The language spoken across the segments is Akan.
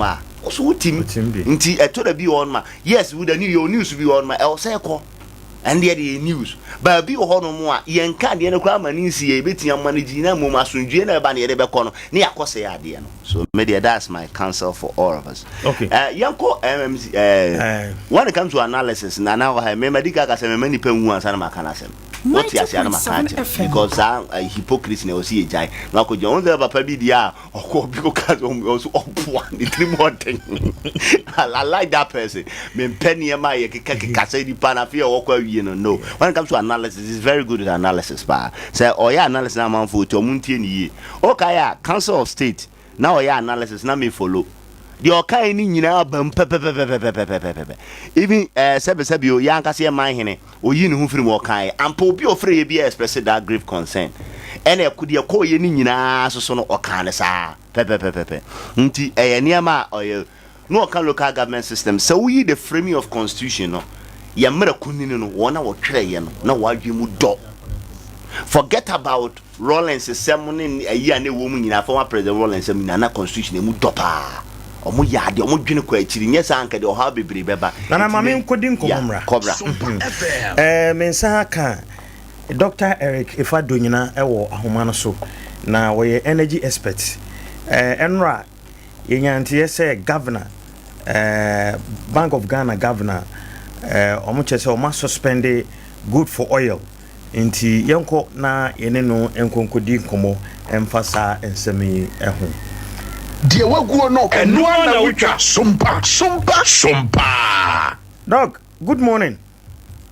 a ɔso wotim. Wotim bi. Nti ɛtɔ da bi wɔ hɔ nom a, yes, with the new, yɛwɔ news bi wɔ hɔ nom a ɛwɔ sɛ ɛkɔ, ɛno deɛ deɛ yɛ news. Baabi wɔ hɔ nom a yɛnka adeɛ no koraa ma ne nsi yɛ, yɛbɛtumi ama no gyi na mmom asomdwie na ɛba no yɛde bɛkɔ no ne yɛakɔ sɛ yɛ adeɛ no. So me deɛ, that's my counsel for all of us. Yɛnkɔ MMC. When it comes to analysis na na wɔ ha, mɛma di ka ka sɛ mɛma nipa nhu ansa na maka no asɛm. Wote ase ana? Maka akyerɛ because saa hypocrisy na ɛwɔ sɛ yɛgyae na wakɔgyina wɔn sɛ papa bi deɛ a ɔkɔ bi kɔka sɛ ɔso ɔboa ne tirim ɔden. I like that person. Mempɛ nneɛma a yɛkeka keka sɛ nipa na afei a wɔkɔ awie no. When it comes to analysis, he's very good at analysis paa. Sɛ ɔyɛ analysis na amanfoɔ ti ɔmo ntie ne yie. Ɔkae a Council of State na ɔyɛ analysis na me follow deɛ ɔkae ne nyinaa ba mu pɛpɛpɛpɛpɛpɛpɛpɛ. Even sɛbesɛbe o, yɛ ankasa yɛ man hene oyi ne ho firi mu, ɔkae ampa obi a ɔfrɛ yɛ bi a express that grave concern, ɛna ɛko deɛ kɔɔyɛ ne nyinaa soso no, ɔkaa ne saa pɛpɛpɛpɛpɛ. Nti ɛyɛ nneɛma a ɔyɛ na ɔka local government system sɛ woyi the framing of constitution no, yɛ mmerɛ kunini no, wɔn a wɔtwerɛeɛ no na wɔadwe mu dɔ. Forget about Rawlings sɛm ne ayi a ne ɛwɔ mu nyinaa, former President Rawlings sɛm nyinaa, na constitution emu dɔ paa. Ɔmo yɛ adeɛ, ɔmo dwene kɔ akyiri, nyɛ saa nka deɛ ɔhaw bebree bɛba. Nana, Nti ma menkɔdi nkɔmmɔ mmra. Kɔbra. Me nsa ka Dr Eric Efa Donyina ɛwɔ ahoma no so na wɔyɛ energy expert. Ɛnora yɛnya nteɛ sɛ governor, Bank of Ghana governor, ɔmo kyerɛ sɛ ɔmo asuspend gold for oil, nti yɛnkɔ na yɛne no nkɔnkɔdi nkɔmmɔ ɛmfa saa nsɛm yi ɛho. Deɛ waguo no, ɛno ara na wotwa. Sompa, sompa, sompa. Doc, good morning.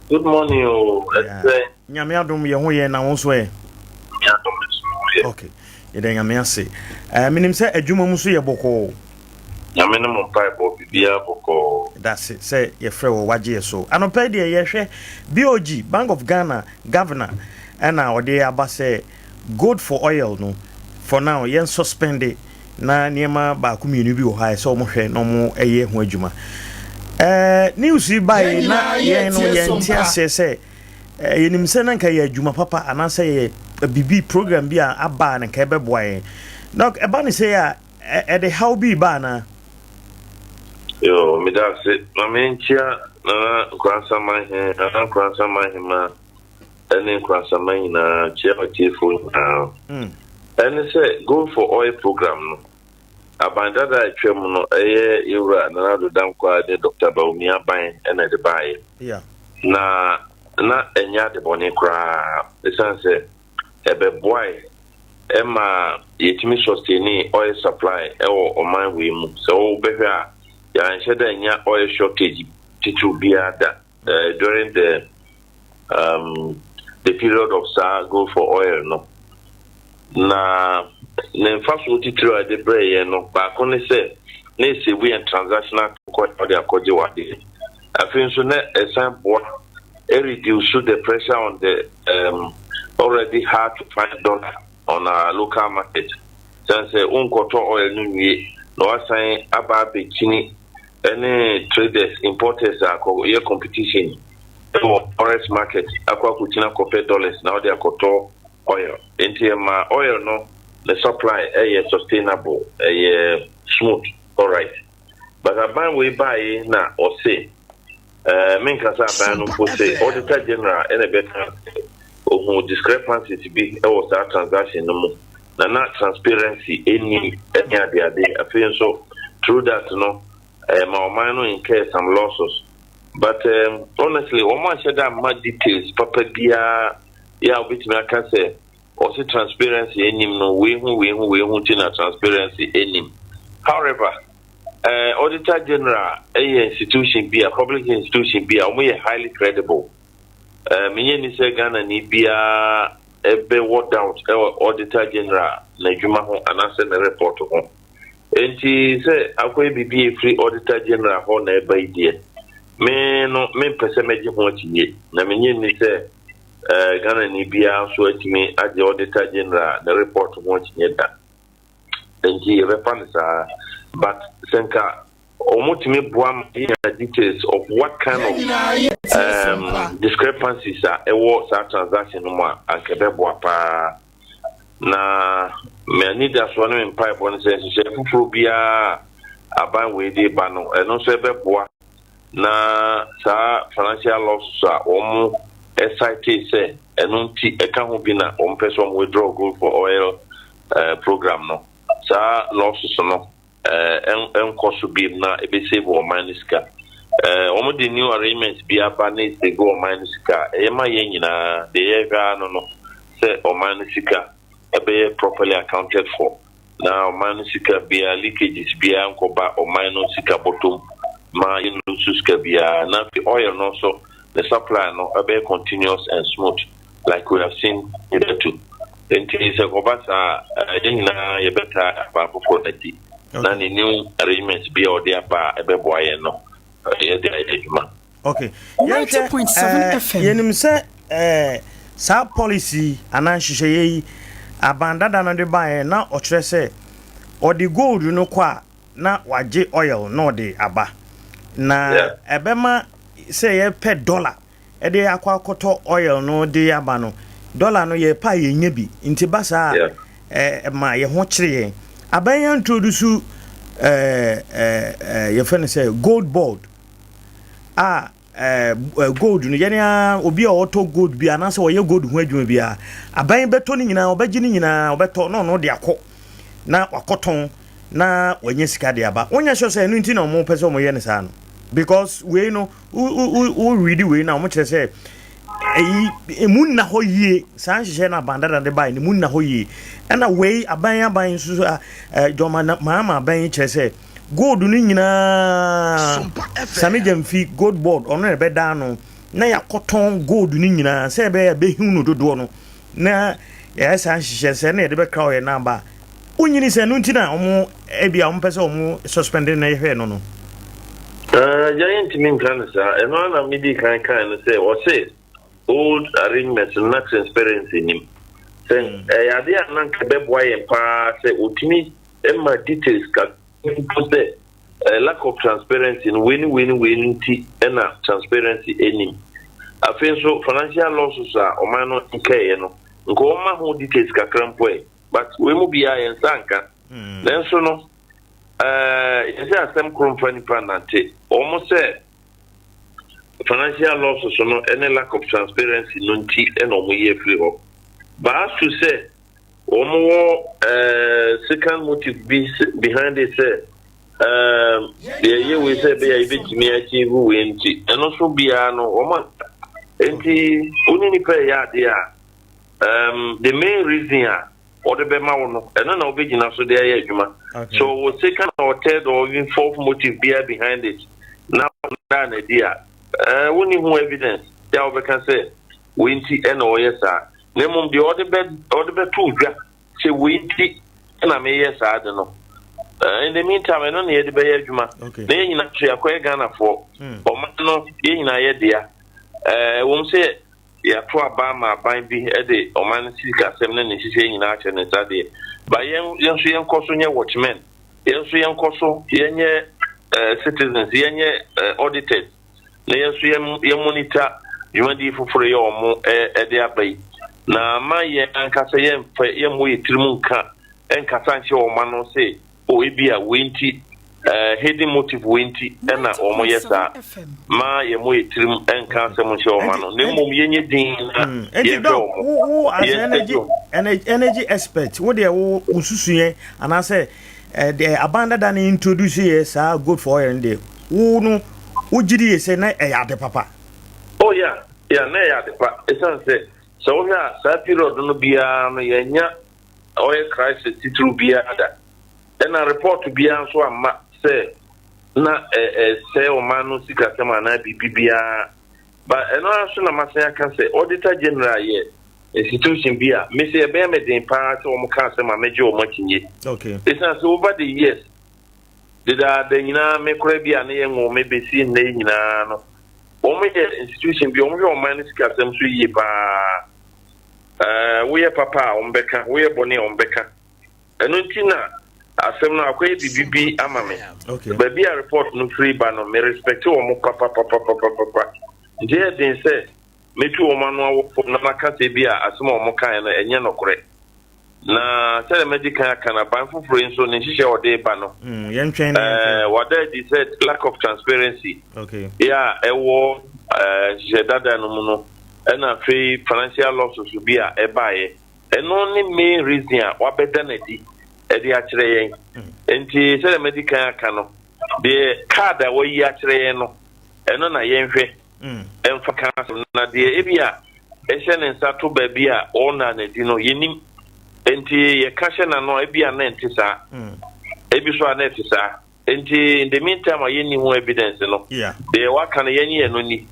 Good morning o. Ɛsɛ. Nyame adom, yɛn ho yɛ, na wo nso ɛ? Nyame adom nso ho yɛ. Okay, yɛda Nyame ase. Menim sɛ adwuma mu nso yɛ bɔkɔɔ. Nyame ne mo mpaebɔ, biribiara bɔkɔɔ. Dase sɛ yɛfrɛ wɔ wagye yɛ so. Anɔpɛ deɛ yɛhwɛ BOG, Bank of Ghana governor, ɛna ɔde aba sɛ gold for oil no, for now yɛn suspend na nneɛma baako mmienu bi wɔ hɔ a ɛsɛ ɔmo hwɛ na ɔmo ɛyɛ ho adwuma. News yi baeɛ na yɛn no yɛnte aseɛ sɛ yɛnim sɛ na nka yɛ adwuma papa anaasɛ yɛ biribi program bi a aba a na nka ɛbɛboa yɛn, na ɛba ne sɛ a ɛde haw bi ba anaa? Yo, meda ase. Ma menkyia Nana Nkoransaman he, Nana Nkoransaman hema ɛne Nkoransaman nyinaa, kyia ɔtiefoɔ nyinaa. Ɛne sɛ gold for oil program no, aban dada a atwa mu no, ɛyɛ yɛwura Nana Addo Dankwa ne Dr. Bawumia aban ɛna ɛde baeɛ. Na ɛnyɛ ade bɔne koraa, ɛsiane sɛ ɛbɛboae ɛma yɛtumi sustain oil supply ɛwɔ ɔman wei mu. Sɛ wobɛhwɛ a, yɛanhyɛ dɛ nya oil shortage titiriw biara da during the period of saa gold for oil no. Na ne mfasoɔ titiriw a yɛde brɛɛ yɛn no, baako ne sɛ na ɛsave yɛn transactional kɔ ɔde akɔgye w'adeɛ. Afei nso na ɛsan boa reduce the pressure on the already hard to find dollar on our local market, sɛn sɛ wonkɔtɔ oil no nwie na wasan aba abɛkyini ɛne traders, importers a yɛ competition ɛwɔ forex market akɔ akɔkyina kɔpɛ dollars na wɔde akɔtɔ oil. Nti ɛma oil no the supply ɛyɛ sustainable, ɛyɛ smooth, alright. But aban wei baeɛ na ɔse, menkasa aban no mpo sɛ Auditor General ɛna ɛbɛka ohun discrepancies bi ɛwɔ saa transaction no mu na transparency ɛni ɛne adeade. Afei nso through that no, ma ɔman no incur some losses. But honestly, wɔn ahyɛ dɛ ama details papa biara yɛ a wobɛtumi aka sɛ ɔse transparency anim no, wei ho, wei ho, wei ho ti na transparency anim. However, Auditor General ɛyɛ institution bi a, public institution bi a wɔn yɛ highly credible. Menyɛ ni sɛ Ghana ni biara ɛbɛwɔ doubt ɛwɔ Auditor General n'adwuma ho anaasɛ ne report ho. Nti sɛ akɔyɛ biribi efiri Auditor General hɔ na ɛba yi deɛ, me no mempɛ sɛ mɛgye ho akyinnye, na menyɛ ni sɛ Ghana ni biara nso atumi agye Auditor General ne report ho akyinnye da. Nti yɛbɛfa no saa. But sɛ nka wɔn boa ma yɛnya details of what kind of discrepancies a ɛwɔ saa transaction no mu a, anka ɛbɛboa paa. Na m'ani da soɔ ne me mpaebɔ no sɛ nhyehyɛ foforɔ biara aban wei de ba no, ɛno nso ɛbɛboa na saa financial losses a wɔn cite sɛ ɛno nti ɛka ho bi na wɔn pɛ sɛ wɔn withdraw gold for oil program no, saa losses no ɛnkɔ so biem na ɛbɛsave ɔman no sika. Wɔn de new arrangement bi aba na ɛsave ɔman no sika, ɛyɛ ma yɛn nyinaa. Deɛ yɛhwɛ ara no sɛ ɔman no sika ɛbɛyɛ properly accounted for na ɔman no sika biara, leakages biara nkɔba ɔman no sika bɔtɔm ma yɛn nso sika biara, na afei oil no nso the supply no ɛbɛyɛ continuous and smooth like we have seen hitherto. Nti sɛ kɔba saa, yɛn nyinaa yɛbɛta aban foforɔ n'akyi na ne new arrangement bi a ɔde aba a ɛbɛboa yɛn no, yɛde ayɛ adwuma. Okay, yɛnhwɛ. Yɛnim sɛ saa policy anaa nhyehyɛeɛ yi aban dada no de baeɛ na ɔkyerɛ sɛ ɔde gold no kɔ a na wagye oil na ɔde aba na ɛbɛma sɛ yɛpɛ dollar ɛde akɔ akɔtɔ oil no de aba no, dollar no yɛpɛ a yɛnya bi. Nti ba saa ma yɛn ho kyerɛ yɛn. Aban yɛn introduce yɛfrɛ no sɛ gold board a gold no yɛne a obi a ɔtɔ gold bi anaasɛ ɔyɛ gold ho adwuma bi a, aban bɛtɔ no nyinaa, ɔbɛgye no nyinaa, ɔbɛtɔ na ɔno de akɔ na wakɔtɔn na wanya sika de aba. Wonyɛ sure sɛ ɛno nti na ɔmo pɛ sɛ ɔmo yɛ no saa no? Because wei no, wo read wei na ɔmo kyerɛ sɛ ɛyi emu nna hɔ yie. Saa nhyehyɛ no aban dada de bae no emu nna hɔ yie, ɛna wei aban nso so a John Mahama aban yi kyerɛ sɛ gold no nyinaa, Sammy Gyamfi gold board ɔno na ɛbɛda ano na yɛakɔtɔn gold no nyinaa sɛ ɛbɛyɛ bɛhiw no dodoɔ no na yɛyɛ saa nhyehyɛ sɛ na yɛde bɛkra ɔyɛ namba a wonyini sɛ ɛno nti na ɔmo ebi a ɔmo pɛ sɛ ɔmo suspend na yɛhwɛ no. Gya, yɛntumi nka no saa. Ɛno ana medi kan kan no sɛ ɔse old arrangement no na transparency nim sɛ ɛyɛ ade a na nka ɛbɛboa yɛn paa sɛ ɔtumi ma details ka mpo sɛ lack of transparency no, wei ne wei ne wei no nti ɛna transparency anim. Afei nso financial losses a ɔman no nkɛɛyɛ no, nka ɔma ho details kakra mpo ɛ, but wei mu biara yɛn nsa nka. Nanso no yɛsɛ asɛm koro mfa nipa nante. Wɔn sɛ financial losses no ɛne lack of transparency no nti ɛna wɔn yi afiri hɔ. Baasu sɛ wɔn wɔ second motive bi behind it sɛ deɛ ɛyɛ wei sɛ ɛbɛyɛ a yɛbɛtumi achieve wei nti, ɛno nso biara no wɔn a nti wɔn ne nipa ɛyɛ adeɛ a the main reason a wɔde bɛma wo no, ɛno na wobɛgyina so de ayɛ adwuma. So wɔ second or third or even fourth motive biara behind it na daa na di a wonni ho evidence a wobɛka sɛ wei nti ɛna ɔyɛ saa, na mmom deɛ ɔde bɛto dwa sɛ wei nti ɛna meyɛ saa de no, in the meantime ɛno na yɛde bɛyɛ adwuma. Na yɛn nyinaa so yɛakɔyɛ Ghanafoɔ. Ɔman no yɛn nyinaa yɛ dea. Wɔm sɛ yɛato aba ama aban bi de ɔman no sikasɛm ne ne nhyehyɛ nyinaa ahyɛ ne nsa deɛ, ba yɛn nso yɛnkɔ so nyɛ watchmen, yɛn nso yɛnkɔ so yɛnyɛ citizens, yɛnyɛ auditors, na yɛn nso yɛn monitor dwumadie foforɔ yɛ ɔmo ɛde aba yi na ama yɛn ankasa yɛmfɛ yɛmmɔ yɛ tirim nka ɛnkasa nhyɛ wɔn ano sɛ o ebi a wei nti hidden motive wei nti ɛna wɔn yɛ saa. Ma yɛmmɔ yɛ tirim ɛnka asɛm nhyɛ wɔn ano, na mmom yɛnyɛ din na yɛhwɛ wɔn. Wo as energy expert, wo deɛ wo nsusuɛ anaasɛ deɛ aban dada no introduce yɛ saa gold for oil no deɛ, wo no wogye di yɛ sɛ na ɛyɛ ade papa? Oh yeah, na ɛyɛ ade pa, ɛsiane sɛ sɛ wohwɛ a saa period no biara no yɛnya oil crisis titiriw biara da, ɛna report biara nso amma sɛ na ɛsɛ ɔman no sikasɛm anaa biribi biara. But ɛno ara nso na masan aka sɛ Auditor General yɛ institution bi a mese ɛbɛyɛ me den paa sɛ wɔn ka asɛm a mɛgye wɔn akyinnye, ɛsiane sɛ over the years dedaada nyinaa me kora bi a ne yɛ ngo me bɛsi nnɛ yi nyinaa no, wɔn yɛ institution bi a wɔn hwɛ ɔman no sikasɛm so yie paa. Woyɛ papa a wɔn bɛka, woyɛ bɔne a wɔn bɛka. Ɛno nti na asɛm no akɔyɛ biribi bi ama me. Baabi a report no firi ba no, me respect wɔn papapapapapa, nti ɛyɛ den sɛ metu wɔn ano awɔ fam na maka sɛ bi a asɛm a wɔn kaeɛ no ɛnyɛ nokorɛ. Na sɛdeɛ madi kan aka no, aban foforɔ yi nso ne nhyehyɛe a ɔde reba no, Yɛntwɛn na yɛnhwɛ. Wada adi sɛ lack of transparency yɛ a ɛwɔ nhyehyɛe dada no mu no, ɛna afei financial losses bi a ɛbaeɛ. Ɛno ne main reason a wabɛda no adi de akyerɛ yɛn. Nti sɛdeɛ madi kan aka no, deɛ card a wayi akyerɛ yɛn no, ɛno na yɛnhwɛ mfa ka asɛm. Na deɛ ebi a ɛhyɛ ne nsa to baabi a ɔnna no adi no, yɛnnim. Nti yɛka hyɛ n'ano a, ebi a na ɛnte saa. Ebi so a na ɛte saa. Nti in the meantime a yɛnni ho evidence no, deɛ waka no yɛnye yɛn no ni.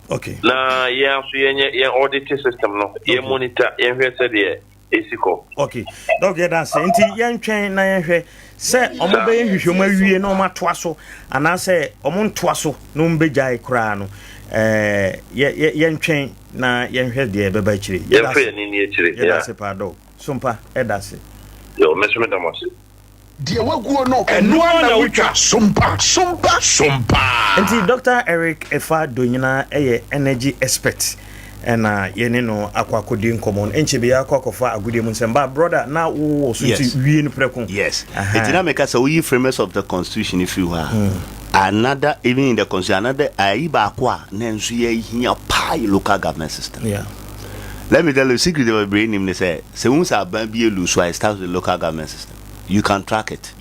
Na yɛn nso yɛnyɛ yɛn audit system no, yɛn monitor, yɛnhwɛ sɛdeɛ ɛsi kɔ. Okay. Doc, yɛda ase. Nti yɛntwɛn na yɛnhwɛ sɛ ɔmo bɛyɛ nhwehwɛmu awie na ɔmo atoa so anaasɛ ɔmo ntoa so na ɔmo bɛgyae koraa no. Yɛntwɛn na yɛnhwɛ deɛ ɛbɛba akyire. Yɛda Yɛmfa ase. yɛn ani nni akyire. Yɛda ase paa, Doc. Sompa, ɛda ase. Yo, me nso meda mo ase. Deɛ waguo no, ɛno ara na wotwa. Sompa, sompa, sompa. Nti Doctor Eric Efa Donyina yɛ energy expert ɛna yɛne no akɔ akɔdi nkɔmmɔ no. Ɛnkyɛ biara akɔ akɔfa agodie mu nsɛm. Ba brother na wowɔ so nti wie no prɛko. Yes. Nti na meka sɛ woyi framers of the constitution no firi hɔ a, another even in the constitution another ayi baako a na nso yɛhia paa yɛ local government system. Let me tell you secret a bebree nim ne sɛ sɛ wohu sɛ aban bi elu so a, it starts with local government system. You can track it.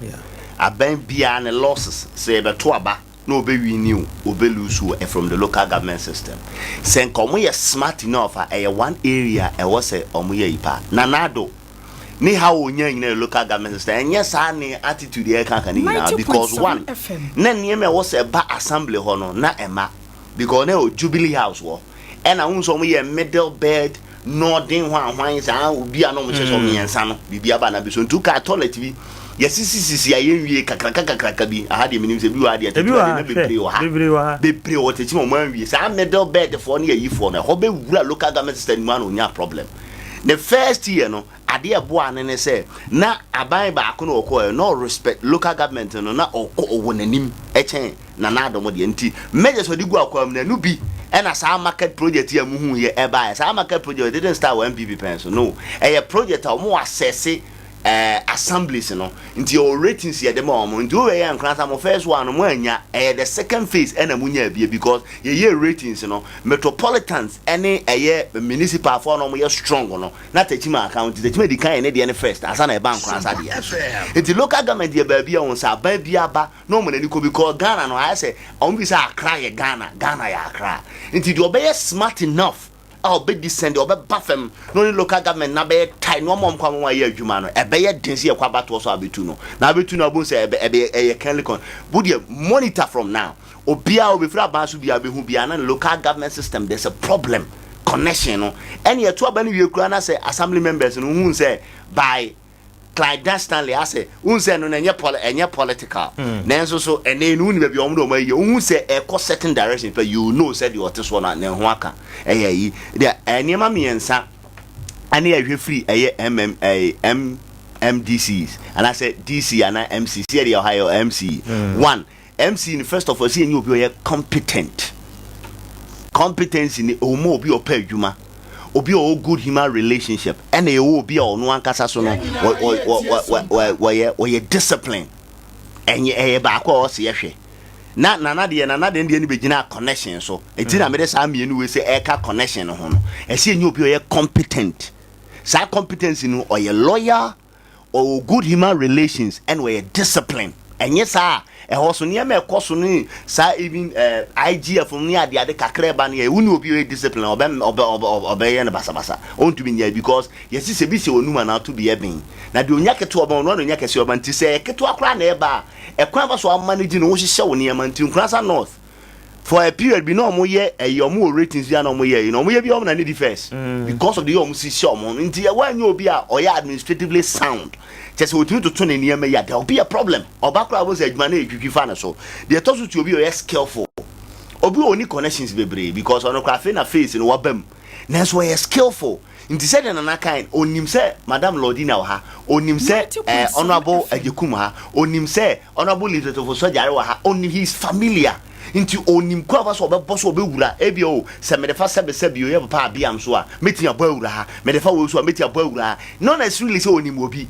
Aban biara ne losses sɛ yɛbɛto aba na ɔbɛ wini o, ɔbɛ lose o, from the local government system. Sɛ nka ɔmo yɛ smart enough a, ɛyɛ one area a ɛwɔ sɛ ɔmo yɛ yi paa. Nana Addo ne haw a ɔnyaa nyinaa yɛ local government system. Ɛnyɛ saa ne attitude a yɛka ka ne nyinaa because one, na nneɛma a ɛwɔ sɛ ɛba assembly hɔ no na ɛma because na ɛwɔ Jubilee House hɔ. Ɛna wohu sɛ ɔmo yɛ middle bed northern hwan hwan saa obi a na ɔmo hyɛ sɛ ɔmo mmiɛnsa no biribi aba na bi so nti wokaa toilet bi yɛsisi sisi a yɛnwie kakraka kakraka bi aha deɛ menim sɛ bi wɔ ha deɛ Ebi tete wɔ deɛ ha, na hwɛ, bebree wɔ ha bebree wɔ ha. Bebree wɔ tete ma ɔmo anwie saa middle bed foɔ ne ayifoɔ no ɛhɔ bɛwura local government system no mu a na ɔnya problem. Ne first year no adeɛ ɛboa no ne sɛ na aban baako na ɔkɔɛ na ɔrespect local government no na ɔkɔ ɔwɔ n'anim ɛkyɛn Nana Adom deɛ nti measures ɔde gu akwaa mu no ɛno bi ɛna saa market project yi a muhu yɛ ɛbaeɛ. Saa market project it didn't start wɔ NPP pɛn so, no. Ɛyɛ project a wɔn assess assemblies no nti yɛwɔ ratings yɛde ma wɔn. Nti wowɛ yɛ Nkoransa mo first one no mo annya, ɛyɛ the second phase ɛna mo nyaa bie because yɛyɛ ratings no metropolitans ɛne ɛyɛ municipal foɔ na wɔn yɛ strong no na Techiman aka ho nti Techiman di kan yɛ ne deɛ no first ansa na ɛba Nkoransa deɛ no so. Nti local government yɛ baabi a wɔn sɛ aban bi aba na wɔn ani kɔ because Ghana no ayɛ sɛ wɔn bi sɛ Accra yɛ Ghana, Ghana yɛ Accra. Nti deɛ ɔbɛyɛ smart enough a ɔbɛ descend, deɛ ɔbɛba fam na ɔne local government na bɛyɛ tight na wɔn a wɔn kɔ ama wɔn ayɛ adwuma no, ɛbɛyɛ den sɛ yɛkɔ abatoɔ so abɛtu no. Na abɛtu no abɛhu sɛ ɛbɛ ɛbɛ ɛyɛ kindly con. Wo deɛ monitor from now. Obiara obɛfiri aban so biara bɛhu biara na ne local government system there's a problem connection no. Ɛne ɛto aba no wie koraa na sɛ assembly members no hu sɛ by Clyde Stanley asɛ wohu sɛ ɛno no ɛnyɛ poli ɛnyɛ political nanso so ɛnɛ no wonim baabi a wɔn de wɔn ayi wohu sɛ ɛkɔ certain direction pɛ, you know sɛ deɛ ɔte soɔ no ne ho aka ɛyɛ ayi deɛ nneɛma mmiɛnsa ɛne ɛhwɛ firi ɛyɛ mm ɛyɛ M MDCs anaasɛ DC anaa MC sɛ deɛ ɔha yɛ MC. One MC no, first of all, sɛ yɛnyɛ obi a ɔyɛ competent. Competency ni ɛwɔ mu obi a ɔpɛ adwuma, obi a ɔwɔ good human relationship, ɛna ɛwɔ obi a ɔno ankasa so no wɔyɛ wɔyɛ discipline. Ɛnyɛ ɛyɛ baako a ɔsɛ yɛhwɛ. Na nana deɛ no bɛgyina connection so. Eti na mede saa mmienu wei sɛ ɛka connection no ho no. Ɛsɛ yɛnyɛ obi a ɔyɛ competent. Saa competency no, ɔyɛ loyal, ɔwɔ good human relations, ɛna ɔyɛ discipline. Ɛnyɛ saa a, ɛhɔ so nneɛma ɛkɔ so ne saa even IGF ne adeade kakra ɛba no yɛ wo ne obi ɔyɛ discipline ɔbɛ ɔbɛ ɔbɛ ɔbɛyɛ no basabasa, ɔntumi nyɛ because yɛsi sɛ bi sɛ onum anaa to bi yɛ ben na deɛ onya ketewa ɔbɛn ɔno na onya kɛseɛ ɔbɛn. Nti sɛ ɛyɛ ketewa koraa na ɛba a, ɛkwan fa so amanage no wohyehyɛ wo nneɛma. Nti Nkoransa North for a period bi na ɔmo yɛ ɛyi ɔmo wɔ ratings bi a na ɔmo yɛ yi na ɔmo yɛ bi ɔmo na ne di first because of the way ɔmo si hyɛ ɔmo no. Nti ɛwɔ anyɛ obi a ɔyɛ administratively sound kyɛ sɛ otumi toto ne nneɛma yi a, there will be a problem. Ɔba koraa wɔn sɛ adwuma no etwitwi fa ne so. Deɛ ɛtɔ so ti, obi a ɔyɛ skillful, obi a ɔni connections bebree because ɔno koraa afei na face no waba mu nanso ɔyɛ skillful. Nti sɛdeɛ Nana kan onim sɛ Madam Lordina wɔ ha, onim sɛ Honourable Agyekum ha, onim sɛ Honourable Elizabeth Ofosu-Adjare wɔ ha, onim, he is familiar. Nti onim kwan a ɔfa so ɔbɛbɔ so ɔbɛwura. Ebia o, sɛ mede fa sɛbesɛbe o, yɛ papa abeam so a, mɛtumi abɔ awura ha. Mede fa wei so a, mɛtumi abɔ awura ha. Not necessarily sɛ onim obi.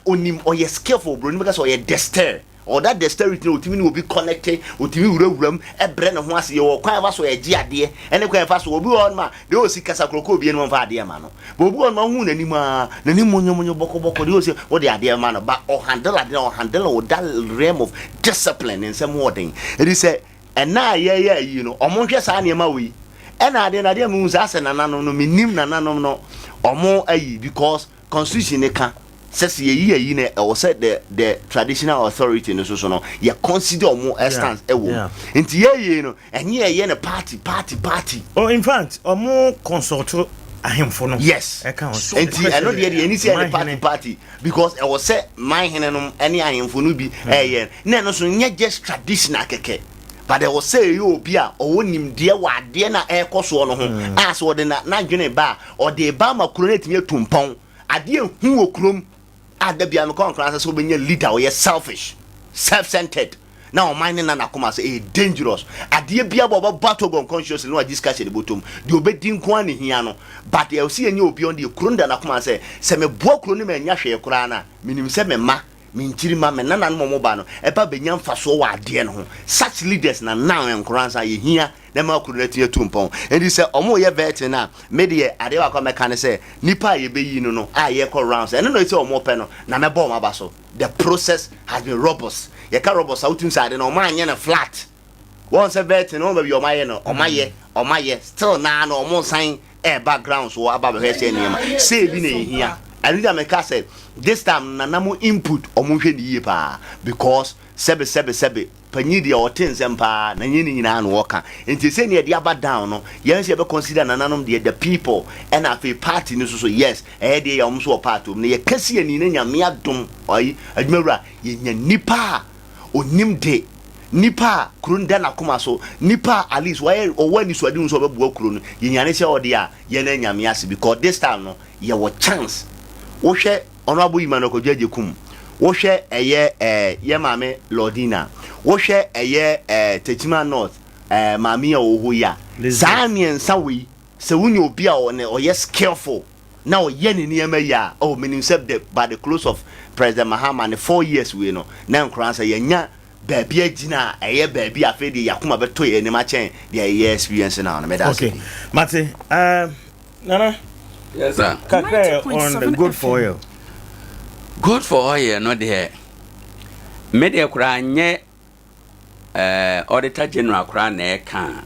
But onim ɔyɛ skillful, broni bɛka sɛ ɔyɛ dexter. Ɔwɔ that dexterity no, otumi ne obi connect, otumi wurawura mu, ɛbrɛ ne ho ase. Yɛwɔ kwan yɛfa so ɛgye adeɛ, ɛne kwan yɛfa so. Obi wɔ hɔ nom a, deɛ ɔsi kasa korɔ kɔ obi anim ɔmfa adeɛ ma no. But obi wɔ hɔ nom a, wohu n'anim a, n'anim monyomonyo bɔkɔbɔkɔ, deɛ ɔsi wode adeɛ ma no. But ɔhandle adeɛ no, ɔhandle with that realm of discipline, ne nsɛm wɔ den. Ɛdi sɛ ɛna a yɛyɛ ayi no, ɔmo nhwɛ saa nneɛma wei. Ɛna adeɛ no, adeɛ a mehu sɛ asɛ nananom no, menim nananom no, ɔmo ayi because Constitution no ka sɛ sɛ yɛyi ayi no ɛwɔ sɛ the the traditional authority no soso no yɛ consider ɔmo stance ɛwɔ mu nti yɛyɛ no ɛnyɛ yɛyɛ no party party party. Oh, in fact, ɔmo consult ahemfo no. Yes. Ɛka ho. Nti ɛno deɛ deɛ ɛni sɛ yɛ party party because ɛwɔ sɛ man hene nom ɛne ahemfo no bi ɛyɛ na ɛno so nyɛ just traditional kɛkɛ, but ɛwɔ sɛ ɛyɛ obi a ɔwɔ nimdeɛ wɔ adeɛ na ɛrekɔ soɔ no ho a sɛ ɔde na n'adwene ba a, ɔde ba ama kuro no atumi atu mpɔn. Adeɛ ehu wɔ kurom a da bia mekɔ nkora sɛ wobɛnya leader ɔyɛ selfish, self-centered, na ɔman ne na n'akoma sɛ ɛyɛ dangerous. Adeɛ bia bɔ ɔbɛbɔ ato unconsciously na wagye sika hyɛ ne bɔtɔm deɛ ɔbɛdi nko ara ne hia no. But ɛwɔ sɛ yɛnyɛ obi ɔno deɛ kuro no da n'akoma sɛ sɛ meboa kuro no ma anya hwee koraa no a, menim sɛ me mma, me nkyirima, me nananom a wɔn ba no ɛba bɛnya mfasoɔ wɔ adeɛ no ho. Such leaders na now nkora nsa yɛhia na ɛma kuro no atumi atu mpɔn. Nti sɛ ɔmo yɛ vetting no a, me deɛ adeɛ baako a mɛka ne sɛ nipa a yɛbɛyi no a yɛkɔ rounds ɛno na ɛsɛ ɔmo pɛ no na mɛbɔ ɔmo aba so. The process has been robust. Yɛka robust a, wotumi sɛ ade no ɔmo anyɛ no flat. Wɔn sɛ vetting no, wɔn baabi ɔmo ayɛ no, ɔmo ayɛ still naa na ɔmo nsan ɛɛba ground so aba bɛhwɛ sɛ nneɛma sɛ ebi na ehia. Ɛno deɛ mɛka sɛ this time nana mo input, ɔmo nhwɛ ne yie paa because sɛbe sɛbe sɛbe, panyin deɛ ɔte nsɛm paa na nye ne nyinaa na wɔka. Nti sɛ nea yɛde aba down no, yɛn nso yɛbɛ consider nananom deɛ, the people, ɛna afei party no so. Yes, ɛyɛ deɛ yɛ ɔmo nso wɔ party wɔm na yɛka si ani na Nyame adom ɔyi adwumawura yɛnya nipa a onim de nipa a kuro no da n'akoma so, nipa a at least wɔyɛ ɔwɔ anisoade hu sɛ ɔbɛboa kuro no. Yɛnya ne sɛ ɔde a yɛn na Nyame ase because this time no yɛwɔ chance. Wohwɛ Honourable Emmanuel Kwadwo Agyekum, wohwɛ ɛyɛ yɛ maame Lordina, wohwɛ ɛyɛ Techiman North maame a ɔwɔ hɔ yi a, saa mmiɛnsa wei, sɛ wonya obi a ɔne ɔyɛ skillful na ɔyɛ ne nneɛma yi a, oh, menim sɛ by the close of President Mahama ne 4 years wei no na nkora sɛ yɛnya baabi agyina a ɛyɛ baabi a afei deɛ yɛakoma bɛtɔ yɛn anim akyɛn deɛ ɛyɛ experience now no. Mɛda ase. Okay, mate. Nana. Yes, sir. Kakra on the gold for oil. Gold for oil no deɛ, me deɛ koraa nyɛ Auditor General koraa na ɛka a,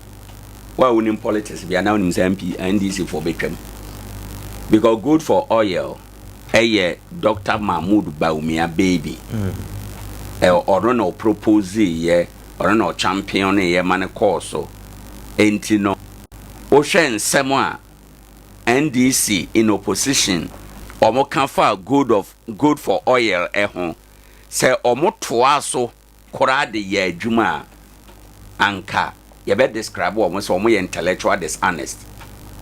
wo a wonim politics bia na wonim sɛ MP NDC foɔ bɛtwam because gold for oil ɛyɛ Dr. Mahmood Bawumia baby. Ɔno na ɔpropose yɛ, ɔno na ɔchampion yɛ ma no kɔɔ so. Enti no wohwɛ nsɛm a NDC in opposition ɔmo ka fa gold for oil ɛho sɛ ɔmo toa so koraa de yɛ adwuma a, anka yɛbɛ describe wɔn sɛ wɔn yɛ intellectual dishonest.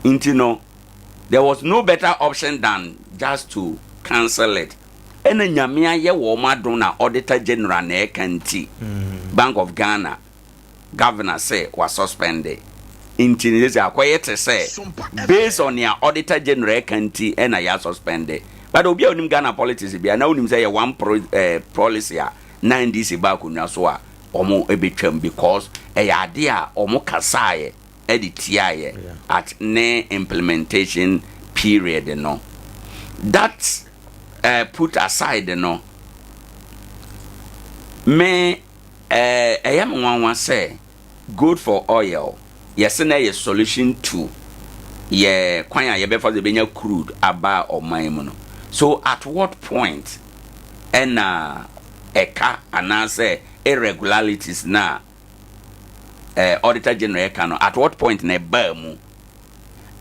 Nti no there was no better option than just to cancel it. Ɛna Nyame ayɛ wɔn adom na Auditor General na ɛka nti Bank of Ghana governor sɛ wa suspend. Nti ne sɛ akɔyɛ te sɛ based on nea Auditor General ɛka nti ɛna yɛ suspend. But obi a onim Ghana politics bia na onim sɛ yɛ one policy a na NDC ba akonnwa so a wɔn bɛtwam because ɛyɛ ade a wɔn kasaeɛ ɛde tiaeɛ at ne implementation period no. That put aside no, me ɛyɛ me nwanwa sɛ gold for oil yɛsɛ na ɛyɛ solution to yɛ kwan a yɛbɛfa so yɛbɛnya crude aba ɔman mu no. So at what point ɛna ɛka anaasɛ irregularities na Auditor General ɛka no, at what point na ɛbaa mu?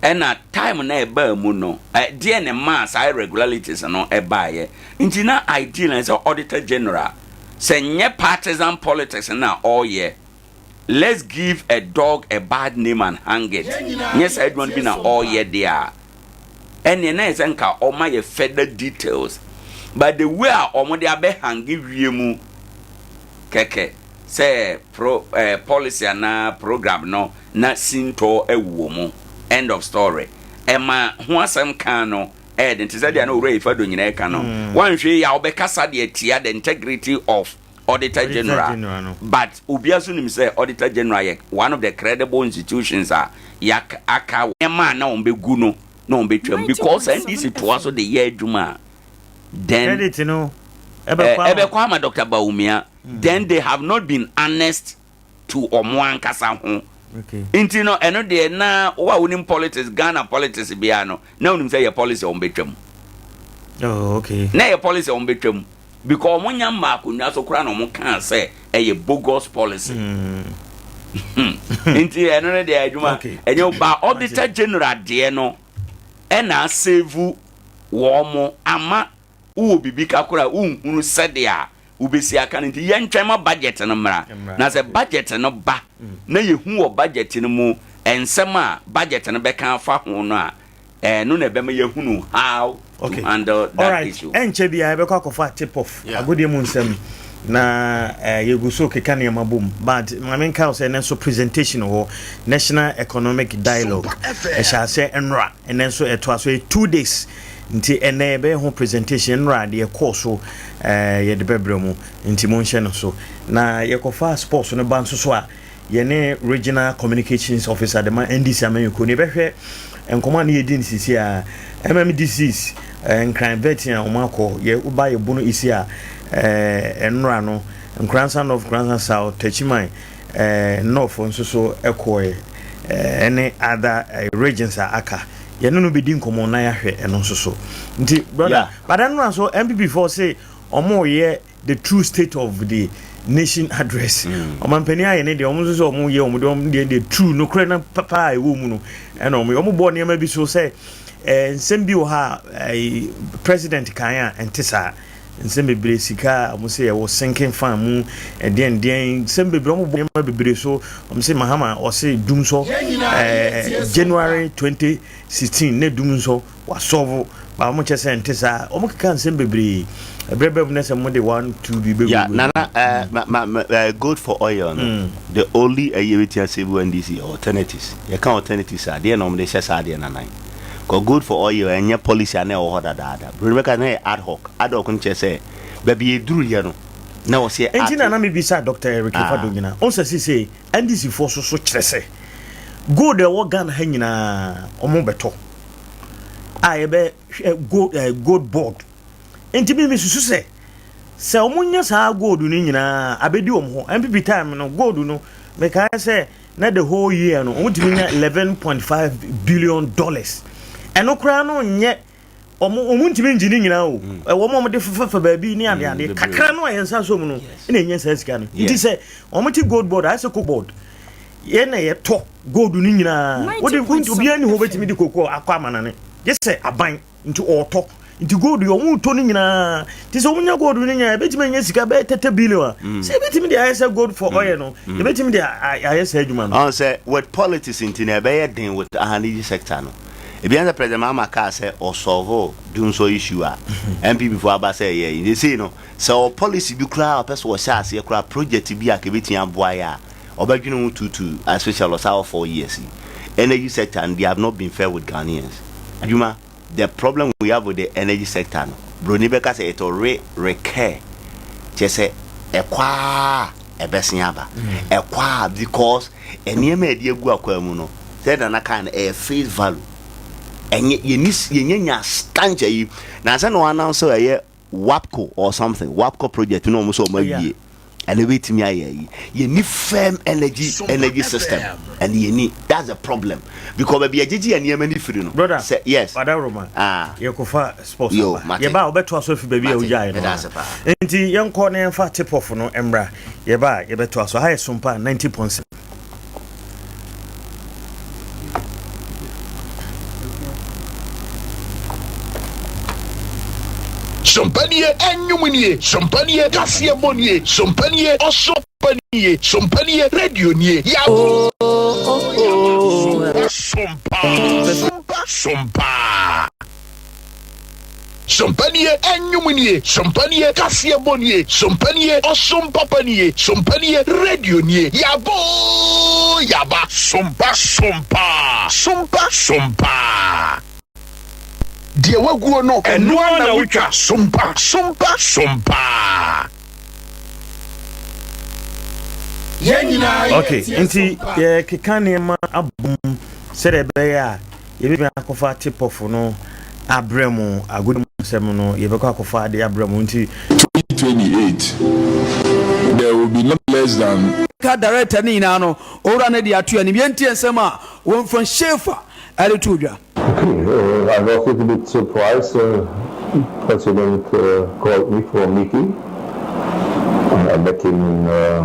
Ɛna time na ɛbaa mu no, deɛ ne maa saa irregularities no ɛbaeɛ? Nti na ideal na sɛ Auditor General sɛ nyɛ partisan politics na ɔreyɛ, let's give a dog a bad name and hang it, nyɛ saa adwuma no bi na ɔreyɛ deɛ a, ɛneɛ na yɛ sɛ nka ɔma yɛ further details. But the way a ɔmo de abɛhange wie mu kɛkɛ sɛ pro policy anaa program no na sintɔ ɛwɔ mu, end of story, ɛma ho asɛm kan no. Ɛyɛ den te sɛ deɛ na Owura Ifeado nyinaa ɛka no. Woanhwɛ yie a wobɛkasa de atia the integrity of Auditor General. But obiara nso nim sɛ Auditor General yɛ one of the credible institutions a yɛaka aka nneɛma a na wɔbɛgu no na wɔbɛtwam because NDC toa so de yɛ adwuma a then Credit no ɛbɛkɔ ama ɛbɛkɔ ama Dr. Bawumia. Then they have not been honest to ɔmo ankasa ho. Nti no ɛno deɛ na wo a wonim politics, Ghana politics biara no, na wonim sɛ yɛ policy a wɔn bɛtwa mu. Oh, okay. Na yɛ policy a wɔn bɛtwa mu because wɔn nya mma akonnwa so koraa na wɔn kaa sɛ ɛyɛ bogus policy. Nti ɛno no deɛ adwuma ɛnyɛ ba auditor general deɛ no ɛna asave wɔn ama Wowɔ biribi ka koraa a, wonhunu sɛdeɛ wobɛsi aka no nti yɛntwɛn ma budget no mmra. Na sɛ budget no ba na yɛhu wɔ budget no mu nsɛm a budget no bɛka afa ho no a, ɛno na ɛbɛma yɛahunu how to handle that Alright. issue. Ɛnkyɛ biara yɛbɛkɔ akɔfa tip off agodie mu nsɛm na eh, yɛgu so keka nneɛma bom but ma menka wo sɛ ɛnɛ nso presentation wɔ National Economic Dialogue ɛhyɛ aseɛ nnora ɛnɛ nso ɛtoa so ɛyɛ 2 days. Nti ɛnɛ yɛbɛyɛ ho presentation, nnora deɛ ɛkɔɔ so ɛɛ yɛde bɛbrɛ mu nti monhyɛ no so. Na yɛkɔfa sports no ba nso so a yɛne regional communications officer de ma NDC amanyɔkuo no yɛbɛhwɛ nkɔmɔ a ne yɛdi no sisi a MMDCs Nkran vetting a wɔn akɔ yɛ woba yɛ bono isi a ɛɛ nnora no Nkoransa North, Nkoransa South, Techiman ɛɛ North nso so ɛkɔɛ ɛne other regions a aka. Yɛne no bɛdi nkɔmmɔ na yɛahwɛ ɛno nso so. Nti brother, yeah. But ɛno na so NPP foɔ se ɔmo yɛ the true state of the nation address. Ɔmampanin ayɛ ne deɛ, ɔmo nso sɛ ɔmo yɛ ɔmo deɛ, ɔmo deɛ deɛ true nokorɛ na papa a ɛwɔ mu no ɛna ɔmo yɛ. Ɔmo bɔ nneɛma bi so sɛ nsɛm bi wɔ ha a president kan a ɛnte saa. Nsɛm bebree, sika a wɔn sɛ yɛwɔ sinking fund mu, ɛdeɛn deɛn, nsɛm bebree, wɔn bɔ nneɛma bebree so. Wɔn sɛ Mahama ɔse dum sɔ January 2016 ne dum nso wasɔvo ba, wɔn kyɛ sɛ nte saa. Wɔn keka nsɛm bebree ɛbrɛ bɛm ne sɛ mo de one two bi bɛgu. Yeah, nana ma ma ma gold for oil no the only ɛyɛ bɛtia save NDC alternatives. Yɛka alternatives a deɛ na wɔn de hyɛ saa deɛ nanan. Kɔ gold for oil ɛnyɛ policy a na ɛwɔ hɔ dadaada. Buroni bɛka na ɛyɛ ad hoc. Ad hoc no kyerɛ sɛ baabi yɛduru yɛ no na wɔ sɛ Enti na na mebisa Dr. Eric ah. Fado nyina. Ɔn sɛ sesei NDC foɔ so so kyerɛ sɛ gold a ɛwɔ Ghana ha nyinaa ɔmo bɛtɔ a yɛbɛ gold gold board. Enti mi mesusu sɛ sɛ ɔmo nya saa gold no nyinaa abɛdi ɔmo hɔ. NPP time no gold no mekae sɛ na the whole year no wɔn tumi nya $11.5 billion. Ɛno koraa no nyɛ wɔn wɔn ntumi ngye ne nyinaa o. Ɛwɔ wɔn a wɔde fefɛfɛ baabi ne ade ade kakra no a yɛn nsa so mu no ɛna enya saa sika no. Nti sɛ wɔn ti gold board ayɛ sɛ cocoa board yɛn na yɛtɔ gold no nyinaa, wɔde obiara ni hɔ bɛtumi de cocoa akɔ amanane gye sɛ aban. Nti ɔɔtɔ, nti gold yɛ ɔmo tɔ no nyinaa. Nti sɛ ɔmo nya gold no nyinaa, ebetumi anya sika bɛyɛ 30 billion a sɛ ebetumi de ayɛ sɛ gold for oil no, ebetumi de ayɛ saa adwuma no. Ɔn sɛ with politics nti no ɛbɛyɛ den with energy sector no. Ebi sɛ President Mahama kaa sɛ ɔsolve dumsor issue a NPP fo aba sɛ ɛyɛ yi. Seesei no sɛ ɔwɔ policy bi koraa a ɔpɛ sɛ ɔhyɛ aseɛ koraa, project bi a ka ebetumi aboa yɛ a ɔbɛdwene ho tuutuu, especially ɔsan wɔ 4 years yi. Energy sector no, they have not been fair with Ghanaians. Adwuma, the problem we have with the energy sector no, broni bɛka sɛ it will re recur, kyerɛ sɛ ɛkɔ a ɛbɛsen aba, ɛkɔ a because nneɛma a yɛde agu akwan mu no, sɛ Nana kan no ɛyɛ face value, ɛnyɛ yɛni yɛnyɛ nya stanch ayi na sɛ na wɔn announce ɛyɛ WAPCO or something, WAPCO project no, wɔn nso wɔn awie ɛna ebetumi ayɛ ayi. Yɛni firm energy system ɛna yɛni, that's the problem because baabi yɛgyegye yɛ nneɛma ni firi no. Brother. Sɛ yes. Wada Roma. Ah. Yɛkɔfa sports Yo, aba. mate. Yɛba a wobɛtoa so afi baabi a Mate. wogyae no. Meda ase paa. Nti yɛnkɔ na yɛmfa tip off no mmra. Yɛba a yɛbɛtoa so. Ha yɛ Sompa 90.7. Sompa nie, ɛnwom nie, sompa nie, kaseɛ bɔ nie, sompa nie, ɔsɔpa nie, sompa nie, radio nie, yabo. Sompa, sompa, sompa. Sompa nie, ɛnwom nie, sompa nie, kaseɛ bɔ nie, sompa nie, ɔsom papa nie, sompa nie, radio nie, yabo yaba. Sompa, sompa, sompa, sompa. Deɛ waguo no, ɛno ara na wotwa. Sompa, sompa, sompa. Yɛn nyinaa yɛ Okay, tie nti sompa. yɛkeka nneɛma abom sɛdeɛ ɛbɛyɛ a yɛbɛtumi akɔfa tip-off no abrɛ mu. Agodi mu asɛm no, yɛbɛkɔ akɔfa de abrɛ mu nti. 2028, there will be no less than Ka director ne nyinaa no, owura no de ato anim. Yɛntie nsɛm a Winfried Schaefer de too dwa. Okay, I was a little bit surprised. President called me for a meeting. I met him in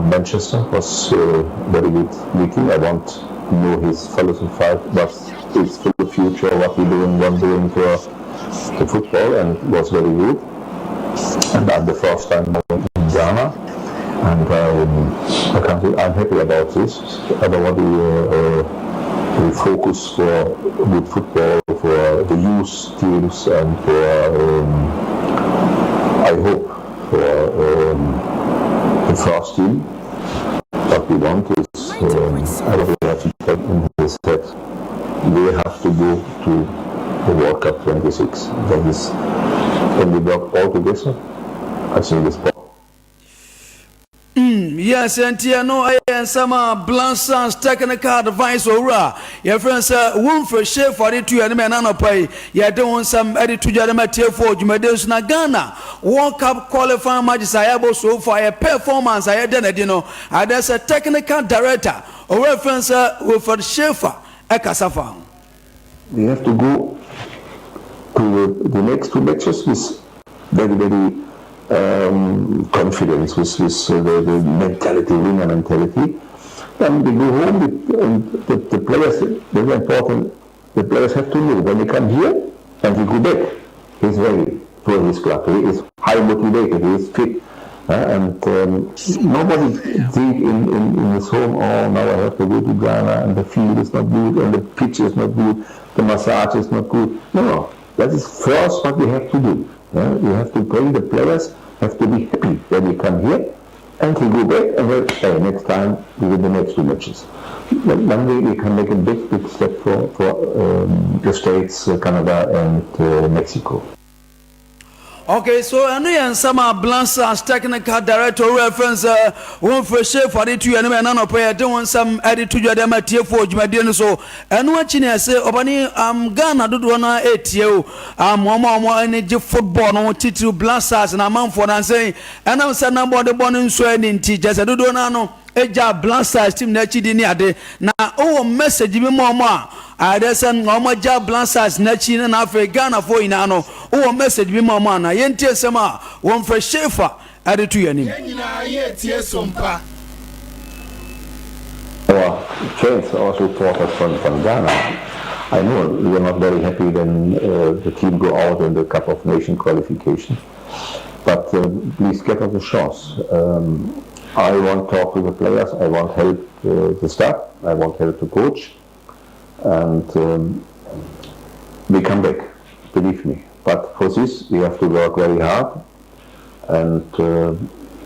Manchester. It was a very good meeting. I want to know his philosophy, what is for the future, what he doing, what doing for the football, and it was very good. And I'm the first time in Ghana, and I can't say I'm happy about this. Everybody we focus for good football, for the youth teams, and for I hope for the first team. What we want is everybody have to take in his head. We have to go to the World Cup 26. That is, when we work all together, I think it's possible. Yes, nti ɛno ɛyɛ nsɛm a Black Stars technical adviser owura yɛfrɛ no sɛ Winfried Schaefer de to yɛn anim. Ɛna anɔpa yi yɛde ho nsɛm de to dwa de ma tiefoɔ dwumadie nso. Na Ghana World Cup qualifying matches a yɛabɔ so far, yɛ performance a yɛda n'adi no adeɛ sɛ technical director owura yɛfrɛ no sɛ Winfried Schaefer ɛkasa fa ho. We have to go to the next two matches with very, very confidence, with the mentality, winner mentality. Then we go home, with, and the players, very important, the players have to know when they come here and he go back, he's ready for his club. He is high motivated, he is fit. And nobody think in his home, "Oh, now I have to go to Ghana and the field is not good and the pitch is not good, the massage is not good." No, that is first what we have to do. We have to bring the players, have to be happy when they come here and he go back and say, "Hey, next time we win the next two matches." Then we can make a big, big step for the States, Canada and Mexico. Okay, so ɛno yɛ nsɛm a Black Stars technical director owura fɛn sɛ Winfried Schaefer de tu yɛn no ɛna nɔpɛ yɛde wɔn nsɛm de to dwa de ama tiefoɔ dwumadie no so. Ɛno akyi ne ɛsɛ ɔbɛne Ghana dodoɔ no ɛtie o, wɔn a wɔn ani gye football no titiri Black Stars na amanfoɔ nansɛn ɛnam sɛ nam bɔde bɔ no nso ani nti kyɛ sɛ dodoɔ no ano egya Black Stars team n'akyi di ne ade. Na ɔwɔ message bi mu ɔmo a ayɛdɛ sɛ ɔmo agya Black Stars n'akyi ne na afei Ghanafoɔ nyinaa no, wowɔ message bi ma ɔmo ana? Yɛntie nsɛm a Winfried Schaefer ɛde to yɛn anim. Yɛn nyinaa yɛ tie sompa. Our fans, our supporters from Ghana, I know we are not very happy when the team go out in the Cup of Nation qualification. But please give us a chance. I want to talk to the players, I want help the staff, I want help the coach, and we come back, believe me. But for this, we have to work very hard. And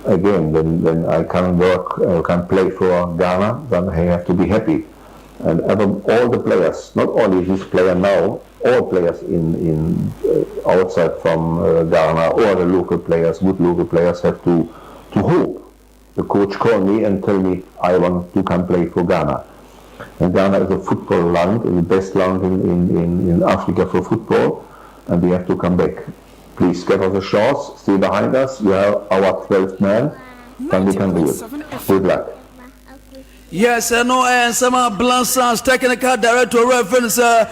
again, when I can work, can play for Ghana, then I have to be happy. And all the players, not only this player now, all players in outside from Ghana or the local players, good local players have to hope. The coach call me and tell me, "I want to come play for Ghana." And Ghana is a football land, the best land in Africa for football, and we have to come back. Please give us a chance, stay behind us, you are our 12th man, then we can do it. Good luck. Yes, ɛno ɛyɛ nsɛm a Black Stars technical director owura fɛn sɛ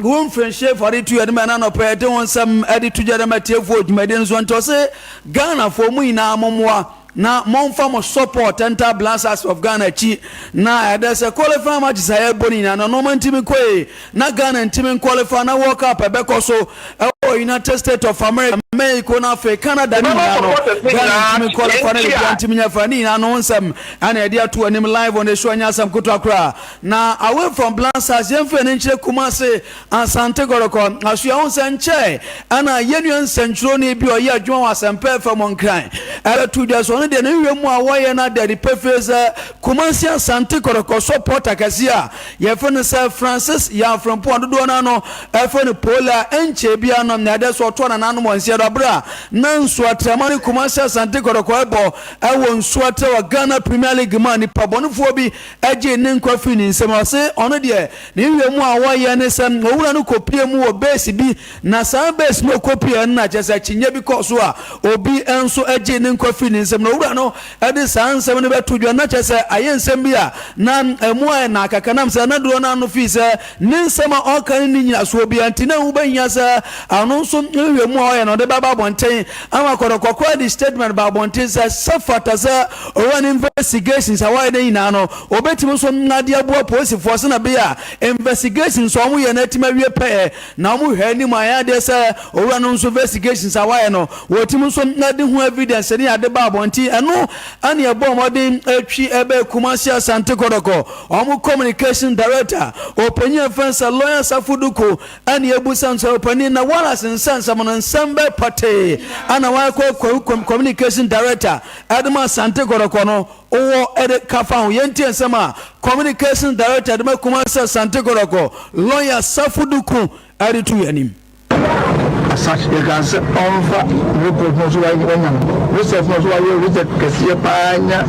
Winfried Schaefer de tu yɛde ma ɛna nɔpɛ yɛde wɔn nsɛm ɛde tu gya de ma tiefoɔ dwumadie no so. Nti ɔsɛ Ghanafoɔ mu nyinaa mɔmmoa na momfa mo support enter Black Stars of Ghana akyi na ɛdɛ sɛ qualifying matches a yɛbɔ no nyinaa no nɔɔma ntimi kɔe na Ghana ntimi qualify na World Cup ɛbɛkɔ so ɛwɔ United States of America. Mexico na afei Canada ne nyinaa no Ghana ntumi qualify na biribiara ntumi nyɛ fa ne nyinaa no ho nsɛm ɛna yɛde ato anim live on the show ɛnyɛ asɛm ketewa koraa na away from Black Stars yɛmfa yɛn ani nkyerɛ Kumasi Asante Kɔtɔkɔ asoɛ ho sɛ nkyɛe ɛna yɛn nua nsɛnkyerɛwni bi a ɔyɛ adwuma wɔ Asɛmpa FM Nkran ɛbɛto dwa sɛ ɔno deɛ ne nhwɛ mu a wɔyɛ no ada adi pefee sɛ Kumasi Asante Kɔtɔkɔ sɔpɔta kɛseɛ a yɛfrɛ no sɛ Francis Yaw Frimpong a dodoɔ no ara no ɛfrɛ no Pole a ɛnkyɛe biara no nea ɛda so ɔtoa nananom wɔ nseɛ do aberɛ a na Nsuatrɛma ne Kumasi Asante Kɔtɔkɔ ɛbɔ ɛwɔ Nsuatrɛ wɔ Ghana Premier League mu a nipa bɔnefoɔ bi gyee ne nkwa firii ne nsam. Ɔse ɔno deɛ ne nhwɛmu a wɔyɛ ne sɛ owura no kɔpie mu wɔ base bi na saa base no ɔkɔpie no na kyerɛ sɛ akyinnye bi kɔɔ so a obi nso gyee ne nkwa firii ne nsam na owura no de saa nsɛm no bɛto dwa na kyerɛ sɛ ayɛ nsɛm bi a na ɛmu ayɛ na akaka nam sɛ na dodoɔ no ano fii sɛ ne nsɛm a ɔka no nni nyinasoɔ biara nti na ɛho bɛhia sɛ ɔno nso nhwɛmu a ɔyɛ no ɔde bɛba abɔnten ama kɔdɔkɔ koraa de statement ba abɔnten sɛ sɛ fata sɛ Ɔwɔ ne investigations a wayɛ no nyinaa no, obetumi nso ade aboa polisifoɔ sɛnea ɛbɛyɛ a investigations a wɔyɛ no atumi awie pɛyɛ. Na wɔhwɛ anim a ɛyɛ adeɛ sɛ owura no nso investigations a wayɛ no, wɔtumi nso de ho evidence ne ade ba abɔnten. Ɛno ɛne ɛbɔ mmɔden atwi ɛbɛɛ Kumasi Asante Kɔtɔkɔ wɔn communication director, ɔpanyin a yɛfrɛ no sɛ Lawyer Safo Duku Ɛna yɛbusa no sɛ, Ɔpanin, na Wallace nsɛnsɛm no, nsɛm bɛn pɔtee na wayɛ communication director de ma Asante Kɔtɔkɔ no wɔ de ka fa ho? Yɛntie nsɛm a communication director de ma Kumasi Asante Kɔtɔkɔ, lawyer Safo Duku de to yɛn anim. As such, yɛkaa sɛ ɔmfa report no nso wanya no, research no nso wayɛ research kɛseɛ paa nya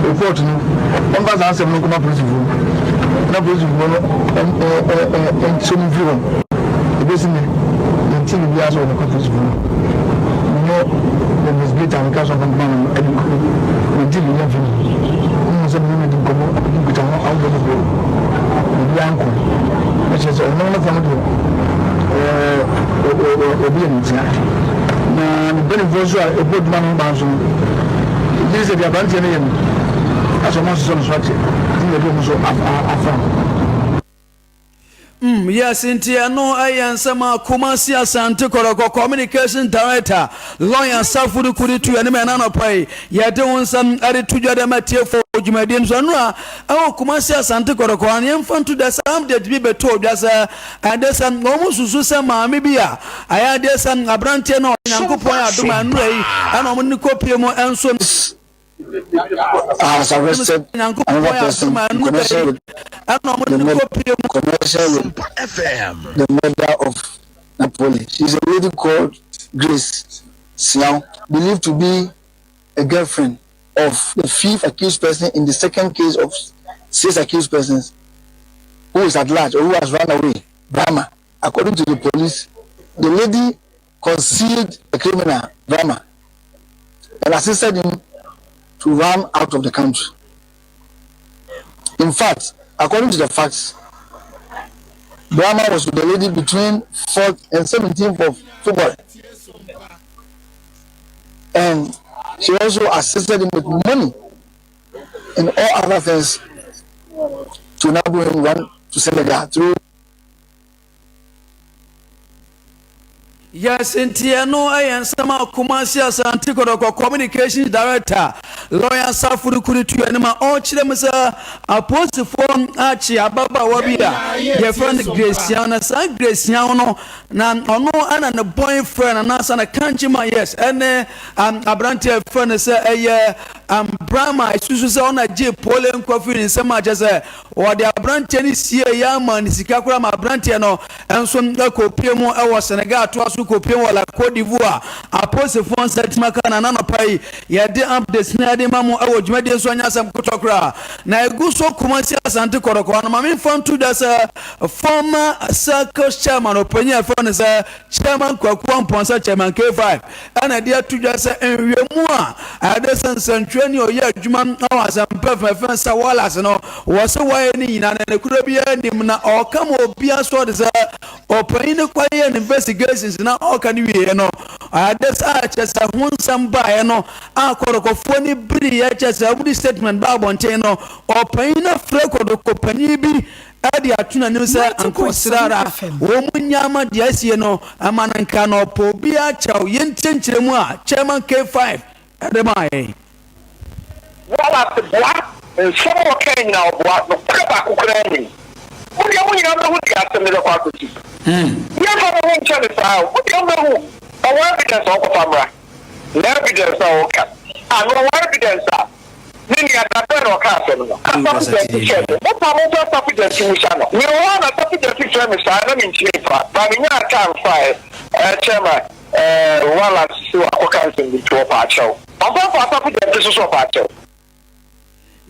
report no, ɔmfa saa asɛm no nkɔma polisifoɔ na polisifoɔ no nkyerɛ mu mfiri hɔ. Ɛbɛsi nnɛ, yɛnte biribiara sɛ wɔde kɔ polisifoɔ no. Me ne the investigator a meka sɛ ɔmfa nkɔma no no adi nkɔmmɔ, yɛnte biribiara mfiri ne hɔ. Wohu sɛ me ne no adi nkɔmmɔ, adi nkutaho ahodoɔ bebree, biribiara nkɔe. Na kyerɛ sɛ ɔno ne fa no deɛ, ɛɛ, wɔbu yɛn animtia. Na ne mpanimfoɔ nso a ɛbɔ adwuma no ho ban nso no, gye di sɛ deɛ aberanteɛ no yɛ no, asɛ wɔn asosɔ ne so akyɛ, nti na yɛde wɔn nso afa ho. Yes, nti ɛno ɛyɛ nsɛm a Kumasi Asante Kɔtɔkɔ Communication Director Lawyer Safo Duku de to anim ɛna anɔpa yi. Yɛde wo nsɛm ɛde to dwa de ma tiefo dwumadie no so. Ɛno a ɛwɔ Kumasi Asante Kɔtɔkɔ ano yɛmfa nto dwa sɛ update bi bɛtɔ dwa sɛ ɛde sɛ wɔn susu sɛ maame bi a ayɛ adeɛ sɛ aberanteɛ no a Nyankopɔn yɛ adom a nnura yi ɛna wɔn ne kɔpie mu ɛnso has arrested another person in connection with the murder, connection with the murder of Napoli. She's a lady called Grace Siao, believed to be a girlfriend of the fifth accused person in the second case of six accused persons who is at large or who has run away, Brahma. According to the police, the lady concealed the criminal, Brahma, and assisted him to run out of the country. In fact, according to the facts, Brahma was with the lady between 4th and 17th of February. And she also assisted him with money and all other things to enable him run to Senegal through Yes, nti ɛno yɛ nsɛm a Kumasi Asante Kɔtɔkɔ Communications Director, Lawyer Safo Dukuri tu anim a ɔrekyerɛ mu sɛ apolisifoɔ akye ababaawa bi a yɛfrɛ no Grace Young na saa Grace Young no na ɔno ɛna ne boyfriend anaasɛ ne kankyema yes ɛne um, aberanteɛ a yɛfrɛ no sɛ ɛyɛ um, Brahma esusu sɛ ɔna gye pole nkwa firi ne nsam a kyerɛ sɛ Wɔde aberanteɛ no sieeɛ ara maa no sika koraa ma aberanteɛ no nso kɔpue mu wɔ Senegal toa so kɔpue mu wɔ La Cote d'Ivoire. Apolisifoɔ nsa atumi aka no ananɔpa yi. Yɛde updates no de ma mo wɔ dwumadie nso anyɛ asɛm ketewa koraa. Na ɛgu so Kumasi Asante Kɔtɔkɔ no ma memfa nto dwa sɛ former circus chairman ɔpanyin a yɛfrɛ no sɛ Chairman Kwaku Amponsah Chairman K5 na ɛde ato dwa sɛ nhwehwɛmu a ɛde sɛ nsɛntwerɛni a ɔyɛ adwuma wɔ asɛmpa fɛfɛ sɛ Wallace no wɔ sɛ wɔayɛ ne nyinaa na nokorɛ biara nnim na ɔka ma obiara so ɔde sɛ Ɔpanyin no kɔyɛɛ no investigations na ɔka no wieɛ no, ade sɛ a kyerɛ sɛ ho nsɛm baeɛ no a kɔdɔkɔfoɔ no biriiɛ kyerɛ sɛ wɔde statement ba abɔnten no, ɔpanyin no afrɛ kɔdɔkɔ panyin bi de ato n'anim sɛ anka ɔsrɛ ara wɔn nyɛ ama deɛ asie no ma no nka na ɔpɛ obiara kyɛw. Yɛntie nkyerɛmu a Chairman K5 de maa yɛn. Wallace boa, nsɛm a ɔkae nyinaa ɔboa, nokorɛ baako koraa nnim. Mo deɛ mo nyinaa mobɛhu deɛ asɛm no bɛkɔ akɔsi. Yɛmfa mo ho nkyɛ no saa o, mo deɛ mobɛhu. Ɔwɔ evidence a ɔnkɔfa mmra. Na evidence a ɔka, ah na ɔwɔ evidence a, me nua da bɛn na ɔkaa asɛm no? Asafo Gyasi kyerɛ me. Mo paa momfa Asafo Gyasi mmisa no. Mewɔ hɔ a na Asafo Gyasi frɛ me saa na mentumi mfa, but menyaa time faeɛ. Eh chairman. Eh Wallace se wakɔka nsɛm bi nti ɔpa akyɛw. Ɔmfa mfa asafo gyante so so ɔpa akyɛw.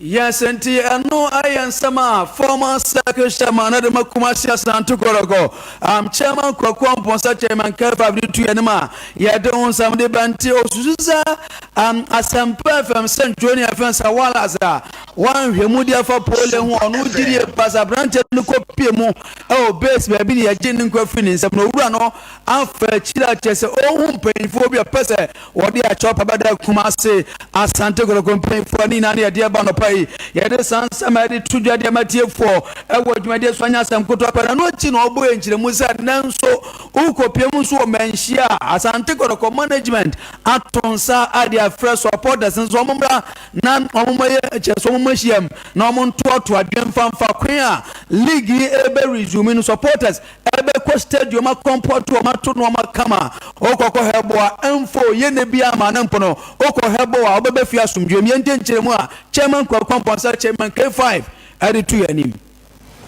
Yes, nti ɛno ɛyɛ nsɛm a former circle chairman na de ma Kumasi Asante Kɔtɔkɔ, um, chairman Kwaku Amponsah, chairman K5 de tu anim a yɛde ho nsɛm de ba. Nti osusu sɛ um, Asɛmpa FM sɛntwerɛni a yɛfrɛ sɛ Wallace a wanhwɛ mu de afa pole ho, ɔno gyidie pa sɛ aberanteɛ no kɔpie mu ɛwɔ base baabi ne yɛgye ne nkwa firi ne nsam na owura no afa akyiri a kyerɛ sɛ ɔhu mpanyinfoɔ bi a pɛ sɛ wɔde akyɛw pa bɛda Kumase Asante Kotoko mpanyinfoɔ ne nyinaa ne yɛde ɛba nɔpa yi. Yɛde saa nsɛm a yɛde to dwa de ama tiefoɔ ɛwɔ dwumadie so anya asɛm kotoa pɛ na ɛno akyi na ɔbɔ yɛ nkyerɛmu sɛ nnɛ nso wokɔpie mu nso wɔ manhyia a Asante Kotoko management ato nsa ade afrɛ supporters nso wɔn mmra na wɔn mmɛyɛ kyerɛ sɛ wɔn mmɛhyiam na wɔn ntoatoa adwene mfa kwan a league yi ɛbɛ resume no supporters Ɛbɛkɔ stadium akɔmpɔto wɔn ato nnoɔma kama. Wokɔ kɔ hɛbo a, ɛmfo yɛ nɛ biara ma no mpono. Wokɔ hɛbo a, wobɛba fie asomdwoeɛ mu. Yɛntie nkyerɛmu a Chairman Kwaku Amponsah, Chairman K5, de to yɛn anim.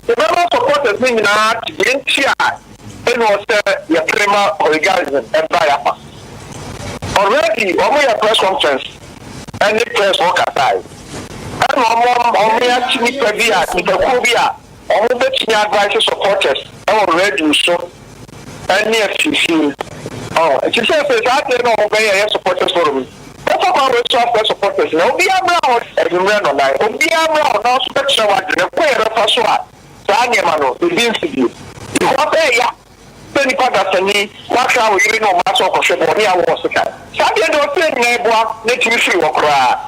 Yɛbɛma supporters no nyinaa ate deɛ nti a ɛnni hɔ sɛ yɛpere ma hooliganism ba yɛafa. Already wɔn yɛ press conference ɛne press hɔ kasae ɛna wɔn wɔn ate nipa bi a nipakuo bi a Ɔmo bɛtumi advice supporters wɔ radio so ɛne afifie mu. Ɔho nti seesei saa adeɛ no a ɔmo bɛyɛ ɛyɛ supporters forum yi, bɛfa kwan wei so afrɛ supporters na obiara mmra hɔ anwummerɛ nnɔnan, obiara mmra hɔ na wo nso bɛkyerɛ w'adwene kwan a yɛbɛfa so a saa nneɛma no ebi nsi bio. Because ɛɛya sɛ nipa dasani wakra wo yere ne wo mma sɛ ɔkɔhwɛ bɔɔl ne awɔ wo sekan. Saa deɛ deɛ ɔsɛ yɛn nyinaa yɛboa na ɛtumi firi hɔ koraa.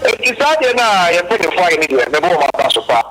Enti saa deɛ no a yɛn mpaninfoɔ ayɛ no deɛ mebɔ wɔn aba so paa.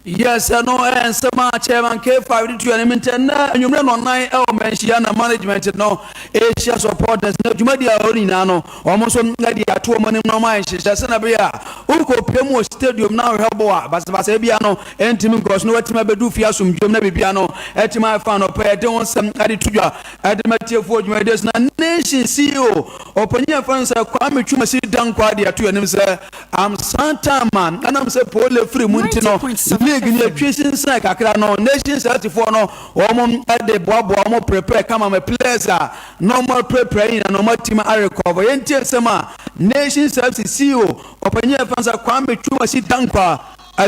Yes, ɛno ɛyɛ nsɛm a Chairman K5 de to anim nti ɛnnɛ anwummerɛ nnɔnnan ɛwɔ Manhyia na management no ɛrehyia supporters na dwumadi a ɛwɔ nyinaa no wɔn nso de ato wɔn anim na wɔn ayɛ nhyehyɛ sɛnea ɛbɛyɛ a wokɔpie mu wɔ stadium na ahwɛ bɔ a basabasa bia no ɛntumi nkɔ so na watumi abɛdu fie asomdwom na biribia no ɛtumi ayɛ fa anɔpɛ yɛde ho nsɛm de to dwa ɛde ma tiefoɔ dwumadi so na Nation CEO ɔpanyin a ɛfa no sɛ Kwame Twumasi Dankwa de ato anim sɛ Amsa time a ɛnam sɛ Pole firi mu nti no, league no yɛtwe sinsan kakra no, Nations FC foɔ no wɔn de boaboa wɔn prepare kama ma players a na wɔn apirapira yi nyinaa na wɔn atumi arekɔvɔ. Yɛntie nsɛm a Nations FC CEO ɔpanyin a yɛfrɛ no sɛ Kwame Twumasi Dankwa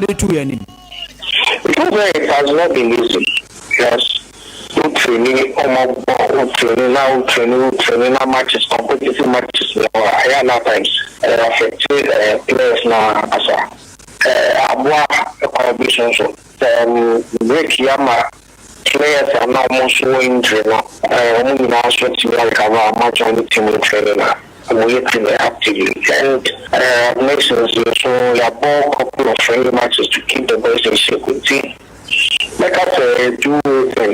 de to yɛn anim. It has not been easy, yes. Wo traini ɔmo bɔ wo traini na wo traini wo traini na matches competitive matches na wɔ a ɛyɛ a na at times ɛɛ affect ɛɛ players no ankasa ɛɛ aboa kwan bi so nso ɛɛm break yi ama players a na ɔmo nso wɔ injury no ɛɛ ɔmo nyinaa nso atumi a recover a ɔmo a join team no training a ɔmo yɛ team no actively and ɛɛ nations nso yɛabɔ couple of friendly matches to keep the boys in shape nti. Mɛka sɛ do thing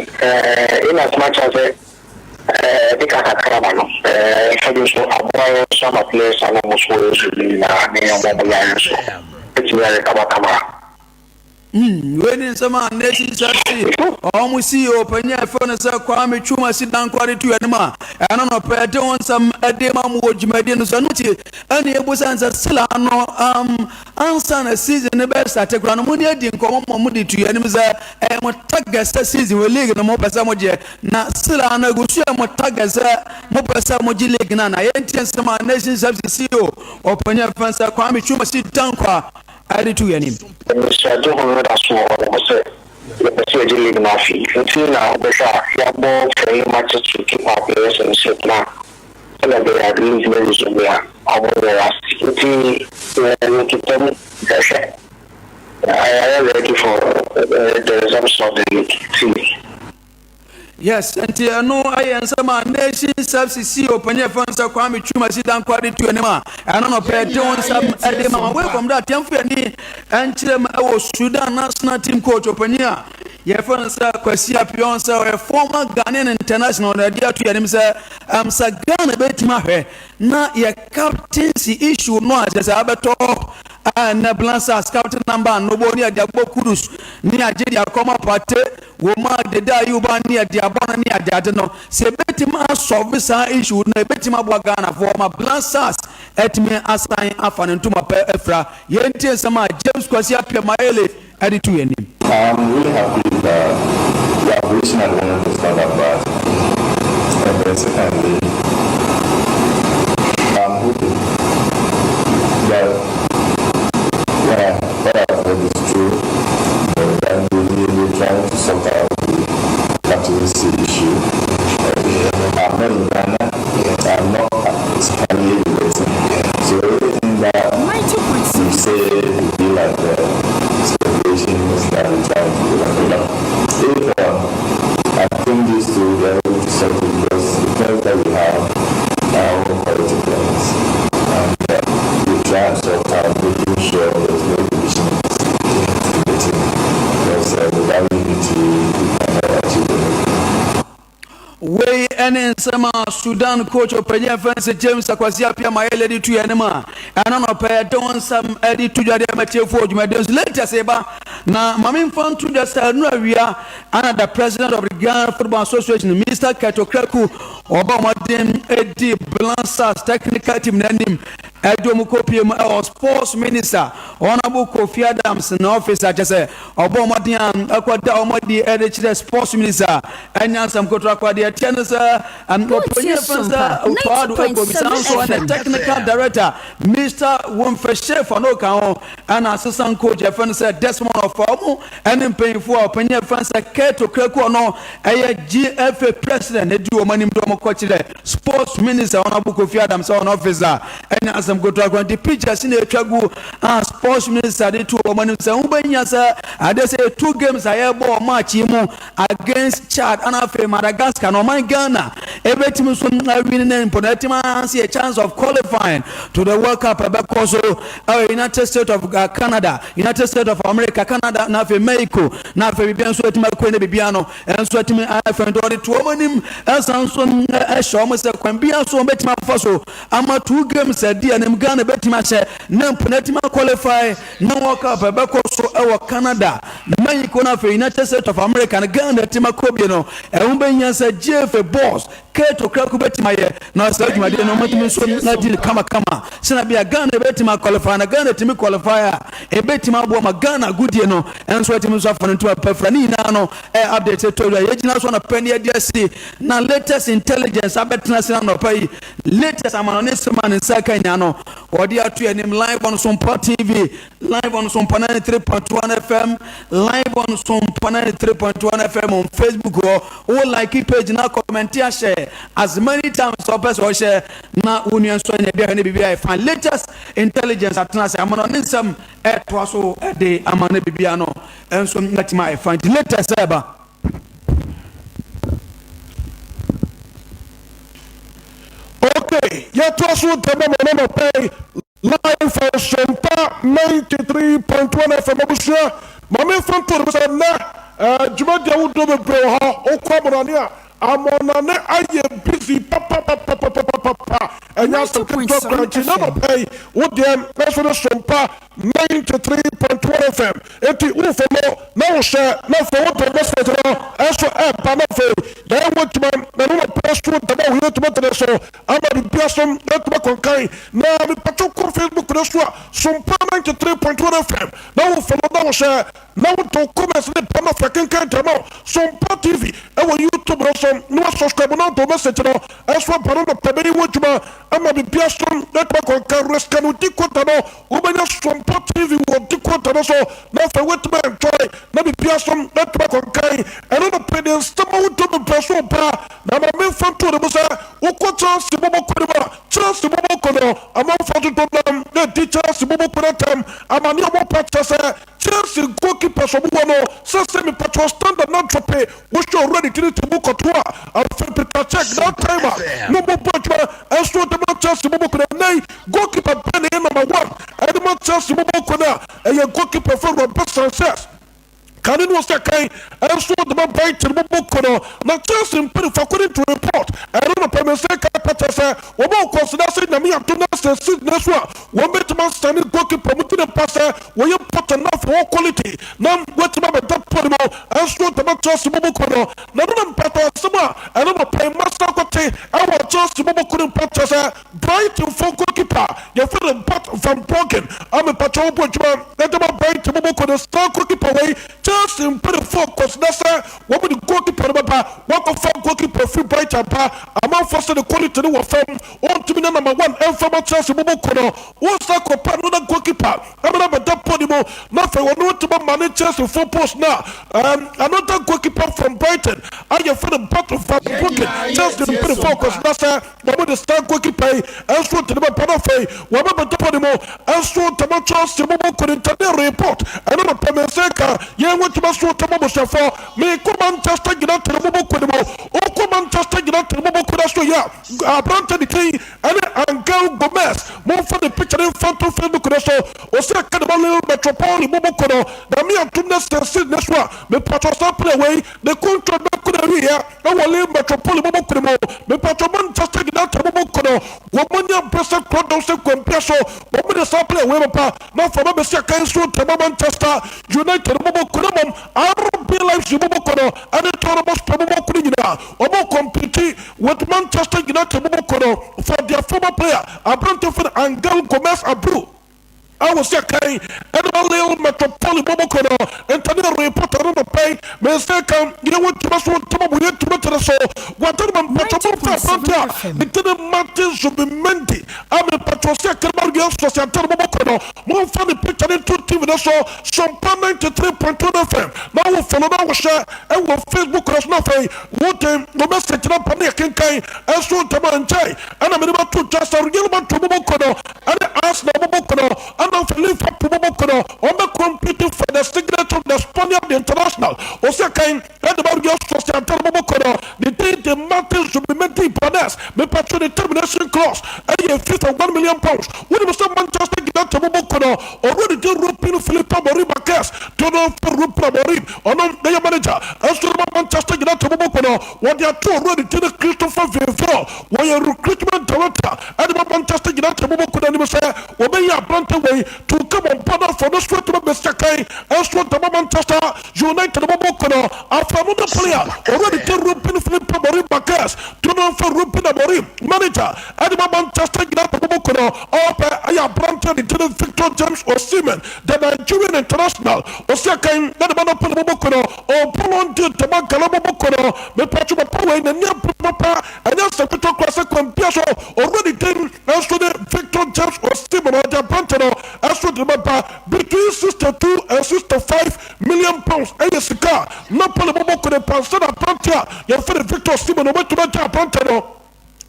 in as much as ɛde ka kakra ba no, ɛfa bi nso aboa yɛn nso ama players a na wɔn nso wɔ injury no nyinaa ne wɔn a wɔyare nso atumi arecover kama. Wei ne nsɛm a Nations FC wɔn CEO panyin a yɛfrɛ no sɛ Kwame Twumasi Dankwah de to anim a ɛno na ɔpɛ de ho nsɛm de ma mo wɔ dwumadie no so. Ɛno akyi ɛne yɛbusa no sɛ sila no um, Ansa na season no bɛ starte koraa no mo ne adi nkɔmɔ ma mo de tu yɛn anim sɛ ɛyɛ mo target sɛ season wɔ league no mo pɛ sɛ mo gye na still a no egu so yɛ mo target sɛ mo pɛ sɛ mo gye league no ana? Yɛntie nsɛm a Nations FC CEO ɔpanyin a yɛfrɛ no sɛ Kwame Twumasi Dankwah de tu yɛn anim. Anisoadehu no da so wɔ hɔnom sɛ yɛpɛ sɛ yɛgye league no afe yi nti na wobɛhwɛ a yɛabɔ friendly matches to keep our players in shape na Sɛdeɛ ɛbɛyɛ a league no resume a wɔnyɛ rusty nti yɛkita mu yɛhwɛ yɛayɛ ready for the resumption of the league nti. Yes, nti ɛno yɛ nsɛm a Nation Service CEO panyin a yɛfrɛ no sɛ Kwame Twumasi Dankwa de to anim a ɛno na ɔpɛ de ho nsɛm de ma. Away from that, yɛmfa yɛn ani nkyerɛ mu wɔ Sudan national team coach ɔpanyin a yɛfrɛ no sɛ Kwasi Appiah sɛ ɔyɛ former Ghanaian international na ɛde ato yɛn anim sɛ um, sɛ Ghana bɛtumi ahwɛ na yɛ captaincy issue no a kyerɛ sɛ abɛtɔ a ɛnɛ Blancas captain number anobo ne ɛde abɔ Kudus ne agye de akɔma Partey Wɔ mu a dede a Yuba ne ɛde abɔ no ne adeade no, sɛ yɛbɛtumi asɔlve saa issue no a, ɛbɛtumi aboa Ghanafoɔ ma Blancas atumi asan afa ne ntoma pɛ afira. Yɛntie nsɛm a James Kwasi Appiah Mayele de too yɛn anim. I'm really happy that the operation at the moment is not that bad and then secondly I'm hoping that what I what I've heard is true that they they trying to sort out the captaincy issue. I'm not in Ghana. I'm not physically relating. So everything that you say would be like the speculations that we trying to do. But if I think these two they are able to sort it because the players that we have are all quality players. And we try and sort out making sure there's no division in the team. Because without unity, we cannot achieve anything. Wei ne nsɛm a Sudan coach ɔpanyin a yɛfrɛ no sɛ James Akwasi Appiah Mayele de to yɛn anim a ɛno na ɔpɛ yɛde ho nsɛm de to dwa de ama tiefoɔ wɔ dwumadie so. Latest eba na ma memfa nto dwa sɛ ɛno awia ana the president of the Ghana Football Association Mr. Kurt Okraku ɔba ɔmɔden di Blancas technical team n'anim ɛde wɔn kɔpie mu ɛwɔ sports minister Honourable Kofi Adams na office akyɛ sɛ ɔbɔ ɔmɔden a ɛkɔda ɔmɔden ɛde kyerɛ sports minister ɛnyɛ asɛm kotoa kɔ deɛ ɛteɛ no sɛ ɔpanyin fɛn sɛ Otto Addo ɛkɔ nso ɛna technical director Mr. Womfɛ Schaefer no ka ho ɛna assistant coach ɛfɛn sɛ Desmond Ɔfa ɔmo ɛne mpanyinfoɔ a ɔpanyin ɛfɛn sɛ Kurt Okraku ɔno ɛyɛ GFA president ɛdi wɔn anim de wɔn kɔ kyerɛ sports minister Honourable Kofi Adams sɛ ɔno office a ɛnyɛ asɛm kotoa kora nti pictures na etwa gu a sports minister de to wɔn anim sɛ ho bɛnya sɛ ade sɛ two games a yɛbɔ match yi mu against Chad ana afei Madagascar na ɔman Ghana ebetumi nso awin ne mpo na ɛtumi ahansi a chance of qualifying to the World Cup ɛbɛkɔ so ɛwɔ United States of Canada, United States of America, Canada na afei Mexico na afei biribiara nso atumi akɔ ne biribiara no nso atumi afɛn nti ɔde to wɔn anim ɛsan nso ɛhyɛ wɔn sɛ kwan biara so wɔn bɛtumi afa so ama two games ɛdi anim Ghana bɛtumi ahyɛ na mpo na atumi qualify na World Cup ɛbɛkɔ so ɛwɔ Canada, Mexico na afei United States of America no Ghana atumi akɔ bie no ɛho bɛhia sɛ GFA boss Kurt Okraku bɛtumi ayɛ na saa dwumadie no ɔmatumi nso na di no kamakama sɛna bia Ghana bɛtumi aqualify na Ghana tumi qualify a ɛbɛtumi aboa ma Ghana agodie no nso atumi nso afa no nti apɛfra ne nyinaa no ɛ update tɔ dwa yɛgyina so anɔpa ne adi asi na latest intelligence abɛtena ase anɔpa yi latest amanɔne nsɛm a ne nsa ka nya no wɔde ato anim live on Sompa TV, live on Sompa 93.1 FM, live on Sompa 93.1 FM on Facebook hɔ. Wo like page na comment ahyɛ as many times ɔpɛ sɛ ɔhyɛ na wo nua nso anya bi ahwɛ ne biribi ayɛ fine. Latest intelligence atena ase amanɔne nsɛm ɛtoa so ɛde ama ne biribi ano nso natumi ayɛ fine. Latest ɛba. Okay, yɛtoa so ntɛm ama no anɔpa yi live on Sompa 93.1 FM abusua. Ma memfa nto no sɛ nnɛ eh, dwumadi ahodoɔ bebree wɔ hɔ. Wokɔ amɔnane a, amɔnane ayɛ busy papapapapapapa. Ɛnyɛ asɛm ketewa koraa nti na anɔpa yi wo deɛ nso ne Sompa 93.1 FM. Enti wo follow na wo share na afei wo de message no nso ɛba na afei yɛayɛ ho adwuma na no nɔpɛ so dɛm a woyɛ tumi tene so ama bibia so atumi akɔnkan na mepatwo kɔ Facebook no so a Sompa 93.1 FM na wo follow na wo share na wo de comments ne ba na afei akenkan dɛm a Sompa TV ɛwɔ YouTube no so na wa subscribe na wo de message no nso aba no nɔpɛ bɛyɛ ho adwuma ama bibia so atumi akɔnkan risk no di kota no Wobɛnya Sompa TV wɔ decoder no so na afei woatumi enjoy na biribiara so atumi akɔ nkan. Ɛno na pɛ deɛ nsɛm ahodoɔ bebree so ba, na ma memfa nto ne mu sɛ wokɔ Chelsea bɔbɔ kɔ no mu a, Chelsea bɔbɔ kɔ no amanfoɔ dodoɔ nam na ɛdi Chelsea bɔbɔ kɔ no atɛm. Amane a wɔpa kyerɛ sɛ Chelsea goalkeepers ɔmo wɔ no sɛ sɛ mepatwɔ standard na drɔpe. Wohwɛ owura ne tiri ti mu kɔto a, afei Peter Cech that time a na ɔmo bɔ adwuma ɛnso de ma Chelsea bɔbɔ kɔ no. Ɛnnɛ yi goalkeeper bɛn na ɛyɛ number one ɛde ma Chelsea bɔbɔ kɔ no a, ɛyɛ goalkeeper fɛ Robert Sanchez. Kane no ɔsɛ kan nso de ma Brighton bɔbɔ kɔ no, na Chelsea mpanyinfo, according to report ɛno no pɛ mɛsɛ ka pɛtɛ sɛ wɔn consider sɛ Nyame adom na sɛ season no so a wɔn bɛtumi asane goalkeeper mu gyina mpa sɛ wɔyɛ important na afei wɔ quality na wɔatumi abɛda pɔ no mu nso de ma Chelsea bɔbɔ kɔ no. Na ɛno na mpɛtɛ asɛm a ɛno no pɛ masa kɔte ɛwɔ Chelsea bɔbɔ kɔ no mpa kyerɛ sɛ Brighton fo goalkeeper yɛfrɛ no Bart van Bruggen a mepakyɛ wobɔ adwuma ɛde ma Brighton bɔbɔ kɔ no. Saa goalkeeper wei, Chelsea mpanimfoɔ consider sɛ wɔn de goalkeeper no bɛba. Wɔakɔfa goalkeeper firi Brighton ba, amanfoɔ sɛ ne quality no wɔ fam, ɔntumi nyɛ number one ɛmfa ma Chelsea bɔbɔ kɔ no. Wɔsa kɔpa another goalkeeper ɛmɛ bɛda pɔ ne mu na afei wɔn atumi ama ne Chelsea fo post na another goalkeeper from Brighton a yɛfrɛ no Bart van Bruggen. Chelsea mpanimfoɔ consider sɛ wɔn de saa goalkeeper yi nso de ne bɛba no, afei wɔn bɛbɛda pɔ ne mu nso ntama Chelsea bɔbɔ kɔ ne ntane report ɛno no pɛ mɛsɛ ka yɛn wɔtuma so ntama busuafoɔ. Mekɔ Manchester United bɔbɔ kɔ ne mu, ɔkɔ Manchester United bɔbɔ kɔ na so yɛ aberante ne din ɛne Angel Gomez. Momfa ne picture ne mfa nto Facebook no so. Ɔsɛ ɛka ne ma Lille Metropole bɔbɔ kɔ no na me atom ne sɛsi ne so a mepatɔ saa player wei ne contract bɛkɔ na awieɛ ɛwɔ Lille Metropole bɔbɔ kɔ no mu. Mepatɔ Manchester United bɔbɔ kɔ no, wɔn anya mpɛ sɛ korɔdɔm sɛ kwampia so wɔn de saa player wei papa na afɔ bɛbɛsi akan so ntɛma Manchester United bɔbɔ kɔ no. Mmom RB Leipzig bɔbɔ kɔ no ɛne Tottenham Hotspur bɔbɔ kɔ no nyinaa wɔn compete with Manchester United bɔbɔ kɔ no for their former player aberante fɛ Angel Gomez Abreu a wɔsi akan ɛde ma Lille Metropole bɔbɔ kɔ no. Ntane reporter no nɔpɛn mɛnsa kan yɛn wɔ ntoma so ntoma bɔ yɛn ntoma tene so wɔade no. Mpatwɔ mo fɛ aberante a ne tene Martin Zubimendi a mepatwɔ si akan ma Real Sociedad bɔbɔ kɔ no, momfa ne picture ne nto TV no so, Sompa 93.1 FM, na wo follow na wohyɛ ɛwɔ Facebook no so, na afei wode wo message na ba ne yɛkenkan ɛnso ntɛm a nkyɛn. Ɛna mede bɛto dwa sɛ Real Madrid bɔbɔ kɔ no ɛne Arsenal bɔbɔ kɔ no ɛna afei Liverpool bɔbɔ kɔ no wɔn bɛ compete for the signature of the Spaniard international ɔsɛ kan ɛde ba Real Sociedad bɔbɔ kɔ no ne din de Martin Zubimendi Ibanez. Mepatro ne termination clause ɛyɛ £51 million. Wonim sɛ Manchester United bɔbɔ kɔ no already de Ruben Felipe Amorim Marquez to no for Ruben Amorim, ɔno ɛyɛ manager ɛnso no ma Manchester United bɔbɔ kɔ no. Wɔde ato already de ne Christopher Vivell, wɔyɛ recruitment director ɛde ma Manchester United bɔbɔ kɔ no anim sɛ wɔbɛyɛ aberante wei to come on board afɔ no so atuma bɛsi kan ɛnso ntama Manchester United bɔbɔ kɔ no. Afei another player already de Ruben Felipe Amorim Marquez to no for Ruben Amorim, manager ɛde ma Manchester United bɔbɔ kɔ no, ɔpɛ ɛyɛ aberante de de Victor James Osimhen, the Nigerian international ɔsi akan ɛde ma no pɛ bɔbɔ kɔ no. Ɔpɔlɔ ndi ntama gala bɔbɔ kɔ no. Mepatwo papa wei n'ani abere papa, ɛnyɛ sɛ ketewa kora sɛ kwampia so already den ɛnso de Victor James Osimhen. Ɔde aberante no ɛso de bɛba between £62 and £65 million. Ɛyɛ sika Napoli bɔbɔ kɔ ne pansa na aberante a yɛfrɛ no Victor Osimhen ɔbɛtumi agye aberante no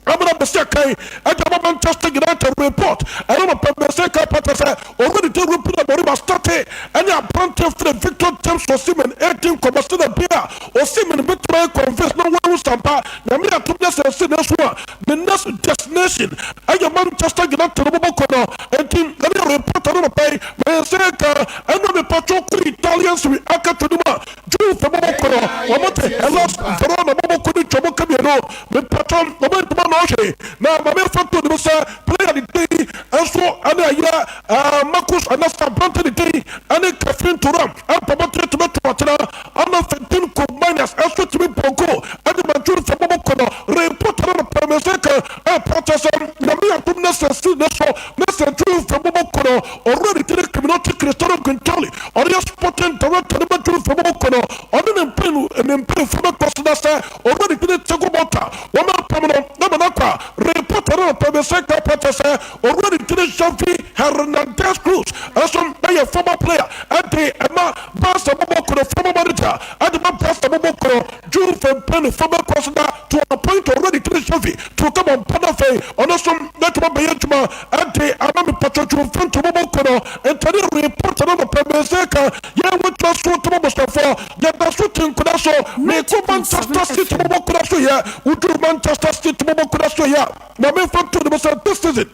amuna bɛsi akan ɛde ama Manchester United. Report ɛno no pɛ bɛsɛ ka pata sɛ already de Ruben Amorim astart ɛne aberante frɛ Victor James Osimhen ɛdi nkɔmmɔ sɛ na bi a Osimhen bɛtumi ayɛ convince na wɔahu sampa Nyame atom nyɛ sɛ ɛsi ne so a the next destination ɛyɛ Manchester United bɔbɔ kɔ no. Enti ɛne report ɛno no pɛ bɛsɛ ka. Ɛno mepatwo kɔ Italian Serie A kato no mu a, Juve bɔbɔ kɔ no wɔn te Hellas Verona bɔbɔ kɔ ne twɛ ka mmienu. Mepatwo wɔn ntoma na ɔhwɛ na maame fa to ne mu sɛ player ne din nso ɛne ɛyɛ Marcus anasa aberante ne din ɛne Khephren Thuram ɛmpɔbɔ tumi to ɔkyena ana Fentin Koopmeiners ɛnso tumi bɔnko ɛde ma Juve bɔbɔ kɔ no. Report no pɛmɛsɛ ka ɛpɔtɔ sɛ Nyame atom ne sɛ si ne so ne sɛ Juve bɔbɔ kɔ no already tene Criminality Cristiano Guintoli, ɔno yɛ sporting director ne ma Juve bɔbɔ kɔ no, ɔne ne mpanyinfoɔ bɛkɔ so na sɛ already tene Thiago Motta wɔn apam no na ma nakɔ a. Report no pɛmɛsɛ ka pɔtɔ sɛ already tene Xavi Hernandez Cruz ɛnso ɛyɛ former player ɛde ɛma Barca bɔbɔ kɔ no former Afei mpanyinfoɔ bɛ consider to appoint already tene Xavi to come on board. Afei ɔno nso bɛtumi abɛyɛ adwuma ɛde ama me patwatwo mfɛnto bɔbɔ kɔ no ntɛne report no nɔpɛ mɛsɛ ka yɛn wɔtwa so tɔmɔ bɔsɔfoɔ yɛda so te nkona so mekɔ Manchester City bɔbɔ kora so yɛ woduru Manchester City bɔbɔ kora so yɛ na memfa nto ne mu sɛ this season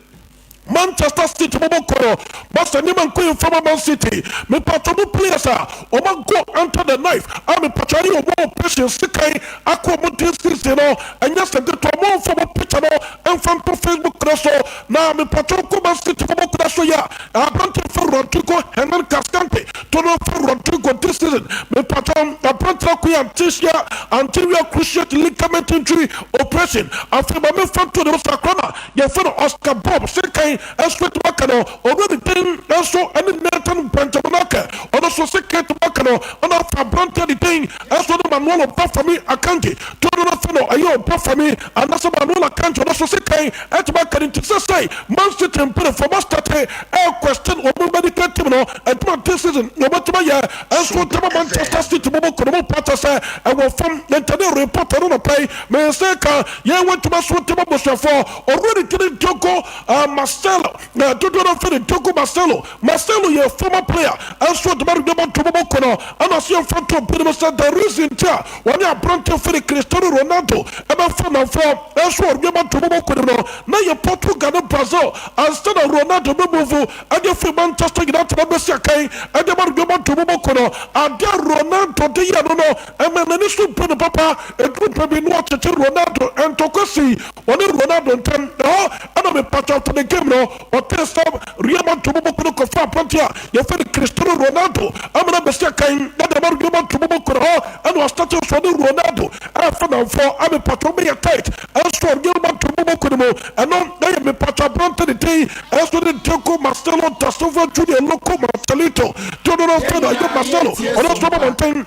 Manchester City bɔbɔ kɔ no basa nneɛma nkɔ yɛn fama Man City. Mepatwa mo players a ɔma go under the knife a mepatwa ayɛ ɔmo operation sekan akɔ ɔmo this season no, ɛnyɛ sɛ ketewa. Mo nfa mo picture no ɛmfa nto Facebook no so na mepatwa kɔ Man City bɔbɔ kora so yɛ a aberante fɛ Rodrigo Hernan Cascante to no fɛ Rodrigo this season mepatwa aberante akɔ yɛ anterior cruciate ligament injury operation. Afei ma mefa nto ne mo sakora na yɛfɛ no Oscar Bob sekan ɛso tuma aka no ɔno ne den ɛso ɛne Nathan Benjamin aka ɔno so sekan tuma aka no ɔno afa aberante ne den ɛso ne Manuel Ɔbafami Akanji to no no fɛ no ɛyɛ Ɔbafami anasɛ Manuel Akanji ɔno so sekan ɛtuma aka no. Nti sɛ Man City mpanyinfoɔ ma start ɛ question wɔn medical team no ɛtuma this season na wɔbɛtuma yɛ ɛnso tɛma Manchester City bɔbɔ kɔnɔ mu pata sɛ ɛwɔ fam. Ntɛne report no nɔpɛ yi mɛnsɛn ka yɛn wɔntuma so tɛma busuafoɔ ɔwura ne tiri Diogo Marcelo na dodoɔ no fɛ ne Diogo Marcelo. Marcelo yɛ former player ɛnso dema no dema to bɔbɔ kɔnɔ ɛna so yɛmfa to binom sɛ the reason ti a wɔne aberante fɛ Cristiano Ronaldo ɛbɛfa namfoɔ ɛnso ɔdema to bɔbɔ kɔnɔ no na yɛ Portugal ne Brazil ansa na Ronaldo bɛ move ɛde firi Manchester United abɛsi akan ɛde ma no dema to bɔbɔ kɔnɔ. Adeɛ Ronaldo de yɛ no ɛmɛ n'ani so mpe ne papa eduru pɛ bi no ɔkyekye Ronaldo ntɔkwa si ɔne Ronaldo ntam ɛhɔ. Ɛna mepatwa after the game no ɔte sɛ Real Madrid bɔbɔ kɔnɔ kɔfa aberante a yɛfɛ no Cristiano Ronaldo amana bɛsi akan na de ma Real Madrid bɔbɔ kɔnɔ hɔ. Ɛna ɔ start so ɔne Ronaldo ɛfa namfo a mepatwa ɔbɛyɛ tight ɛnso Real Madrid bɔbɔ kɔnɔ mu. Ɛno ɛyɛ mepatwa aberante ne din ɛnso ne Diego Marcelo da Silva Junior Loco Marcelito Teodoro fɛ no ɛyɛ Marcelo ɔno nso bɔ mmɔnten.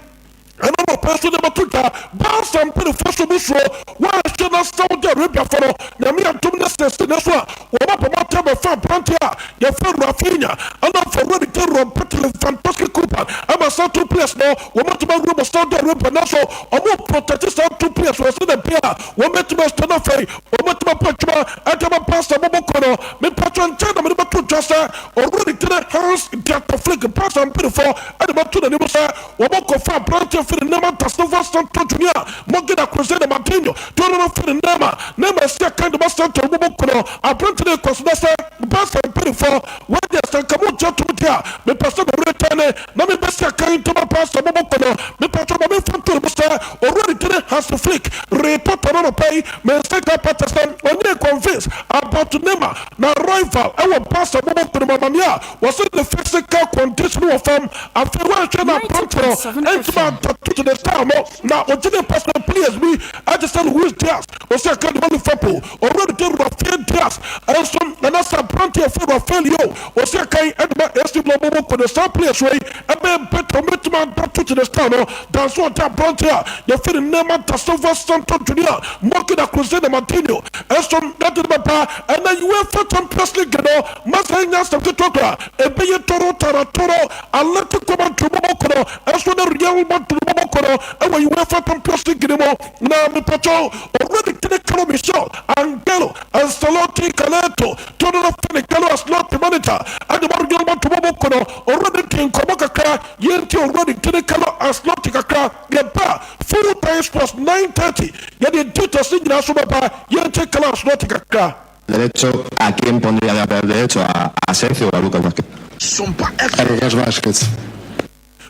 Ɛno na ɔpɛ so de bɛto dwa. Baasa mpanimfoɔ so mu soɔ wɔahwɛ na Saudi Arabia fo no Nyame adom ne sɛsi ne so a wɔbɛbɔ mɔtɛ bɛfa aberante a yɛfrɛ Raphinha ɛna afa wura de Robert Lewandowski Cooper ama saa two players no wɔmatumi awura mu Saudi Arabia. Nanso ɔmo protect saa two players wɔ sɛ na bia a wɔmɛtumi asitɔ no afei wɔmɛtumi abɔ adwuma ɛde ama Barca bɔbɔ kɔ no. Mepatwa nkyɛn na mede bɛto dwa sɛ ɔwura de tene Hans Dieter Flick Barca mpanimfoɔ ɛde bɛto n'anim sɛ wɔbɛkɔfa aberante firi Neymar da Silva Santos Junior Mogida Cruzeiro Martinho toro no firi Neymar. Neymar si akan de ba Santos bɔbɔ kɔ no. Aberante no kɔ so na sɛ Barca mpanimfoɔ wɔde sɛ nka mo gye tom deɛ a mepɛ sɛ meretɛne na mebɛsi akan ntoma Barca bɔbɔ kɔ no. Mepatwa ma memfa nto mu sɛ owura ne tene Hans Flick report no nɔpɛ yi mensɛ ka pata sɛ ɔnyɛ convince about Neymar na rival ɛwɔ Barca bɔbɔ kɔ no mu amane a wɔsɛ ne physical condition wɔ fam. Afei wɔahwɛ no aberante no ɛntumi adapt to the style no na ɔgye ne personal players bi ɛte sɛ Luis Diaz ɔsɛ aka de ma Liverpool ɔwura ne de Rafael Diaz ɛnso ɛna sɛ aberante ɛfɛ Rafael Leao ɔsɛ akan ɛde ma AC Milan bɔbɔ kɔ no. Saa players wei ɛbɛyɛ better ɔmɛtumi adapt to the style no danso ɔde aberante a yɛfɛ ne Neymar da Silva Santos Junior Mogida Cruzeiro Martinho ɛnso ɛde ne bɛba. Ɛna UEFA Champions League no masa nya asɛm ketewa kora ɛbɛyɛ toro tara toro Atletico Madrid bɔbɔ kɔ no ɛnso ne Real Madrid bɔbɔ kɔ no ɛwɔ UEFA Champions League no mu. Na mepatɔ ɔwura ne tene Carlo Michel Angelo Ancelotti Caleto todo no fɛ ne Carlo Ancelotti manager ɛde ma Real Madrid bɔbɔ kɔ no. Ɔwura ne di nkɔmmɔ kakra yɛnti ɔwura ne tene Carlo Ancelotti kakra. Yɛba Full Time Sports 9:30 yɛde details ne nyinaa so bɛba. Yɛnti Carlo Ancelotti kakra. Derecho, ¿a quién pondría de lateral derecho? ¿A Sergio o a Lucas Vázquez? A Lucas Vázquez.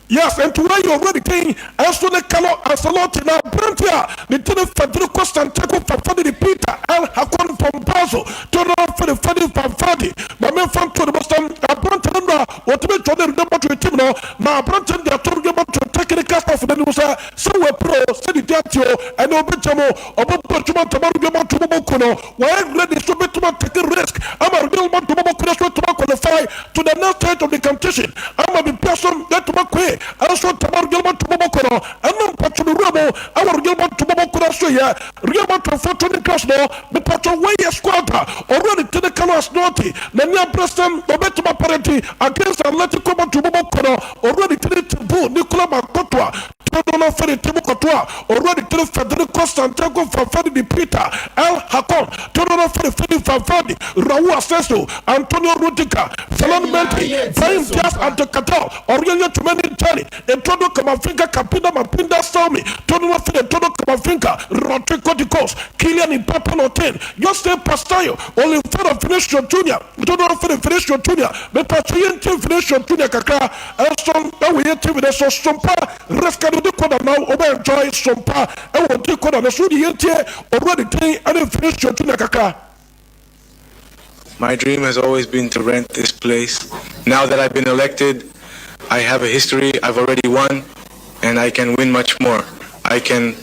Yes, nti wɔyɛ owura ne din ɛnso ne Carlo Ancelotti na aberante a ne din Federico Santiago Valverde ne Peter El Hakon Bombazo to no fɛde fɛde Valverde ma memfa nto ne bɔsɛm aberante no no a wɔtumi jɔ ne Real Madrid team no na aberante no de ato Real Madrid technical staff n'anim sɛ wɔapira o sɛ ne di ate o ɛne ɔbɛgya mu ɔbɛbɔ adwuma ntama Real Madrid bɔbɔ ko no. Wɔyɛ ready so bɛtumi take risk ama Real Madrid bɔbɔ ko no so tumi qualify to the next stage of the competition ama bibia so ɛtumi koe ɛnso ntama Real Madrid bɔbɔ ko no. Ɛno mpatwo no wura mu ɛwɔ Real Madrid bɔbɔ ko no so yɛ Real Madrid fo Toni Kroos no. Mepatwo wɔyɛ squad a ɔwura ne tene Carlo Ancelotti n'ani abere sɛm ɔbɛtumi aparenti against Atletico Madrid bɔbɔ ko no. Ɔwura ne tene Thibaut Nicolas Makoto a todo no fɛre Thibaut Courtois ɔwura ne tene Federico Santiago Valverde de Peter El Hakon, Teodoro Fede Fede Valverde, Raul Asensio, Antonio Rudiger, Ferland Mendy, Brahim Diaz Abdelkader, Aurelien Tchouameni Dani, Eduardo Camavinga Kabinda Mapinda Salmi, Teodoro Fede Eduardo Camavinga, Rodrigo de Goes, Kylian Mbappe Lottin, Jose Pastayo, Oliveira Vinicius Junior, Teodoro Fede Vinicius Junior, Mepatwo yɛntie Vinicius Junior kakra nso wɔ yɛn TV no so, Sompa Resca no decoder na wobɛ enjoy Sompa wɔ decoder no so, wode yɛntie Owura ne din ne Vinicius Junior kakra. My dream has always been to rent this place. Now that I've been elected, I have a history. I've already won, and I can win much more. I can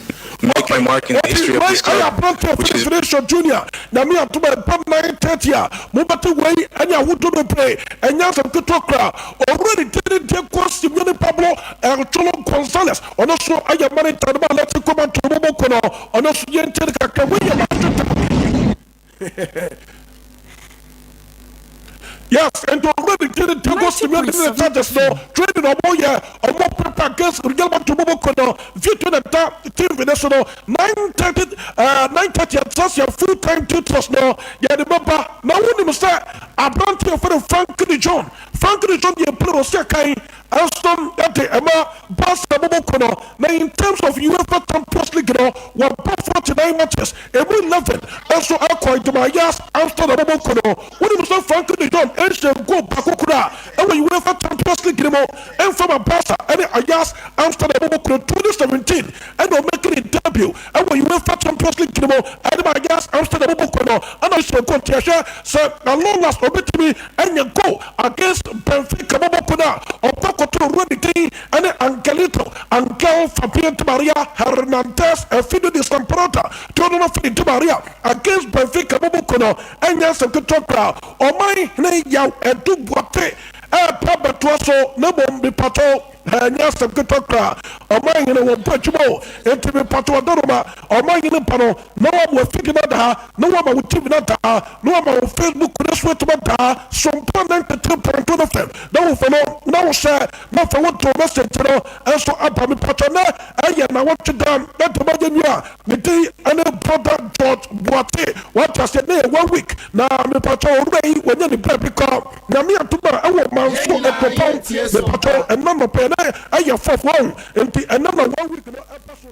make my mark in the history of Wei this ɛyɛ club, aberanteɛ which firi is Vinicius Junior. Nyame adom a ɛba 9:30 a mobɛte wei ɛne ahodoɔ bebree. Ɛnyɛ asɛm ketewa koraa. Owura ne din ne Diego Simeone Pablo El Cholo Gonzalez. Ɔno nso ɛyɛ manager no ma Atletico Madrid bɔbɔ kuo no. Ɔno nso yɛntie no kakra. Wei yɛ Madrid derby. Yes, and already did it. Diego Simeone ne 90.7 charges no FM. training ɔmo yɛ ɔmo prepare against Real Madrid bɔbɔ kɔ no video na da TV ne so no 9:30 9:30 ɛkyerɛ full time details no yɛde bɛba na wonim sɛ aberante yɛfrɛ no Frank de Jong. Frank de Jong yɛ player ɔsi akan ɛnso ɛde ɛma Barca bɔbɔ kɔ no na in terms of UEFA Champions League no wɔbɔ 49 matches, emu 11 ɛnso akɔ adwuma Ajax Amsterdam bɔbɔ kɔ no. Wonim sɛ Frank de Jong ɛnhyɛ goal baako koraa ɛwɔ UEFA Champions League no mu ɛmfa ma Barca ɛne Ajax Amsterdam bɔbɔ kɔ no. 2017 ɛna ɔmake ne debut ɛwɔ UEFA Champions League no mu ɛde ma Ajax Amsterdam bɔbɔ kɔ no ɛna ɔhyɛ goal. Nti ɛhwɛ sɛ at long last ɔbɛtumi ɛnyɛ goal against Benfica bɔbɔ kɔ no a ɔkɔ kɔtɔ owura ne din ɛne Angelito Angel Fabian Di Maria Hernandez Efido de Samprota Teodoro Fede Di Maria against Benfica bɔbɔ kɔ no. Ɛnyɛ asɛm ketewa koraa. Ɔman hene Yaw Ɛdu Boate ɛɛpa bɛtoa so na mmom mepatɔ ɛnyɛ asɛm ketewa koraa. Ɔman hene wɔ bɔ adwuma o, enti mepatɔ ɔdɔroma ɔman hene mpa no na wama wafidi no ada ha na wama wo TV no ada ha na wama wo Facebook ne so atuma da ha. Sompa 93.1 FM na wofɛ no na wohyɛ na afei woto message no nso aba. Mepatɔ nɛ ɛyɛ na wɔtwe da na dɛm ayɛ nua ne din ɛne Brother George Boate wate aseɛ ne yɛ one week na mepatɔ owura yi wɔnyɛ ne brɛ bi kɔ. Nyame adom a ɛwɔ Manso Ɛkuropɔn mepatɔ ɛna nɔpɛ ne ɛyɛ fourth wɔn nti ɛna na one week no ɛba so.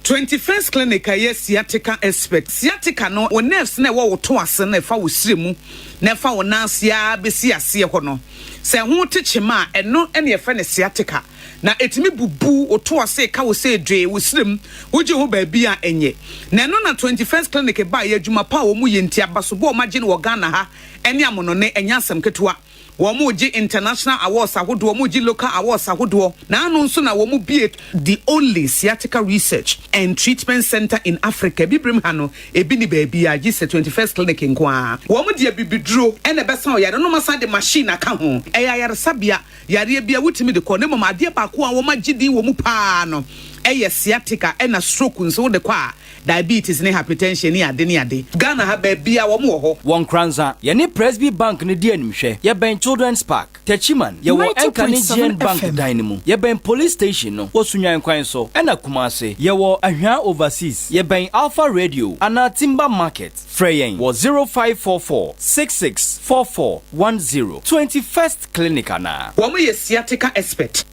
21st Clinic a ɛyɛ sciatica expert. Sciatica no, wo nerves na ɛwɔ wo to ase na ɛfa wo srɛ mu na ɛfa wo nan ase ara bɛsi aseɛ hɔ no, sɛ ɛho te kyema a, ɛno na yɛfrɛ no sciatica. Na ɛtumi bubu wo to ase, ka wo sɛ dwee, wo srɛ mu, wogye ho baabi a ɛnyɛ. Na ɛno na 21st Clinic baeɛ, adwuma pa a wɔyɛ nti, abasobɔ a wɔagye no wɔ Ghana ha ne amonone, ɛnyɛ asɛm ketewa. Wɔregye international awards ahodoɔ, wɔregye local awards ahodoɔ. Na ano nso na wɔbue the only sciatica research and treatment center in Africa. Abibirem ha no, ebi ni baabiara gye sɛ 21st Clinic nko ara. Wɔde abibiduro na ɛbɛsa ɔyare no, na wɔasan de machine aka ho. Ɛyɛ ayaresabea, yareɛ biara wotumi de kɔ. Na mmom adeɛ baako a wɔagye din wɔ mu pa ara no yɛ sciatica, ɛna stroke nso wode kɔ a, diabetes ne hypertension ne ade ne ade. Ghana ha baabiara wɔn wɔ hɔ. Wɔ Nkoranza, yɛne Presby Bank no di animhwɛ. Yɛbɛn Children's Park. Techiman, yɛwɔ Ɛnka ne 90.7 GN Bank FM. dan no mu. Yɛbɛn Police Station no wɔ Sunyani kwan so. Ɛna Kumasi, yɛwɔ Ahwea Overseas. Yɛbɛn Alpha Radio anaa Timber Market. Frɛ yɛn wɔ 0544 66 44 10. 21st Clinic anaa. Wɔn yɛ sciatica expert.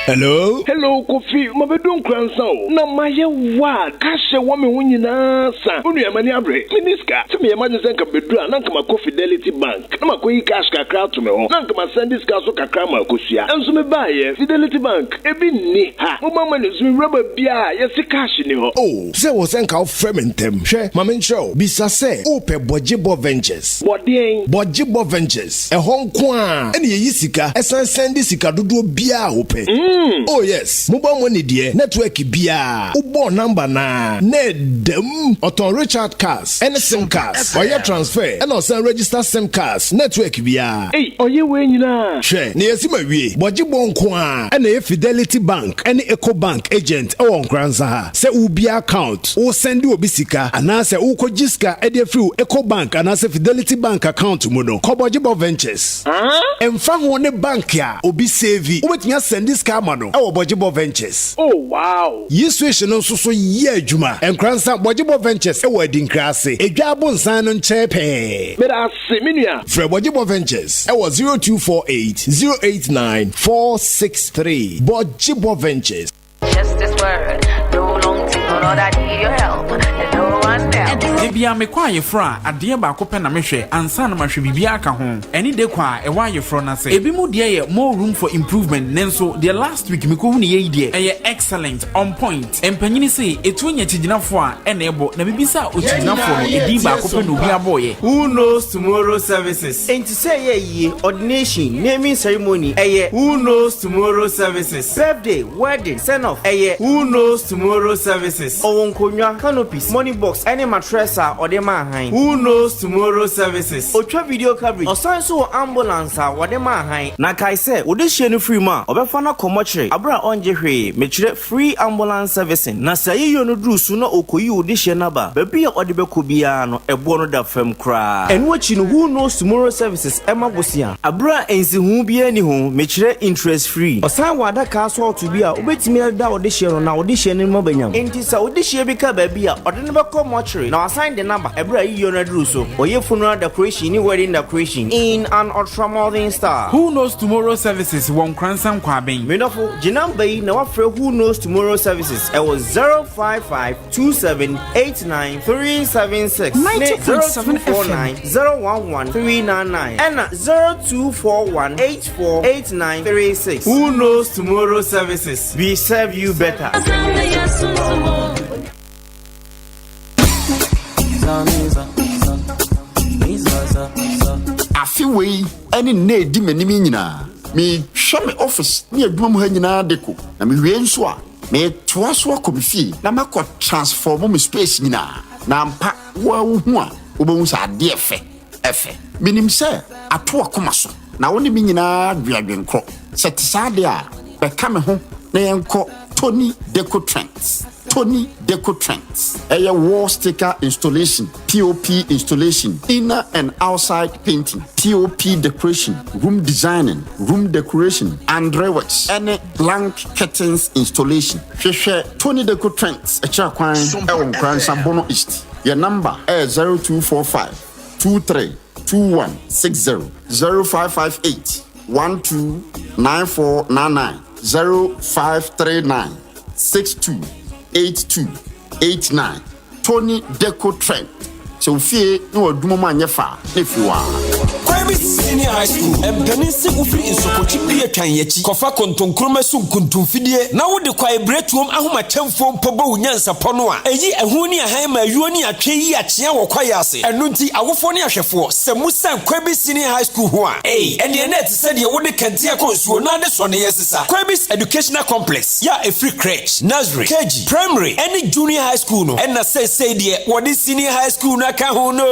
Hello? Hello Kofi, mabedu Nkoransa o, na mayɛ wild, cash a ɛwɔ me ho nyinaa sa. Wo nua m'ani abere, menni sika. Sɛ meyɛ m'adwene sɛ nka mebedu a na nka makɔ Fidelity Bank na makɔyi cash kakra ato me ho, na nka masɛnde sika nso kakra ama Akosua. Nso mebaeɛ, Fidelity Bank, ebi nni ha. Mobile money nso mewura baabiara a, yɛse cash nni hɔ. Oh, sɛ wɔ sɛ nka wofrɛ me ntɛm. Hwɛ, ma menkyerɛ wo. Bisa sɛ wopɛ Bɔgyebɔ Ventures. Bɔ deɛn? Bɔgyebɔ Ventures. Ɛhɔ nko ara na yɛyi sika san sɛnde sika dodoɔ biara a wopɛ. Oh yes, mobile money deɛ, network biara, wobɔɔ number no ara na ɛda mu. Ɔtɔn recharge cards ne sim cards, ɔyɛ transfer ɛna ɔsan register sim cards, network biara. Ei, ɔyɛ wei nyinaa? Hwɛ, na yɛasi ma wie. Bɔgyebɔ nko ara na ɛyɛ Fidelity Bank ne Ecobank agent wɔ Nkoranza ha. Sɛ wobue account, wosɛnde obi sika, anaasɛ worekɔgye sika de afiri wo Ecobank anaasɛ Fidelity Bank account mu no, kɔ Bɔgyebɔ Ventures. Ɛmfa ho ne bank a obi save, wobɛtumi asɛnde sika ama ama no wɔ Bɔgyebɔ Ventures. Oh wow! Yi switch no nso so yɛ adwuma. Nkoransa Bɔgyebɔ Ventures wɔ Adinkra ase, Edwa Abonsan no nkyɛn pɛɛ. Meda ase me nua. Frɛ Bɔgyebɔ Ventures wɔ 0248 089 463. Bɔgyebɔ Ventures. Just this word, no long thing, oh Lord, I need your help, and no one else. Da biara mekɔ ayeforɔ a, adeɛ baako pɛ na mehwɛ ansa na mahwɛ biribiara aka ho. Ɛne decor a ɛwɔ ayeforɔ no ase. Ebinom deɛ yɛ more room for improvement nanso deɛ last week mekɔhunuiɛ yi deɛ, ɛyɛ excellent, on point. Mpanyini se, etuo nya kyigyinafoɔ a ɛna ɛbɔ, na mebisaa okyigyinafoɔ no, edin baako pɛ na obiara bɔeɛ. Who knows tomorrow services. Enti sɛ ɛyɛ ayie, ordination, naming ceremony, ɛyɛ. Who knows tomorrow services. Birthday, wedding, send off, ɛyɛ. Who knows tomorrow services. Ɔwɔ nkonnwa, canopies, money box, ɛne matress a ɔde ma ahan. Who knows tomorrow services. Ɔtwa video coverage. Ɔsan nso wɔ ambulance a wɔde ma ahan. Na kae sɛ, wode hyɛ no firi mu a, ɔbɛfa no akɔ mɔkyere bere a ɔngye hwee, mekyerɛ free ambulance servicing. Na sɛ ayeyɔ no duru so na ɔkɔyi wo dehyeɛ no aba a, baabi a ɔde bɛkɔ biara no, ɛboɔ no da fam koraa. Ɛno akyi no, Who Knows Tomorrow Services ma bosea bere a nsiho biara nni ho, mekyerɛ interest free. Ɔsan wɔ adaka asɔɔto bi a wobɛtumi adeda wo dehyeɛ no na wo dehyeɛ no mu aba nyam. Enti sɛ wo dehyeɛ bi ka baabi a, ɔde no bɛkɔ mɔkyere na wasan de no aba bere a ayeyɔ no aduru so. Ɔyɛ funeral decoration ne wedding decoration in an ultramodern style. Who Knows Tomorrow Services wɔ Nkoransa Nkwaben. Me dɔfo, gye number yi na woafrɛ Who Knows Tomorrow Services ɛwɔ 0552789376 ne 0249011399 ɛna 0241848936. Who Knows Tomorrow Services, we serve you better. Afe wei ne nna a edi m'anim yi nyinaa, meretwa me office ne adwuma mu ha nyinaa deko, na mewie nso a, meretoa so akɔ me fie na makɔ transform me space nyinaa. Na ampa, wo ara wuhu a, wobɛhu sɛ adeɛ fɛ. Ɛfɛ. Menim sɛ ato w'akoma so, na wo ne me nyinaa dwe adwenkorɔ. Sɛ ɛte saa deɛ a, bɛka me ho na yɛnkɔ Tony Deco Trends. Tony Deco Trends. Ɛyɛ wall sticker installation, POP installation, inner and outside painting, POP decoration, room designing, room decoration, Andre works, ɛne blank curtains installation. Hwehwɛ Tony Deco Trends akyira kwan wɔ Nkoransa Bono East. Yɛn number ɛyɛ 0245 23 2160, 0558 12 9499, 0539 62 82 89. Tony Deco Trend. Sɛ wo fie ne w'adwuma mu anyɛ fɛ a, na ɛfiri wo ara. Kwabi Senior High School, Mpanin se wofiri nsɔkɔkyi bi atwan akyi kɔfa kontonkroma so nkuntumfidie na wode kwaebiretuom ahomakyɛmfoɔ mpo bɔ wo nyansapɔ no a, ɛyi ɛho ne ahan ma ayuo ne atwe yi akyea wɔ kwaeɛ ase. Ɛno nti awofoɔ ne ahwɛfoɔ, sɛ mosiane Kwabi Senior High School ho a, ei, ɛnneɛ na ɛte sɛ deɛ wode kɛntɛn kɔ nsuo na ade sɔneeɛ sesa. Kwabi's Educational Complex yɛ a ɛfiri Crèche, Nursery, KG, Primary ne Junior High School no na seesei deɛ wɔde Senior High School no aka ho no.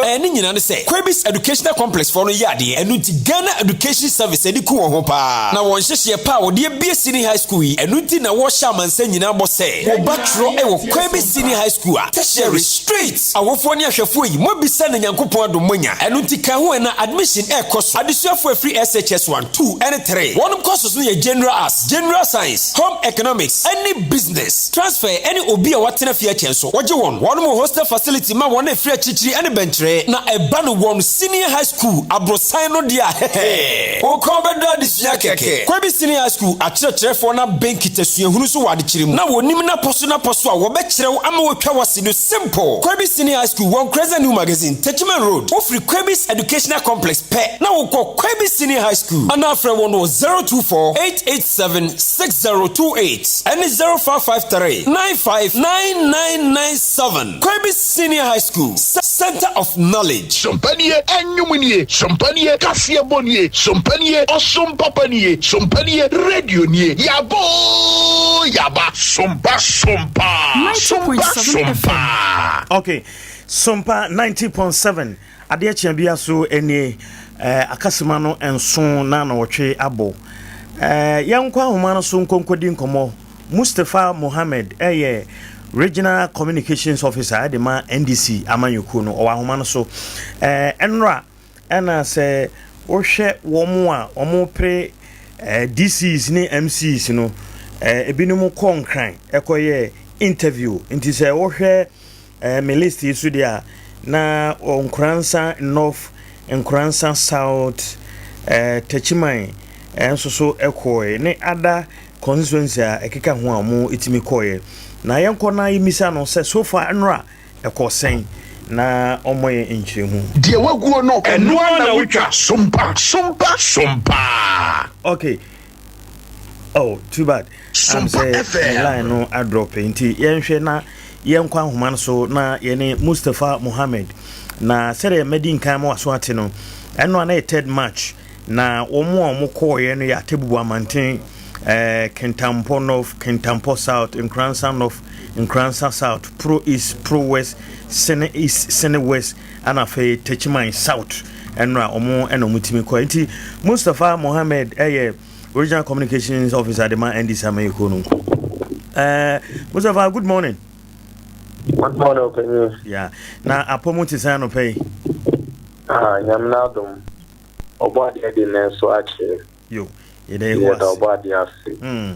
Ɛɛ ne nyinaa ne sɛ Kwabis Educational Complex foɔ no yɛ adeɛ, ɛno nti Ghana Education Service ani ku wɔn ho paa. Na wɔn nhyehyeɛ pa a wɔde abue Senior High School yi, ɛno nti na wɔrehyɛ amansan nyinaa bɔ sɛ wo ba twerɛ wɔ Kwabis Senior High School a, tertiary straight. Awofoɔ ne ahwɛfoɔ yi, moabisa na Nyankopɔn adom moanya, ɛno nti ka ho ɛ na admission ɛrekɔ so. Adesuafoɔ a ɛfiri SHS 1, 2 ne 3, wɔnom courses no yɛ General Arts, General Science, Home Economics, ne Business. Transfer ne obi a watena fie akyɛ nso, wɔgye wɔn. Wɔnom wɔ hostel facility ma wɔn a ɛfiri akyirikyiri ne bɛnkyeree. Na ɛba no wɔn Senior High School aborosan no deɛ a, hɛhɛ, wo kɔn bɛdɔ adesua kɛkɛ. Kwabi Senior High School akyerɛkyerɛfoɔ no abɛn kita suahunu so wɔ adekyerɛ mu, na wɔnim n'apɔ so n'apɔ so a wɔbɛkyerɛ wo ama woatwa w'ase no simple. Kwabi Senior High School wɔ Nkoranza New Magazine, Techiman Road. Wofiri Kwabi's Educational Complex pɛ na wokɔ Kwabi Senior High School anaa frɛ wɔn wɔ 024 887 6028 ɛne 0553 95 9997. Kwabi Senior High School, Center of Knowledge. Sompa nie, ɛnwom nie, sompa nie, kaseɛbɔ nie, sompa nie, ɔsom papa nie, sompa nie, radio nie, yaba oo yaba. Sompa sompa, sompa sompa. Okay, Sompa 90.7 Adeɛ kyea bia so nie eh, akasima no nso na anɔwɔtwe abɔ eh, yɛnkɔ ahoma no so nkonkɔdi nkɔmmɔ. Mustapha Mohammed yɛ Regional Communications Officer de ma NDC amanyɔkuo no, ɔwɔ ahoma no so. Eh, ɛnora ɛna sɛ wohwɛ wɔn a wɔpere eh, DCs ne MCs no eh, ebinom kɔ Nkran ɛkɔyɛ interview. Nti sɛ wohwɛ eh, me list yi so deɛ a, na Nkoransa North, Nkoransa South, eh, Techiman eh, nso so kɔɔe ne other constituency a ɛkeka ho a wɔtumi kɔɔeɛ. Na yɛnkɔ na yɛmmisa no sɛ so far nnora ɛkɔɔ sɛn na ɔmmɔ yɛn nkyerɛmu. Deɛ waguo no, ɛno ara na wotwa. Sompa, sompa, sompa. Okay. Oh, too bad. I'm Sompa sɛ FM. line no adrop nti yɛnhwɛ na yɛnkɔ ahoma no so na yɛne Mustapha Mohammed na sɛdeɛ madi nkan ma waso ate no ɛno a na yɛ third March na wɔn a wɔn kɔɔeɛ no yɛ Atebubu Amanten eh, Kintampo North, Kintampo South, Nkoransa North, Nkoransa South, Pro East, Pro West, Sene East, Sene West, ɛna afei Techiman South ɛno a wɔn ɛna wɔn tumi kɔɛ nti Mustapha Mohammed ɛyɛ Regional Communications Officer de ma NDC Amayɛkuo no. Uh, Mustapha, good morning. Good morning, Opanyin. Yeah. Na apɔmu te sɛn anɔpa yi? Ah, nyame n'adom. Ɔbɔ adeɛ de ne nso akyerɛ. Yo, yɛda Yehowa ase. Yɛda ɔbɔ adeɛ ase. Mm.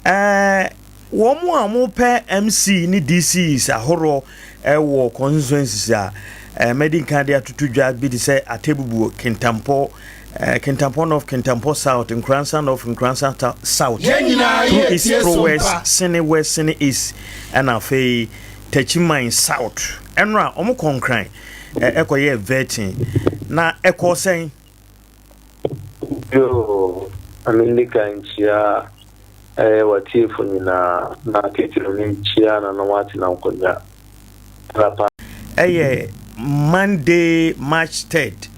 Eh, wɔn a wɔpɛ MC ne DCs ahoroɔ wɔ constituencies a eh, madi nkan de atoto dwa bi te sɛ Atebubuo, Kintampo, eh, Kintampo North, Kintampo South, Nkoransa North, Nkoransa South, Yɛn nyinaa Pro yɛ East, tie Pro sompa. West, Sene West, Sene East, ɛna afei Techiman South. Ɛnora wɔn kɔ Nkran eh, ɛkɔyɛɛ vetting na ɛkɔɔ sɛn? Yoo, ma menni kan nkyia ɛyɛ w'atiefo nyinaa, na titiriw menkyia Nana Watena Nkonya, na pa. Ɛyɛ Monday March third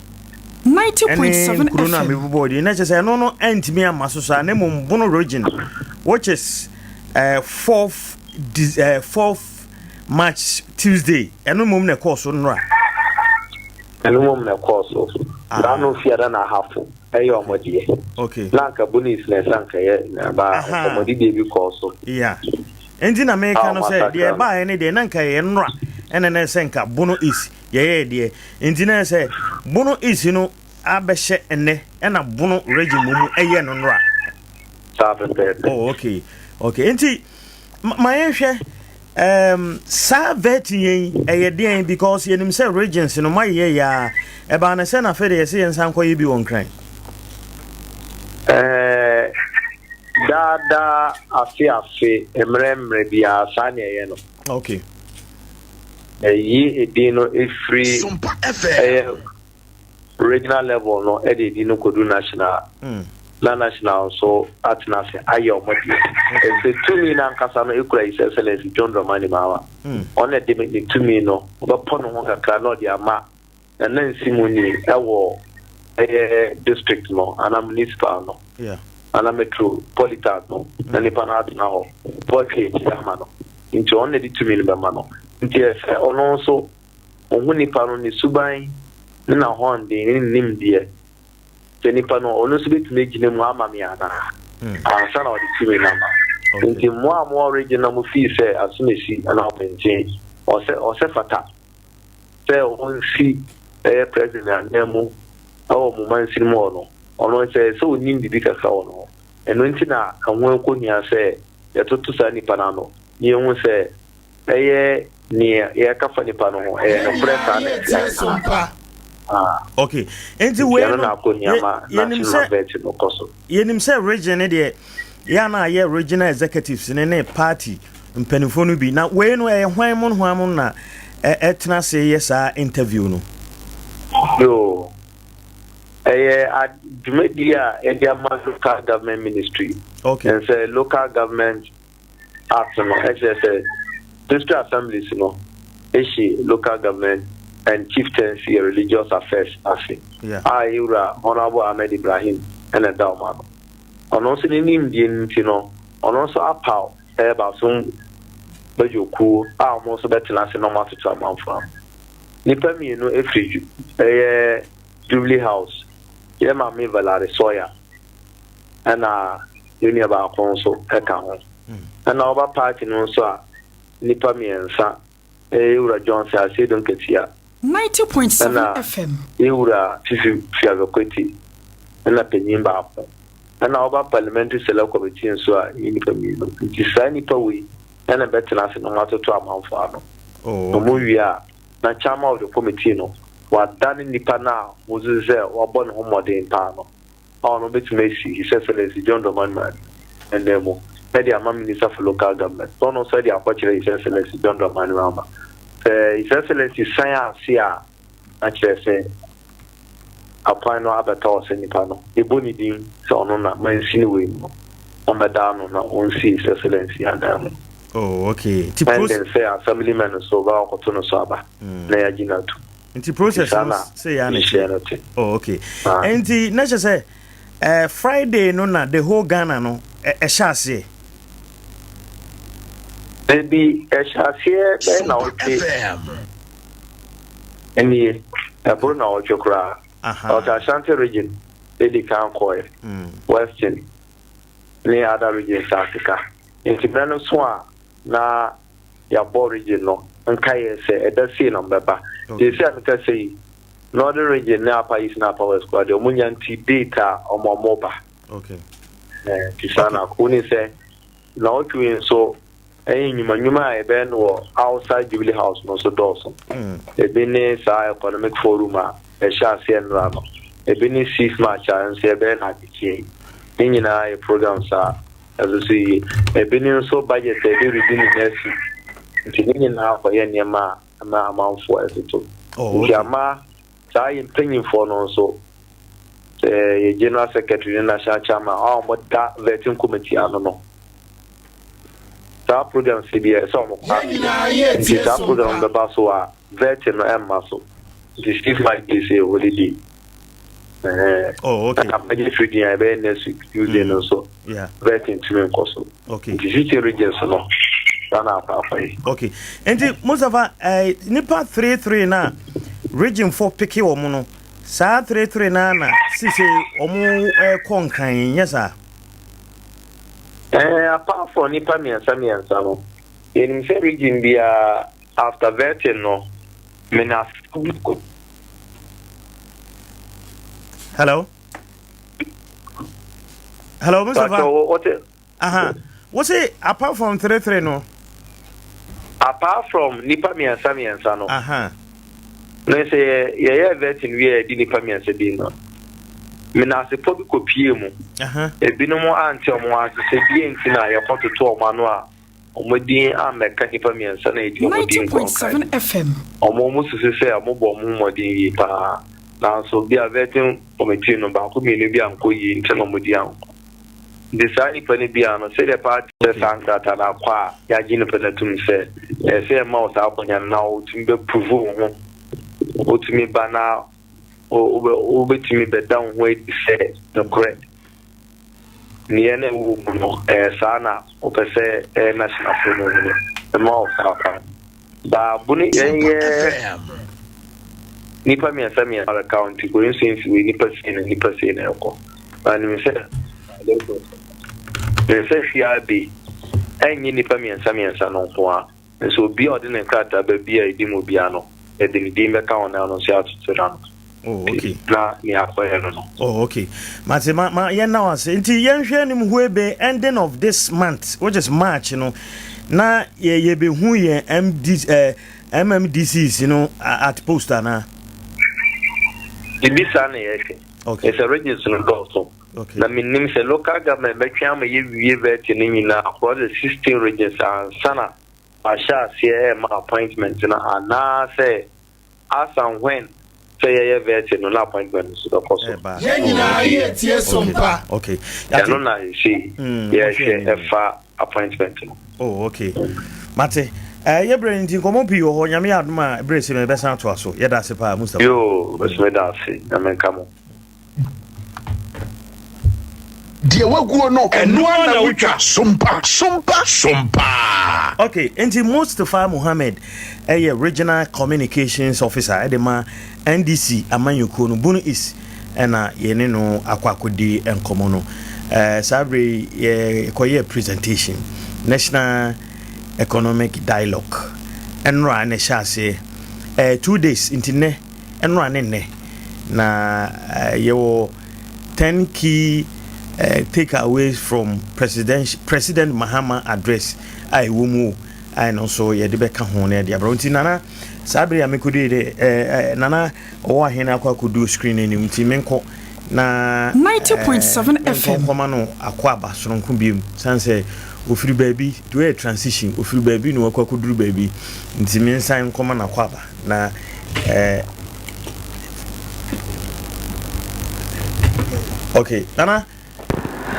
ɛne nkuro no a mebobɔɔ din na kyerɛ sɛ ɛno no antumi amma so saa na mmom Bono region which is uh, fourth, uh, fourth March Tuesday ɛno mmom na ɛkɔɔ so nnora. Ɛno mmom na ɛkɔɔ so. Saa no Fiada na Ahafo ɛyɛ ɔmo deɛ. Okay. Na anka Bonis na ɛsɛ anka ɛyɛ na ba nkɔmɔdidie bi kɔɔ so. Yeah. Nti na meka no sɛ deɛ ɛbaeɛ ne deɛ na nka ɛyɛ nnora ɛna na ɛsɛ nka Bono East yɛyɛɛ deɛ. Nti na ɛsɛ Bono East no abɛhyɛ ɛnɛ ɛna Bono region mu mu ɛyɛ no nnora. Saa pɛpɛɛpɛ. Oh okay. Okay. Nti Ma yɛnhwɛ um, saa vetting yɛn ɛyɛ deɛn because yɛnim sɛ regions no moayeyɛ yɛ a ɛbaa no sɛ na afei de yɛsɛ yɛnsan nkɔyɛ bi wɔ Nkran. Ɛɛ daa daa afe afe mmerɛ mmerɛ biara saa na ɛyɛ no. Okay. Ɛyi edin no efiri ɛyɛ regional level no de edin no kɔdu national na national nso atena ase ayɛ wɔn deɛ. Ɛfiri tumi no ankasa no ekura His Excellency John Dramani Mahama. Ɔno na ɛde ne tumi no ɔbɛpɔ ne ho kakra na ɔde ama Nana Nsimuni ɛwɔ ɛyɛ district no anaa municipal no anaa metropolitan no na nipa no atena hɔ na wahwɛ akyiri ama no. Nti ɔno na ɛde tumi no bɛma no. Nti ɛsɛ ɔno nso Ohu nipa no, ne suban ne n'ahɔnden ne ne nimdeɛ. Sɛ nipa no, ɔno nso betumi agyina mu ama me anaa? Ansa na ɔde tumi no ama. Nti mmoa a mowɔ region na mofii sɛ asomasi anaa ɔpenten, ɔsɛ ɔsɛ fata sɛ ɔnsi ɛyɛ president ananmu ɛwɔ mo mansini mu hɔ no, ɔno sɛ sɛ onim biribi kakra wɔ ne ho. Ɛno nti na ɛho ɛkɔhia sɛ yɛtoto saa nipa no ano na yɛhu sɛ Ɛyɛ nea yɛka fa nipa no ho. Ɛyɛ nokorɛ saa na ɛteɛ anaa? Okay. Nti wei no, yɛnim sɛ yɛnim sɛ region ne deɛ yɛ na ayɛ regional executives ne ne party mpanimfoɔ no bi na wei no ɛyɛ hwan mo hwan mo na ɛtena ase yɛ saa interview no. Yoo, ɛyɛ dwumadie a yɛde ama local government ministry. Okay. Ɛnsɛ local government Act no kyerɛ sɛ District Assemblies no hye Local Government and Chieftaincy and Religious Affairs ase a Yewura Honourable Ahmed Ibrahim na ɛda wɔn ano. Ɔno nso ne nimdeɛ no nti no, ɔno nso apaw ɛyɛ Basom Badwokuo a wɔn nso bɛtena ase na wɔatoto amanfoɔ ano. Nnipa mmienu firi ɛyɛ Jubilee House, yɛ Maame Valerie Sawyer ɛna yɛn nua baako nso ka ho. Ɛna ɔba party no nso a, nnipa mmiɛnsa, ɛyɛ Yɛwura Johnson Asiedu Nketia, 90.7 ɛna FM. Yɛwura Fifi Fiavekweti, ɛna panyin baako. Ɛna woba Parliamentary Select Committee nso a, ɛyɛ nnipa mmienu. Nti saa nnipa wei na ɛbɛtena ase na wɔatoto amanfoɔ ano. Oh, Na wɔwie a, na chairman of the committee no, wadane nipa no a wɔsusu sɛ wabɔ ne ho mmɔden paa no, a ɔno bɛtumi asi His Excellency John Dramani Mahama ananmu de ama Minister for Local Government, na ɔno nso de akɔkyerɛ His Excellency John Dramani Mahama. Sɛ His Excellency san ase a, na kyerɛ sɛ akwan no abɛtɔ hɔ sɛ nipa no, yɛbɔ ne din sɛ ɔno na mansini wei mu no, ɔmmɛda ano na ɔnsi His Excellency ananmu. Oh, okay. Nti Pending sɛ Assemblyman nso bɛkɔ akɔto no so aba na yɛagye no atom. Nti process Saa no na sɛ yɛ nhyehyɛeɛ no te. Oh, okay. Ah. Nti na kyerɛ sɛ eh, Friday no na the whole Ghana no ɛhyɛ aseɛ. Dabi, ɛhyɛ aseɛ bɛyɛ nnawɔtwe nie, ɛboro nnawɔtwe koraa. Ɔsɛ Ashanti region di kan kɔɛ, Western ne other regions a akeka. Nti berɛ no so a na yɛabɔ region no nkaeɛ sɛ ɛda sei na wɔbɛba. Seesei a mekasa yi, Northern region ne Upper East ne Upper West koraa deɛ wɔnnya nti date a wɔn wɔba. Nti saa na wonim sɛ nnawɔtwe yi nso ɛyɛ nnwuma nnwuma a yɛbɛyɛ no wɔ outside Jubilee House no nso dɔɔso. Ebi ne saa economic forum a ɛhyɛ aseɛ nnora no, ebi ne Sixth March a nso yɛbɛyɛ no adekyeɛ yi. Ne nyinaa yɛ programs a ɛso so yie. Ebi ne nso budget a yɛbɛ redi no next week. Nti ne nyinaa kɔyɛ nneɛma a ɛma amanfoɔ ɛtoto. Nti ama saa yɛn mpanyinfoɔ no nso, sɛ yɛ general secretary ne national chairman a wɔda vetting committee ano no, saa programs yi deɛ ɛsɛ wɔn kɔ ase. Nti saa program no bɛba so a, vetting no ɛmma so. Nti Steve Mike dey say holiday. Ɛhɛn. Oh, okay. Ɛna budget reading a ɛbɛyɛ next week Tuesday no nso, Yeah. vetting ntumi nkɔ so. Okay. Nti 16 regions no, saa na akɔ afa yi. Okay. Nti Mustapha, eh, nipa 33 na region 4 peke wɔn no, saa 33 na na sise wɔn eh, kɔ nkran nyɛ saa. Eh, apart from nipa mmiɛnsa mmiɛnsa no, yɛnim sɛ region biara after vetting no, mena Hello. Hello, Mustapha. What? Aha. What's it apart from 33 no? Apart from nipa mmiɛnsa mmiɛnsa no. Aha. Na sɛ yɛyɛ vetting wie a yɛde nipa mmiɛnsa bi no. Menasepɔ bi kɔpie mu. Ebinom ante wɔn ase sɛ bie nti na yɛkɔtoto wɔn ano a Wɔn din ammɛka nnipa mmiɛnsa no a edi wɔn din nkɔnkae no. Wɔn susu sɛ wɔbɔ wɔn ho mmɔden yie pa ara, nanso bia vetting committee no baako mmienu bi ankɔ yie nti na wɔn din ankɔ. Nti saa nnipa no biara no, sɛdeɛ party sɛ saa nkrataa no akɔ a yɛagye nnipa no atum sɛ ɛsɛ sɛ yɛma wo saa akwanya no na wotumi bɛ prove wo ho, wotumi ba na wobɛtumi bɛda wo ho adi sɛ nokorɛ Nea na ɛwɔ wo mu no, ɛyɛ saa na wopɛ sɛ ɛyɛ nationalfo no mu no, mema wo saa kwan. Baabo no yɛn yɛ nnipa mmiɛnsa mmiɛnsa bɛka wo nti coincidence wei nnipa sei na nnipa sei na ɛkɔ. Na nim sɛ nim sɛ hwea bi ɛnyɛ nnipa mmiɛnsa mmiɛnsa no nko ara. Nso obi a ɔde ne nkrataa ba bi a edi mu biara no, yɛde ne din bɛka wɔn ano nso yɛatoto n'ano. Oh, okay. Na nea akɔyɛ no no. Oh, okay. Mate, ma, ma, yɛn na wase. Nti yɛnhwɛ anim huebe ending of this month, which is March no, na yɛ yɛbɛhu yɛn MD, eh, MMDCs no at post anaa? Ebi saa na yɛhwɛ. Okay. Ɛsɛ regions no dɔɔso. Okay. Na menim sɛ local government bɛtwe ama yɛwie vetting no nyinaa across the 16 regions ansa na wahyɛ aseɛ ɛrema appointment no anaasɛ as and when sɛ yɛyɛ vetting no na appointment no nso bɛkɔ so. Yɛn nyinaa yɛ tie so mpa. Okay. Ɛno na seesei yɛrehwɛ ɛfa appointment no. Oh okay. Mate. Eh, yɛ berɛ nti nkɔmmɔ pii wɔ hɔ. Nyame yɛ adom a berɛ si no yɛbɛsan atoa so. Yɛda ase paa Mustapha. Yoo, mɛso meda ase. Nyame nka mo. Deɛ waguo no, ɛno ara na wotwa. Sompa, sompa, sompa. Ok, nti Mustapha Mohammed yɛ Regional Communications Officer de ma NDC amanyɔkuo no, Bono East na yɛne no akɔ akɔdi nkɔmmɔ no. Eh, saa berɛ yi yɛkɔyɛɛ presentation, National Economic Dialogue, ɛnora na ɛhyɛ aseɛ, eh, 2 days nti nnɛ ɛnora ne nnɛ na yɛwɔ 10 key. eh, take away from president President Mahama address a ɛwɔ mu o a ɛno nso yɛde bɛka ho na yɛde abrɛ nti nana saa bere a mekɔdui de eh, eh, nana ɔwɔ ahene akɔ akɔdu screen anim nti menkɔ na 90.7 eh, FM. nkɔma no akɔ aba soronko biom sane sɛ ofiri baabi de wɔyɛ transition ofiri baabi na wakɔ akɔduru baabi nti mensan nkɔma no akɔ aba na eh, okay nana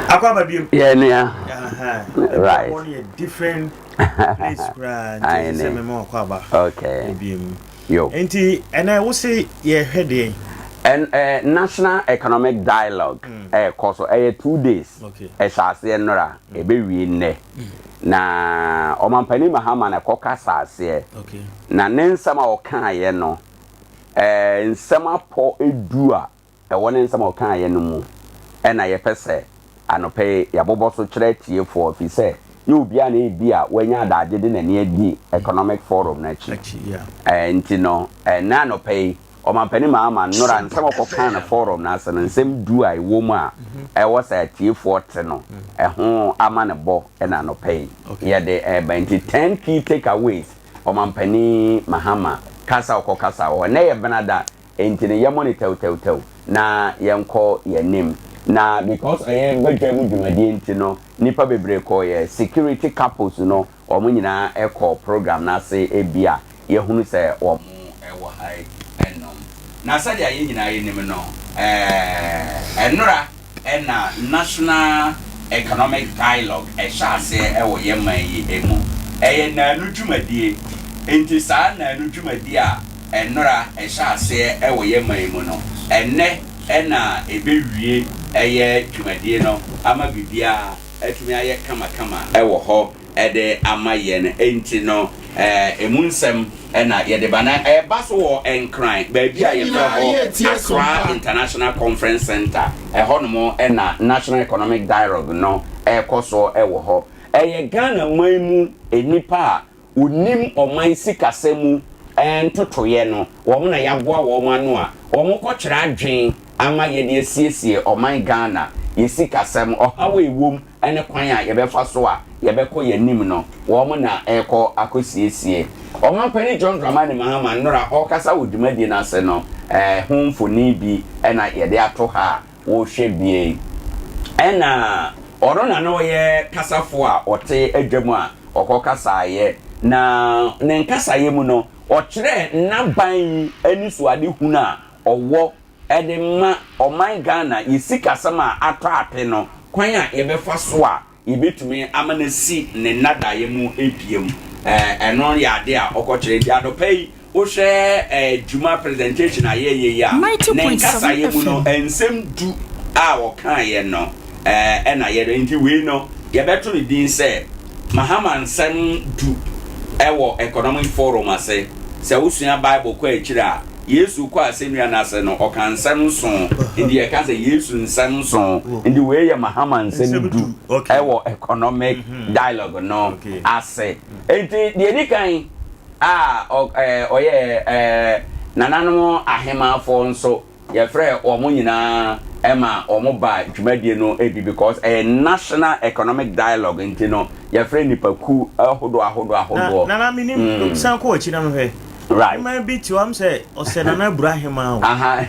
akɔ aba biom yɛ nua right wɔn yɛ different place koraa nti sɛ mɛma wakɔ aba okay biom yo nti ɛnɛ wo se yɛhwɛ deɛ And, uh, National Economic Dialogue ɛkɔ mm. so ɛyɛ 2 days. Ɛhyɛ aseɛ nnora, ɛbɛwie nnɛ. Na Ɔmampanin Mahama na ɛkɔkasa aseɛ. Na ne nsɛm a ɔkaeɛ no, ɛɛ nsɛm apɔ edu a ɛwɔ ne nsɛm a ɔkaeɛ no mu ɛna yɛpɛ sɛ anɔpɛ yi yɛabobɔ so kyerɛ atiefoɔ firi sɛ nyɛ obiara na ebi a wanya adagye de n'ani adi economic forum no akyi. Ɛɛ nti no ɛnɛ anɔpɛ yi Ɔmampanin Mahama nnora nsɛm a ɔkɔkaa no forum no ase no, nsɛm du a ɛwɔ mu a ɛwɔ sɛ atiefoɔ te no, ɛho amanebɔ na anɔpa yi yɛde reba. Nti 10 key takeaways Ɔmampanin Mahama kasa a ɔkɔkasaa wɔ hɔ. Ɛnnɛ yɛ Benada, nti no yɛmmɔ no tɛwtɛwtɛw na yɛnkɔ yɛn anim. Na because ɛyɛ badwa mu dwumadie nti no, nnipa bebree kɔeɛ, security couples no wɔn nyinaa kɔɔ program no ase ebia yɛahunu sɛ wɔn wɔ ha yi nom. Na sɛdeɛ yɛn nyinaa yɛnim no, ɛnora na National Economic Dialogue hyɛ aseɛ wɔ yɛn man yi mu. Ɛyɛ nnaanu dwumadie. Enti saa nnaanu dwumadie a ɛnora ɛhyɛ aseɛ wɔ yɛn man yi mu no, ɛnnɛ na ɛbɛwie ɛyɛ dwumadie no ama biribiara atumi ayɛ kamakama wɔ hɔ de ama yɛn. Enti no, emu nsɛm na yɛde ba. Na ɛba so wɔ Nkran, baabi a yɛfrɛ hɔ Accra International Conference Centre. Ɛhɔnom na National Economic Dialogue no rekɔ so wɔ hɔ. Ɛyɛ Ghana man mu nnipa a wɔnim ɔman sikasɛm mu ntotoeɛ no, wɔn na yɛaboa wɔn ano a wɔkɔkyerɛ adwene ama yɛde asiesie ɔman Ghana, yɛ sikasɛm, ɔhaw a ɛwom ne kwan a yɛbɛfa so a yɛbɛkɔ yɛn anim no, wɔn na ɛrekɔ akɔsiesie. Ɔmanpanin John Dramani Mahama nnora ɔrekasa wɔ dwumadie no ase no ho mfoni bi na yɛde ato ha a worehwɛ bie yi. Ɛna ɔno na na ɔyɛ kasafoɔ a ɔte adwa mu a ɔkɔkasaeɛ, na ne nkasaeɛ mu no, ɔkyerɛɛ n'aban yi anisoadehunu a ɔwɔ de ma ɔman Ghana, yɛ sikasɛm a atɔ ape no, kwan a yɛbɛfa so a yɛbɛtumi ama no asi ne nnadaeɛ mu biom. Ɛno yɛ adeɛ a ɔkɔkyerɛ. Nti anɔpa yi, wohwɛ dwuma presentation a yɛyɛ yi a, ne nkasaeɛ mu no, nsɛm du a ɔkaeɛ no na yɛde, nti wei no, yɛbɛto no din sɛ Mahama nsɛm du wɔ Economic Forum ase. Sɛ wosua Bible kɔ akyiri a, Yesu kɔɔ asɛnnua no ase no, ɔkaa nsɛm nson. Nti yɛka sɛ Yesu nsɛm nson. Nti wei yɛ Mahama nsɛm du wɔ Economic Dialogue no ase. Nti deɛ ɛdi kan a ɔyɛɛ, nananom ahemaafoɔ nso, Yɛfrɛɛ wɔn nyinaa ma wɔn baa dwumadie no bi because ɛyɛ national economic dialogue nti no yɛfrɛ nnipakuo ahodoɔ ahodoɔ ahodoɔ. Na Nana menim mm. san kɔ w'akyi na mehwɛ. Right. Heman bi te hɔ am sɛ ɔsɛ Nana Abura heman o. Aha.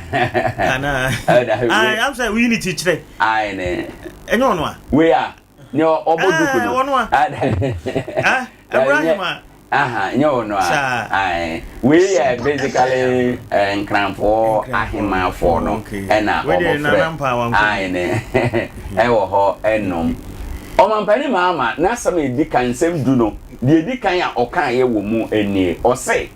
Ana. Am sɛ woyi ne ti kyerɛ. Ayi ne. Ɛnyɛ ɔno a. Wei a. Ne ɔbɔ duku no. Ɔno a. Abura heman. Aha, nyɛ ɔno a. Ae. Wei yɛ basically Nkranfoɔ ahemanfoɔ no ɛna wɔfrɛ. Ae ne ɛwɔ hɔ ɛnom. Ɔmampanin Mahama n'asɛm a ɛdi kan nsɛm du no, deɛ ɛdi kan a ɔkaeɛ wɔ mu nie. Ɔse,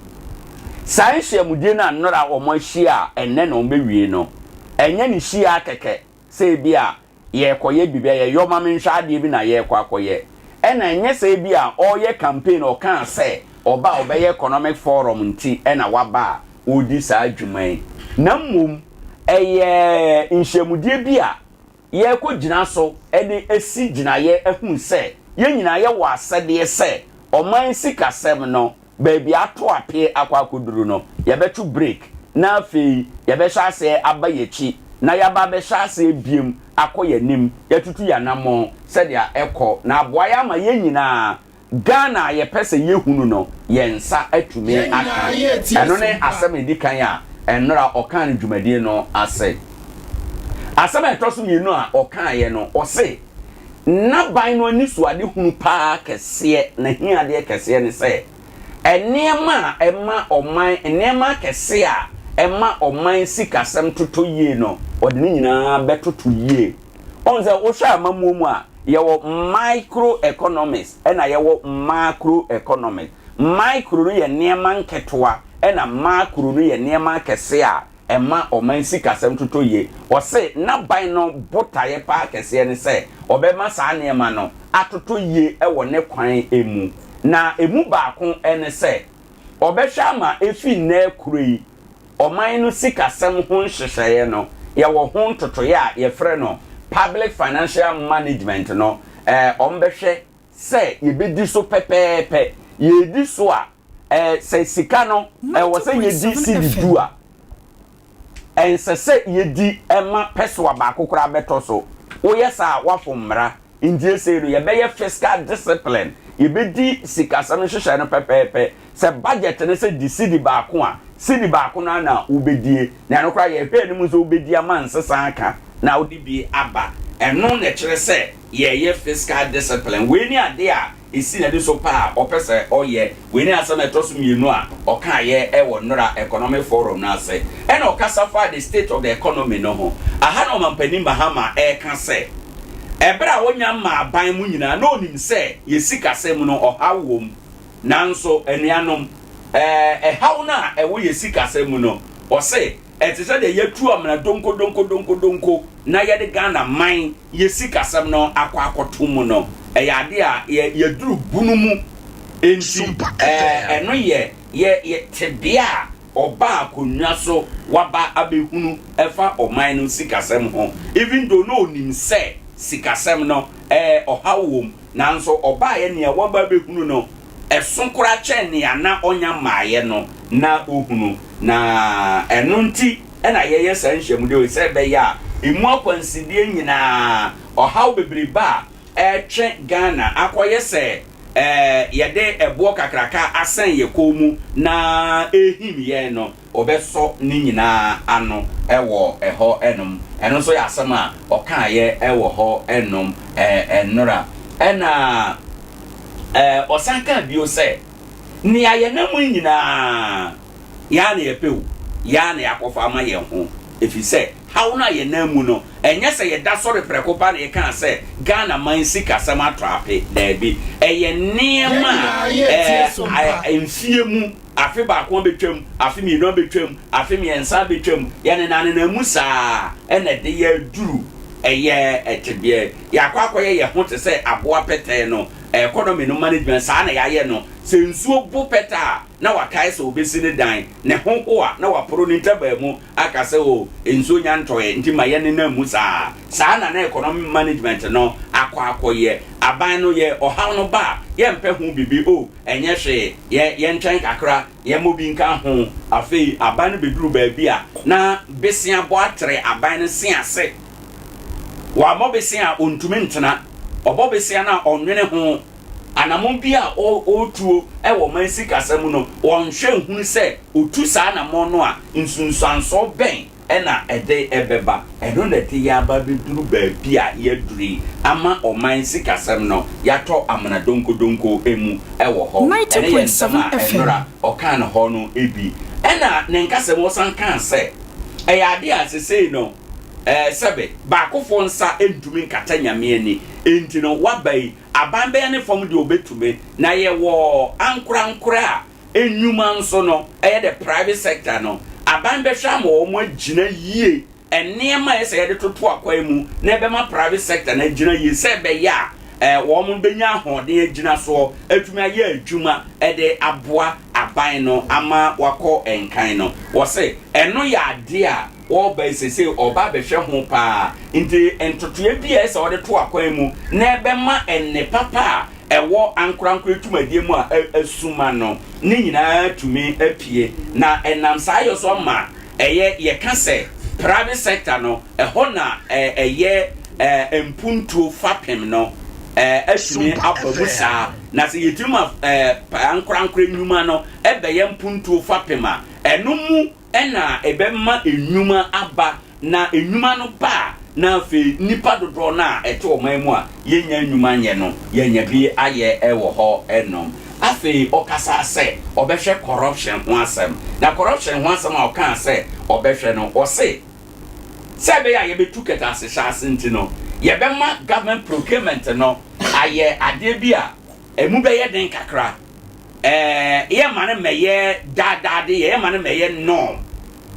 saa nhyiamudie no a nnora wɔn ahyia a ɛnnɛ na wɔbɛwie no, ɛnyɛ ne hyia kɛkɛ sɛ ebia yɛrekɔyɛ biribi, ɛyɛ yɔ ma menhwɛ adeɛ bi na yɛrekɔ akɔyɛ. Ɛna ɛnyɛ sɛ ebi a ɔreyɛ campaign ɔkaa sɛ ɔba a ɔbɛyɛ economic forum nti ɛna waba a ɔredi saa dwuma yi. Na mmom ɛyɛ nhyiamudie bi a yɛrekɔgyina so de asi gyinaeɛ ahunu sɛ yɛn nyinaa yɛwɔ asɛdeɛ sɛ ɔman sikasɛm no baabi ato ape akɔ akɔduru no, yɛbɛto break na afei yɛbɛhyɛ aseɛ aba yɛn akyi. na yɛaba abɛhyɛ aseɛ biom akɔ yɛn anim, yɛatutu yɛn anammɔn sɛdeɛ ɛkɔ na aboa yɛn ama yɛn nyinaa Ghana a yɛpɛ sɛ yɛhunu no, yɛn nsa atumi aka. Ɛno ne asɛm a ɛdi kan a nnora ɔkaa no dwumadie no ase. Asɛm a ɛtɔ so mmienu a ɔkaeɛ no, ɔse, N'aban no anisoadehunu pa ara kɛseɛ, n'ahiadeɛ kɛseɛ ne sɛ, nneɛma a ɛma ɔman, nneɛma akɛseɛ a ɛma ɔman sikasɛm totɔ yie no, ɔde ne nyinaa bɛtoto yie. Wohu sɛ wohwɛ amammuo mu a, yɛwɔ micro economics ɛna yɛwɔ macro economics. Micro no yɛ nneɛma nketewa ɛna macro no yɛ nneɛma akɛseɛ a ɛma ɔman sikasɛm totɔ yie. Ɔse n'aban no botaeɛ paa kɛseɛ ne sɛ ɔbɛma saa nneɛma no atotɔ yie wɔ ne kwan mu. Na ɛmu baako ne sɛ ɔbɛhwɛ ama ɛfiri nnɛ rekoro yi ɔman no sikasɛm ho nhyehyɛeɛ no, yɛwɔ ho ntotoeɛ a yɛfrɛ no Public Financial Management no, wɔbɛhwɛ sɛ yɛbɛdi so pɛpɛɛpɛ. Yɛredi so a, sɛ sika no, ɛwɔ sɛ yɛdi sidi du a, ɛnsɛ sɛ yɛdi ma pɛsoa baako koraa bɛtɔ so. Woyɛ saa a, woafom mmara. Nti esei no, yɛbɛyɛ fiscal discipline, yɛbɛdi sikasɛm nhyehyɛe no pɛpɛɛpɛ. Sɛ budget no sɛ di cedi baako a, cedi baako no ara na wobɛdie. Na ɛno koraa yɛhwɛ anim sɛ wobɛdi ama nsesa aka na wode bi aba. Ɛno na ɛkyerɛ sɛ yɛreyɛ fiscal discipline. Wei ne adeɛ a ɛsi n'ani so pa a ɔpɛ sɛ ɔyɛ. Wei ne asɛm a ɛtɔ so mmienu a ɔkaeɛ wɔ nnora Economic Forum no ase. Ɛna ɔkasa faa the state of the economy no ho. Aha na Ɔmampanin Mahama reka sɛ, ɛberɛ a ɔnya mmaa aban mu nyinaa na ɔnim sɛ yɛn sikasɛm mu no ɔhaw wɔ mu. Nanso anuanom, ɛhaw no a ɛwɔ yɛn sikasɛm mu no, ɔse ɛte sɛ deɛ yɛatu amena donkodonkodonkodonko na yɛde Ghana man yɛ sikasɛm no akɔ akɔto mu no, ɛyɛ adeɛ a yɛaduru bunu mu. Enti ɛno yɛ yɛ tebea a ɔbaa akonnwa so waba abɛhunu ɛfa ɔman no sikasɛm ho. Even though na ɔnim sɛ sikasɛm no ɔhaw wɔ mu, Nanso ɔbaeɛ nea waba abɛhunu no, ɛso koraa kyɛn nea na ɔnya mmaeɛ no na ɔhunu. Na ɛno nti na yɛyɛ saa nhyiamudeɛ wei, sɛ ɛbɛyɛ a ɛmu akwansideɛ nyinaa, ɔhaw bebrebe a ɛretwe Ghana akɔyɛ sɛ yɛde ɛboɔ kakraka asɛn yɛn kɔn mu na ɛrehim yɛn no, Wɔbɛsɔ ne nyinaa ano wɔ ɛhɔ nom. Ɛno nso yɛ asɛm a ɔkaeɛ wɔ hɔ nom nnora. Ɛna ɔsan kaa bio sɛ, Nea yɛnam mu yi nyinaa, yɛn ara na yɛpɛ o, yɛn ara na yɛakɔfa ama yɛn ho. Ɛfiri sɛ, haw no a yɛnam mu no, ɛnyɛ sɛ yɛda sɔre prɛko pɛ na yɛkaa sɛ Ghana man sikasɛm atɔ ape. Daabi, ɛyɛ nneɛma a mfeɛ mu Afe baako abɛtwam, afe mmienu abɛtwam, afe mmiɛnsa abɛtwam, yɛnenanenam mu saa ara na ɛde yɛn aduru ɛyɛ tebea yi. Yɛakɔ akɔyɛ yɛn ho te sɛ aboa pɛtɛɛ no, economy no management saa na yɛayɛ no. Sɛ nsuo bo pɛtɛ a, na wakae sɛ ɔbɛsi ne dan, ne ho ho a, na waporo ne ntaban mu aka sɛ oh, nsuo nya ntɔeɛ nti ma yɛnenam mu saa ara. Saa na na economy management no akɔ akɔyɛ. Aban no yɛ ɔhaw no ba a, yɛmpɛ ho biribi, oh, Ɛnyɛ hwee, yɛ, yɛntwɛn kakra, yɛmmɔ bi nka ho. Afei aban no bɛduru baabi a, na besea bɔ atere aban no se ase. Wammɔ besea a, ɔntumi ntena. Ɔbɔ besea no a, ɔnnwene ho. Anammɔn bi a ɔ, ɔretuo wɔ ɔman sikasɛm mu no, ɔnhwɛ nhunu sɛ ɔtu saa anammɔn no a, nsunsuansoɔ bɛn na ɛde bɛba. Ɛno na ɛde yɛn aba abɛduru baabi a yɛaduru yi ama ɔman sikasɛm no, yɛatɔ amena donkodonko mu wɔ hɔ. Ɛno yɛ nsɛm a nnora ɔkaa no hɔ no bi. Ɛna ne nkasa mu ɔsan kaa sɛ, ɛyɛ adeɛ a sesei no, sɛbe, baakofoɔ nsa ntumi nkata Nyame ani, enti no waba yi, aban bɛyɛ ne fam deɛ ɔbɛtumi, na yɛwɔ ankorankorɛ a Nnwuma nso no, ɛyɛ the private sector no, aban bɛhwɛ ama wɔn agyina yie. Nneɛma a ɛsɛ sɛ yɛde toto akwan mu na ɛbɛma private sector no agyina yie sɛ ɛbɛyɛ a eh, wɔn bɛnya ahoɔden agyina soɔ atumi ayɛ adwuma de aboa aban no ama wakɔ nkan no. Wɔse ɛno yɛ adeɛ a wɔreba yi seesei ɔreba abɛhwɛ ho paa. Nti ntotoeɛ bi a ɛsɛ sɛ wɔde to akwan mu na ɛbɛma nne papa a ɛwɔ ankorankoro dwumadie mu a asuma no ne nyinaa atumi apue. Na ɛnam saa yɔ so ama ɛyɛ yɛka sɛ Private sector no, ɛhɔ na ɛyɛ mpuntuo fapem no atumi aba mu saa. Na sɛ yɛtumi ma ankorankorɛ nnwuma no bɛyɛ mpuntuo fapem a, ɛno mu na ɛbɛma nnwuma aba, na nnwuma no ba a, na afei nnipa dodoɔ no a ɛte ɔman mu a yɛnnya nnwuma nyɛ no, yɛanya bi ayɛ wɔ hɔ nom. Afei ɔkasaa sɛ ɔbɛhwɛ corruption ho asɛm. Na corruption ho asɛm a ɔkaa sɛ ɔbɛhwɛ no, ɔse sɛ ɛbɛyɛ a yɛbɛtu kɛtɛasehyɛ ase nti no, yɛbɛma government procurement no ayɛ adeɛ bi a ɛmu bɛyɛ den kakra. Ɛɛ, yɛmma no mmɛyɛ daadaa de, yɛmma no mmɛyɛ norm.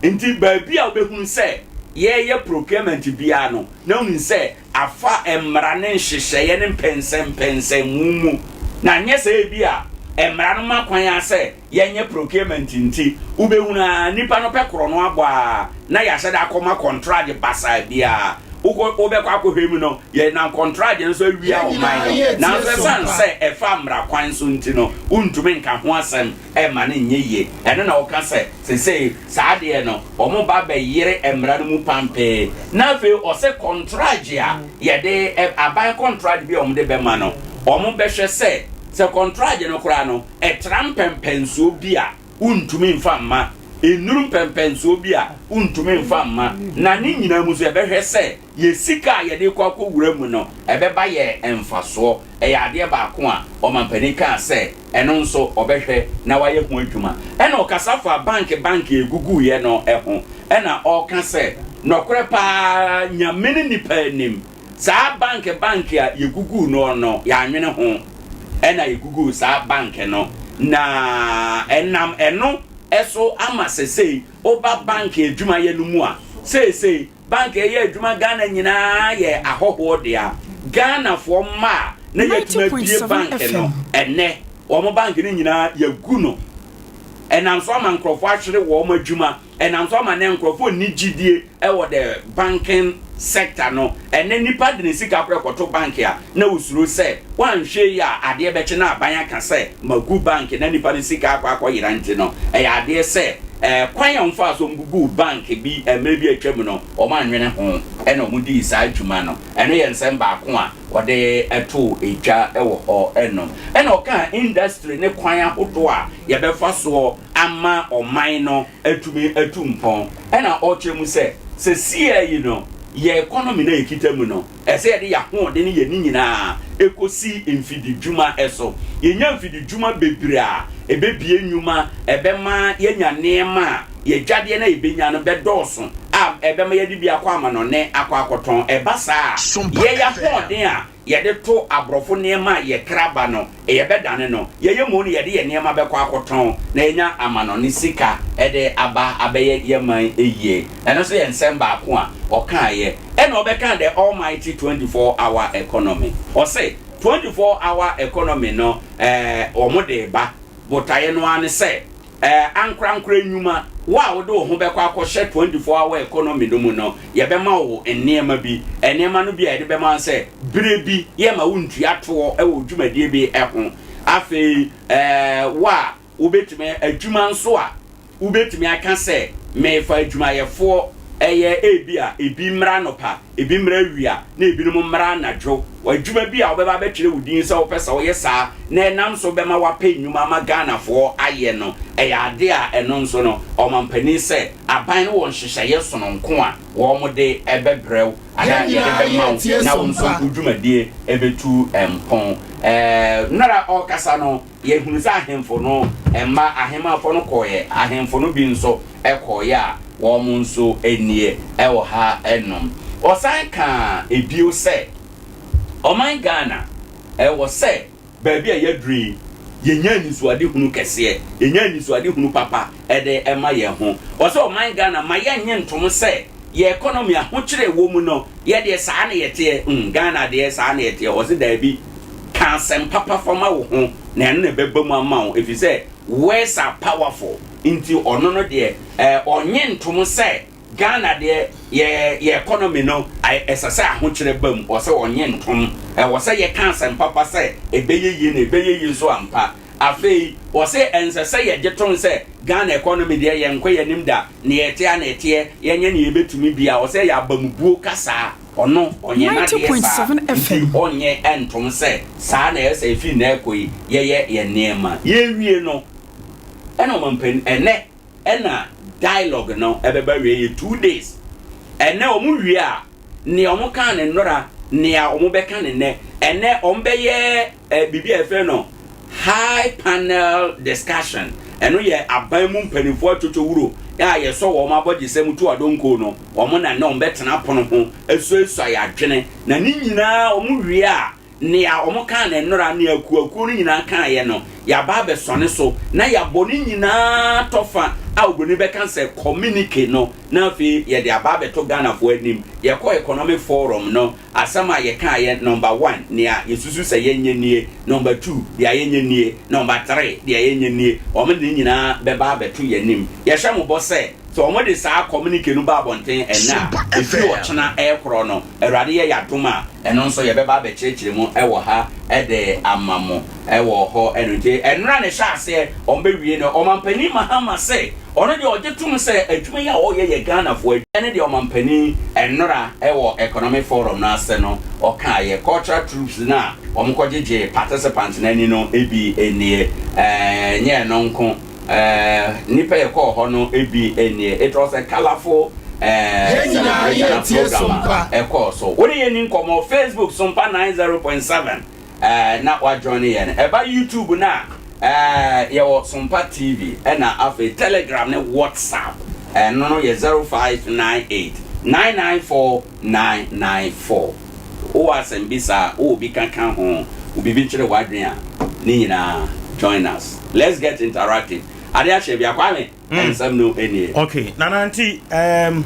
Nti baabi a wobɛhunu sɛ yɛreyɛ procurement biara no, na wonim sɛ afa mmara ne nhyehyɛeɛ ne mpɛnsɛmpɛnsɛnmu mu. Na nyɛ sɛ ebi a mmara no ma kwan ara sɛ yɛnyɛ procurement nti, wobɛhunu ara nnipa no pɛ korɔ no abɔ ara na yɛahyɛ da akɔma kɔntragye basaa biara. Wokɔ, wobɛkɔ akɔhwɛ mu no, yɛnam kɔntragye no so awia ɔman no. Nanso ɛsiane sɛ ɛfa mmara kwan so nti no, wontumi nka ho asɛm mma no nyɛ yie. Ɛno na wɔka sɛ seesei saa adeɛ no, wɔba abɛyere mmara no mu pampee. Na afei ɔse kɔntragye a yɛde, aban kɔntragye bi a wɔde bɛma no, wɔbɛhwɛ sɛ, sɛ kɔntragye no koraa no, ɛtra mpɛmpɛnsoɔ bi a, wontumi mfa mma, ɛnnuru mpɛmpɛnsoɔ bi a, wontumi mfa mma. Na ne nyinaa mu nso, yɛbɛhwɛ sɛ yɛn sika a yɛde rekɔ akɔwura mu no, ɛbɛba yɛn mfasoɔ. Ɛyɛ adeɛ baako a ɔmampanin kaa sɛ ɛno nso ɔbɛhwɛ na wayɛ ho adwuma. Ɛna ɔkasa faa bank bank a ɛguguiɛ no ho, ɛna ɔreka sɛ, nɔkorɛ pa ara Nyame ne nnipa anim, saa bank bank a yɛguguu noɔ no, yɛannwene ho ɛna yɛguguu saa bank no, na ɛnam ɛno so ama sesei woba bank adwumayɛ no mu a, seesei Bank a ɛyɛ adwuma Ghana nyinaa yɛ ahɔhoɔ dea. Ghanafoɔ mma a na yɛatumi abue bank no, ɛnnɛ wɔn bank no nyinaa yɛagu no. Ɛnam so ama nkurɔfoɔ ahwere wɔn adwuma. Ɛnam so ama nnɛ nkurɔfoɔ nni gyidie wɔ the banking sector no. Ɛnnɛ nnipa de ne sika koraa kɔto bank a, na ɔsuro sɛ wanhwɛ yie a adeɛ bɛkye na aban aka sɛ magu bank na nnipa no sika akɔ akɔyera nti no, ɛyɛ adeɛ sɛ kwan a wɔfaa so guguu bank bi mmerɛ bi a atwam no, wɔannwene ho na wɔdii saa dwuma no. Ɛno yɛ nsɛm baako a wɔde too dwa wɔ hɔ nom. Ɛna ɔkaa industry ne kwan ahodoɔ a yɛbɛfa soɔ ama ɔman no atumi atu mpɔn. Ɛna ɔkyerɛ mu sɛ, sɛsiaa yi no, yɛn economy no a yɛkita mu no, Ɛsɛ sɛ yɛde yɛn ahoɔden ne yɛn ani nyinaa kosi mfididwuma so. Yenya mfididwuma bebree a, ebebue nnwuma, ɛbɛma yɛanya nneɛma a yɛn adwadeɛ no a yebenya no bɛdɔɔso a ɛbɛma yɛde bi akɔ amanɔne akɔ akɔtɔn. Ɛba saa a, yɛn ahoɔden a yɛde to aborɔfo nneɛma a yɛkra ba no, yɛbɛdane no, yɛyɛ mmom no yɛde yɛn nneɛma bɛkɔ akɔtɔn na yɛanya amanɔne sika de aba abɛyɛ yɛn man yie. Ɛno nso yɛ nsɛm baako a ɔkaeɛ. Ɛna ɔbɛkaa the almighty 24 hour economy. Ɔse 24 hour economy no eh, wɔn de reba. Botaeɛ no ara ne sɛ eh, ankorankorɛ nnwuma, wo a wode wo ho bɛkɔ akɔhyɛ 24 hour economy no mu no, yɛbɛma wo nneɛma bi. Nneɛma no bi a yɛde bɛma wo sɛ, berɛ bi yɛmma wontua toɔ wɔ wo dwumadie bi ho. Afei eh, wo a wobɛtumi, adwuma nso a wobɛtumi aka sɛ, merefa adwumayɛfoɔ, ɛyɛ ebia ebi mmra anɔpa, ebi mmra awia, na ebinom mmra anadwo. Adwuma bi a wobɛba abɛtwerɛ wo din sɛ wopɛ sɛ woyɛ saa na ɛnam so bɛma woapɛ nnwuma ama Ghanafoɔ ayɛ no, ɛyɛ adeɛ a ɛno nso no, ɔmampanin sɛ aban no wɔ nhyehyɛeɛ sononko a wɔde bɛbrɛ wo anaa yɛde bɛma wo na wo nso wo dwumadie bɛtu mpɔn. Nnora ɔrekasa no, Yɛhunu sɛ ahemfo no mma ahemmafoɔ no kɔeɛ, ahemfo no bi nso kɔeɛ a wɔn nso nie wɔ ha nom. Ɔsan kaa bio sɛ, Ɔman Ghana, ɛwɔ sɛ baabi a yɛaduru yi, yɛnya anisoadehunu kɛseɛ, yɛnya anisoadehunu papa de ma yɛn ho. Ɔsɛ ɔman Ghana ma yɛnnye ntom sɛ yɛn economy ahokyere a ɛwɔ mu no, yɛ deɛ saa na yɛteɛ, mm, Ghana deɛ saa na yɛteɛ. Ɔse daabi, ka asɛm papa fa ma wo ho na ɛno na ɛbɛba mu ama wo, ɛfiri sɛ words are powerful. Nti ɔno no deɛ, eh, ɔnnye ntom sɛ Ghana deɛ yɛ yɛ economy no ɛsɛ sɛ ahokyerɛ ba mu, ɔsɛ ɔnnye ntom. Ɛwɔ sɛ yɛka asɛm papa sɛ ɛbɛyɛ yie na ɛbɛyɛ yie nso ampa. Afei, ɔse ɛnsɛ sɛ yɛgye tom sɛ Ghana economy deɛ yɛnkɔ yɛn anim da, nea ɛteɛ ara na ɛteɛ, yɛnyɛ nea yɛbɛtumi biara, ɔsɛ ɛyɛ abamubuo kasaa, ɔno ɔnyɛ n'adeɛ saa, nti ɔnyɛ ntom sɛ saa na ɛyɛ sɛ ɛfiri nnɛ rekɔ yi yɛyɛ yɛn nneɛma. Yɛrewie no ɛna ɔmampanin, ɛnnɛ ɛna dialogue no ɛbɛba awieɛ, ɛyɛ 2 days, ɛnnɛ wɔn wie a, nea wɔkaa no nnora, nea wɔbɛka no nnɛ. Ɛnnɛ wɔbɛyɛ eh, biribi a yɛfrɛ no high panel discussion. Ɛno yɛ aban mu mpanimfoɔ atwotwowuro a yɛsɔ wɔn abɔgyesɛ to adonko no, wɔn na nnɛ wɔbɛtena pono ho asuasua yɛn adwene. Na ne nyinaa wɔn wie a, nea wɔkaa no nnora, nea akuakuo no nyinaa kaeɛ no, yɛaba abɛsɔne so na yɛabɔ ne nyinaa tɔfa a oburoni bɛka sɛ communique no, na afei yɛde aba abɛto Ghanafoɔ anim. Yɛkɔ Economic Forum no, asɛm a yɛkaeɛ, number one, nea yɛsusu sɛ yɛnyɛ nie, number two, deɛ yɛnyɛ nie, number three, deɛ yɛnyɛ nie. Wɔde ne nyinaa bɛba abɛto yɛn anim. Yɛhyɛ mo bɔ sɛ, sɛ wɔde saa communique no ba abɔnten ɛnnɛ a, ɛfiri ɔkyena rekorɔ no, Awurade yɛ yɛn adom a, ɛno nso yɛbɛba abɛkyerɛkyerɛ mu wɔ ha de ama mo wɔ hɔ. Ɛno nti, nnora na ɛhyɛ aseɛ, wɔbɛwie no. Ɔmampanin Mahama se ɔno deɛ ɔgye tom sɛ adwuma yi a ɔreyɛ yɛ Ghanafoɔ adwuma. Ɛne deɛ ɔmampanin nnora wɔ Economic Forum no ase no ɔkaeɛ. Cultural troops no a wɔkɔgyegyee participants no ani no bi nie. Ɛnyɛ ɛno nko. Eh, nnipa yɛkɔɔ hɔ no bi nie. It was a colourful eh, Yɛn nyinaa celebration na yɛretie program a Sompa. ɛkɔɔ so. Wo ne yɛn ni nkɔmmɔ Facebook Sompa 90.7 eh, na woajoin yɛn. Ɛba YouTube no a, eh, yɛwɔ Sompa TV ɛna afei Telegram ne WhatsApp ɛno no yɛ 0598 994 994. Wowɔ asɛmbisa a, wowɔ bi ka ka ho, wo biribi kyere w'adwene a, ne nyinaa join us. Let's get interactive. Ade ahyɛ bia Kwame, nsɛm no nie. Okay, Nana nti um,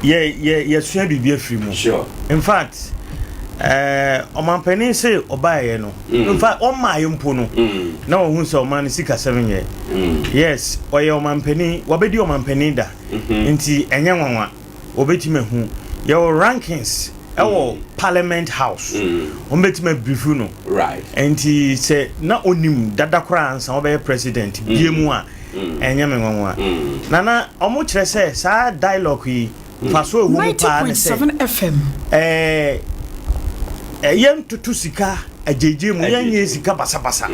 yɛ yɛ yɛsua biribi afiri mu. Sure. In fact, eh, ɔmampanin se ɔbaeɛ no, mm. in fact ɔmmaeɛ mpo no, mm. na ɔhu sɛ ɔman no sikasɛm nyɛ. Mm. Yes, ɔyɛ ɔmampanin, wabɛdi ɔmampanin da. Mm -hmm. Nti ɛnyɛ nwanwa. Wɔbɛtumi ahu. Yɛwɔ rankings ɛwɔ mm. parliament house. Mm. Wɔn bɛtumi abrifu no. Right. Nti sɛ na onim dada koraa ansa wɔbɛyɛ president mm. bie mu a ɛnyɛ me nwanwa. Nana wɔn kyerɛ sɛ saa dialogue yi nfaso ewu mu paa ne sɛ ɛɛ ɛyɛ ntoto sika agyegye mu yɛn nyɛ sika basabasa.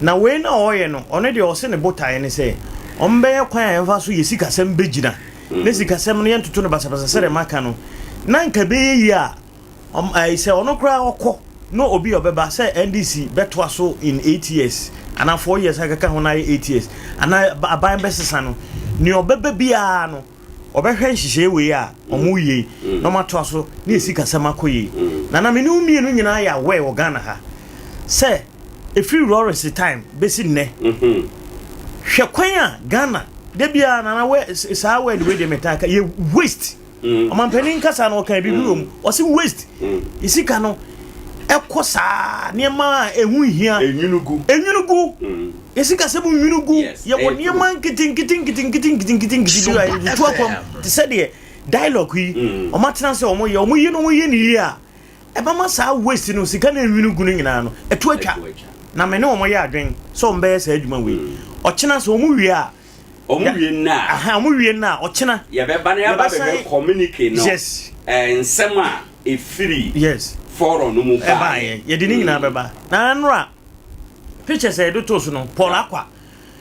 Na wei na ɔyɛ no ɔno deɛ ɔse ne botaeɛ ne sɛ wɔn bɛyɛ kwan a yɛmfa so yɛ sikasɛm bɛgyina. ne sikasɛm no yɛntoto no basabasa sɛdeɛ maka no na nka ɛbɛyɛ yie a ɛɛ sɛ ɔno koraa ɔkɔ na obi a ɔbɛba sɛ NDC bɛtoa so in eight years anaa four years akeka ho na ayɛ eight years anaa aban bɛsesa no nea ɔbɛba biara no ɔbɛhwɛ nhyehyɛe wei a ɔmo yie na ɔmo atoa so ne sikasɛm akɔ yie na na me ne wo mmienu nyinaa yɛ aware wɔ Ghana ha sɛ ɛfiri Lawrence time bɛsi nnɛ hwɛ kwan a Ghana da biara nana wɛ saa word wei deɛ metaa ka yɛ waste mm. ɔmampanin kasa no ɔka biribi wɔ mu mm. ɔse waste mm. sika no ɛkɔ saa nneɛma a ɛho hia enwunu gu enwunu gu yɛsika sɛ mu nwunu gu yɛwɔ nneɛma nketenkete nketenkete nketenkete nketenkete bi a yɛde akɔm te sɛ deɛ dialogue yi wɔn atena sɛ wɔn yɛ wɔn yi no wɔn yɛ ne yie a Ɛbɛma saa waste no, sika no enwunu gu no nyinaa no, ɛto atwa. Na me ne wɔn yɛ adwen sɛ wɔn bɛyɛ saa adwuma wei. Ɔkyena sɛ wɔn wie a. Wɔn wie nnɛ a. Aha, wɔn wie nnɛ a, ɔkyena. Yɛbɛba na yɛaba abɛhwɛ communique no. Yes. Ɛɛ nsɛm a efiri. Yes. Forum no mu baeɛ. Ɛbaeɛ. Yɛde ne nyinaa bɛba. Na nnora pictures a yɛde too so no, Paul Akwa.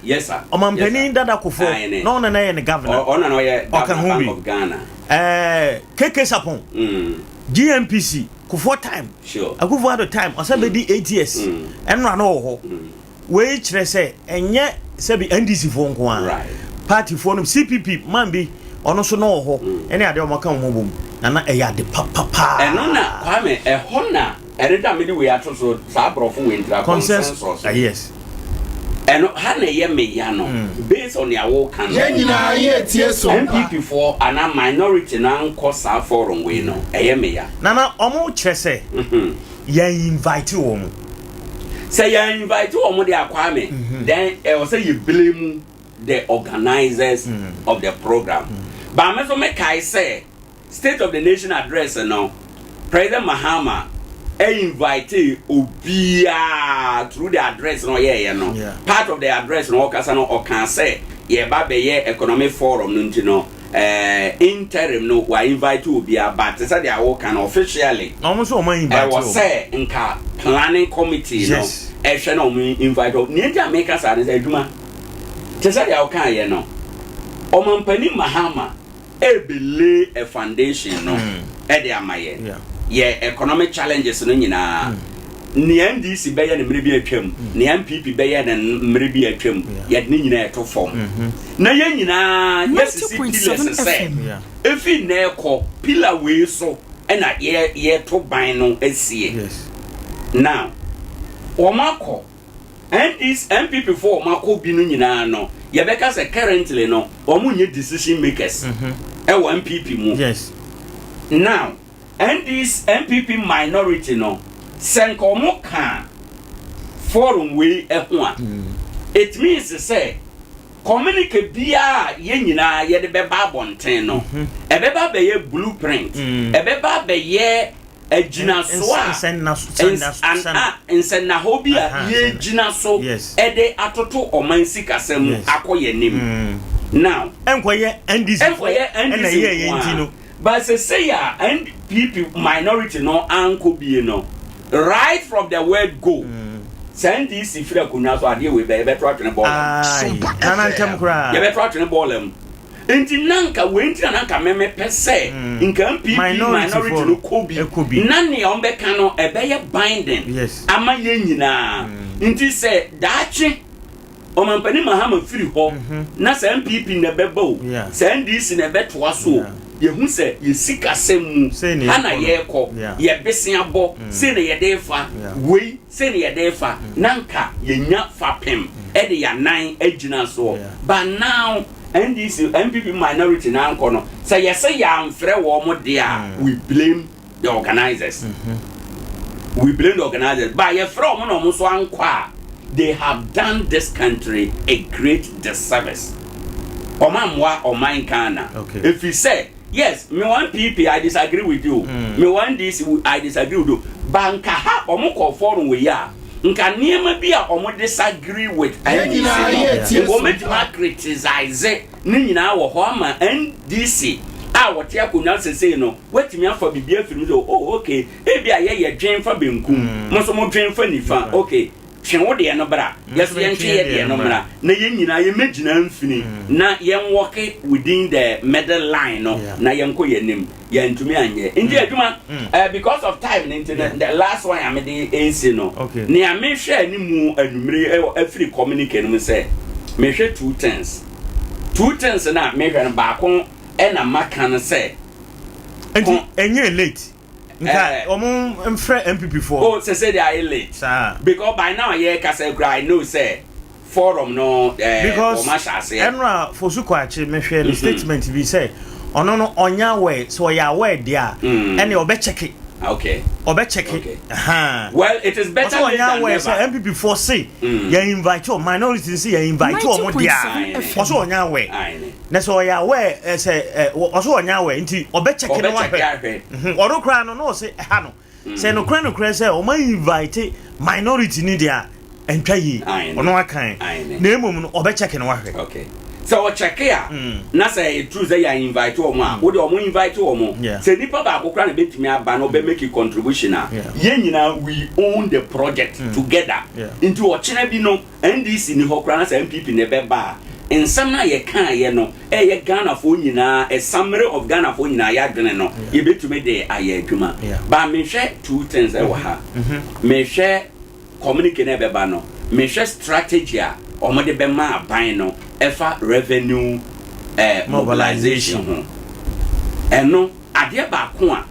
Yes sir. Ɔmampanin dada Kufuor na ɔno na ɛyɛ ne governor. Ɔno na ɔyɛ governor Bank of Ghana. Ɛɛ KK Sarpong. Mm. GNPC Kufuor time. Sure. Akufo Addo time ɔsɛ mm. bɛdi 8 years. Mm. Ɛnora na ɔwɔ hɔ. Mm. Wei kyerɛ sɛ ɛnyɛ sɛbi NDC foɔ nko ara. Right. Party foɔ no CPP man bi ɔno nso na ɔwɔ hɔ. Mm. Ɛne adeɛ ɔmo ka wɔn bom. Nana ɛyɛ ade papapaa. Ɛno na Kwame ɛhɔ na Ɛno da mede wei ato so saa aborɔfo wei ntira consensus. Ah, yes. Ɛno ha na ɛyɛ me ya no mm. based on nea woka no. Yɛn nyinaa yɛ tie so mpa. NPP foɔ anaa minority no ankɔ saa forum wei no ɛyɛ me ya. Nana ɔmo kyerɛ sɛ mhm. yɛn invite wɔn. Sɛ yɛn invite wɔn de akwa me mhm. then ɛwɔ sɛ yɛ blame the organizers mm. of the program. Mm. But me nso mekae sɛ. State of the Nation Address no, President Mahama Invite obiara through the address na ɔyɛɛyɛ no. Part of the address na ɔkasa no ɔkaa sɛ yɛba bɛyɛ economic forum no nti no eh, interim no wa invite obiara but te sɛ deɛ woka no officially Na wɔn nso wɔn invite ɛwɔ wɔn. sɛ nka planning committee no ɛhwɛ na wɔn invite wɔn. Nea nti a meka saa ne sɛ adwuma te sɛ deɛ wokaeɛ no ɔmampanin Mahama ɛrebɛ lay a foundation no ɛde ama yɛn. Yɛ economic challenges no nyinaa nea NDC bɛyɛ no mmerɛ bi atwam, nea NPP bɛyɛ no mmerɛ bi atwam, yɛde ne nyinaa ɛto fam. Na yɛn nyinaa yɛsisi pillars sɛ efi nnɛ ɛkɔ pillar wei so ɛna yɛ yɛto ban no asie. Now wɔn akɔ NDC NPP fo wɔn akɔ bi no nyinaa no yɛbɛka sɛ currently no wɔn nyɛ decision makers ɛwɔ NPP mu. Now NDC NPP minority no sɛ nka wɔn ka forum wei ɛho a it means sɛ communique biara yɛn nyinaa yɛde bɛba abɔnten no ɛbɛba abɛyɛ blueprint, ɛbɛba abɛyɛ agyinaso a nsɛnnahɔ bi a yɛgyina so ɛde atoto ɔman sikasɛm mu akɔ yɛn anim. Now ɛnkɔyɛ NDC ɛnkɔyɛ NDC nko a but sɛ a NPP minority no ankɔ bie no right from the word go sɛ NDC firi akonnwa so adeɛ wei bɛ yɛbɛto atwene bɔɔla mu. Nana ntɛm koraa. Yɛbɛto atwene bɔɔla mu. Nti nanka wei nti na nanka mɛmɛ pɛ sɛ nka NPP minority no kɔ bi na nea wɔn bɛka no ɛbɛyɛ binding ama yɛn nyinaa. Nti sɛ daakye ɔmampanin Mahama firi hɔ na sɛ NPP na ɛbɛba o, sɛ NDC na ɛbɛtoa so o, yɛhu sɛ yɛ sikasɛm mu ha na yɛrekɔ, yɛ beseabɔ sei na yɛde fa wei, sei na yɛde fa, na nka yɛnya fapem ɛde yɛanan agyina soɔ. But now NDC NPP minority na ankɔ no sɛ yɛsɛ yɛamfrɛ wɔn mo deɛ a, we blame the organizers, we blame the organizers. But yɛfrɛ wɔn na wɔn nso ankɔ a, they have done this country a great disservice. Wɔn amoa ɔman Ghana efi sɛ yes, me wɔ NPP, I disagree with you, me wɔ NDC, I disagree with you, but nka ha wɔn kɔ forum wɔ yi a nka nneɛma bi a wɔn disagree with NDC no wɔn bɛtumi a criticize ne nyinaa wɔ hɔ ama NDC a wɔte akonnwa sesei no wɔatumi afa biribi afiri mu sɛ, oh okay, ebi a yɛyɛ dwen fa benkum, mo nso mo dwen fa nifa, okay, twe wo deɛ no bra, yɛso yɛntwe yɛ deɛ no mmra na yɛn nyinaa yɛmɛgyina mfini na yɛn work within the middle line no na yɛnkɔ yɛn anim. Yɛntumi anyɛ nti adwuma because of time ne nti no the last one a mede esi no nea mehwɛ animu anwummere ɛwɔ afiri communique no mu sɛ mehwɛ two things, two things na mehwɛ no baako ɛna maka no sɛ nti ɛnyɛ late nka ɔmo mfrɛ NPP foɔ. Oh, sɛ sɛ de ayɛ late because by now yɛ kasa kura I know sɛ forum no because wɔn ahyɛ aseɛ. Ɛnura Fosu Kwakye mehwɛ ne statement bi sɛ ɔno no ɔnyɛ aware, sɛ ɔyɛ aware deɛ a ɛnna ɔbɛ check. Ɔbɛ check. Well, it is better late than aware never. Sɛ NPP foɔ se yɛn invite wɔn, minority se yɛn invite wɔn deɛ a ɔsɛ ɔnyɛ aware na sɛ ɔyɛ aware sɛ ɛ ɔsɛ ɔnyɛ aware nti ɔbɛ check na wahwɛ ɔno koraa no na ɔsɛ ɛha no sɛ nokorɛ nokorɛ sɛ ɔma invite minority ni deɛ a ɛntwa yie ɔno akan na emom no ɔbɛ check na wahwɛ. Okay, sɛ ɔkyɛke a na sɛ ɛyɛ true sɛ yɛ invite wɔn a wode wɔn invite wɔn sɛ nipa baako koraa na ebetumi aba na ɔbɛ make contribution a yɛn nyinaa we own the project together. Nti ɔkyena bi no NDC ni hɔ koraa na sɛ NPP na ɛbɛba a nsɛm no a yɛkaeɛ no ɛyɛ Ghanafoɔ nyinaa, a summary of Ghanafoɔ nyinaa yɛadwene no yɛbɛtumi de ayɛ adwuma. But mehwɛ two things ɛwɔ ha. Mehwɛ communique no ɛbɛba no, mehwɛ strategy a wɔde bɛma aban no ɛfa revenue mobilization ho. Ɛno adeɛ baako a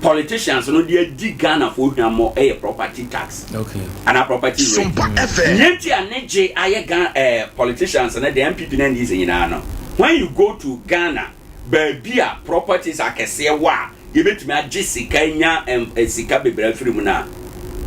politicians no de adi Ghanafoɔ hwammɔ ɛyɛ property tax anaa property rate. Nea nti a ne gye ayɛ Ghana politicians no de NPP ne NDC nyinaa no, when you go to Ghana baabi a properties akɛseɛ wɔ a yɛbɛtumi agye sika nya sika bebree afiri mu no a,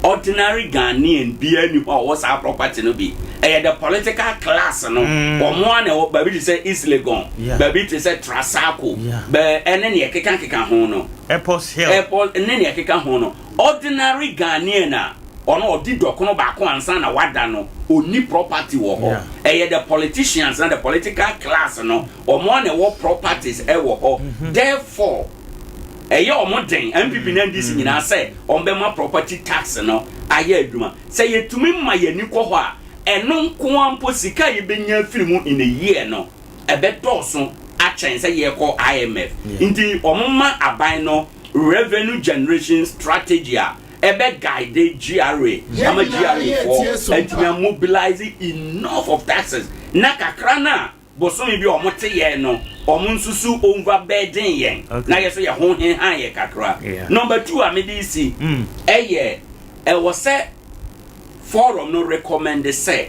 ordinary Ghanaian biara ni hɔ a ɔwɔ saa property no bi. Ɛyɛ the political class no, wɔn a na ɛwɔ baabi te sɛ East Legon, baabi te sɛ Trasaco, bɛ ɛne nea ɛkeka keka ho no. Airport Hill. Airport ne nea ɛkeka ho no. Ordinary Ghanaian a ɔno ɔdi dɔkono baako ansa na wada no, ɔnni property wɔ hɔ. Ɛyɛ the politicians na the political class no, wɔn a na ɛwɔ properties ɛwɔ hɔ. Therefore, ɛyɛ wɔn den, NPP ne NDC nyinaa sɛ wɔn bɛma property tax no ayɛ adwuma. Sɛ yɛtumi ma yɛn ani kɔ hɔ a, ɛno nko ara mpo sika a yɛbɛnya afiri mu in a year no, ɛbɛdɔɔso akyɛn sɛ yɛrekɔ IMF. Nti wɔmma aban no revenue generation strategy a ɛbɛ guide GRA ama GRA foɔ atumi a mobilize enough of taxes na kakra no a bosome bi a wɔte yɛn no wɔn nso so overburden yɛn na yɛ so yɛ ho hehan yɛ kakra. Number two a mede si ɛyɛ ɛwɔ sɛ forum no recommend sɛ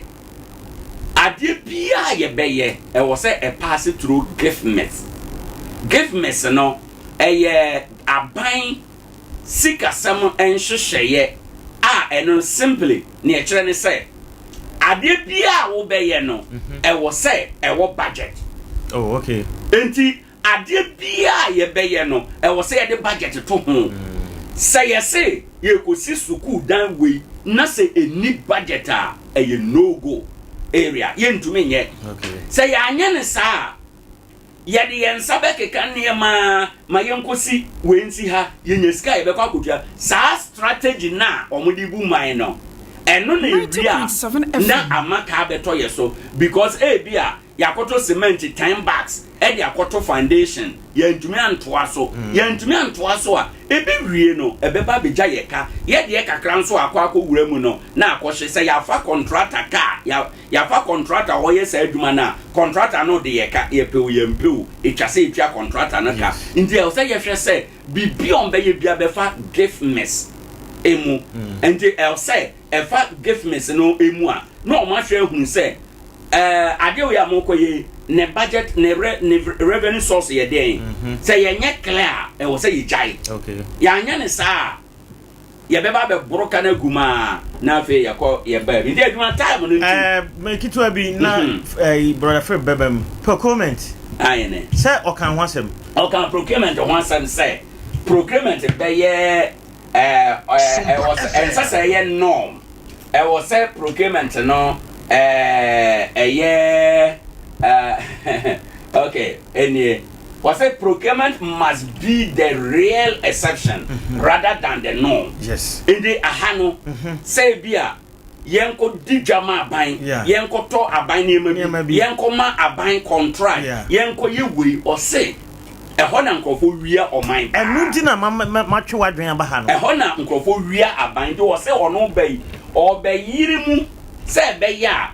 adeɛ biara yɛbɛyɛ ɛwɔ sɛ ɛpass through GIFMIS. GIFMIS no ɛyɛ aban sikasɛm nhyehyɛeɛ a ɛno simply nea ɛkyerɛ ne sɛ adeɛ biara a wobɛyɛ no ɛwɔ sɛ ɛwɔ budget. Oh, okay. Nti adeɛ biara a yɛbɛyɛ no ɛwɔ sɛ yɛde budget to ho. Sɛ yɛse yɛkɔsi sukuu dan wei na sɛ ɛni budget a, ɛyɛ no go area, yɛntumi nyɛ. Sɛ yɛanyɛ no saa a, yɛde yɛn nsa bɛkeka nneɛma ma yɛnkɔsi wei nsi ha, yɛnya sika a yɛbɛkɔ akɔtua. Saa strategy no a wɔde bu man no, ɛno na ɛwie a na ama kaa bɛtɔ yɛ so, because ebi a yɛakɔtɔ cement 10 bags ɛde akɔtɔ foundation, yɛntumi antoa so. Yɛntumi antoa so a, ebi wie no ɛbɛba abɛgya yɛ ka. Yɛdeɛ kakra nso akɔ akɔwura mu no na akɔhye sɛ yɛafa contractor kaa, yɛafa contractor a ɔyɛ saa adwuma no a, contractor no de yɛ ka, yɛpɛ o yɛmpɛ o, ɛtwa sɛ yɛtua contractor no ka. Nti ɛwɔ sɛ yɛhwɛ sɛ biribi a ɔmbɛyɛ bia bɛfa GIFMIS emu. Nti ɛwɔ sɛ ɛfa GIFMIS no emu a, na ɔmo ahwɛ ahunu sɛ adeɛ wei a mokɔ yɛ ne budget ne re ne revenue source yɛ dɛn. Sɛ yɛnyɛ clear a, ɛwɔ sɛ yɛgyae. Yɛanyɛ ne saa a, yɛbɛba abɛboro ka no agu mu a, na afei yɛkɔ yɛbaa bi. Nti adwuma time no nti. Mɛ ketewa bi na brother Philip bɛba mu, procurement. Ayene. Sɛ ɔka ho asɛm. Ɔka procurement ho asɛm sɛ procurement bɛyɛ ɛɛ ɛwɔ sɛ ɛnsɛ sɛ ɛyɛ norm, ɛwɔ sɛ procurement no ɛɛ ɛyɛ ɛɛ okay, ɛnie wɔsɛ procurement must be the real exception rather than the norm. Nti aha no sɛ ebi a yɛnkɔ di dwa ma aban, yɛnkɔ tɔ aban nneɛma bi, yɛnkɔ ma aban contract, yɛnkɔ yɛ wei, ɔse ɛhɔ na nkurɔfoɔ wia ɔman paa. Ɛno nti na matwe w'adwene aba ha no. Ɛhɔ na nkurɔfoɔ wia aban, nti ɔsɛ ɔno ba yi ɔbɛyere mu sɛ ɛbɛyɛ a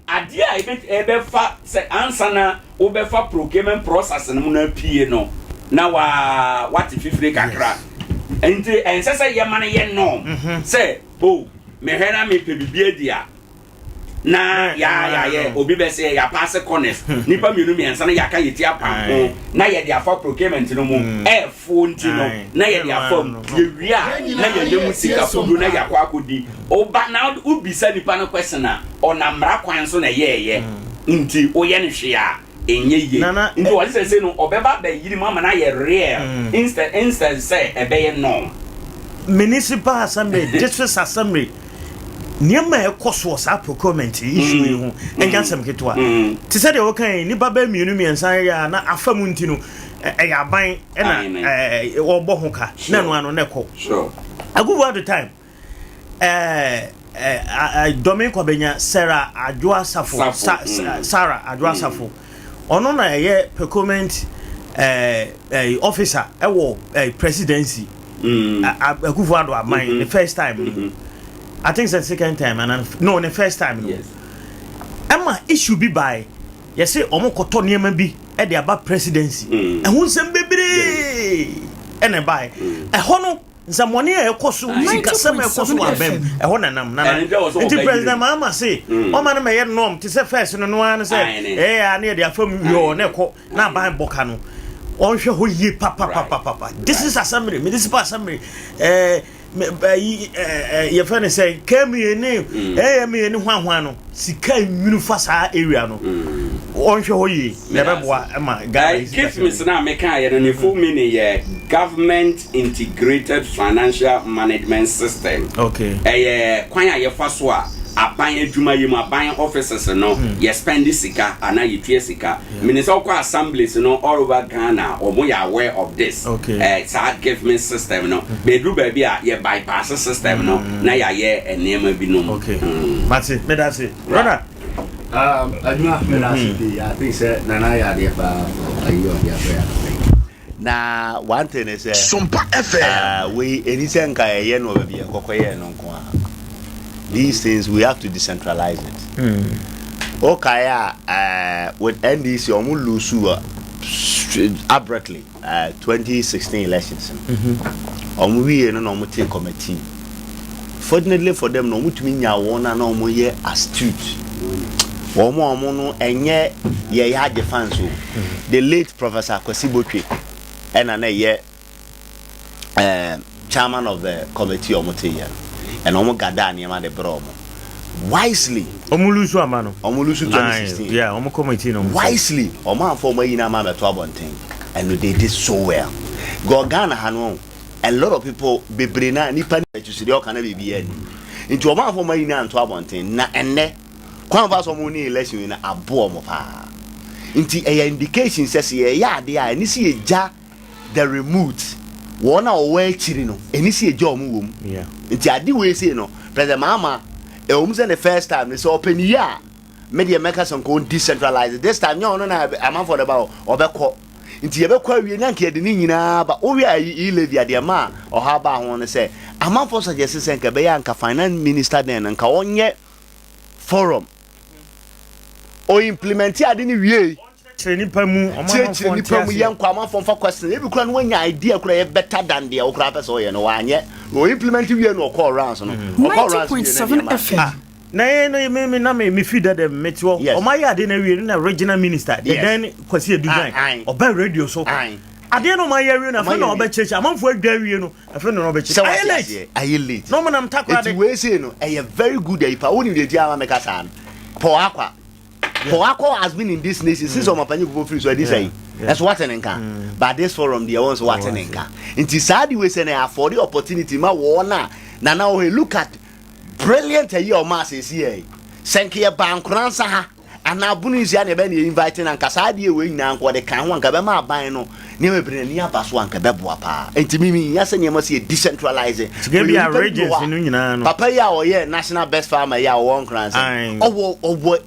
adeɛ a ɛbɛfa sɛ ansa na wobɛfa procurement process no mu no apue no na wa wate fifire kakra. Nti ɛnsɛ sɛ yɛma no yɛ norm sɛ o mehwɛ na mepɛ biribi adi a na yɛayɛ obi bɛsɛ yɛapaase corners nipa mmienu mmiɛnsa na yɛaka yɛti apam ho na yɛde afa procurement no mu ɛɛfoɔ nti no na yɛde afa mu, yɛwie a na yɛnyɛ mu sika kodo na yɛakɔ akɔdi. Ɔba na wobisa nipa no question a, ɔnam mmara kwan so na ɛyɛɛyɛ, nti woyɛ no hwee a ɛnyɛ yie. Nti wɔde sɛ sɛ no ɔbɛba bɛyiri mu ama no ayɛ real instead sɛ ɛbɛyɛ norm. Municipal assembly, district assembly, nneɛma a ɛkɔ soɔ saa procurement issue yi ho ɛnyɛ asɛm ketewa. Te sɛ deɛ wɔka yi, nnipa bɛɛ mmienu mmiɛnsa yɛ a na afa mu nti no ɛyɛ aban ɛna wɔbɔ ho ka na ɛno ano na ɛkɔ. Akufo Addo time, Dɔme Kwabenya Sarah Adwoa Safo, Sarah Adwoa Safo, ɔno na ɛyɛ procurement officer ɛwɔ presidency. Akufo Addo aban the first time, I think it's the second time, and no, the first time no ɛma issue bi bae, yɛsɛ ɔmo kɔtɔ nneɛma bi ɛde aba presidency. Ɛho nsɛm bebree ɛna ɛbae ɛhɔ no, nsɛmmɔne a ɛkɔ so, sikasɛm a ɛkɔ so wɔ abɛm ɛhɔ nanam nana. Nti President Mahama se ɔma no mɛyɛ norm te sɛ first no no ara no sɛ ɛyɛ a ne yɛde afa mu yɔɔ na ɛkɔ na aban bɔ ka no, ɔnhwɛ hɔ yie papapapapa. This is assembly, municipal assembly, ɛɛ. ayi ɛɛ yɛfrɛ no sɛ KMA ne AMA ne hwanhwan no sika nwunu fa saa area no wɔnhwɛ hɔ yie na ɛbɛboa ma Ghana yi sika GIFMIS no a mekaeɛ no ne full meaning yɛ Government Integrated Financial Management System. Okay. Ɛyɛ kwan a yɛfa so a aban adwuma yɛ mu, aban offices no yɛ spend sika anaa yɛtua sika. Menim sɛ wokɔ assemblies no all over Ghana a, wɔn yɛ aware of this. Okay. Eh, saa GIFMIS system no. Bɛduru baabi a yɛ bypass system no na yɛayɛ nneɛma binom. Okay. Mate, meda ase. Brother. Um, adwuma meda ase pii. I think sɛ Nana ayɛ adeɛ paa for ayi ɔde abrɛ yɛ anɔpa yi. Na one thing ne sɛ, Sompa FM. ah, wei ɛni sɛ nka yɛyɛ no wɔ baabi yɛkɔkɔ yɛɛ no nko ara. These things we have to decentralize it. Wokae a, eh, with NDC ɔmo lose uh, abruptly uh, 2016 elections no. Ɔmo wie no na ɔmo tee committee. Fortunately for them na ɔmo tumi nya wɔn a na ɔmo yɛ astute. Wɔn a ɔmo no ɛnyɛ yɛyɛ agye fans o. The late Professor Kwasi Botwe ɛna na ɛyɛ eh, chairman of the committee ɔmo te yɛ no. Ɛna ɔmo gada nneɛma de brɛ ɔmo. Wisely. Ɔmo lose ama no. Ɔmo lose 2016. Yeah, ɔmo committee na ɔmo. Wisely, ɔmo anfa ɔmo ayi na ama abɛto abɔnten. And they did so well. Gɔ Ghana ha no, a lot of people bebree na nipa ni akyi so deɛ ɔka na biribi yɛ ni. Nti ɔmo anfa ɔmo ayi na anto abɔnten. Na ɛnnɛ, kwan fa so ɔmo ne election yi na aboɔ ɔmo paa. Nti ɛyɛ indication sɛ sɛ yɛyɛ adeɛ a ɛne sɛ yɛgya the remote wɔn a wɔwɔ akyiri no ɛni sɛ yɛgya wɔn wɔ mu. Nti ade wei sei no President Mahama ɛwɔ mu sɛ ne first time no sɛ ɔpɛ ne yie a me deɛ mɛka sɛ nka ɔn decentralize this time nyɛ ɔno na amanfoɔ de ba hɔ ɔbɛkɔ nti yɛbɛkɔ awie na nka yɛde ne nyinaa ba wowie a yi levy a deɛ ma ɔhaw baa ho no sɛ amanfoɔ suggest sɛ nka ɛbɛyɛ a nka finance minister then no nka ɔnyɛ forum o implement ade no wie Kyerɛ nipa mu, ɔmo kyerɛkyerɛ amanfoɔ nte nipa mu aseɛ. yɛnkɔ amanfoɔ mfa question ebi kura no wanya idea kura yɛ better than deɛ wokura pɛ sɛ ɔyɛ no wanyɛ o implement wie no ɔkɔɔ rounds no ɔkɔɔ rounds wie no 90.7 nneɛma FM. Ah, na yɛn no me me na me me fi dada mu mete hɔ. Yes. Ɔmo ayɛ ade na awie no na regional minister the Yes. then Kwasi Adugan Ah, aye. ɔba radio so. Aye. Adeɛ na ɔmo ayɛ awie no Ɔmo afei na ayɛ awie. ɔbɛkyerɛkyerɛ amanfoɔ adwa awie no afei na sɛ ɔbɛkyerɛ. wate Ayɛ late. aseɛ ayɛ late Na ɔmo nam takoradi. eti wei sei no ɛyɛ very good ayi pa wonim deɛ nti ama meka saa no Paul Akwa Paul Akwa has been in this nation since ɔmapanyin kufuor firi so adi sɛn ɛso wate ne nka but this forum deɛ wɔn nso wate ne nka nti saa de wei sɛ na afɔde opportunity ma wɔn a nana ɔhɛ look at brilliant ayi a ɔma asɛsi yɛ yi sɛ nka yɛ ba nkora nsa ha anaa bunu nsia na ɛbɛ na yɛ invite na nka saa adeɛ wei nyinaa nka ɔde kan ho anka bɛma aban no nneɛma bebree n'ani aba so anka bɛboa paa nti mimi nya sɛ nneɛma sɛ yɛ decentralize Sika bi a regions no nyinaa no. papa yi a ɔyɛ national best farmer yi a ɔwɔ nkran sɛ ɔwɔ ɔwɔ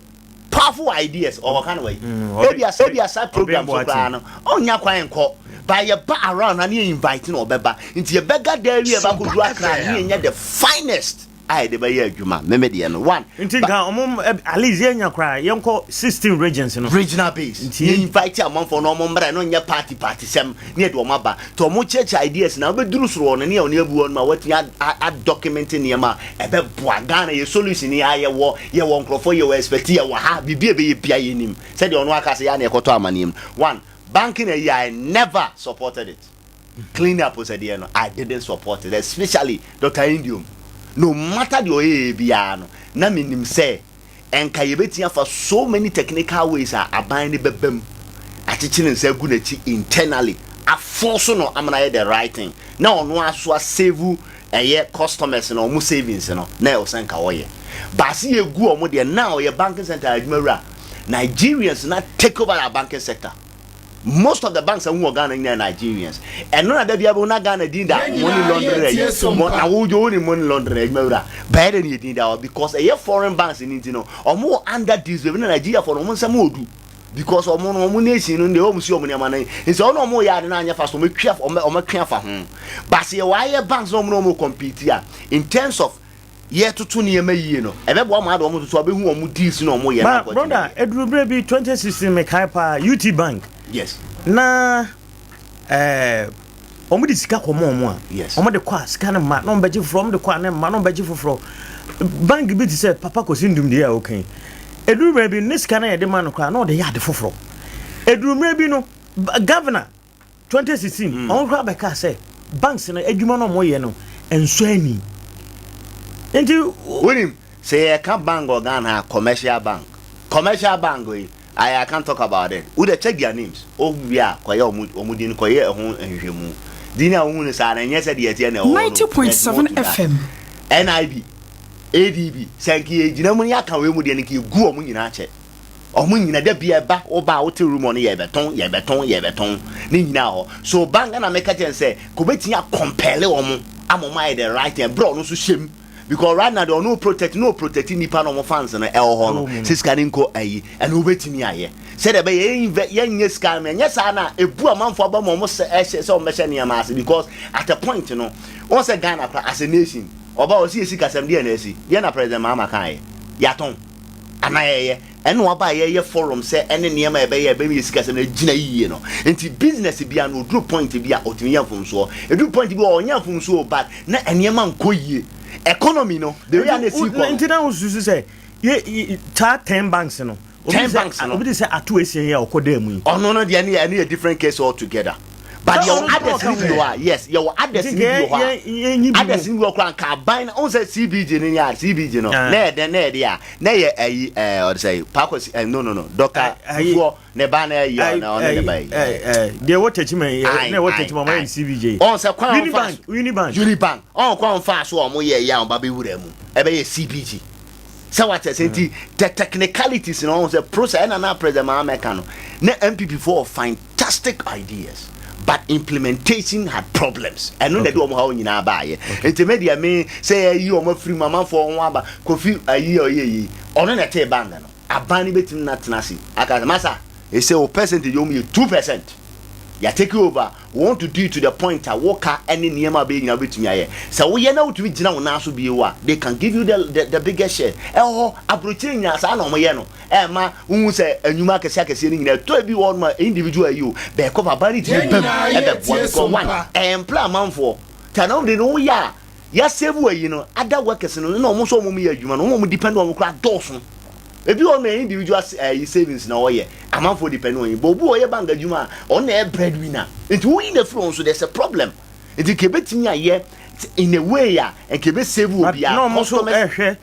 powerful ideas ɔwɔ kan wɔ yi ebi asa ebi asa program so koraa no ɔnya kwan nkɔ ba yɛ ba around na ne yɛ invite na ɔbɛba nti yɛ bɛga da awie ba akɔdu akra ne yɛ nya the finest a yɛde bɛyɛ adwuma meme deɛ no one. Nti nka ɔmo at least yɛn nya koraa yɛn kɔ 16 regions no. Regional base. Nti yɛ invite amanfoɔ na ɔmo mmra ɛno nyɛ party party sɛm ne yɛde ɔmo aba nti ɔmo kyerɛkyerɛ ideas na wobɛduru soro hɔ no ne yɛ ɔne abu hɔ no ma watumi a document nneɛma a ɛbɛboa Ghana yɛ solution yi a yɛwɔ yɛwɔ nkorɔfoɔ yɛwɔ expertise yɛwɔ ha biribi a ɛbɛyɛ bia yɛnim sɛdeɛ ɔno aka sɛ yɛ a na yɛkɔtɔ amaneɛ mu one banking ayi I never supported it. Clean up sɛ deɛ no I didn't support it especially Doctor Indiom no matter deɛ ɔyɛɛ biara no na menim sɛ ɛnka yɛbɛtumi afa so many technical ways a aban no bɛba mu akyekyere nsa agu n'akyi internally afɔso no amana ayɛ the right thing na ɔno aso asave ɛyɛ customers no ɔmo savings no na ɛwɔ sɛ nka ɔyɛ baase yɛgu ɔmo deɛ now yɛ banking center adwuma wura Nigerians na take over our banking sector Most of the banks a wohu wɔ Ghana nyinaa yɛ Nigerians. Ɛno na da biara bɛhu na Ghana din da Yɛn money nyinaa laundering yɛ ayi. tie so Mo, mpa. na wo wo nim money laundering adwuma wura. Bɛyɛ dɛ ne yɛ din da hɔ because ɛyɛ foreign banks no nti no ɔmo wɔ under deals baabi na Nigeria fo no ɔmo nsɛm wɔ du because ɔmo no ɔmo nation no deɛ ɔmo si ɔmo nneɛma no nti ɔmo na ɔmo yɛ ade no anyɛ fast ɔmo atwi afa ɔmo ɔmo atwe afa ho. But sɛ yɛwɔ ayɛ banks na ɔmo na ɔmo compete a in terms of yɛtoto nneɛma yie no, ɛbɛboa ma ade wɔn toto abɛhu wɔn deals na wɔn yɛ no Ba akɔ brother, eduru bere bi 2016 mekae paa UT Bank. Yes. Na eh, wɔn de sika kɔmɔ wɔn a. Yes. Wɔn de kɔ a sika no mma na wɔn bɛgye foforɔ, wɔn de kɔ a ne mma na wɔn bɛgye foforɔ. Bank bi te sɛ Papa Kwesi Ndum deɛ a ɔka yi. Eduru bere bi ne sika no a yɛde ma no koraa na ɔde yɛ ade foforɔ. Eduru mmerɛ bi no, governor 2016 ɔno koraa bɛkaa sɛ banks no adwuma no a wɔyɛ no ɛnsɔ ani. Nti. Wonim, sɛ yɛka bank wɔ Ghana a, commercial bank. Commercial bank yi, I I can't talk about it. Wo deɛ check their names. Wo wie a, kɔyɛ wɔn wɔn din, kɔyɛ ɛho nhwehwɛmu. Din a wohu no saa no, ɛnyɛ sɛ deɛ ɛteɛ na ɛwɔ hɔ no. There's more 90.7 to that. FM. NIB, ADB, sɛ nka yɛgyina mu na yɛaka wei mu deɛ no, nka yɛgu wɔn nyinaa kyɛ. Wɔn nyinaa, da biara ɛba, woba a wote rumour no, yɛrebɛtɔn, yɛrebɛtɔn, yɛrebɛtɔn, ne nyinaa wɔ hɔ. So bank na meka kyerɛ no sɛ, nka obɛtumi akɔmpɛle wɔn ama wɔn ayɛ the right thing, ɛberɛ a ɔno nso hyɛ mu. Because right now deɛ ɔno protect no protect nipa na ɔmo fans no ɛwɔ hɔ no sɛ sika no nkɔ ayi ɛno wobɛtumi ayɛ sɛdeɛ ɛbɛyɛ yɛn yɛnyɛ sika no ɛnyɛ saa na ebu amanfoɔ aba mu ɔmo sɛ ɛhyɛ sɛ ɔmo bɛhyɛ nneɛma ase because at a point no wɔn sɛ Ghana kora as a nation ɔba ɔsi yɛ sikasɛm deɛ na asi deɛ na President Mahama kan yɛ yɛatɔn anaa yɛyɛ Ɛna waba a yɛyɛ forum sɛ ɛne nneɛma a ɛbɛyɛ a ɛbɛma yɛ sikasɛm no agyina yiye no. Nti business bia no ɔduru point bi a ɔtumi yɛ mfomsoɔ. Ɛduru point bi a ɔnyɛ mfomsoɔ o but na nneɛma nkɔ yie. Economy no the way a na ɛsi kɔ no. Nti na wosusu sɛ yɛ saa 10 banks no. 10 banks no. Obi te sɛ Ato Essien yi a ɔkɔ dan mu yi. Ɔno no deɛ ɛno yɛ different case altogether. But yɛwɔ others no bi wɔ hɔ a yes yɛwɔ others no bi wɔ hɔ a others no bi wɔ koraa nka aban no wohu sɛ CBG no nyɛ a CBG no na ɛyɛ dɛn na ɛyɛ deɛ a na yɛ ayi ɛɛ ɔde sɛ paako si ɛɛ no no no dɔkta fufuo ne ba na ayi ɔne ɔne ne ba yi. Deɛ ɛwɔ tɛkyima yi na ɛwɔ tɛkyima ɔmo ayɛ CBJ. Ɔn sɛ kwan ɔnfa so Unibank Unibank ɔn kwan ɔnfa so ɔmo yɛ yɛ a ɔba bɛ wura mu ɛbɛyɛ CBG sɛ wate sɛ nti the technicalities na ɔn sɛ process ɛna na president Mahama ɛka no na NPP foɔ fantastic ideas but implementation had problems ɛno na ɛde wɔn haw nyinaa baayɛ nti me deɛ me sɛ yɛyi wɔn afiri mu amanfoɔ ho aba kofi ayi a ɔyɛ yi ɔno na ɛtee bank no aban no bɛtumi na tena ase aka sɛ masa ɛsɛ o percentage wɔn yɛ 2% yɛ take over we want to do it to the point a woka ɛne nneɛma a bɛyɛ nyinaa wobɛtumi ayɛ sɛ woyɛ na wotumi gyina wo nan so bio a they can give you the, the, the biggest share ɛwɔ hɔ aburokyire nyinaa saa na wɔyɛ no Ɛmma wonhu sɛ nnwuma akɛseɛ akɛseɛ no nyinaa ɛtɔ bi wɔ hɔ nom a individual ayi o, bɛɛkɔ papa no tumi bam ɛbɛboa because one ɛmpla amanfoɔ nti ana wode no woyɛ a ya save ayi no other workers no na wɔn nso wɔn yɛ adwuma no wɔn a wɔn depend wɔn koraa dɔɔso ebi wɔ hɔ nom individual ɛyi savings na ɔyɛ amanfoɔ depend wɔn yi but obi wɔ ɔyɛ bank adwuma a ɔno na ɛyɛ bread winner nti woyi na firi wɔn so there's a problem nti nka ebetumi ayɛ in a way a nka ebe save obiara na wɔn nso ɛhwɛ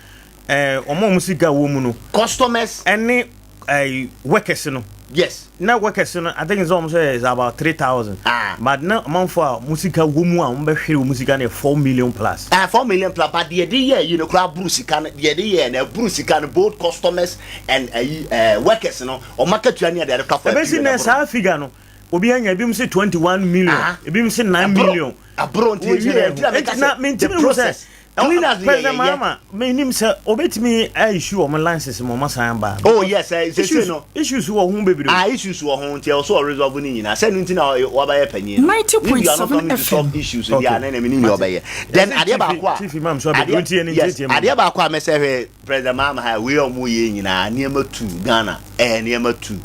Ɛɛ wɔn a wɔn sika wɔ mu no. Customers. Ɛne ɛɛ workers no. Yes. Na workers no I think sɛ wɔn sɛ is about 3000. Ah. But na amanfo a wɔn sika wɔ mu a wɔn bɛ hwere wɔn sika no yɛ 4 million plus. Ah 4 million plus but deɛ de yɛ yi no koraa aburu sika no deɛ de yɛ no aburu sika no both customers and ɛyi ɛɛ workers no wɔn akatua ne adeade koraa for a Ebesi period nɛ aboro. saa figure no obi anya ebi mo se 21 million ebi mo se 9 million. Aboro nti ewie yɛ nti na meka sɛ the process. Cleaners yɛ President yɛ yɛ. Mahama menim sɛ obetumi a issue wɔn licenses ma wɔn asan aba. Oh yes, eh, sese Issues no. issues wɔ ho bebree. Ah, issues wɔ ho nti ɛwɔ so ɔresolve ne nyinaa. Sɛ no nti na wabɛyɛ panyin no. If you are not 90.7 coming to solve FM. issues deɛ Okay. a na ɛna menim deɛ Mate. ɔbɛyɛ. Then Yɛsɛ adeɛ chief baako a chief imam so abɛduru adeɛ nti yɛ ne yes ntiatia mu. adeɛ baako a mɛsɛ hwɛ President Mahama ha wei a wɔn yɛ nyinaa nneɛma tu Ghana ɛyɛ nneɛma tu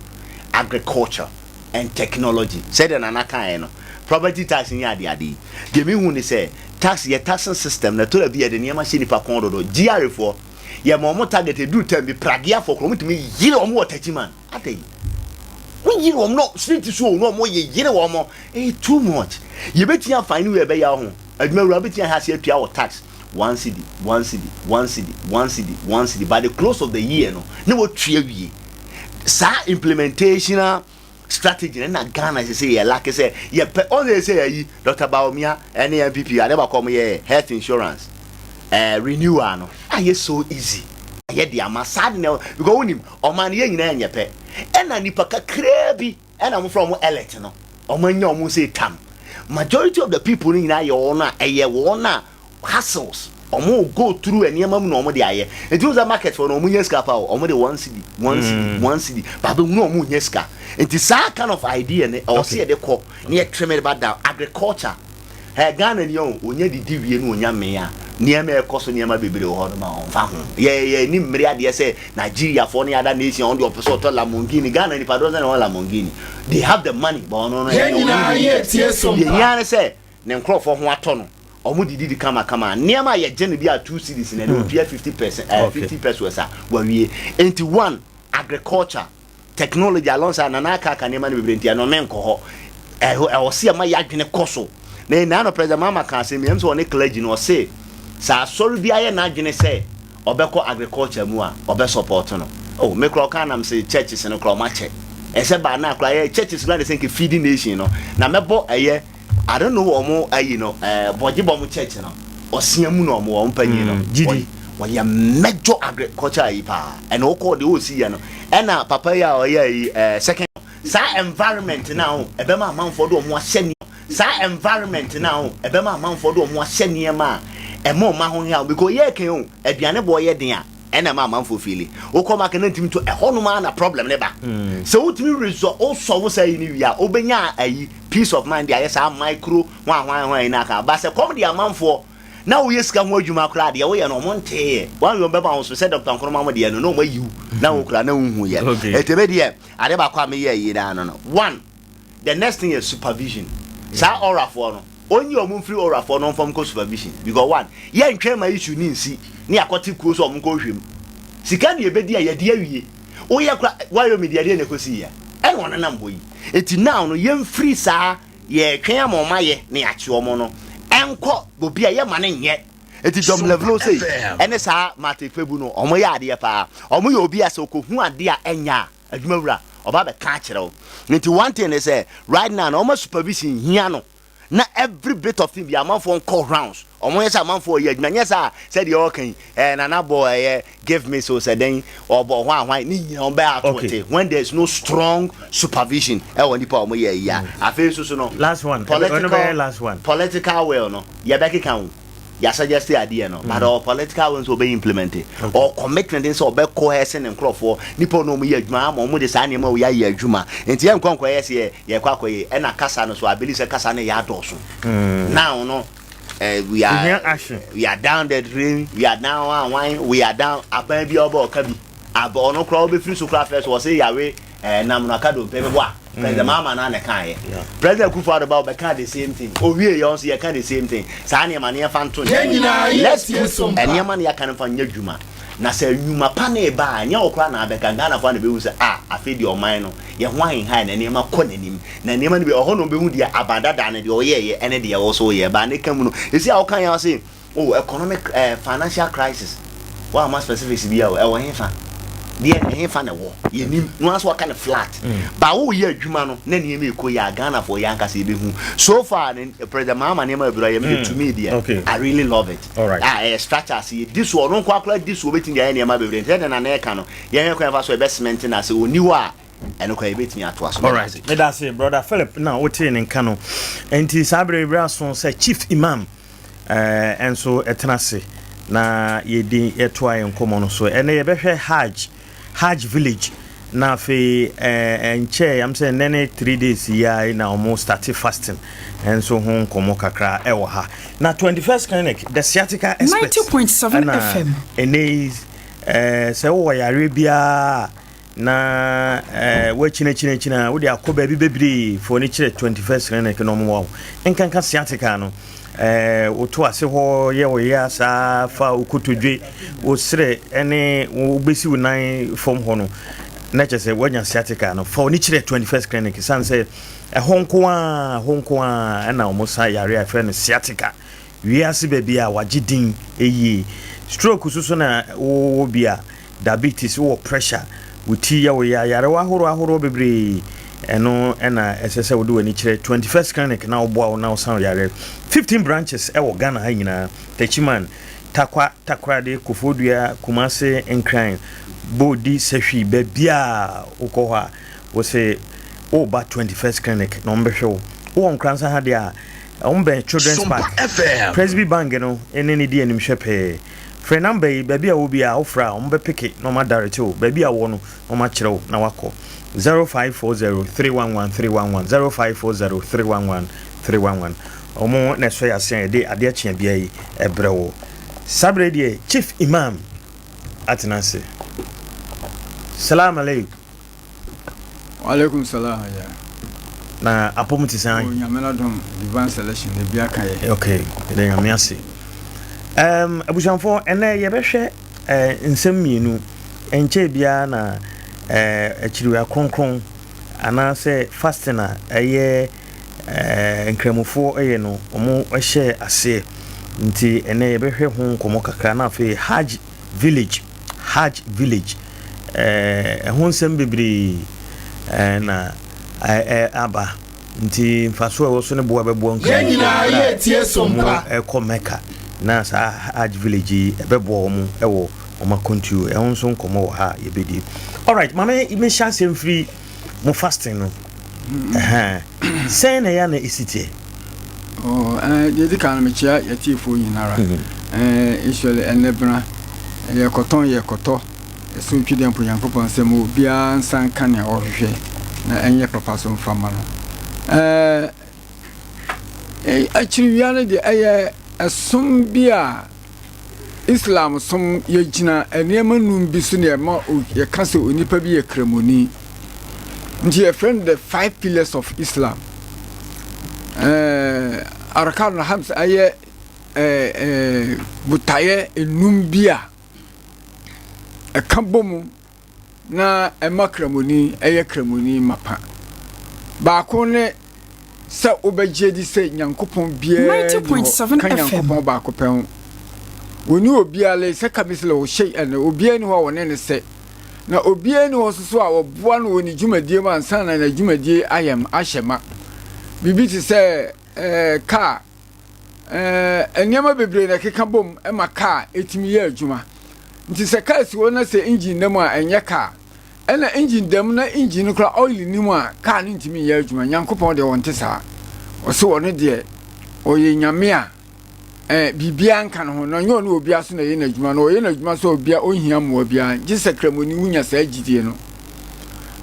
agriculture and technology sɛdeɛ Nana kaeɛ no property tax nyɛ adeade yi deɛ mehu ne sɛ tax yɛ taxing system na ɛtɔ da bi yɛde nneɛma hyɛ nipa kɔn dodo GRA foɔ yɛma wɔn target ɛduru time bi prageafoɔ korɔ wɔtumi yere wɔn wɔ Techiman adɛn woyere wɔn no street so o na wɔn yɛ yere wɔn ɛyɛ too much yɛbɛtumi afa ne wei ɛbɛyɛ ho adwuma wura bɛtumi ahɛ ase atua wɔ tax 1 cedi 1 cedi 1 cedi 1 cedi 1 cedi by the close of the year no na wɔtua wie saa implementational strategy no na Ghana sɛ sɛ yɛ lack sɛ yɛpɛ ɔn sɛ sɛ ayi Dr. Bawumia ɛne NPP ade baako ɔmo yɛ health insurance renewal no ayɛ so easy ayɛ de ama saa de na because wonim ɔman no yɛ nyinaa nyɛ pɛ ɛna nipa kakraa bi ɛna mo frɛ ɔmo elite no ɔmo anya ɔmo sɛ tam majority of the people no nyinaa yɛ wɔn a ɛyɛ wɔn a hustles ɔmo go through nneɛma mu na ɔmo de ayɛ nti wɔn sɛ market fɔ no ɔmo nya sika pa o ɔmo de 1 cedi 1 cedi 1 cedi baabi hu na ɔmo nya sika nti saa kind of idea ne ɛwɔ sɛ yɛde kɔ ne yɛ trim it back down agriculture ɛ Ghana ni ɔn onya didi wie no onya mmea nneɛma ɛkɔ so nneɛma bebree wɔ hɔ no ma ɔnfa ho yɛ yɛ ni mmiri adeɛ sɛ Nigeria foɔ ne other nation ɔn deɛ ɔpɛ sɛ ɔtɔ Lamborghini Ghana nipa dɔn sɛ na ɔwɔ Lamborghini they have the money but ɔno no Yɛn nyinaa yɛ tie so deɛ mpa. hia ne sɛ ne nkurɔfoɔ ho atɔ no ɔmo didi di kamakama nneɛma a yɛgye no bi a 2 cedis na ɛna otua 50% 50 pesewas a wawie. Nti one, agriculture, technology alongside nana aka aka nneɛma no bebree nti ɛno menkɔ hɔ. Ɛwɔ sɛ yɛma yɛadwene kɔ so. Na ɛnaa no President Mahama ka asɛm bi, ɛm sɛ ɔne clergy no, ɔse sɛ asɔre bi ayɛ n'adwene sɛ ɔbɛkɔ agriculture mu a, ɔbɛ support no. Oh, me koraa ɔkaa nam se churches no koraa ɔmo akyɛ. Ɛsɛ baa na koraa yɛ churches koraa de sɛ nka feeding nation no. Na mɛbɔ ɛyɛ, I don't know ɔmo ayi no, ɛɛ bɔgye bɔ church no. Ɔsia mu na ɔmo wɔ, ɔmo panyin no. Gyidi. Ɔyɛ major agriculture ayi paa. Ɛna ɔkɔ deɛ ɔsi yɛ no. Ɛna papa yi a ɔyɛ ayi, ɛɛ second. Saa environment no a oh, ɛbɛma amanfoɔ de wɔn ahyɛ nneɛma saa environment no a oh, ɛbɛma amanfoɔ de wɔn ahyɛ nneɛma a ɛma wɔn ahohia o because yɛ kan o aduane boɔ yɛ den a ɛna ɛma amanfoɔ feeli wokɔ market na ntumi to ɛhɔnom ara na problem ne ba mm. sɛ wotumi resɔ wosɔ wo saa yi ne wie a wobɛnya ayi peace of mind de ayɛ saa micro hwan hwan hwan yi no aka ba sɛ kɔm de amanfoɔ na woyɛ sika ho adwuma koraa deɛ woyɛ no ɔmo nteeɛ wɔn yɛ ɔmbɛma wo so sɛ Dr. Nkrumah mo deɛ no na ɔmo ayiw na wo koraa na wohu yɛ ɛtɛbɛ deɛ Ade baako a meyɛɛ yie daa no no, one, the next thing yɛ supervision. Saa aura foɔ no, ɔnyi wɔn mfiri aura foɔ no ɔmfa wɔn nkɔ supervision because one, yɛntwɛn ma issue no nsi ne yɛakɔte kuo sɛ wɔn nkɔ hwɛ mu. Sika na yɛbɛdi a yɛadi awie. Woyɛ kora, Wyoming deɛ ɛdeɛn na ɛkɔsiiɛ? Ɛna ɔnenam hɔ yi. Nti now no, yɛmfiri saa yɛretwɛn ama wɔn ayɛ na yɛakye wɔn no nkɔ obi a yɛmma no nyɛ. Eti Dom Levlo sei ɛne saa Martin Kpebu no ɔmo yɛ adeɛ paa. Ɔmo yɛ obi a sɛ ɔkɔhu adeɛ a ɛnyɛ a adwuma wura ɔba bɛka akyerɛ wo. Nti one thing ne sɛ right now no ɔmo supervision hia no na every bit of thing bi amanfoɔ nkɔ rounds. Ɔmo yɛ sɛ amanfoɔ ɔyɛ adwuma nyɛ saa sɛ deɛ ɔɔka yi ɛɛ Nana bɔ ɛyɛ give me so sɛ dɛn ɔbɔ hwan hwan ne nyinaa ɔmo bɛyɛ ato Okay. te when there is no strong supervision ɛwɔ nipa a ɔmo yɛ yi a afei nso so no Last one. Ɛno bɛyɛ political last one. political will no yɛbɛkeka ho. Yɛ suggest adeɛ no but ɔwɔ political will nso ɔbɛ implement ɔwɔ commitment nso ɔbɛ coerce ne nkorɔfoɔ nipa ɔno ɔmo yɛ adwuma ama ɔmo de saa nneɛma wei ayɛ adwuma nti yɛn nkɔ nkɔ yɛ sɛ yɛ yɛkɔ akɔ yɛ ɛna kasa no so I believe sɛ kasa no yɛ adɔɔso now no eh, we are we are down the drain we are down one we are down aban bi a ɔbɛ ɔka bi abɛ ɔno koraa ɔbɛfiri so koraa first wɔ se yawe Eh, nam no aka dompe me boa. President Mahama na na ɛka yɛ. President Akufo Addo ba ɔbɛka the same thing. Owie yɛ ɔnso yɛka the same thing. Saa nneɛma no yɛmfa nto Yɛn nyinaa nkyɛn. yɛ Let's tie put so mpa. nneɛma no yɛaka no mfa nyɛ adwuma. Na sɛ nnwuma pa no reba a, ɛnyɛ wo koraa na abɛka. Ghanafoɔ na bɛhu sɛ ah, afei deɛ ɔman no, yɛn ho ahenhae na nneɛma kɔ n'anim. Na nneɛma no bi, ɛhɔ na wɔbɛhu deɛ aban dada no deɛ ɔyɛeɛ ɛne deɛ wo nso woyɛ. But ne ka mu no, ɛsi a woka yɛn a wose, Oh economic eh financial crisis woamma specifics bia o ɛwɔ hefa deɛ ɛhefa na ɛwɔ yɛnim no ara so waka no flat ba woyɛ adwuma no na nneɛma ɛkɔ yie a Ghanafoɔ yɛ ankasa yɛbɛhu so far ne President Mahama nneɛma abira yɛ mede to me deɛ Okay. I really love it Alright. a ɛyɛ structure ase yɛdi so ɔno nko akora di so obɛtumi de ayɛ nneɛma bebree nti sɛdeɛ Nana ɛka no yɛhwɛ kwan fa so ɛbɛ cement no ase ɔnni hɔ a ɛno koraa yɛbɛtumi atoa so. Alright, meda ase brother Philip na wotee ne nka no. Nti saa bere bere aso sɛ Chief Imam eh, nso ɛtena ase na yɛdi yɛtoa yɛn nkɔmmɔ no so. Ɛnɛ yɛbɛhwɛ Hajj, Hajj village na afei eh, nkyɛɛ yam sɛ nnɛ ne 3 days yi ara na wɔn start fasting nso ho nkɔmmɔ kakra ɛwɔ ha. Na 21st clinic, the sciatica expert 90.7 ɛna FM. ɛnɛ yi eh, sɛ wowɔ yareɛ biara Na eh, woakyinakyinakyina wode akɔ baabi bebree fo ani kyerɛ 21st clinic na ɔmoa wo nkanka sciatica no eh, woto ase hɔ yɛ wo yea saa fa wo kotodwe wo serɛ ne wobɛsi wo nan fam hɔ no na kyerɛ sɛ woanya sciatica no fa w'ani kyerɛ 21st clinic sane sɛ ɛhɔ nko a ɛhɔ nko a ɛna wɔn sa yare a ɛfrɛ no sciatica Wiase baabi a wagye din yie. Stroke so so na wowɔ bi a, diabetes, wowɔ pressure, wo ti yɛ wo ya, yarewa ahoroɔ ahoroɔ bebree, ɛno na ɛsɛ sɛ wode w'ani kyerɛ 21st Clinic na wɔboa wo na wɔsa wo yareɛ. 15 branches wɔ Ghana ha nyinaa, Techiman, Tarkwa, Takoradi, Koforidua, Kumasi, Nkran, Bodi, Sahwi, baabiara wokɔ hɔ a, wose woreba 21st Clinic na wɔbɛhwɛ wo. Wowɔ Nkoransa ha deɛ a, Wɔn bɛn Children's Sompa Park. FM. Presby Bank no ne no di animhwɛ pɛɛ. Frɛ number yi, baabi a wɔ biara wofrɛ a wɔn bɛ peke na wɔn adarete wo. Baabi a wɔ no na wɔn akyerɛ wo na wakɔ. 0540 311 311 0540 311 311 Wɔn na ɛsɔ yɛn ase a yɛde adeɛ kyea bia yi ɛbrɛ wo. Saa berɛ yi deɛ Chief Imam atena ase. Salaam alaikum. Waalaikum salam ya. Na apom te sɛn? Oh, Nyame na dom, divine selection na bi aka yɛ. Okay, yɛda Nyame ase. Um, abusuafoɔ, ɛnɛ yɛbɛhwɛ uh, nsɛm mmienu. Ɛnkyɛɛ biara na uh, akyiriwia kronkron anaasɛ fasting a ɛyɛ eh, Nkramofoɔ yɛ no, wɔn hyɛɛ aseɛ. Nti ɛnɛ yɛbɛhwɛ ho nkɔmmɔ kakra na afei Hajj Village, Hajj Village, eh, ɛho nsɛm bebree eh, na eh, aba. Nti mfaso a ɛwɔ so ne boa bɛboa Yɛn nyinaa Nkramofoɔ yɛretie Sompa. wɔn ɛkɔ Mecca na saa Hajj Village yi ɛbɛboa wɔn ɛwɔ wɔn akwantuo. Ɛho nso nkɔmmɔ wɔ ha a yɛbɛdi. Alright, ma me mehyɛ aseɛ mfiri mo fasting no. Ɛhɛn. Sɛn na ɛyɛ a na ɛsi teɛ? Oh, eh, deɛ ɛdi kan no mekyia yɛtiefoɔ nyinara. Eh, usually ɛnɛ bena yɛkɔtɔn yɛkɔtɔ ɛso ntwi dɛ mpo Nyankopɔn sɛ ma obiara nsa nka nea ɔhwehwɛ na ɛnyɛ papa so mfa ma no. Eh, eh, akyiriwia no deɛ ɛyɛ ɛsom bi a Islam som, yɛgyina nneɛma num bi so na ɛma yɛka sɛ onipa bi yɛ kramoni. Nti yɛfrɛ no the five pillars of Islam. Eh, arkan hams ɛyɛ eh, eh, botaeɛ enum bi a ɛka bɔ mu na ɛma Kramoni yɛ Kramoni mapa. Baako ne sɛ wobɛgye adi sɛ Nyankopɔn biara nni hɔ ka Nyankopɔn baako pɛ ho. Wɔnni obiara laysa kamithlihi shay'an, obiara nni hɔ a wɔne no sɛ. Na obiara nni hɔ nso so a wɔboa no wɔ ne dwumadie mu ansa na n'adwumadie ayɛ ahyɛ ma. Biribi te sɛ ɛɛ kaa Ɛɛ, nneɛma bebree na ɛkeka bom ma kaa tumi yɛ adwuma. Nti sɛ kaa si hɔ na sɛ engine nna mu a, ɛnyɛ kaa. Ɛna engine da mu na engine no koraa oil nni mu a, kaa no ntumi nyɛ adwuma. Nyankopɔn deɛ ɔnte saa. Ɔse ɔno deɛ ɔyɛ Nyame a ɛɛ biribiara nka ne ho, na ɔnyɛ ɔne obiara so na ɛyɛ n'adwuma, na ɔyɛ n'adwuma sɛ obia ɔnhia mmoa biara, gye sɛ Kramoni wonya saa gyidie no.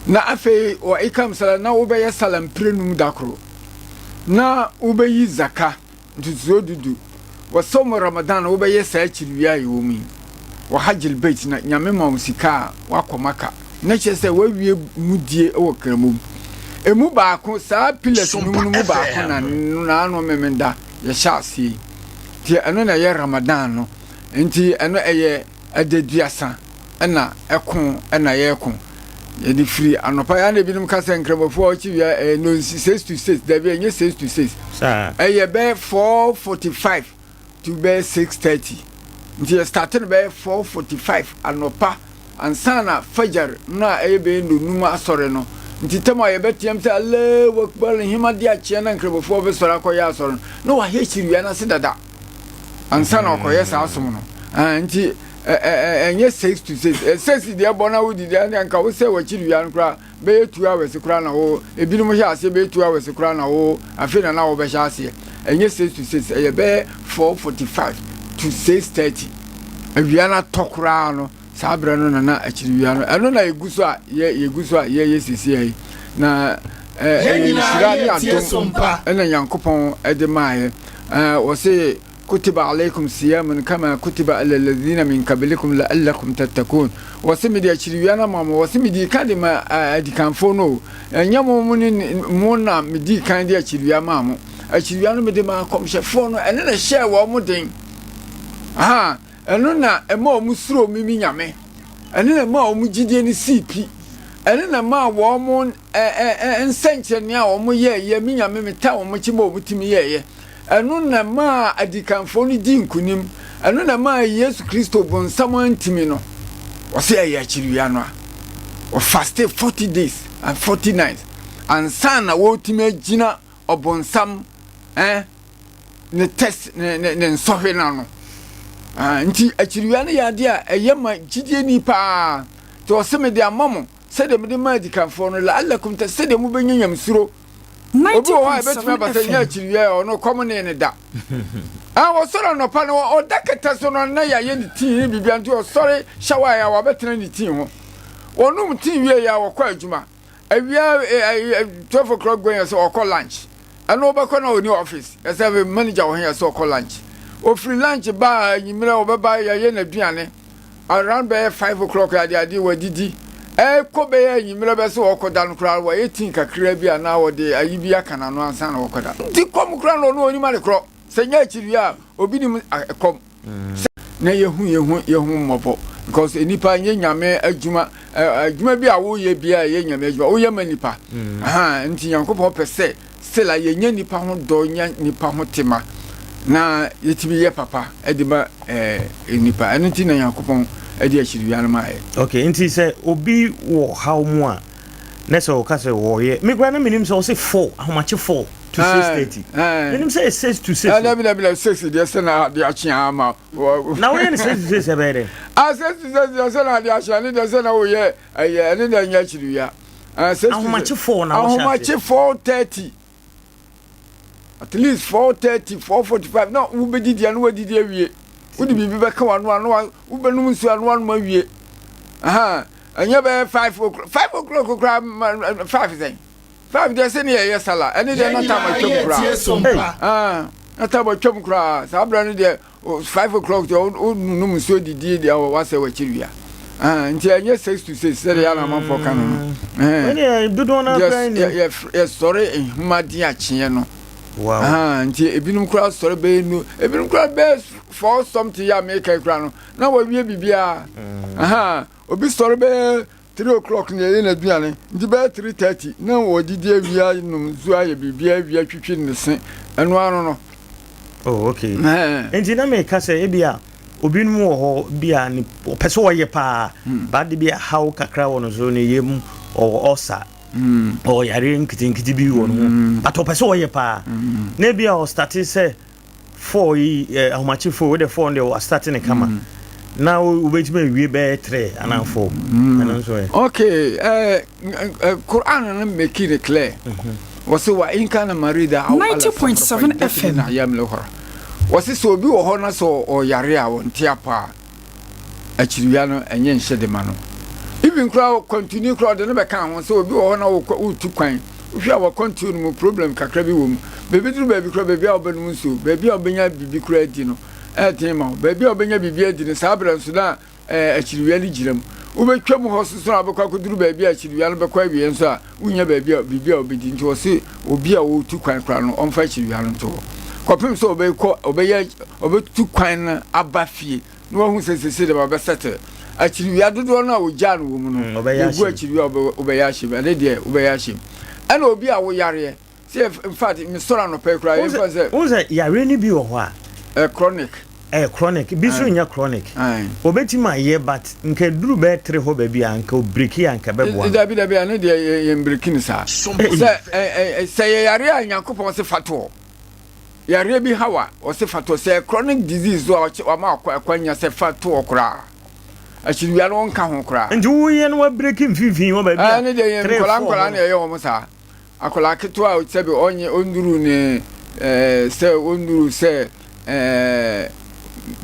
Na afei wɔ ikam sala na wobɛyɛ sala mprɛnum da koro. na wobɛyi zaka, ntotosoɔ dudu, wɔ sawm Ramadan na wobɛyɛ saa akyiriwia a ɛwɔ mu yi, wɔ hajjil bait na Nyame ma wo sika a woakɔ Maka, na kyerɛ sɛ woawie mudie wɔ Nkramom mu. Ɛmu baako, saa pillars num no mu baako na naano Memenda yɛhyɛ aseɛ yi, nti ɛno na ɛyɛ Ramadan no, nti ɛno ɛyɛ adaduasa. na ɛko na yɛko. Yɛde firi anɔpa yɛ na ebinom ka sɛ nkramofoɔ a wɔkyi wia ɛyɛ nonsi six to six dabi ɛnyɛ six to six ɛyɛ bɛyɛ 4:45 to bɛyɛ 6:30 nti yɛ start no bɛyɛ 4:45 anɔpa ansa na fajar no a ɛyɛ bɛyɛ nonum asɔre no nti tam a yɛbɛteam sɛ Allahu Akbar nhema de akyeɛ na nkramofoɔ bɛsɔre akɔyɛ asɔre no na wahɛ kyiriwia no ase dada ansa na ɔkɔyɛ saa som no nti ɛnyɛ six to six six deɛ bɔ na wodi deɛ ɛnna nka wosɛ w'akyiri wia no koraa bɛyɛ two hours koraa na wo ebinom hyɛ aseɛ bɛyɛ two hours koraa na wo afei na na wɔbɛhyɛ aseɛ ɛnyɛ six to six ɛyɛ bɛyɛ 4:45 to 6:30 awia no atɔ koraa no saa berɛ no na na akyiri wia no ɛno na yɛgu so a yɛ yɛgu so a yɛyɛ sisi yi na ɛyɛ nhyira ne adom ɛna Nyankopɔn ɛde maayɛ ɛɛ wɔse Kutiba alaikum siyamun kama kutiba ala alladhina min kabilikum la'allakum tattakun. Wɔse mede akyiriwia no ama mo, wɔse medii kan de ma adikanfoɔ no o, ɛnyɛ mo mo ne mo na medii kan de akyiriwia maa mo. Akyiriwia no mede maa akɔmhyɛfoɔ no, ɛno na ɛhyɛɛ wɔn mo den. Aha, ɛno na ɛma wɔn suro me me Nyame. Ɛno na ɛmaa wɔn gyidie no sii pi. Ɛno na ɛmaa wɔn nsɛnkyerɛnneɛ a wɔn yɛɛyɛ, me Nyame metaa wɔn akyi ma wɔn tumi yɛɛyɛ. Ɛno na ɛmaa adikanfoɔ no dii nkonim. Ɛno na ɛmaa Yesu Kristo bonsam antumi no. Ɔsɛ ɛyɛ akyiriwia no a, ɔfaste 40 days and 40 nights ansa na wɔretumi agyina ɔbonsam eh, ne test ne ne ne nsɔhwɛ no ano. Ah, nti akyiriwia no yɛ adeɛ a ɛyɛ ma gyidie ni paa. Nti ɔsɛ mede ama mo sɛdeɛ mede maa adikanfoɔ no, la'allakum ta sɛdeɛ mobɛnya nyamesuro. Obi wɔ hɔ a ebetumi aba sɛ nyɛ akyiriwia a ɔno kɔm ne ne da. Ah, wɔsɔre anɔpa no ɔda kɛtɛ so no na yɛayɛ ne tii ne biribi nti ɔsɔre hyɛw a wabɛtena ne tii ho. Wɔnom tii wie yɛ a wɔkɔ adwuma. Awia 12 o'clock going sɛ ɔkɔ lunch. Ɛno wobɛkɔ na ɔni office. Ɛsɛ manager wɔ he yɛ sɛ ɔkɔ lunch. Ofiri lunch ba a anwummerɛ ɔbɛba yɛayɛ n'aduane. Around bɛyɛ 5 o'clock ade ade wadidi. Ɛkɔ bɛyɛ anwummerɛ bɛ sɛ ɔkɔda no koraa wayɛ tea kakraa bi anaa ɔde ayi bi aka n'ano ansa na ɔkɔda. Nti kɔm koraa na ɔno ɔnim ade korɔ. Sɛ nyɛ akyiri a obi nim kɔm. Sɛ na yɛhu yɛhu yɛhu mmɔbɔ because nipa nyɛ nyame adwuma adwuma bi a woyɛ biara ɛyɛ nyame adwuma woyɛ ma nipa. Nti Nyankopɔn pɛ sɛ. still a yɛnya nnipa ho dɔ, nya nnipa ho tema na yɛtumi yɛ papa de ma eh, nnipa. Ɛno nti na Nyankopɔn de akyiriwia no maa yɛ. Okay, nti sɛ obi wɔ haw mu a na sɛ ɔka sɛ wɔyɛ me koraa na menim sɛ ɔse 4 ahomakye 4 to 6:30 menim sɛ 6 to 6. Dabi dabi dabi 6 deɛ sɛ na ade akye ama. Na woyɛ no 6 to 6 ɛbɛyɛ dɛ? Ah 6 to 6 deɛ sɛ na ade akye ɛne deɛ sɛ na woyɛ ɛyɛ ɛne deɛ nyɛ akyiriwia. Ahomakye 4 na wohyɛ ase. Ahomakye 4:30 at least 4:30 4:45 na wobɛdidi a na wadidi awie wode biribi bɛka w'ano a na wobɛnom nsuo a na wanom awie ɛnyɛ bɛyɛ 5 o'clock 5 o'clock koraa 5 sɛn 5 deɛ sɛ ne yɛyɛ sala ɛne deɛ na tam atwam koraa na tam atwam koraa saa berɛ no deɛ 5 o'clock deɛ wonom nsuo didie deɛ wasɛ w'akyiri wia nti ɛnyɛ 6 to 6 sɛdeɛ yɛ anamanfoɔ ka no no yɛsɔre nhomaden akyeɛ no nti ebinom koraa sɔre bɛyɛ nu ebinom koraa bɛyɛ 4 something yɛ a meka koraa no na wawie biribiara mm. obi sɔre bɛyɛ 3 o'clock na yɛyɛ n'aduane nti bɛyɛ 3:30 na wɔdidi awia nom nsuo ayɛ biribiara awia twitwi ne se ɛno ano no. Oh, okay. Nti na meka sɛ ebi a obinom wɔ hɔ bi a ne ɔpɛ sɛ ɔyɛ paa hmm. baade bi ahaw kakra wɔ no so ne yam ɔwɔ ɔsa hmm. ɔwɔ yareɛ nketenkete bi wɔ no ho hmm. but ɔpɛ sɛ ɔyɛ paa na ebi a ɔstate sɛ 4 yi eh, ahomakye 4 wode 4 no deɛ wastate ne kama mm. na wobɛtumi awie bɛyɛ 3 anaa 4 mm. ɛno nso ɛ okay eh, eh, Quran no make it clear mm -hmm. wɔse wa in kana marida aw ala 90.7 FM na ayam lehora wɔse sɛ obi wɔ hɔ na sɛ ɔyare a wɔnte apa a akyiriwia no ɛnyɛ nhyɛ de ma no. Even koraa kwantuni koraa ɔde no bɛka ho sɛ obi wɔ hɔ na wotu kwan wohwɛ a wakwantuo no mu problem kakra bi wɔ mu baabi duru baabi koraa baabi a wobɛnom nsuo baabi a wobɛnya biribi koraa adi no ɛden ma wo baabi a wobɛnya biribi adi no saa berɛ nso na akyiriwia no gyina mu wobɛtwa mu hɔ soso a wobɛkɔ akɔduru baabi a akyiriwia no bɛkɔ awie nso a wonnya baabi a biribi a wobɛdi nti wɔse obi a ɔretu kwan koraa no ɔmfa akyiriwia no nto hɔ kɔpem sɛ ɔbɛkɔ ɔbɛyɛ ɔbɛtu kwan no aba fie na wahu sɛ sese deɛ wabɛsɛte akyiriwia dodoɔ no a wɔgyaa no wɔ mu no mm, yɛgu akyiriwia wobɛyɛ ahyɛ mu ɛne deɛ wobɛyɛ ahyɛ mu ɛna obi a woyareɛ sɛ in fact mesɔre anɔpa yi koraa yɛmfa sɛ wohu sɛ yareɛ no bi wɔ hɔ a ɛ chronic ɛyɛ chronic bi so nyɛ chronic obetumi ayɛ but nka eduru bɛyɛ tere hɔ baabi a nka obiriki a nka ɛbɛboa no. Dabi dabi ɛno deɛ yɛn biriki no saa sɛ sɛ yɛ yareɛ a Nyankopɔn se fa toɔ yareɛ bi haw a ɔse fa toɔ sɛ chronic disease so a wama akwanya sɛ fa toɔ koraa akyiriwia no ɔnka ho koraa. Nti woyɛ no wabiriki mfimfini hɔ baabi a ɛne deɛ yɛn nkɔla nkɔla na ɛyɛ wɔn saa. Akwadaa ketewa a sɛbi ɔnye ɔnnuru ne ɛɛ sɛ ɔnnuru sɛ ɛɛ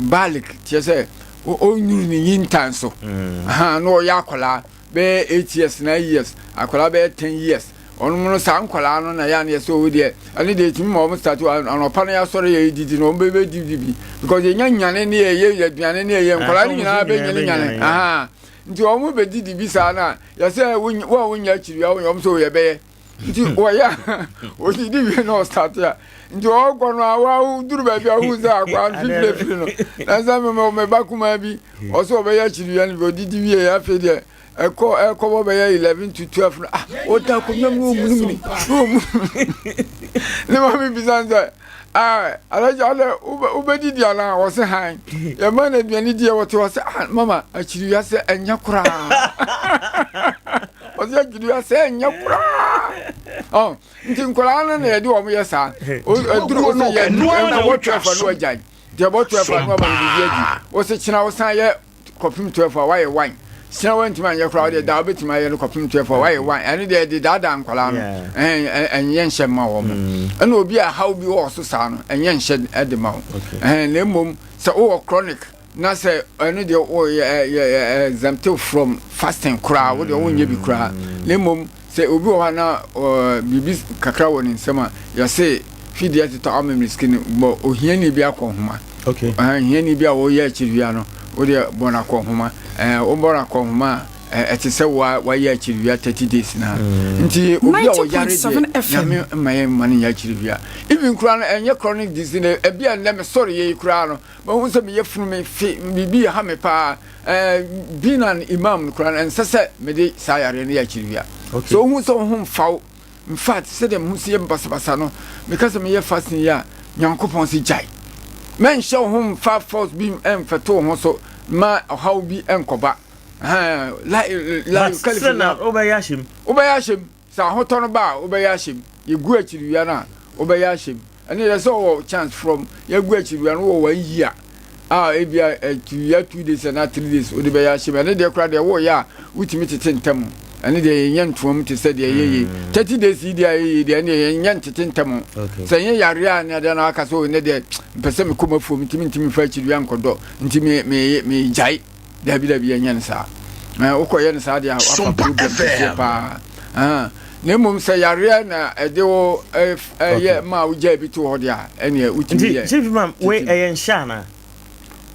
balik kyerɛ sɛ ɔnnuru ne nyintan so mm. na ɔyɛ akwadaa bɛyɛ eight years nine years akwadaa bɛyɛ ten years ɔnom no saa nkwadaa no na yɛ aneɛ sɛ ɔwɔ deɛ ɛne deɛ ɛtumi ma wɔn start anɔpa no yɛasɔre yɛ didi no wɔn bɛbɛ didi bi because yɛnya nyane ne yɛyɛ aduane ne yɛyɛ nkwadaa no nyinaa bɛnyane nyane nti wɔn bɛdidi bi saa no a yɛsɛ wo a wonya akyiri a wɔn sɛ wɔyɛ bɛyɛ nti wɔyɛ wɔdidi wie na ɔstate a nti ɔkɔ no a waduru baabi a wohu sɛ akoa no fifire firi no na sɛ me me ba kumaa bi ɔsɛ ɔbɛyɛ akyiriwia no bi ɔdidi wie afei deɛ ɛkɔ ɛkɔbɔ bɛyɛ 11 to 12 no ah ɔda akonnwa mu na ɔmunimuni na ɔmunimuni ne maame bisa no sɛ Ah, alagya ɔdɛ wobɛdidi anaa wɔse han yɛma no aduane diɛ wɔte hɔ sɛ ah mama akyiriwia sɛ ɛnyɛ koraa ɔsɛ akyiriwia sɛ ɛnyɛ koraa ɔ nti nkwadaa no na yɛde wɔn yɛ saa aduru wɔ sɛ yɛ ɛbɔ 12 ano agyae nti ɛbɔ 12 ano ama no biribi adi wɔsɛ kyena wosan yɛ kɔpem 12 a wayɛ wan sena wantumi anyɛ koraa wodeɛ daa wobɛtumi ayɛ no kɔpem 12 a wayɛ wan ɛno deɛ ɛde daadaa nkwadaa no ɛnyɛ nhyɛ mma wɔ mo mm. ɛna obi a haw bi wɔ so saa no ɛnyɛ nhyɛ ɛde ma wo na mmom sɛ wowɔ chronic na sɛ ɛno deɛ woyɛ exempted from fasting koraa wo deɛ wonyɛ bi koraa na mmom Sɛ obi wɔ hɔ a na biribi kakra wɔ ne nsam a, yɛse fidie tetɔ amemeskin bɔ ohiani bi akɔnhoma. Okay. Hiani bi a wɔyɛ akyiriwia no, wodeɛ bɔ no akɔnhoma. Wobɔ no akɔnhoma a, ɛte sɛ wayɛ akyiriwia 30 days na. Mm. Nti obi a ɔyare deɛ, nyame mma yɛn mma no nyɛ akyiriwia. Even koraa no, ɛnyɛ chronic disease no, ebi a nnɛ mesɔre yɛ yi koraa no, mahu sɛ meyɛ funu me fe, biribi ha me paa. Eh, being an imam no koraa no, ɛnsɛ sɛ mede saa yareɛ no yɛ akyiriwia. Sɛ wohu sɛ wo ho mfa wo, In fact, sɛdeɛ me ho si yɛ me basabasa no, meka sɛ meyɛ fasting yi a, Nyankopɔn se gyae. Mɛnhyɛ wo ho mfa force bi mfɛto wo ho so mma ɔhaw bi nkɔba. Ahaa, la, la But still na wobɛyɛ ahyɛ mu. Wobɛyɛ ahyɛ mu. Sɛ ahotɔ no ba a, wobɛyɛ ahyɛ mu. Yɛgu akyiriwia no a, wobɛyɛ ahyɛ mu. Ɛno yɛ sɛ ɔwɔ chance from yɛgu akyiriwia no wɔ one year a ebia akyiriwia 2 days anaa 3 days wode bɛyɛ ahyɛ mu. Ɛno deɛ koraa deɛ woyɛ a wotumi tete ntɛm. Ɛno deɛ yɛnyɛ ntoa mu te sɛ deɛ ɛyɛ yei. 30 days yi deɛ a ɛyɛ yei deɛ ɛno deɛ yɛnyɛ ntete ntɛm. Sɛ ɛnyɛ yareɛ a ne adeɛ na aka sɛ o ɛnɛ deɛ mpɛ sɛ mekɔ m'afuom nti mentumi mfa akyiriwia nkɔdɔ nti me me megyae. Dabi dabi yɛnyɛ no saa. Wokɔyɛ no saa deɛ a wafa problem kɛseɛ paa. Na mmom sɛ yareɛ na ɛde wo ɛyɛ ma wogyaa bi to hɔ deɛ a ɛneɛ wotumi yɛ. Nti Chief Imam wei ɛyɛ nhyɛ anaa?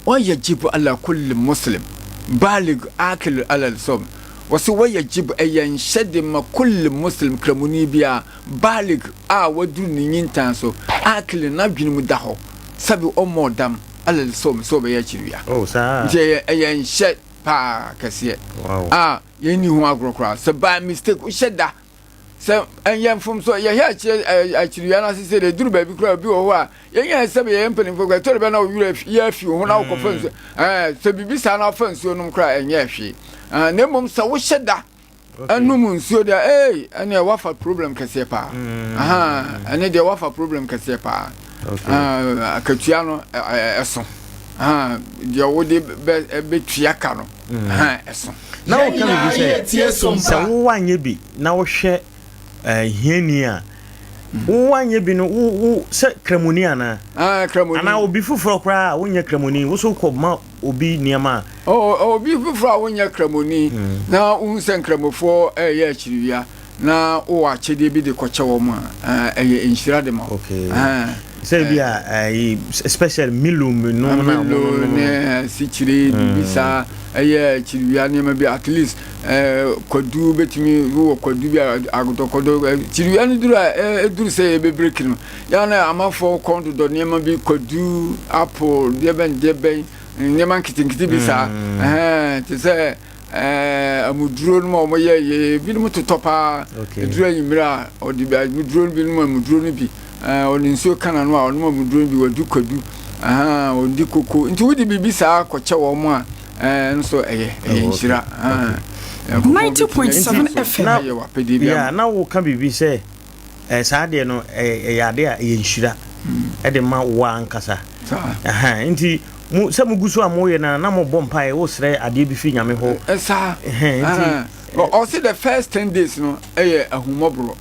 Wayajibu ala kulli muslim balig akil ala al-sawm wɔse wayajibu ɛyɛ nhyɛ de ma kulli muslim kramoni biara balig a waduru ne nyintan so akil n'adwene mu da hɔ sɛbe ɔmmɔɔ dam ala al-sawm sɛ ɔbɛyɛ akyiriwia. Oh saa. Nti ɛyɛ ɛyɛ nhyɛ paa kɛseɛ a yɛnni ho agorɔ koraa. Sɛ by mistake wohyɛ da sɛ ɛnyɛ mfomso yɛhwɛ akyerɛ akyiriwia no ase sɛ deɛ ɛduru baabi koraa obi wɔ hɔ a yɛnyɛ sɛ yɛyɛ mpanimfoɔ koraa ɛtɔ da bɛ na wo werɛ yɛ afi wo ho na wokɔfa nsuo ɛɛ sɛ biribi saa na wofa nsuo nom koraa ɛnyɛ hwee na mmom sɛ wohyɛ da ɛnom nsuo deɛ ee ɛneɛ wafa problem kɛseɛ paa ɛne deɛ wafa problem kɛseɛ paa akatua no ɛso deɛ wode bɛtua ka no ɛso. Na woka biribi sɛ sɛ wowanyɛ bi na wohwɛ hiani a wowanyɛ bi no wo wo sɛ kramoni anaa? Ah, kramoni. Anaa obi foforɔ koraa a wonyɛ kramoni wo so kɔ ma obi nneɛma a. Oh, obi foforɔ a wonyɛ kramoni na wohu sɛ nkramofoɔ ɛreyɛ akyiriwia na wowɔ akyɛdeɛ bi de kɔkyɛ wɔn a, ɛyɛ nhyira de ma wo. Okay. Sɛ bi a ɛyi special Milo no na wɔn Milo ne asikyire biribi saa ɛyɛ akyiriwia nneɛma bi at least kwadu bɛtumi wowɔ kwadu bi a agotɔkɔdɔ akyiriwia no duru a ɛduru sɛ yɛbɛbreki no yɛn na amanfoɔ kɔn dodɔ nneɛma bi kwadu apple deɛ bɛn deɛ bɛn nneɛma nketenkete bi saa ɛhɛn te sɛ Ɛɛ amuduro no ma wɔyɛ yɛ ebinom totɔ paa. Eduru anwummerɛ a ɔde bi amuduro no bi nom amuduro no bi. Ɛɛ ɔde nsuo ka n'ano a ɔnom amuduro no bi wadi kwadu. Ahaa ɔdi koko. Nti wode biribi saa kɔkyɛ wɔn a ɛɛ nso ɛyɛ ɛyɛ nhyira. Ahaa. 90.7 FM. Na Ayɛ w'apɛdeɛ bi yeah, ama. na woka biribi sɛ eh, saa adeɛ no ɛyɛ adeɛ a ɛyɛ nhyira ɛde ma wo ankasa. Saa. Ɛhɛn, nti mo sɛ mogu so a moyɛ no a na mobɔ mpaeɛ wosrɛ adeɛ bi firi Nyame hɔ. Saa. Ɛhɛn, nti Ɔse the first 10 days no ɛyɛ ahummɔborɔ.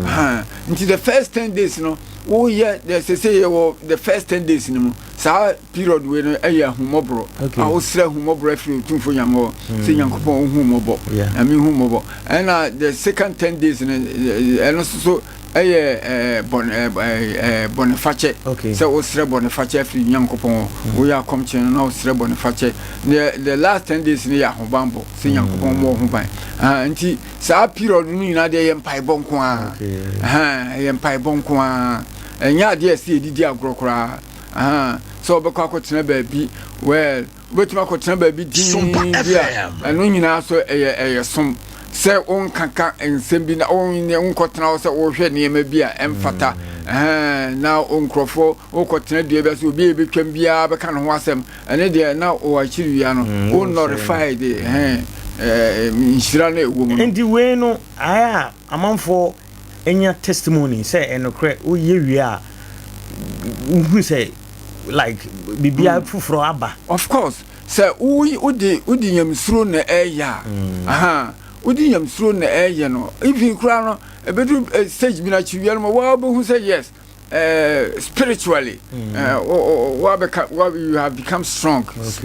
Ahaa. Nti the first 10 days no woyɛ the sese yɛwɔ the first 10 days no mu saa period wei no ɛyɛ ahummɔborɔ. A wosrɛ ahummɔborɔ afiri Otumfoɔ Nyame hɔ sɛ Nyankopɔn ohu mmɔbɔ. Nyame hu mmɔbɔ. Ɛna the second 10 days no ɛno nso so ɛyɛ bɔne bɔnefakyɛ. Sɛ wosrɛ bɔnefakyɛ afiri Nyankopɔn hɔ. Woyɛ akɔmkyene no na wosrɛ bɔnefakyɛ. The last 10 days no yɛ ahobanbɔ sɛ Nyankopɔn mmɔ wo ho ban. Nti saa period no nyinaa deɛ ɛyɛ mpaebɔ nko ara. Ɛyɛ mpaebɔ nko ara. Ɛnyɛ adeɛ a ɛsɛ yɛde di agorɔ koraa. Sɛ wobɛkɔ akɔtena baabi well wobɛtumi akɔtena baabi dinn bi a ɛno nyinaa so ɛyɛ ɛyɛ som sɛ wonkaka nsɛm bi na wonkɔtena hɔ sɛ wohwɛ nneɛma bi a ɛmfata na nkurɔfoɔ wokɔtena dua bi ase obi a ɛbɛtwam biara bɛka ne ho asɛm ɛne deɛ na wɔ akyiri wia no wo nullify de nhyira no ɛwɔ mu no. Nti wei no ayɛ a amanfoɔ nya testimony sɛ ɛnokorɛ woyɛ wie a wohu sɛ like biribiara foforɔ aba. Of course sɛ wo wode wode nyamesuro na ɛyɛ a ahaa wode nyamesuro na ɛyɛ no even koraa no ɛbɛduru stage bi no akyi wia no ma woa wobɛhu sɛ yes spiritually woabɛka you have become strong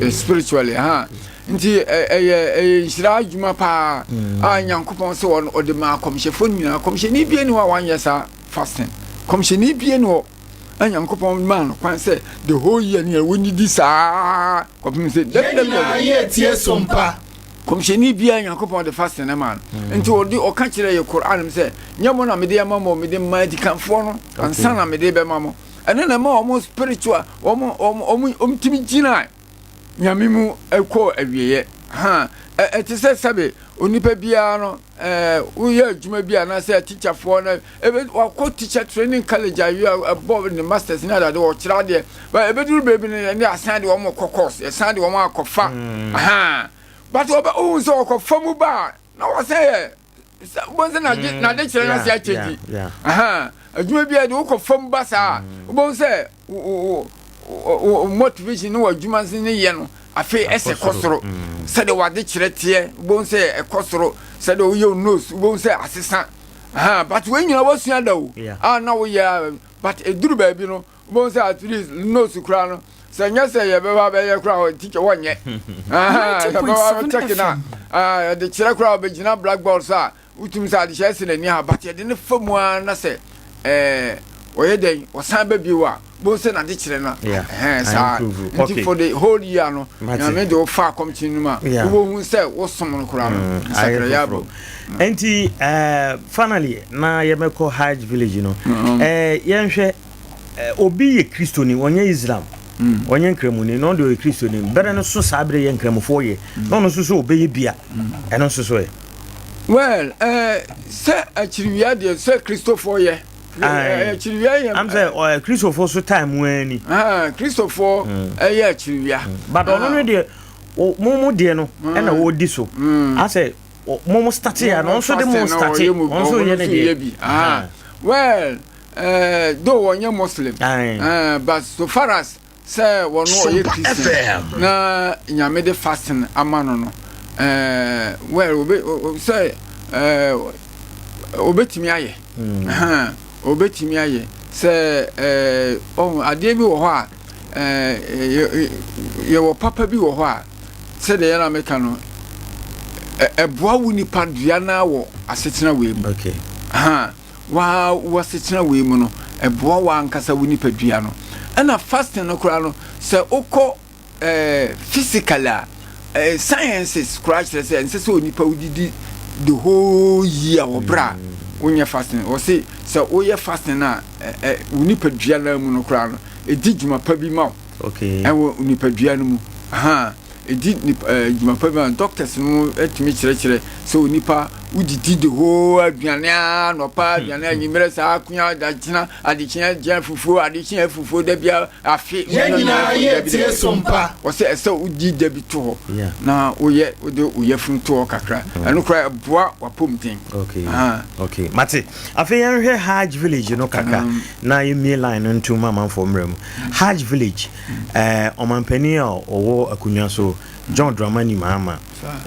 spiritually ha nti ɛyɛ ɛyɛ nhyira adwuma paa a Nyankopɔn sɛ ɔno ɔde maa akɔmhyɛfoɔ no nyinaa. Kɔmhyɛni bie ni hɔ a wanyɛ saa fasting. Kɔmhyɛni bie ni hɔ a Nyankopɔn maa no kwan sɛ the whole year ni wɔnidi saa kɔpem sɛ Yɛn nyinaa yɛ tie sompa. Kɔmhyɛni biara Nyankopɔn de fasting no maa no. Nti ɔde ɔka kyerɛ yɛ Qur'an mu sɛ, nyɛ mo na mede ama mo, mede maa adikanfoɔ no ansa na mede bɛma mo. Ɛno na ɛma wɔn spiritual, wɔn wɔn wɔn tumi gyina Nyame mu kɔɔ awieɛ. Ha, ɛte sɛ sɛbe. onipa biara no ɛɛ woyɛ adwuma bi anaasɛ tikyafoɔ no ebe wakɔ teacher training college awie ɛbɔ ne masters ne adade wɔkyerɛ adeɛ ba ebeduru baabi no yɛne asan de wɔn kɔ course yɛsan de wɔn akɔfa mm. ahan but ɔbɛ ohun sɛ ɔkɔfa mu ba a na wɔsɛn yɛ wobɛhu sɛ mm, n'ade kyerɛ no ase akyɛ di adwuma bi a de wokɔ fam ba saa mm. wobɛhu sɛ motivation ne w'adwuma ne yɛ no afei ɛsɛ kɔ soro mm. sɛdeɛ w'ade kyerɛ teɛ wobɛhu sɛ ɛkɔ soro sɛdeɛ woyɛ wo nose wobɛhu sɛ asesa but wei nyina woasua da o a na woyɛ but ɛduru baabi no Wobɛhu sɛ at least nose koraa no sɛ nyɛ sɛ yɛbɛba bɛyɛ koraa hɔ teacher wɔnyɛ yɛbɛba bɛkyɛke no a yɛde kyerɛ koraa wɔbɛgyina blackboard so a wotumi sɛ adehyɛ si n'ani ha but yɛde ne fa mu ara na sɛ wɔyɛ dɛn wɔsan ba bio a bohu sɛ n'ade kyerɛ no ɛhɛn saa nti for the whole year no nyame de wo fa akɔmkye no mu a wobɛhu sɛ wosom no koraa no mm, nsakrayɛ aba nti finally na yɛmɛkɔ hajj village no mm-hmm. yɛnhwɛ Obi yɛ Kristoni, ɔnyɛ Islam, ɔnyɛ Nkramoni, na ɔno deɛ ɔyɛ Kristoni. Bere no so saa bere yɛ Nkramofoɔ yɛ, na ɔno nso so ɔbɛyɛ bi a, ɛno nso so ɛ? Well, eh, sɛ akyiriwia deɛ sɛ Kristofoɔ yɛ. Akyiriwia yɛ. Am sɛ Kristofoɔ so time mu ara ni. Kristofoɔ ɛyɛ akyiriwia. But ɔno no deɛ, mo mo deɛ no ɛna ɔredi so. Asɛ mo mo starte a, na ɔno nso de mo starte, ɔno nso yɛ ne deɛ. Well. Eh, though wɔnyɛ Muslim, eh, but so far as sɛ wɔn ɔyɛ Christian na Nyame de fasting ama no no, eh, well, obe, sɛ eh, obetumi ayɛ, hmm. obetumi ayɛ sɛ eh, ɔho adeɛ bi wɔ hɔ a eh, yɛwɔ papa bi wɔ hɔ a sɛdeɛ yɛn na meka no ɛboa wo nipa dua na wɔ asetena wei mu. Okay. Waa w'asetena wei mu no, ɛboa w'ankasa wo nipadua no. Ɛna fasting no koraa no, sɛ wokɔ eh, physically a, eh, sciences koraa kyerɛ sɛ ɛnsɛ sɛ onipa wodidi the whole year wɔ berɛ a wonyɛ fasting. Wɔse sɛ woyɛ fasting a, eh, eh, wo nipadua no mu no koraa no, ɛdi dwuma pa bi ma wo. Okay. Ɛwɔ nipadua no mu. Aha. Ɛdi nip ɛɛ dwuma pa bi ma doctors no tumi kyerɛkyerɛ sɛ onipa wodidi the whole aduane ara nɔpa aduane anwummerɛ saa akonya dakyena adekyea gyina fufuo adekyea fufuo da bia afe Yɛn nyinaa yɛ tie so mpa. Wɔsɛ ɛsɛ wodi da bi to hɔ na woyɛ wode wo yafunu to hɔ kakra ɛno koraa ɛboa w'apɔmuden. Okay okay mate afei yɛnhwɛ Hajj village no kakra na yɛmmie line no ntom amanfoɔ mmerɛ mu Hajj village Eh, ɔmanpanin a ɔwɔ akonnwa so John Dramani Mahama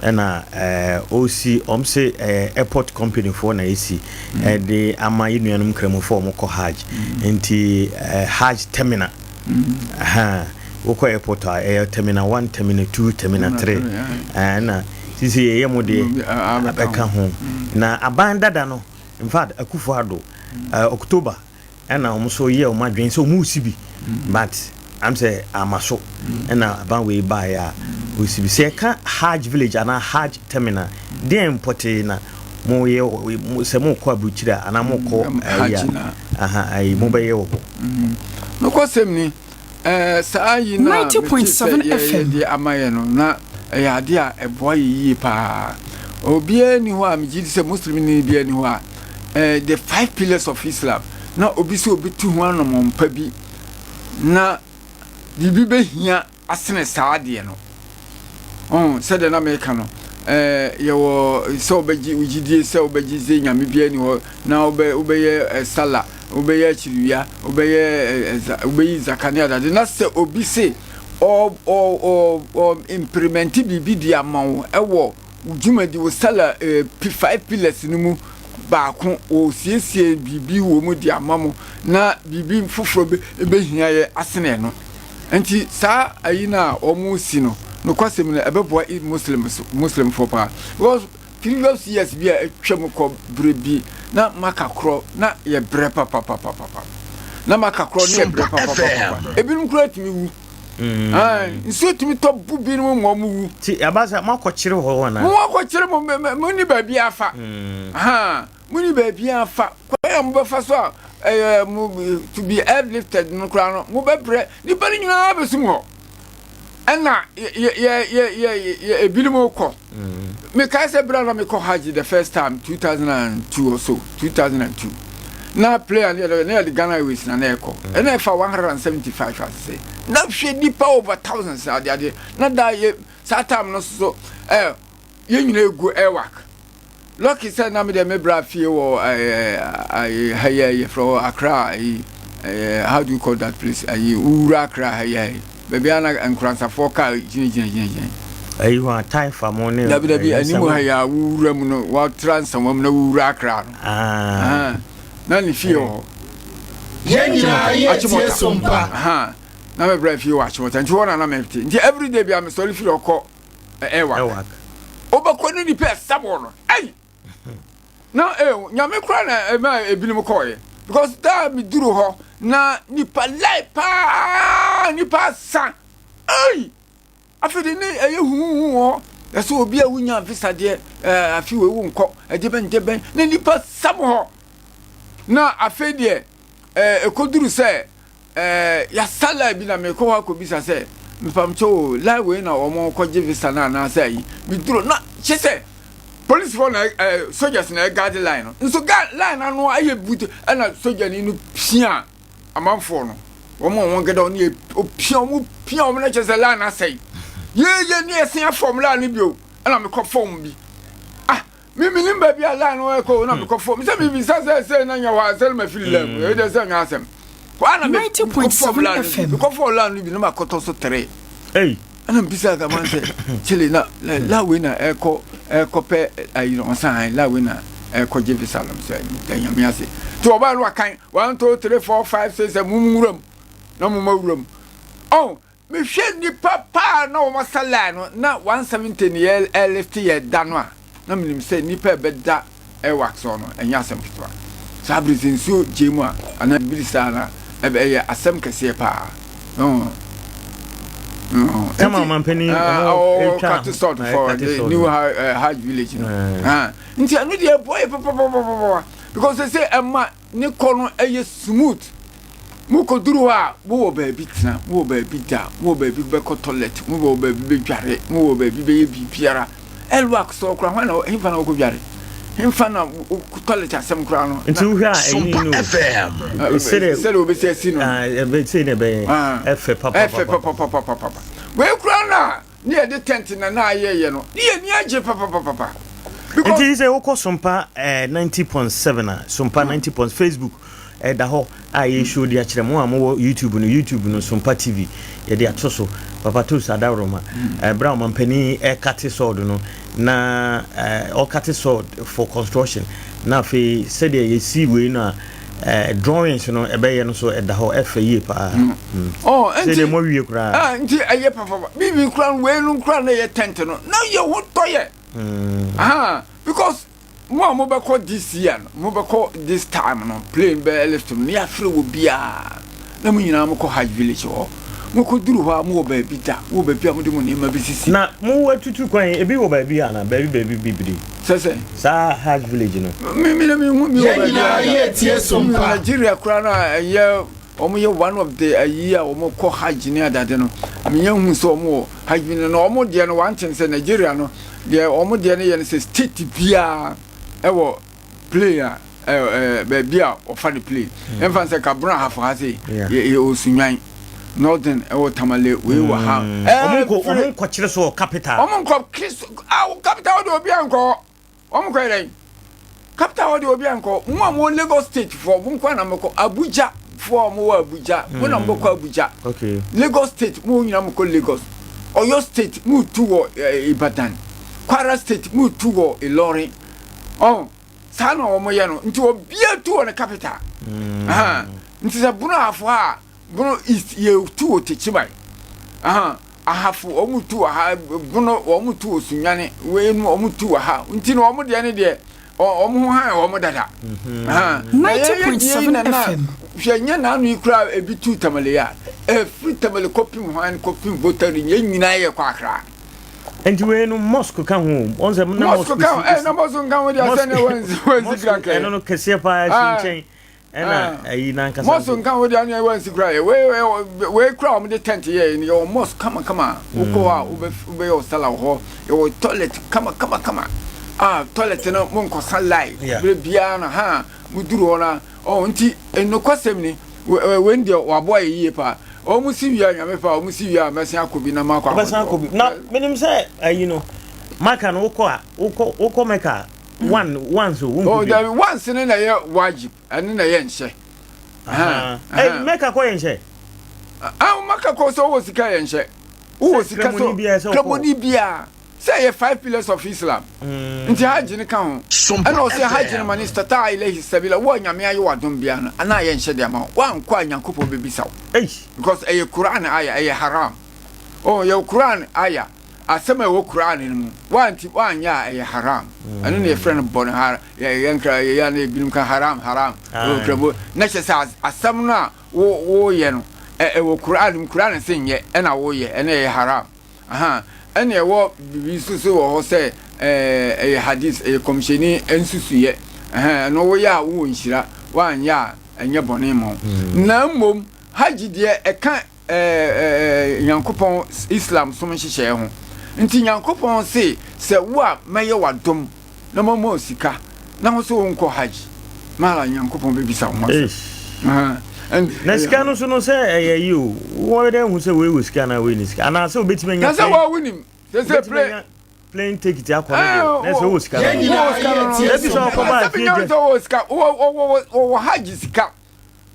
ɛna eh, ɔsi ɔm se eh, airport company foɔ na ɛsi ɛde ama yɛ nuanom nkramofoɔ ɔmo kɔ Hajj nti eh, Hajj terminal ha wokɔ airport a ɛyɛ terminal 1 terminal 2 terminal 3 ɛna sisi yɛyɛ mo deɛ abɛka ho na aban dada no in fact Akufo Addo October Ɛna wɔn nso yɛɛ wɔn adwene sɛ wɔn resi bi but am sɛ ama so ɛna aban wei baeɛ a wɔsi bi. Sɛ yɛka Hajj village anaa Hajj terminal deɛn pɔtee na moyɛ sɛ mokɔ aburukyire a anaa mokɔ ayi a aha ayi mobɛyɛ wɔ hɔ? Nokwasɛm ni, Ɛɛ, saa ayi no a mete sɛ yɛreyɛ de ama yɛn no, na ɛyɛ ade a ɛboa yɛn yiye paa. Obiara nni hɔ a megye di sɛ Muslimni biara nni hɔ a, ɛɛ, the five pillars of Islam, na obi sɛ obi tu ho anammɔn pa bi na biribi behia asene saa adeɛ no. Ɔho, sɛdeɛ na meka no, ɛɛ, yɛwɔ sɛ wobɛgye wo gyidie sɛ wobɛgye sɛ Nyame biara nni hɔ, na wobɛ, wobɛyɛ ɛ, sala, wobɛyɛ akyiriwia, wobɛyɛ ɛ, ɛ, za, wobɛyi zaka ne adade. Na sɛ obi se ɔ, ɔ, ɔ, ɔ implementi biribi de ama wo ɛwɔ wo dwumadi, wo sala, ɛ, pi, five pillars no mu baako, ɔsiesie biribi wɔ mu de ama mo, na biribi foforɔ bɛ, bɛhia yɛ asene ɛno. Nti saa ayi no a wɔresi no, nokwasɛm no ɛbɛboa Muslims Muslimfoɔ paa because previous years bi a atwam kɔ berɛ bi na maka korɔ na yɛ brɛ papapapapa na maka korɔ na yɛ brɛ papapapapa ebinom koraa tumi wu mm. nsuo tumi tɔ bu binom ma wɔn wu. Ti aba sɛ mo akɔkyere hɔ anaa? Mo akɔkyere mo mo ni baabi afa. Mm. Monni baabiara fa. Kwan a mobɛfa so a ɛyɛ mo to be airlifted no koraa no, mobɛbrɛ. Nnipa no nyinaa bɛsum hɔ. Ɛna yɛ yɛ yɛ yɛ yɛ ebinom kɔ. Mekae sɛ berɛ a na mekɔ Hajj the first time 2002 or so, 2002. Na player no yɛde na yɛde Ghana Airways na na ɛkɔ. Ɛna ɛfa 175 asese. Na hwɛ nipa over thousands ade ade. Na da yɛ saa time no so eh yɛn nyinaa egu Airwak. Lucky sɛ na me deɛ me bra fie wɔ ɛɛ ha yi a yɛfrɛ hɔ Accra ayi ɛɛ how do you call that place ayi wura Accra ha yi ayi baabi a na nkoransafoɔ kaa gyina gyina gyina gyina. Ayi hɔ a Taifa mo ne. Dabi dabi anim ha yi a wura mu no watra nsawa mu na wura Accra no. Ah. Na ne fie wɔ hɔ. Yɛn nyinaa yɛ tie so mpa. Na me bra fie wɔ Achimota nti hɔ na na me te nti everyday bi a mesɔre firi hɔ kɔ. Ɛwak. Wobɛkɔ ne nipa ɛsam wɔ no. Ei! Na eh, nyame kora na ɛma ebinom kɔɔyɛ. Because daa meduru hɔ na nipa lai paa, nipa asa. Ei! Afei de ne ɛyɛ huhuhu wɔ hɔ. Ɛsɛ obi a wonya visa deɛ, eh, afi wei wo nkɔ, ɛde bɛn de bɛn. Na nipa sam hɔ. Na afei deɛ, eh, ɛkɔduru sɛ Eh, yasa line bi na mekɔ hɔ akɔbisa sɛ mepamkyɛ o line wei na wɔn kɔgye visa no anaasɛ ayi meduro na kyɛ sɛ polisifoɔ na eh, soldiers na ɛguard line no nso ga line ano ayɛ butu ɛna sogyani no pia amanfoɔ no wɔn a wɔn gɛdɛ wɔn yɛ opia wɔn pia wɔn na kyɛ sɛ line asɛe yeye ne ɛsen afɔm line no bio ɛna mekɔ fɔm bi ah Me menim baabi a line no ɛkɔ o na mekɔ fam sɛ mebisa sɛ sɛ na nyɛ hɔ a sɛ na mafiri line mu ɛyɛ dɛ sɛ nyɛ asɛm hɔ a na mekɔ fam line no bi mekɔ fam line no bi na makɔtɔ so tere ɛna mbisa kama sɛ kyele na la wei na ɛkɔ ɛkɔpɛ ayi no ɔsan han la wei na ɛkɔ gye visa no sɛ nyame ase nti ɔbaa no wakan 1 2 3 4 5 6 7 mum nwura mu na mum awura mu ɔn Mehwɛ nnipa paa na wɔn asa line no na 170 ne yɛ airlift yɛ da no a na menim sɛ nnipa a ɛbɛda airwax hɔ no ɛnyɛ asɛm ketewa. Saa bere sɛ nsuo gyee mu a anaa biribi saa na ɛyɛ asɛm kɛseɛ paa. No. No. Tama ɔmampanin ɔmo etwa cut salt for the new Hajj village no. Nti ɛno deɛ ɛboa yɛ papapapapa because sɛ ɛma Ne kɔ no yɛ smooth. Mo kɔ duru hɔ a, mo wɔ baabi tena, mo wɔ baabi da, mo wɔ baabi bɛkɔ toilet, mo wɔ baabi bɛdware, mo wɔ baabi bɛyɛ biribiara. Elwak sɔɔ koraa, hwan na hemfa na wokɔ dware? Hemfa na toilet asɛm koraa no? Nti wohwɛ a ɛyi no sɛdeɛ sɛdeɛ wɔbɛsi asi no. Ɛbɛsei na ɛbɛyɛ ɛfɛ papapapa. Ɛfɛ papapapapa. Wei koraa na ne yɛde tent na na ayɛyɛ no ne yɛn ani agye papapapapa. Nti sɛ wokɔ Sompa eh, 90.7 a Sompa 90 point Facebook ɛda eh, hɔ a yɛ show de akyerɛ mo a mowɔ YouTube no YouTube no Sompa TV yɛde ato so Papa Toast Adaworoma eh, bra ɔmampanin ɛkate sɔɔdo no na eh, ɔkate sɔɔd for construction na afei sɛdeɛ yɛsi wei no a Eh, drawings no ɛbɛyɛ no so ɛda hɔ ɛfɛ yie paa. Mm. Mm. Oh, nti sɛ mo awie koraa. Ah, nti ɛyɛ papa bibi koraa wei no koraa na ɛyɛ tent no na yɛ ho tɔ yɛ. Mm. Ah, because mo a mobɛkɔ this year no mobɛkɔ this time no plane bɛ lift no ne yɛafrɛ wɔ biara na mo nyinaa mokɔ Hajj village hɔ mokɔduru hɔ a mowɔ baabi da mowɔ baabi a mode mo nneɛma bɛsisi. Na mo atutu kwan ebi wɔ baabi ana baabi baabi bibiri. Sɛ sɛ. Saa Hajj village no. Me me na me hu bi wɔ Yɛn baabi nyinaa a yɛ tie so mpa. Nigeria koraa no a ɛyɛ wɔn yɛ one of the ayi a wɔn kɔ Hajj ne adade no menya hu sɛ wɔn wɔ Hajj village no wɔn deɛ no one thing sɛ Nigeria no deɛ wɔn deɛ no yɛ no sɛ state biara ɛwɔ plane a ɛɛ baabi a wɔfa no plane ɛnfa sɛ kabona ahafo ha sei yɛ yɛ osunwan northern ɛwɔ tamale wei wɔ ha ɛɛ wɔn nkɔ wɔn nkɔ kyerɛ so wɔ capital wɔn nkɔ kristo a capital hɔ de obi ankɔ wɔn kɔ yɛ dɛ capital hɔ de obi ankɔ mo a mo lagos state foɔ mo nkɔ na mo kɔ abuja foɔ a mo wɔ abuja mo na mo kɔ abuja lagos state mo nyina mo kɔ lagos oyo state mo tu wɔ ibadan kwara state mo tu wɔ ilorin ɔn. Saa na wɔn yɛ no nti obiara tu wɔ ne capital. Mm. Nti sɛ Bono Ahafo ha a, Bono East yɛ tu wɔ Techiman. Ahafo wɔn tu wɔ ha, Bono wɔn tu wɔ Sunyani, wei no wɔn tu wɔ ha. Nti no wɔn deɛ ne deɛ wɔn ho han wɔn dada. Mm-hmm. Na yɛn yɛ deɛ yi na na hwɛ nyɛ n'ano yi koraa ebi tu Tamale a, efiri Tamale kɔpem hwan kɔpem Votari yɛn nyinaa yɛ kɔ Accra. Nti wei no mosque ka ho o. Wɔn sɛ na mosque ka ho. Ɛ na mosque nka ho deɛ sɛ ne wɔn nsi wɔn nsi kra kɛ. Ɛno no kɛseɛ paa si nkyɛn. Ɛna ayi n'ankasa. Mosque nka ho deɛ anwea wansi kura yɛ wei wei kura wɔn de tent yɛ yɛ wɔ mosque kama kama wokɔ hɔ a wobɛ wobɛyɛ wɔ sala wɔ hɔ yɛ wɔ toilet kama kama kama a toilet no mo nkɔsa line bere biara na ha mo duru hɔ na ɔ nti nokwasɛm ni wei deɛ waboa yɛ yie paa wɔn si wia nyame pa wɔn si wia mɛsen akɔ bi na makɔ akɔ akɔ bi na menim sɛ ayi no maka no wokɔ a wokɔ wokɔ mɛka one once o wonku bi. Oh, once no na ɛyɛ wajib ɛno na ɛyɛ nhyɛ. Ɛy mɛka kɔ yɛ nhyɛ. Ah, mɛka kɔ sɛ wowɔ sika yɛ nhyɛ. Wowɔ sika sɛ kramoni biara sɛ ɛyɛ five pillars of Islam. Mm. Nti hajj no ka ho. Ɛna ɔsɛ hajj no ma ne stata ilahi sabila wo a nyame ayɛ wadom biara no ana yɛ nhyɛ de ama wo. Wankɔ a Nyankopɔn bɛbisa wo. Because ɛyɛ Quran aya ɛyɛ haram. Oh, yɛ Quran aya. Asɛm a ɛwɔ Qur'aan no mu, woanti woanyɛ a ɛyɛ haram. Ɛno na yɛfrɛ no bɔne har yɛ yɛnkra yɛyɛ a na ebinom ka haram haram ɛwɔ kramo na kyerɛ sɛ asɛm no a wo woyɛ no ɛ ɛwɔ Qur'aan mu Qur'aan se nyɛ ɛna woyɛ ɛna ɛyɛ haram. Aha ɛna ɛwɔ biribi nso so wɔ hɔ sɛ ɛɛ ɛyɛ hadith ɛyɛ kɔmhyɛni nsusuyɛ ɛhɛn ɛno woyɛ a wowɔ nhyira woanyɛ a ɛnyɛ bɔne mma wo. Na mmom Hajj deɛ ɛka Nyankopɔn Islam som nhyehyɛɛ ho. Nti Nyankopɔn se, sɛ wo a mɛyɛ w'adom na mama wo sika na wo se wonkɔ Hajj, mala Nyankopɔn bɛbisa wo ho asɛm. Na sika no so no sɛ ɛyɛ yi o, wɔyɛ dɛ hu sɛ wei wɔ sika anaa wei ni sika, anaa sɛ wobɛtumi anya plane. Na sɛ wɔn wonim, sɛ sɛ plane. Plane ticket akɔ no deɛ, na sɛ wowɔ sika no. Ebi sɛ ɔkɔ ba afie gya. Sɛ wowɔ sika, wɔwɔ Hajj sika.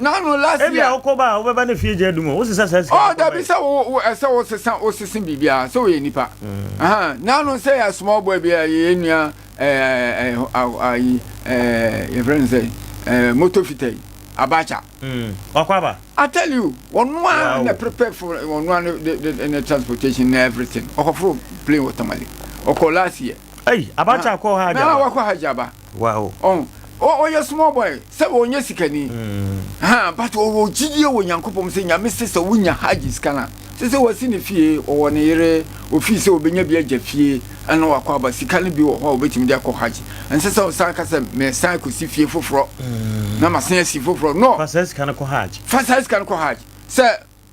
Nanu last year. Ebi a wokɔ ba a wobɛba ne fie gya adum o wosesa saa sika. Oh dabi sɛ wo wo ɛsɛ wo sesa wo sese biribiara sɛ woyɛ nipa. Mm. Nanu sɛ yɛ small boy bi a yɛ nua ɛɛ ɛɛ ayi ɛɛ yɛfrɛ no sɛ ɛɛ moto fita yi Abacha. Mm. Wakɔ aba. I tell you wɔn a na prepare for wɔn a ne ne ne transportation na everything ɔkɔforo plane wɔ Tamale ɔkɔ last year. Ei Abacha kɔ Hajj aba. Na wakɔ Hajj aba. Wow. Ɔn ɔyɛ small boy sɛ ɔnyɛ sikani. Mm. Ha but ɔwɔ gyidie wɔ Nyankopɔn sɛ Nyame se sɛ wonya Hajj sika no a sɛ sɛ wasi ne fie ɔwɔ ne yere ofii sɛ ɔbɛnya bi agya fie ɛna wakɔ aba sika no bi wɔ hɔ a ɔbɛtumi de akɔ Hajj. Ɛnsɛ sɛ ɔsan ka sɛ mesan kɔsi fie foforɔ mm. na masan asi foforɔ. No. Fa saa sika no kɔ Hajj. Fa saa sika no kɔ Hajj. Sɛ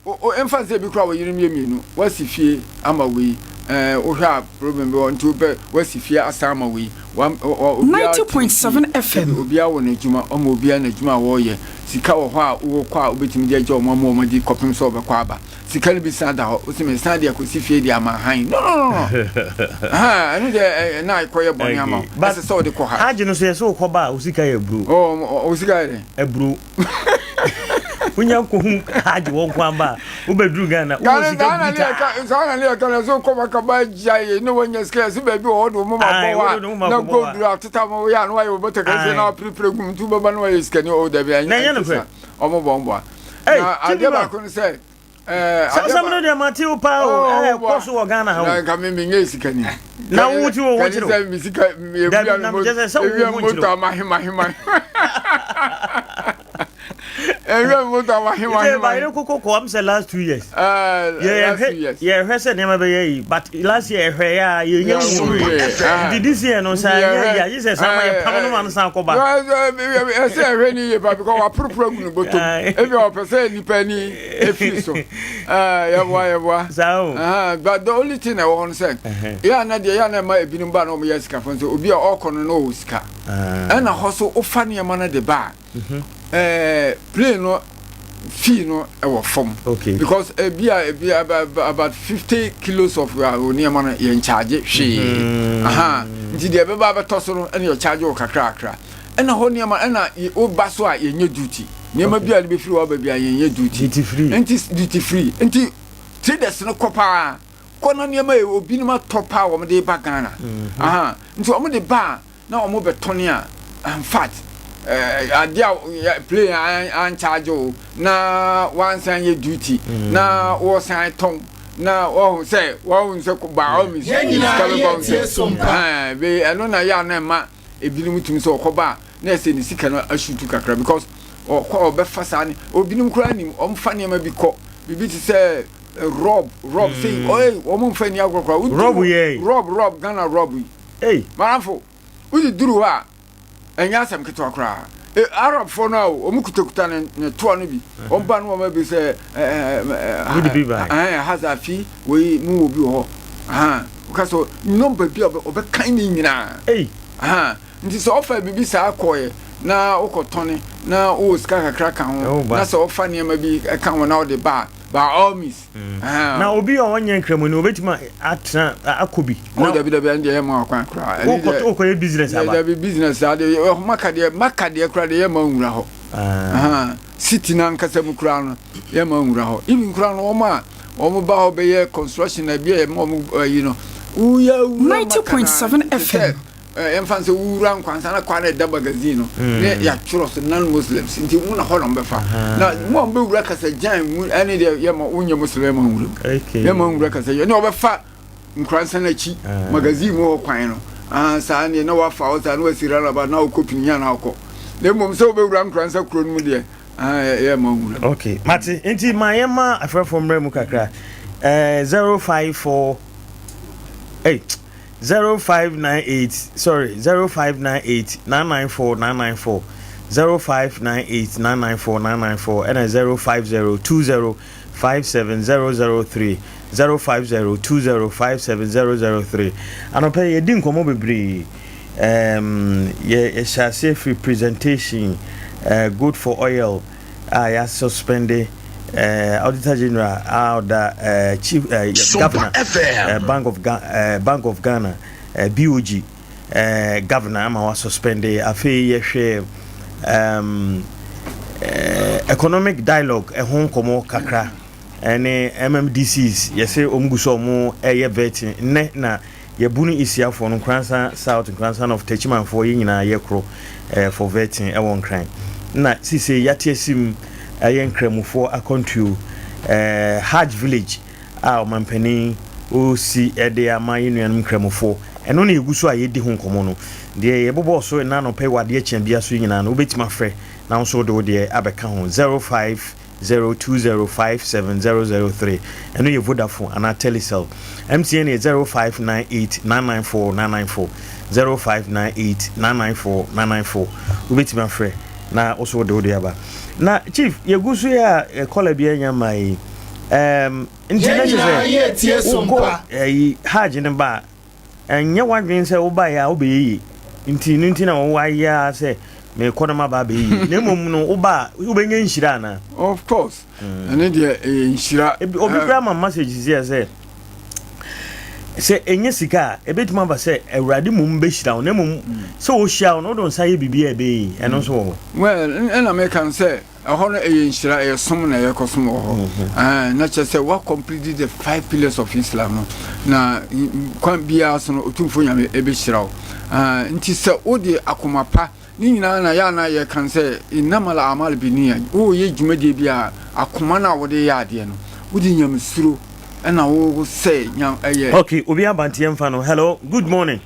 O o ɛmfa nsɛ ebi koraa wɔ yerenom yɛ mienu wasi fie ama wei ɛɛ wohwɛ a problem bi wɔ nti wopɛ wasi fie asan ama wei wa wa obiara te ne fie sɛbi obiara wɔ n'adwuma ɔma obiara n'adwuma a wɔyɛ sika wɔ hɔ a wokɔ a wobɛtumi de agya wɔn ama wɔn adi kɔpem sɛ wɔbɛkɔ aba sika no bi san da hɔ wosi mesan de akɔsi fie de ama han no no no no ha ɛno deɛ na akɔyɛ bɔne ama wo ɛsɛ sɛ wode kɔ ha Hajj no so yɛ sɛ wokɔ ba a wo sika yɛ aburo. Oh, wo sika yɛ dɛn? Aburo. Wonya nkohu Hajj wɔ nko aba a wobɛduru Ghana wowɔ sika brutaa. Saa na ne yɛka no sɛ wokɔ maka ba agya yɛ ne wanya sika yɛ sɛ baabi wɔ hɔ de wo moma bɔ hɔ a na gold ateta ma woyɛ a na wayɛ wobɔtɔ kɛseɛ na waperepere gum nti wobɛba na wayɛ sikani ɔ dabi ɛnyɛ sa ɔmo bɔ mboa na adeɛ baako no sɛ Saa asɛm no deɛ mate wo paa o ɛɛ kɔ so wɔ Ghana ha o. Na nka me menyɛ sikani. Na wo ti wo ho kyerɛ. Kani sɛ me sika ewia me mo ewia me moto ama hema hema. Ewia me moto ama hema hema. Bayere koko kɔ am sɛ last 2 years. Yɛhwɛ yɛhwɛ sɛ nneɛma bɛyɛ yi but last year ɛhwɛ yɛ a yɛnya hu nti this year no saa yɛ yɛ ayi sɛ saa ma yɛ pam no ma no san kɔba. Ɛsɛ ɛhwɛ ni yie pa because waporoporo agu no bɔtɔm ebi ɔpɛ sɛ nipa ni. efiri so ɛɛ yɛboa yɛboa saa o but the only thing ɛwɔ hɔ no sɛ yɛ ana deɛ yɛ ana ɛma ebinom ba na wɔn yɛ sikafo nso obi a ɔkɔ no na ɔwɔ sika ɛna hɔ so wofa nneɛma no de ba a ɛɛ plane no fee no ɛwɔ fam okay because ebi a ebi about 50 kilos of uh, nneɛma no yɛn charge hwee aha nti deɛ ɛbɛba abɛtɔ so no ɛna yɛ charge wɔ kakra kakra. Ɛna hɔ nneɛma ɛna woba so a yɛnyɛ duty nneɛma bi a de bɛfiri hɔ aba bi a yɛnyɛ duty duty free nti duty free nti traders no kɔ paa kɔ na nneɛma yɛ obinom atɔ paa wɔn de ba Ghana mhm. aha nti wɔn de ba a na wɔn bɛtɔn a in fact ɛɛ eh, adeɛ a plane ankyagye o na wansan yɛ duty mm. na wɔsan tɔn na wɔn sɛ wɔn sɛ by all means sika bɛba wɔn sɛ ɛɛ ɛno na yɛ a na ɛma. Ebinom tumi sɛ ɔkɔba a na ɛsɛ ne sika no asutu kakra because ɔkɔ a ɔbɛfa saa ne obinom koraa nim ɔmfa nneɛma bi kɔ biribi te sɛ eh, rob rob sei mm. ɔyɛ wɔn mfa ni agorɔ koraa rob yɛ rob rob Ghana rob yi hey. maramfo wodi duru hɔ a ɛnyɛ asɛm ketewa koraa. E, Arabfoɔ no a wɔn kutakuta ne ne toa no bi, wɔn ba no wɔn abi sɛ ɛɛ ɛɛ hazafi wei mu wɔ bi wɔ hɔ. Ahan, wɔka sɛ nɔmba bi a ɔbɛkan ne nyinaa. Ahan, nti sɛ ɔfa biribi saa kɔɛ na wokɔtɔne na wowɔ sika kakra ka ho na sɛ ɔfa nneɛma bi ka ho na ɔde ba a, by all means. Mm. Na obi a ɔnyɛ nkramoni obetumi atena akɔ bi. O dabi dabi ɛn deɛ yɛ ma ɔkwan koraa. Wokɔ wokɔ yɛ business aba. Dabi business ade maka deɛ maka deɛ koraa deɛ yɛ ma nwura hɔ. Ah. City na nkasa mu koraa no yɛ ma nwura hɔ. Even koraa no wɔn a wɔn ba hɔ bɛyɛ construction na ebi a yɛ ma wɔn ayi no. Woyɛ wura maka na FM. Yɛmfa no sɛ wowura nkwansa na kwan a ɛda magazine no mm. ne yɛatwerɛ so non muslims nti mu na hɔ na ɔmbɛfa na mu a mbɛwura kasagyan mu ɛne deɛ yɛma wonyɛ muslim yɛma nwura mu yɛma nwura kasagyan ne ɔbɛfa nkoransa no akyi ah. magazine mu hɔ kwan no ah, saa neɛ na wafa hɔ saa na wasi ralaba na wokɔ pininya na wokɔ na mmom sɛ wobɛwura nkoransa kuro no mu deɛ ah, yɛma nwura ok mate nti ma yɛma afrɛfoɔ mmerɛ mu kakra eh, 054 8 0598 sorry 0598 994 994 0598 994 994 ɛna 050 20 57003 050 20 57003 anɔpɛ yɛdi nkɔmmɔ bebree um, yɛhyɛ aseɛ firi presentation uh, good for oil a yɛasuspɛnde Auditor General a ɔda Chief Governor Bank of Bank of Ghana BOG Governor ama wasuspɛnde. Afei yɛhwɛ um, economic dialogue ɛho nkɔmmɔ kakra ɛne MMDCs yɛsɛ wɔn gu so wɔn ɛyɛ vetting nnɛ na Yɛbu no Isiafoɔ no, Nkoransa South, Nkoransa North, Techimanfoɔ, yɛn nyinaa yɛ koro eh, for vetting ɛwɔ Nkran. Na sisei yɛate asim ɛyɛ Nkramofoɔ akwantuo eh, Hajj Village a ɔmampanin ɔresi ɛde ama yɛn nuanom Nkramofoɔ. Ɛno na yɛgu so a yɛdi ho nkɔmmɔ no. Deɛ yɛbobɔɔ so nnɛ anɔpa yi wɔ adeɛ kyea bia so yi nyinaa no, wobɛtumi afrɛ na wo nso wode wo deɛ abɛka ho 05 02057003 ɛno yɛ Vodafone anaa Telecel. MTN yɛ 0598 994 994 0598 994 994 wobɛtumi afrɛ na wo so wode wode aba. Na chief yɛgu so yɛ a kɔla bi anya mmaa yi um, nti na kyerɛ sɛ wokɔ ɛyi Hajj no ba a Ɛnyɛ w'adwene sɛ wobaeɛ a wobɛyɛ yie nti no nti na woayɛ ara sɛ merekɔ na maba abɛyɛ yie na mmom no woba a wobɛnya nhyira anaa? Of course ɛne deɛ ɛyɛ nhyira. Obi koraa ma message sisi sɛ sɛ ɛnyɛ sika a ɛbɛtumi aba sɛ Awurade mmom bɛhyira wo na mmom sɛ ɔhyira wo no wode wo nsa yɛ biribi a ɛbɛyɛ yie ɛno nso wɔ hɔ. Well ɛna meka no sɛ Ɛhɔ no ɛyɛ nhyira, ɛyɛ som na yɛkɔsom wɔ hɔ. Ɛɛ na kyerɛ sɛ wa complete the five pillars of Islam no na kwan biara so no Otumfoɔ Nyame ɛbɛhyira wo. Ɛɛ nti sɛ wode akoma pa ne nyinaa na yɛ a na yɛka no sɛ innamal a'mal binniya woyɛ dwumadie bi a akoma no a wode yɛ adeɛ no wode nyamesuro ɛna wo sɛ nya ɛyɛ. Okay, obi aba nti yɛmfa no. Hello, good morning.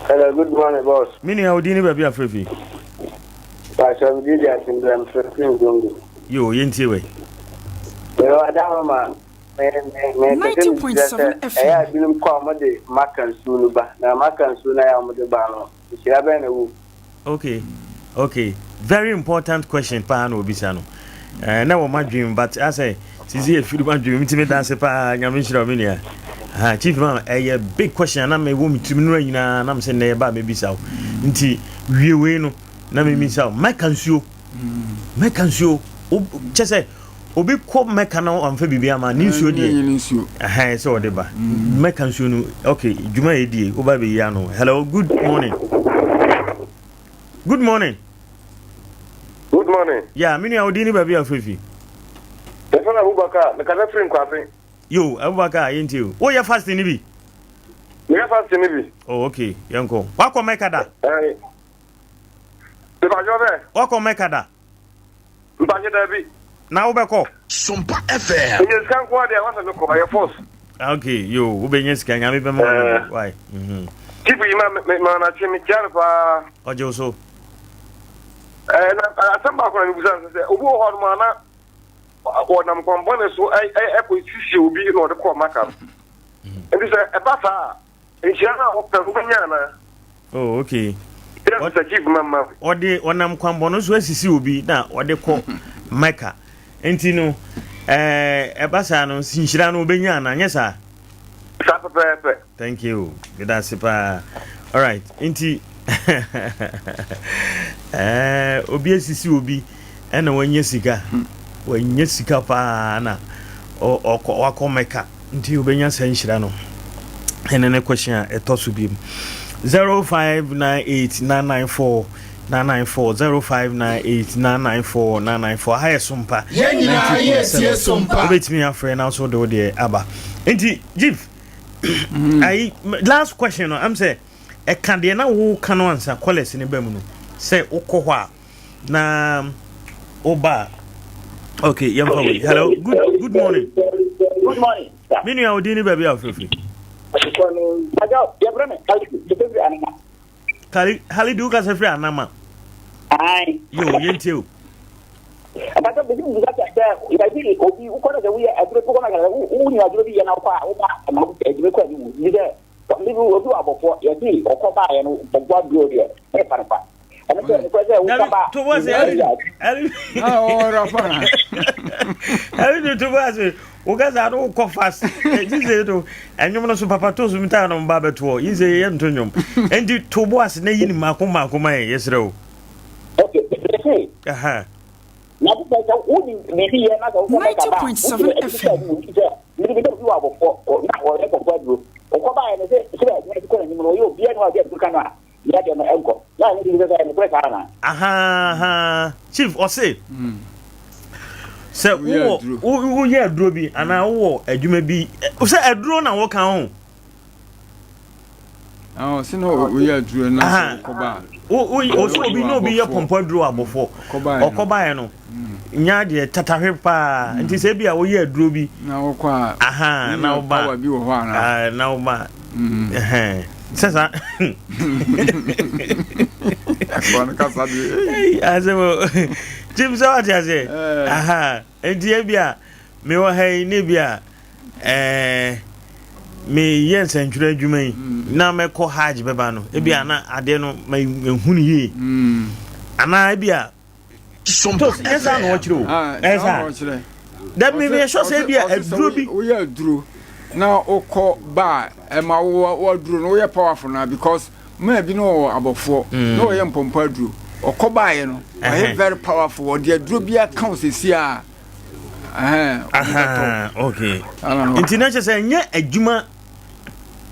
Hello, good morning, boss. Me nua, wo din ne baabi a frɛ fi? Pastor me din de Asembrɛ me frɛ firi Nzongo. Yo, yɛntie wei. Yo, Adahoma, me me me pɛ sɛ me sɛ ɛyɛ a binom kɔ a wɔde maka nsuo no ba na maka nsuo no ayɛ a wɔde ba no nhyira bɛn na ɛwɔ mu. Okay, okay, very important question paa na obisa no. Eh, na wɔ madwene but asɛ sisi efiri madwene mu ntumi danse paa nyame nhyira me nua. Ha chief man ɛyɛ big question na me wɔ me tirim nura nyinaa na me sɛ nnɛ yɛba mebisa wo. Nti wie wei no na memisa wo mɛka nsuo mɛka nsuo kyɛ sɛ obi kɔ mɛka na ɔmfa biribi ama ne nsuo deɛ ɛhɛn sɛ ɔde ba mɛka nsuo no ok dwuma yɛ die woba bɛyi ano hello good morning good morning good morning ya me nua wodin ne baabi a wofrɛ fi yɛfrɛ no abubakar mekasa firi nkwase yo abubakar yɛntie o woyɛ fasting no bi meyɛ fasting no bi oh ok yɛnkɔ wakɔ mɛka da Mpakyɛ sɛ. Wakɔ Mecca da? Mpakyɛ dabi. Na wobɛkɔ? Sompa FM. Menya sika nko ara deɛ wasɛ mekɔ ɛyɛ force. Ah, ok yo wobɛnya sika nyame bɛma wo why. Mhm. Chief yi ma me ma na kye me kyia no paa. Ɔgye wo so. Eh na asɛm baako na mebusa no sɛ obi wɔ hɔ nom a na wɔnam kwanbɔne so ɛkɔ sisi obi na ɔde kɔɔ maka no. Nti sɛ ɛba saa a nhyira no a wɔpɛ no wobɛnya anaa? Oh, okay. Ɔde ɔnam kwanbɔne so asisi obi na ɔde kɔ Mecca. Nti no, ɛɛ ɛba saa no, nhyira no obenya anaa? Nyɛ saa? Saa pɛpɛɛpɛ. Thank you. Meda ase paa. Alright, nti ɛɛ obi asisi obi ɛna wanya sika. Wanya sika paa na ɔkɔ wakɔ Mecca. Nti wobɛnya saa nhyira no. Ɛne ne question a ɛtɔ so biom. 0598 994 994 0598 994 994 ha yɛ sompa. Yɛn nyinaa yɛ tie sompa. Wobɛtumi afrɛ na nso de wo deɛ aba. Nti Chief, ayi last question no am sɛ ɛka deɛ na woka no ansa callers ne ba mu no sɛ wokɔ hɔ a na woba a okay yɛmfa wei hello good good morning good morning me nua wo din ne baabi a wofrɛfiri Halidu wokasa firi anama yo yɛntie o Ɛbɛtɛ bɛsi mu bisa sɛ yɛde obi wokɔ no sɛ woyɛ aduro bi kɔ no sɛ wonya aduro bi yɛ na wokɔ a woba ma adwuma kɔ anim bi sɛ bi obi wɔ abɔfoɔ yɛde ɔkɔ baeɛ no bɔbɔ aduro deɛ ɛfa no fa ɛno sɛ nokorɛ sɛ woka ba to bɔ sɛ ɛne to bɔ ase woka saa no wokɔ fast ɛgye sɛ no ɛnwom no so papa to so mtaa no mba bɛtoɔ yi sɛ yɛyɛ nto nnwom ɛnti to bɔ ase na yi ne mmaako mmaako ma yɛ yɛserɛ wo Okay, Aha. Na sɛ sɛ wodi biribi yɛ na sɛ wokɔ mɛka ba 90.7 FM. sɛ mede bi sɛ obi wɔ abɔfoɔ na ɔyɛ kɔkɔ aduro ɔkɔ baeɛ no sɛ sɛ adwuma bi kɔ n'anim no ɔyɛ obiara ne ɔde aduro ka no a yɛ deɛ no ɛnkɔ na ɛno de sɛ sɛ nokorɛ saa anaa Aha, chief ɔse sɛ wowɔ woyɛ aduro bi anaa wowɔ adwuma bi sɛ aduro na woka ho ɔse na woyɛ aduro na sɛ wokɔba ɔsɛ obi na obi yɛ pɔmpɔ aduro abɔfoɔ ɔkɔbaeɛ no mm. nya deɛ tatahwe paa mm. nti sɛ bi a woyɛ aduro bi na wokɔ a aha na woba bi wɔ hɔ anaa na woba mm. sɛ saa asɛm kyim sɛ wate aseɛ eh. aha nti ebi a mewɔ ha yi ne bi a ɛɛ meyɛ nsɛntwerɛ adwuma yi mm. na mɛkɔ hajj bɛba no ebi a mm. na adeɛ no mahu no yie mm. anaa ebi a tos ɛnyɛ saa na wɔkyerɛ o ah, ɛyɛ saa dabi mi yɛ sɔ sɛ ebi a aduro bi woyɛ aduro na wokɔ ba a ɛma wo aduro no woyɛ powerful na because maa bi no wɔ abɔfoɔ na wɔyɛ mpɔmpɔ aduro ɔkɔ baayɛ no ɔyɛ very powerful ɔde aduro bi aka wo sɛsi a okay nti na kyerɛ sɛ ɛnyɛ adwuma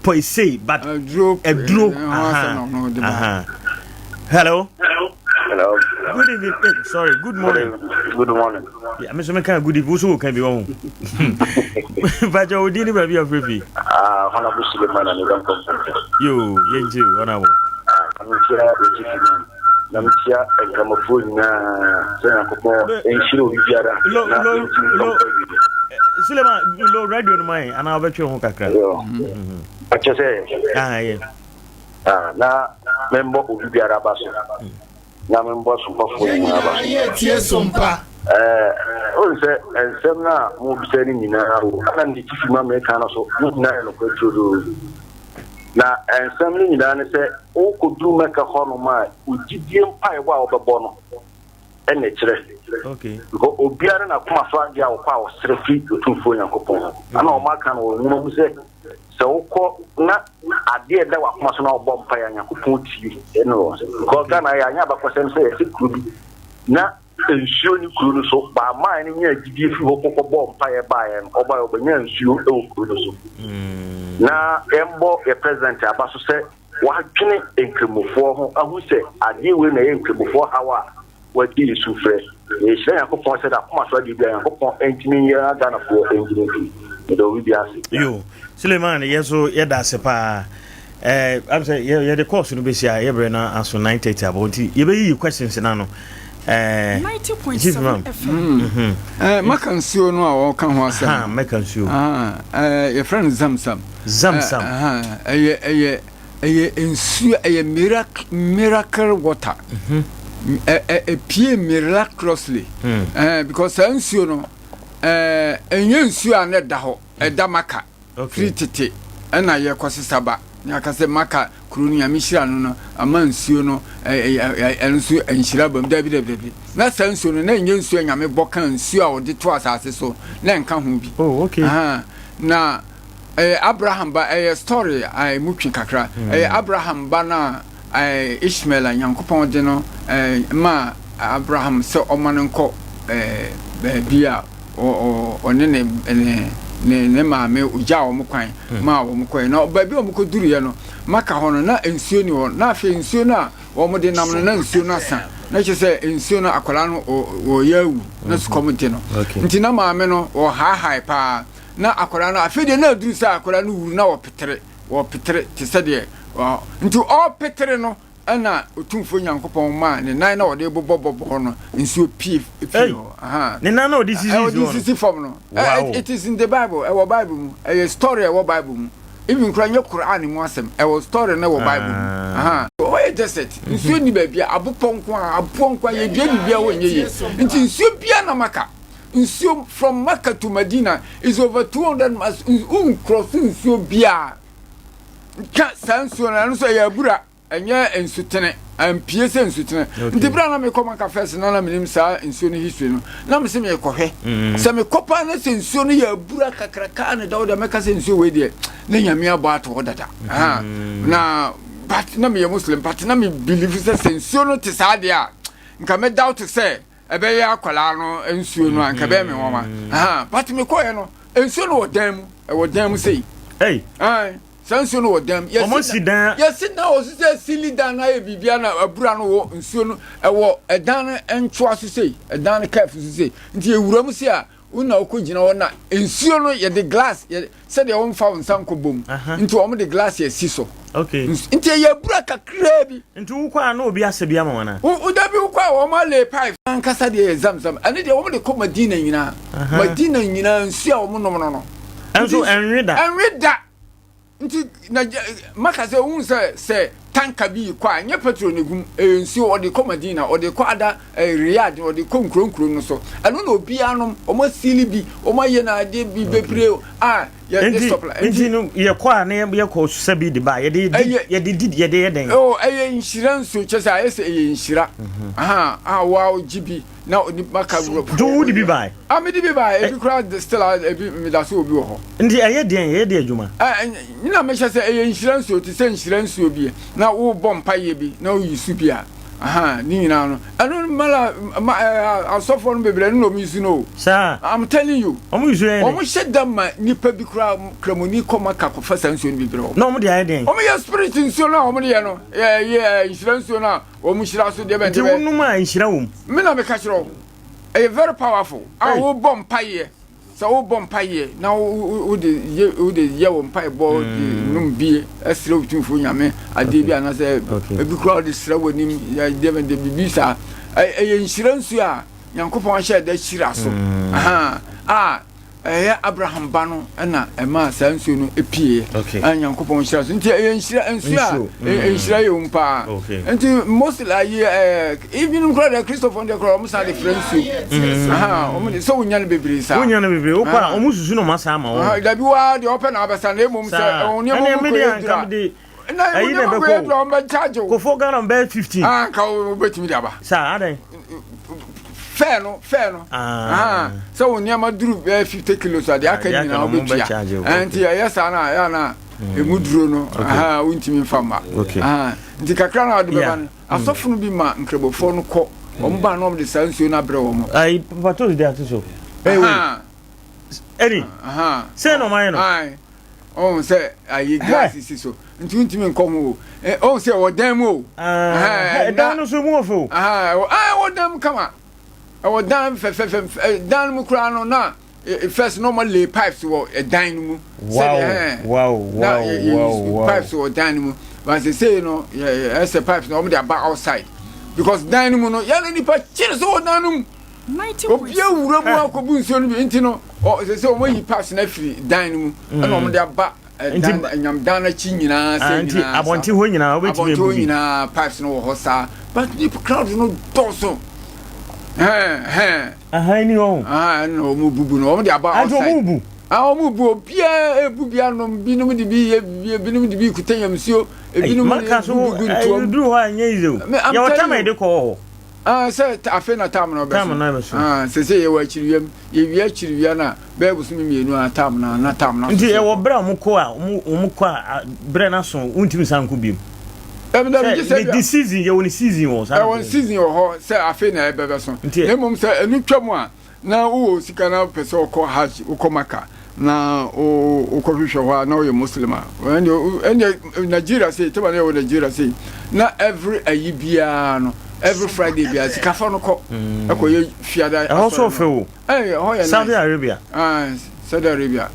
per se but aduro aha hello hello good evening eh, sorry good morning good morning yeah, me so me kan good evening so kan bi wɔn bàjẹ́ odi ni baabi afiri fi. ah honorable suleiman and ibrahim yo yɛn ti honorable. ah Na mekyia Nkramofoɔ nyinaa sɛ Nyankopɔn nhyira obi biara na yɛntumi nkɔ nkɔ awie. Suleiman, lo radio no man anaa wobɛtwe ho kakra. Akyɛ sɛ ah, yeah. ah, na membɔ obi biara aba so na membɔ sompafoɔ nyinaa aba so. Wohu sɛ nsɛm no a mobisa no nyinaa o ana ne tifi ma meka no so ne nyinaa yɛ nokorɛ turodoo. Na nsɛm no nyinaa ne sɛ, wokɔduru Mecca hɔnom a, wo gyidie mpaebɔ a wobɛbɔ no na ɛkyerɛ. Because obiara ne n'akoma so adeɛ a ɔkɔ a ɔsrɛ firi Otumfoɔ Nyankopɔn hɔ. Ana wɔn aka no wɔ nwoma mu sɛ, sɛ wokɔ na adeɛ ɛda w'akoma so na wobɔ mpaeɛ a, Nyankopɔn tie. Ɛne wɔn sɛ, because Ghana yɛ anyɛ abakɔsɛm sɛ yɛsɛ kuro bi na nsuo nni kuro no so, but man no nyaa gyidie firi hɔ kɔkɔ bɔɔ mpaeɛ baeɛ no, ɔbaeɛ ɔbɛnyaa nsuo wɔ kuro no so. Na yɛmbɔ yɛ president aba so sɛ wadwene nkramofoɔ ho ahu sɛ adeɛ wei na ɛyɛ nkramofoɔ haw a wagye yɛ su frɛ. Na yɛhyira Nyankopɔn sɛ n'akoma so adeɛ biara Nyankopɔn ntumi nyɛ na Ghanafoɔ ngyina mfiri. Meda obi biara ase. Yo, Suleiman yɛ so yɛda ase paa. Eh, am sɛ yɛde course no bɛsi a yɛbrɛ no aso 9:30 abɔ nti yɛbɛyiyi questions no ano. Eh, Chief Imam. Mm. Eh, maka nsuo no a wɔka ho asɛm. Ha, maka nsuo. Ah, eh, yɛfrɛ no zamzam. Zamzam. Eh, ɛyɛ ɛyɛ ɛyɛ nsuo ɛyɛ miracle miracle water. Mm -hmm. Ɛpie miraculously. Mm. Eh, because saa nsuo no eh, ɛnyɛ nsuo a na ɛda hɔ ɛda maka. Firi tete na yɛkɔsesa ba. Ne aka sɛ Maka kuro no Nyame hyira no no ama nsuo no ɛno nso nhyira ba mu. Dabi dabi dabi. Na saa nsuo no na ɛnyɛ nsuo a Nyame bɔ ka nsuo a ɔde to asase so na ɛnka ho bi. Oh, okay. Aha. Na ɛyɛ Abraham ba ɛyɛ story a ɛmu twe kakra. Mm. Ɛyɛ Abraham ba no a Ishmael a Nyankopɔn de no maa Abraham sɛ ɔma no nkɔ baabi a ɔne ne ne ne ne maame ogyaa wɔn kwan hmm. maa wɔn kɔɛ na baabi a wɔn kɔduruiɛ no maka hɔ no na nsuo ni hɔ na afei nsuo no a wɔn de nam no na nsuo no asa na kyerɛ sɛ nsuo no akwadaa no wɔyɛ awu na hmm. sukɔm de no nti na maame no wɔhaahae paa na akwadaa no afei deɛ na aduru sɛ akwadaa no wuru na wɔpetere wɔpetere te sɛ deɛ nti ɔpetere no Ɛnna Otumfoɔ Nyankopɔn maa ne nan na ɔde bobɔ bɔbɔ no, nsuo pue fii hɔ. Ne nan na ɔde sisi nsuo no. Ɔde sisi fam no. Wow. It is in the Bible. Ɛwɔ Bible mu. Ɛyɛ story a ɛwɔ Bible mu. Even koraa nyɛ Quran mu asɛm. Ɛwɔ story no wɔ Bible mu. Ah. Hɔ yɛ desert. Nsuo nni baabi a abopɔ nko a aboɔ nko a yɛdua biribiara hɔ nyɛ yie. Nti nsuo biara na Maka. Nsuo from Mecca to Medina is over 200 miles. Woncross nsuo biara. Nka saa nsuo no, ɛno nso ɛyɛ abura, ɛnyɛ nsutene, ampie sɛ nsutene. Nti berɛ a na mekɔ Maka first na na menim saa nsuo no history no, na mese mekɔhwɛ. Mm. Sɛ mekɔ paa na sɛ nsuo no yɛ abura kakraka ne da wo deɛ mɛka sɛ nsuo wei deɛ na Nyame abɔ ato hɔ dada. Mm. Na but na meyɛ Muslim but na me believe sɛ sɛ nsuo no te saa deɛ a nka mɛ doubt sɛ ɛbɛyɛ akwadaa no nsuo no a nka ɛbɛyɛ me nwanwa mm. but mekɔɛ no nsuo no wɔ dan mu ɛwɔ dan mu sei saa nsuo no wɔ dan mu yɛsi dan yɛsi dan wɔ so sɛ sili dan no ayɛ biribia na abura no wɔ nsuo no ɛwɔ ɛdan no ntoa so sei ɛdan no kɛf so sei nti ewura mu sei a Wo na wokɔgyina hɔ na nsuo no yɛde glass yɛ sɛdeɛ womfa wo nsa nkɔ bom nti wɔn de glass asi so. Okay. Nti ɛyɛ abura kakraa bi. Nti wokɔ a na obi asɛ bi ama wɔn a? Wo dabi wokɔ a wɔn alay pipe. Ankasa deɛ yɛ zamzam ɛne deɛ wɔn de kɔ Madina nyinaa. Madina nyinaa nsuo a wɔn nom no no. Ɛnso ɛnwe da. Ɛnwe da. Nti na maka sɛ wohu sɛ sɛ tanka bi kɔ a nyɛ petrol na egum ɛyɛ nsuo ɔde kɔ Madina ɔde kɔ ada eh, Riyadh ɔde kɔ nkuro nkuro no so ɛno na obiara nom wɔn asili bi wɔn ayɛ na adeɛ bi bebree a yɛde supply nti no yɛkɔ a na yɛkɔ sɛ bi de ba yɛde yɛde di yɛde yɛ dɛn oh ɛyɛ nhyira nsuo kyɛ sɛ ayɛ sɛ ɛyɛ nhyira mhm. aha a wɔagye bi na onipa ka wura. Do wo de bi bae? Ah, me de bi bae. Ebi kura still a ebi me da so obi wɔ hɔ. Nti ɛyɛ deɛn? Ɛyɛ deɛ adwuma? Ɛ na mehyɛ sɛ ɛyɛ nhyira nsuo te sɛ nhyira nsuo bi na wobɔ mpaeɛ bi na woyi su bi a aha ne nyinaa no ɛno mala ma ɛ asɔfoɔ no bebree ɛno na wɔn yi su no o. Saa. I'm telling you. Wɔn yi su yɛ dɛ. Wɔn hyɛ da ma nipa bi kura kramoni kɔ maka kɔfa saa nsuo no bi brɛ wɔn. Na wɔn de ayɛ deɛn? Wɔn yɛ spirit nsuo no a wɔn de yɛ no yɛ yɛ nhyira nsuo no a Wɔn nhyira so deɛ bɛn Nti deɛ bɛn. wonom a nhyira wom. Me na meka kyerɛ wo. Ɛyɛ very powerful. A wobɔ mpaeɛ sɛ wobɔ mpaeɛ na wode yɛ wode yɛ wo mpaebɔ de mm. nom bi ɛsrɛ Otumfoɔ Nyame adeɛ bi anaasɛ ebi koraa wode srɛ w'anim yɛ deɛ bɛn deɛ biribi saa. Ɛyɛ nhyira nsuo a Nyankopɔn ahyɛ da hyira so. Mm. A Ɛyɛ Abraham ba no na ɛmaa saa nsuo no pieeɛ. A Nyankopɔn nhyira so. Nti ɛyɛ nhyira nsuo a mm. nhyira yɛ mu paa. Nti mostly ayi ɛɛ ebinom koraa deɛ Christopher deɛ koraa wɔn san de frɛ nsuo. Mm. Wɔn de sɛ wonya no bebree saa. Wonya no bebree wokɔ a wɔn susu na wɔn asa ama wɔn. Dabi waa deɛ ɔpɛ na abɛsa na emom sɛ ɛwɔ nneɛma mu kɔ yɛ dura. Na ɛyi na ɛbɛkɔ o wɔn bɛ charge o. Kofo Ghana bɛyɛ 15. Ah nka o bɛtumi de aba. Saa adan. Fɛɛ no fɛɛ no. Ah. Sɛ wo nneɛma duru bɛyɛ 50 kilos a deɛ aka nyinaa wobɛtua. Nti ɛyɛ saa na ɛyɛ na emu duro no wontumi nfa mma. Nti kakra na wɔde bɛba no asɔfo no bi ma nkramofoɔ no kɔ wɔn ba na wɔn de saa nsuo no abrɛ wɔn. Ayi papa toast de ato so. Ɛni sɛ na ɔmo ayɛ no. Ɔhu sɛ ayi glass si so nti wontumi nkɔ ho o. Ɔhu sɛ ɛwɔ dan mu o. Ɛdan no so mu wɔ fɛ o. Ɛwɔ dan mu kama. Ɛwɔ dan fɛfɛfɛ dan no mu koraa no na first na ɔmo lay pipes wɔ ɛdan no mu. Wow wow wow wow. Pipes wɔ dan no mu. But sesei no ɛsɛ pipes na ɔmo de aba outside because dan no mu no yɛn nipa kyere so wɔ dan no mu. Obi awura mu akɔbu nsuo no bi nti no sɛ sɛ wɔayi pass no afiri dan no mu ɛna mm. wɔde aba dan nyamdan no akyi nyinaa sɛ ah, nyinaa abɔnten hɔ nyinaa wobɛtumi abu bi nyinaa pipes no wɔ hɔ saa but nipa crowd no dɔɔso hɛn hɛn ahan ni wɔn ɛna wɔn bubu no wɔn de aba outside wɔn bu. Ah, wɔn bu obiara ebu bi anom, binom de bi yɛ biribi, ebinom de bi kuta nyamsuo, ebinom de Maka so gugu ntoam. duru hɔ a ɛnyɛ easy o. Me, I'm Yɛwɔ telling tam a you. yɛde kɔ wɔ hɔ. Ah, sɛ afe na tam no Tam bɛso. no bɛso. Ah, sɛ sɛ yɛwɔ akyiriwia mu, yɛwie akyiriwia no a, bɛyɛ bosome mmienu a tam no a, na tam no aso Nti sɛ ɛwɔ kɔ. berɛ a wɔn kɔ a wɔn wɔn kɔ a a, berɛ no aso wontumi nsan nkɔ biom. Dabi dabi, gye Sɛ sɛ ne bia ne season yɛwɔ ne season wɔ saa na ɛwɔ season wɔ hɔ sɛ afe na ɛbɛbɛso. Nti Na mmom sɛ ɛno twam a, na wowɔ sika na wopɛ sɛ wokɔ Hajj, wokɔ Mecca na wokɔhwehwɛ hɔ a na woyɛ Muslim a, ɛndeɛ Nigeria sei, tɛma na yɛwɔ Nigeria sei, na every ayi biara no, every Friday biara sikafoɔ no kɔ ɛkɔ yɛ fiada Ɛhɔ so asɔre ɔfɛ no. o. Ɛy, ɛhɔ yɛ Saudi nice. Arabia. Ah, Saudi Arabia.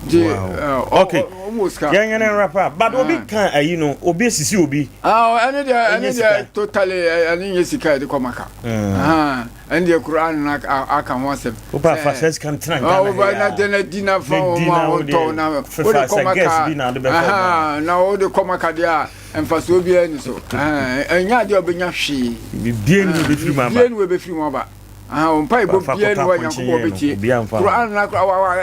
Nti, Wow. Okay. ɔmo wɔ sika. Yɛn yɛn wrap up. But obi kan ayi no, obi esisi obi. Ah, ɛne deɛ ɛne Ɛnyɛ deɛ sika. totally ɛne nyɛ sika yɛde kɔ Maka. Ah, ɛne deɛ Quran na aka ho asɛm. Wopa fa sɛ sika no tena Ghana Woba ha na yi a. de na di na fa Na wɔn di a na wode wɔntɔn na wode fefa kɔ sɛ Maka. gas bi na wode bɛfa wɔn. Aha, na wode kɔ Maka deɛ a mfasoɔ biara ni so. Ɛnyɛ adeɛ a wobɛnya hwee. Bibie ni wobɛfiri mu aba. Bibie ni wobɛfiri mu aba. Aha, wo mpaebɔ Fa biara kɔtɔ ni hɔ a apɔnkye Nyankopɔn yɛn no, bɛtie. obiara mfa ho. Quran na kora wa wa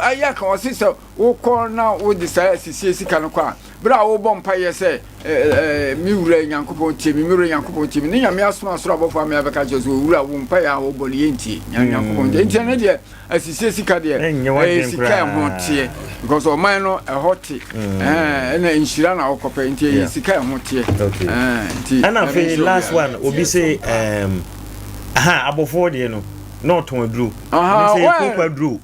ayɛ aka ɔse sɛ wokɔ na wode saa asisie sika no kɔ a, berɛ a wobɔ mpaeɛ sɛ me wura Nyankopɔn tie me, me wura Nyankopɔn tie me, ne Nyame asoma soro abɔfoɔ ame abɛka kyerɛ sɛ owura wo mpaeɛ a wobɔ no yɛntie. Nyankopɔn ntie. Nti ɛno deɛ asisie sika deɛ Ɛnyɛ ɛyɛ w'adwene sika a ɛho koraa. teɛ because ɔman no ɛhɔ te ɛna nhyira na wokɔpɛ nti ɛyɛ Yeah. sika a ɛho teɛ. Okay. Nti Ɛna Nyame afei nhyira last obiara. one obi se um, aha abɔfoɔ deɛ no na ɔtɔn aduro. Aha, Ɛno sɛ yɛ well, kooko aduro.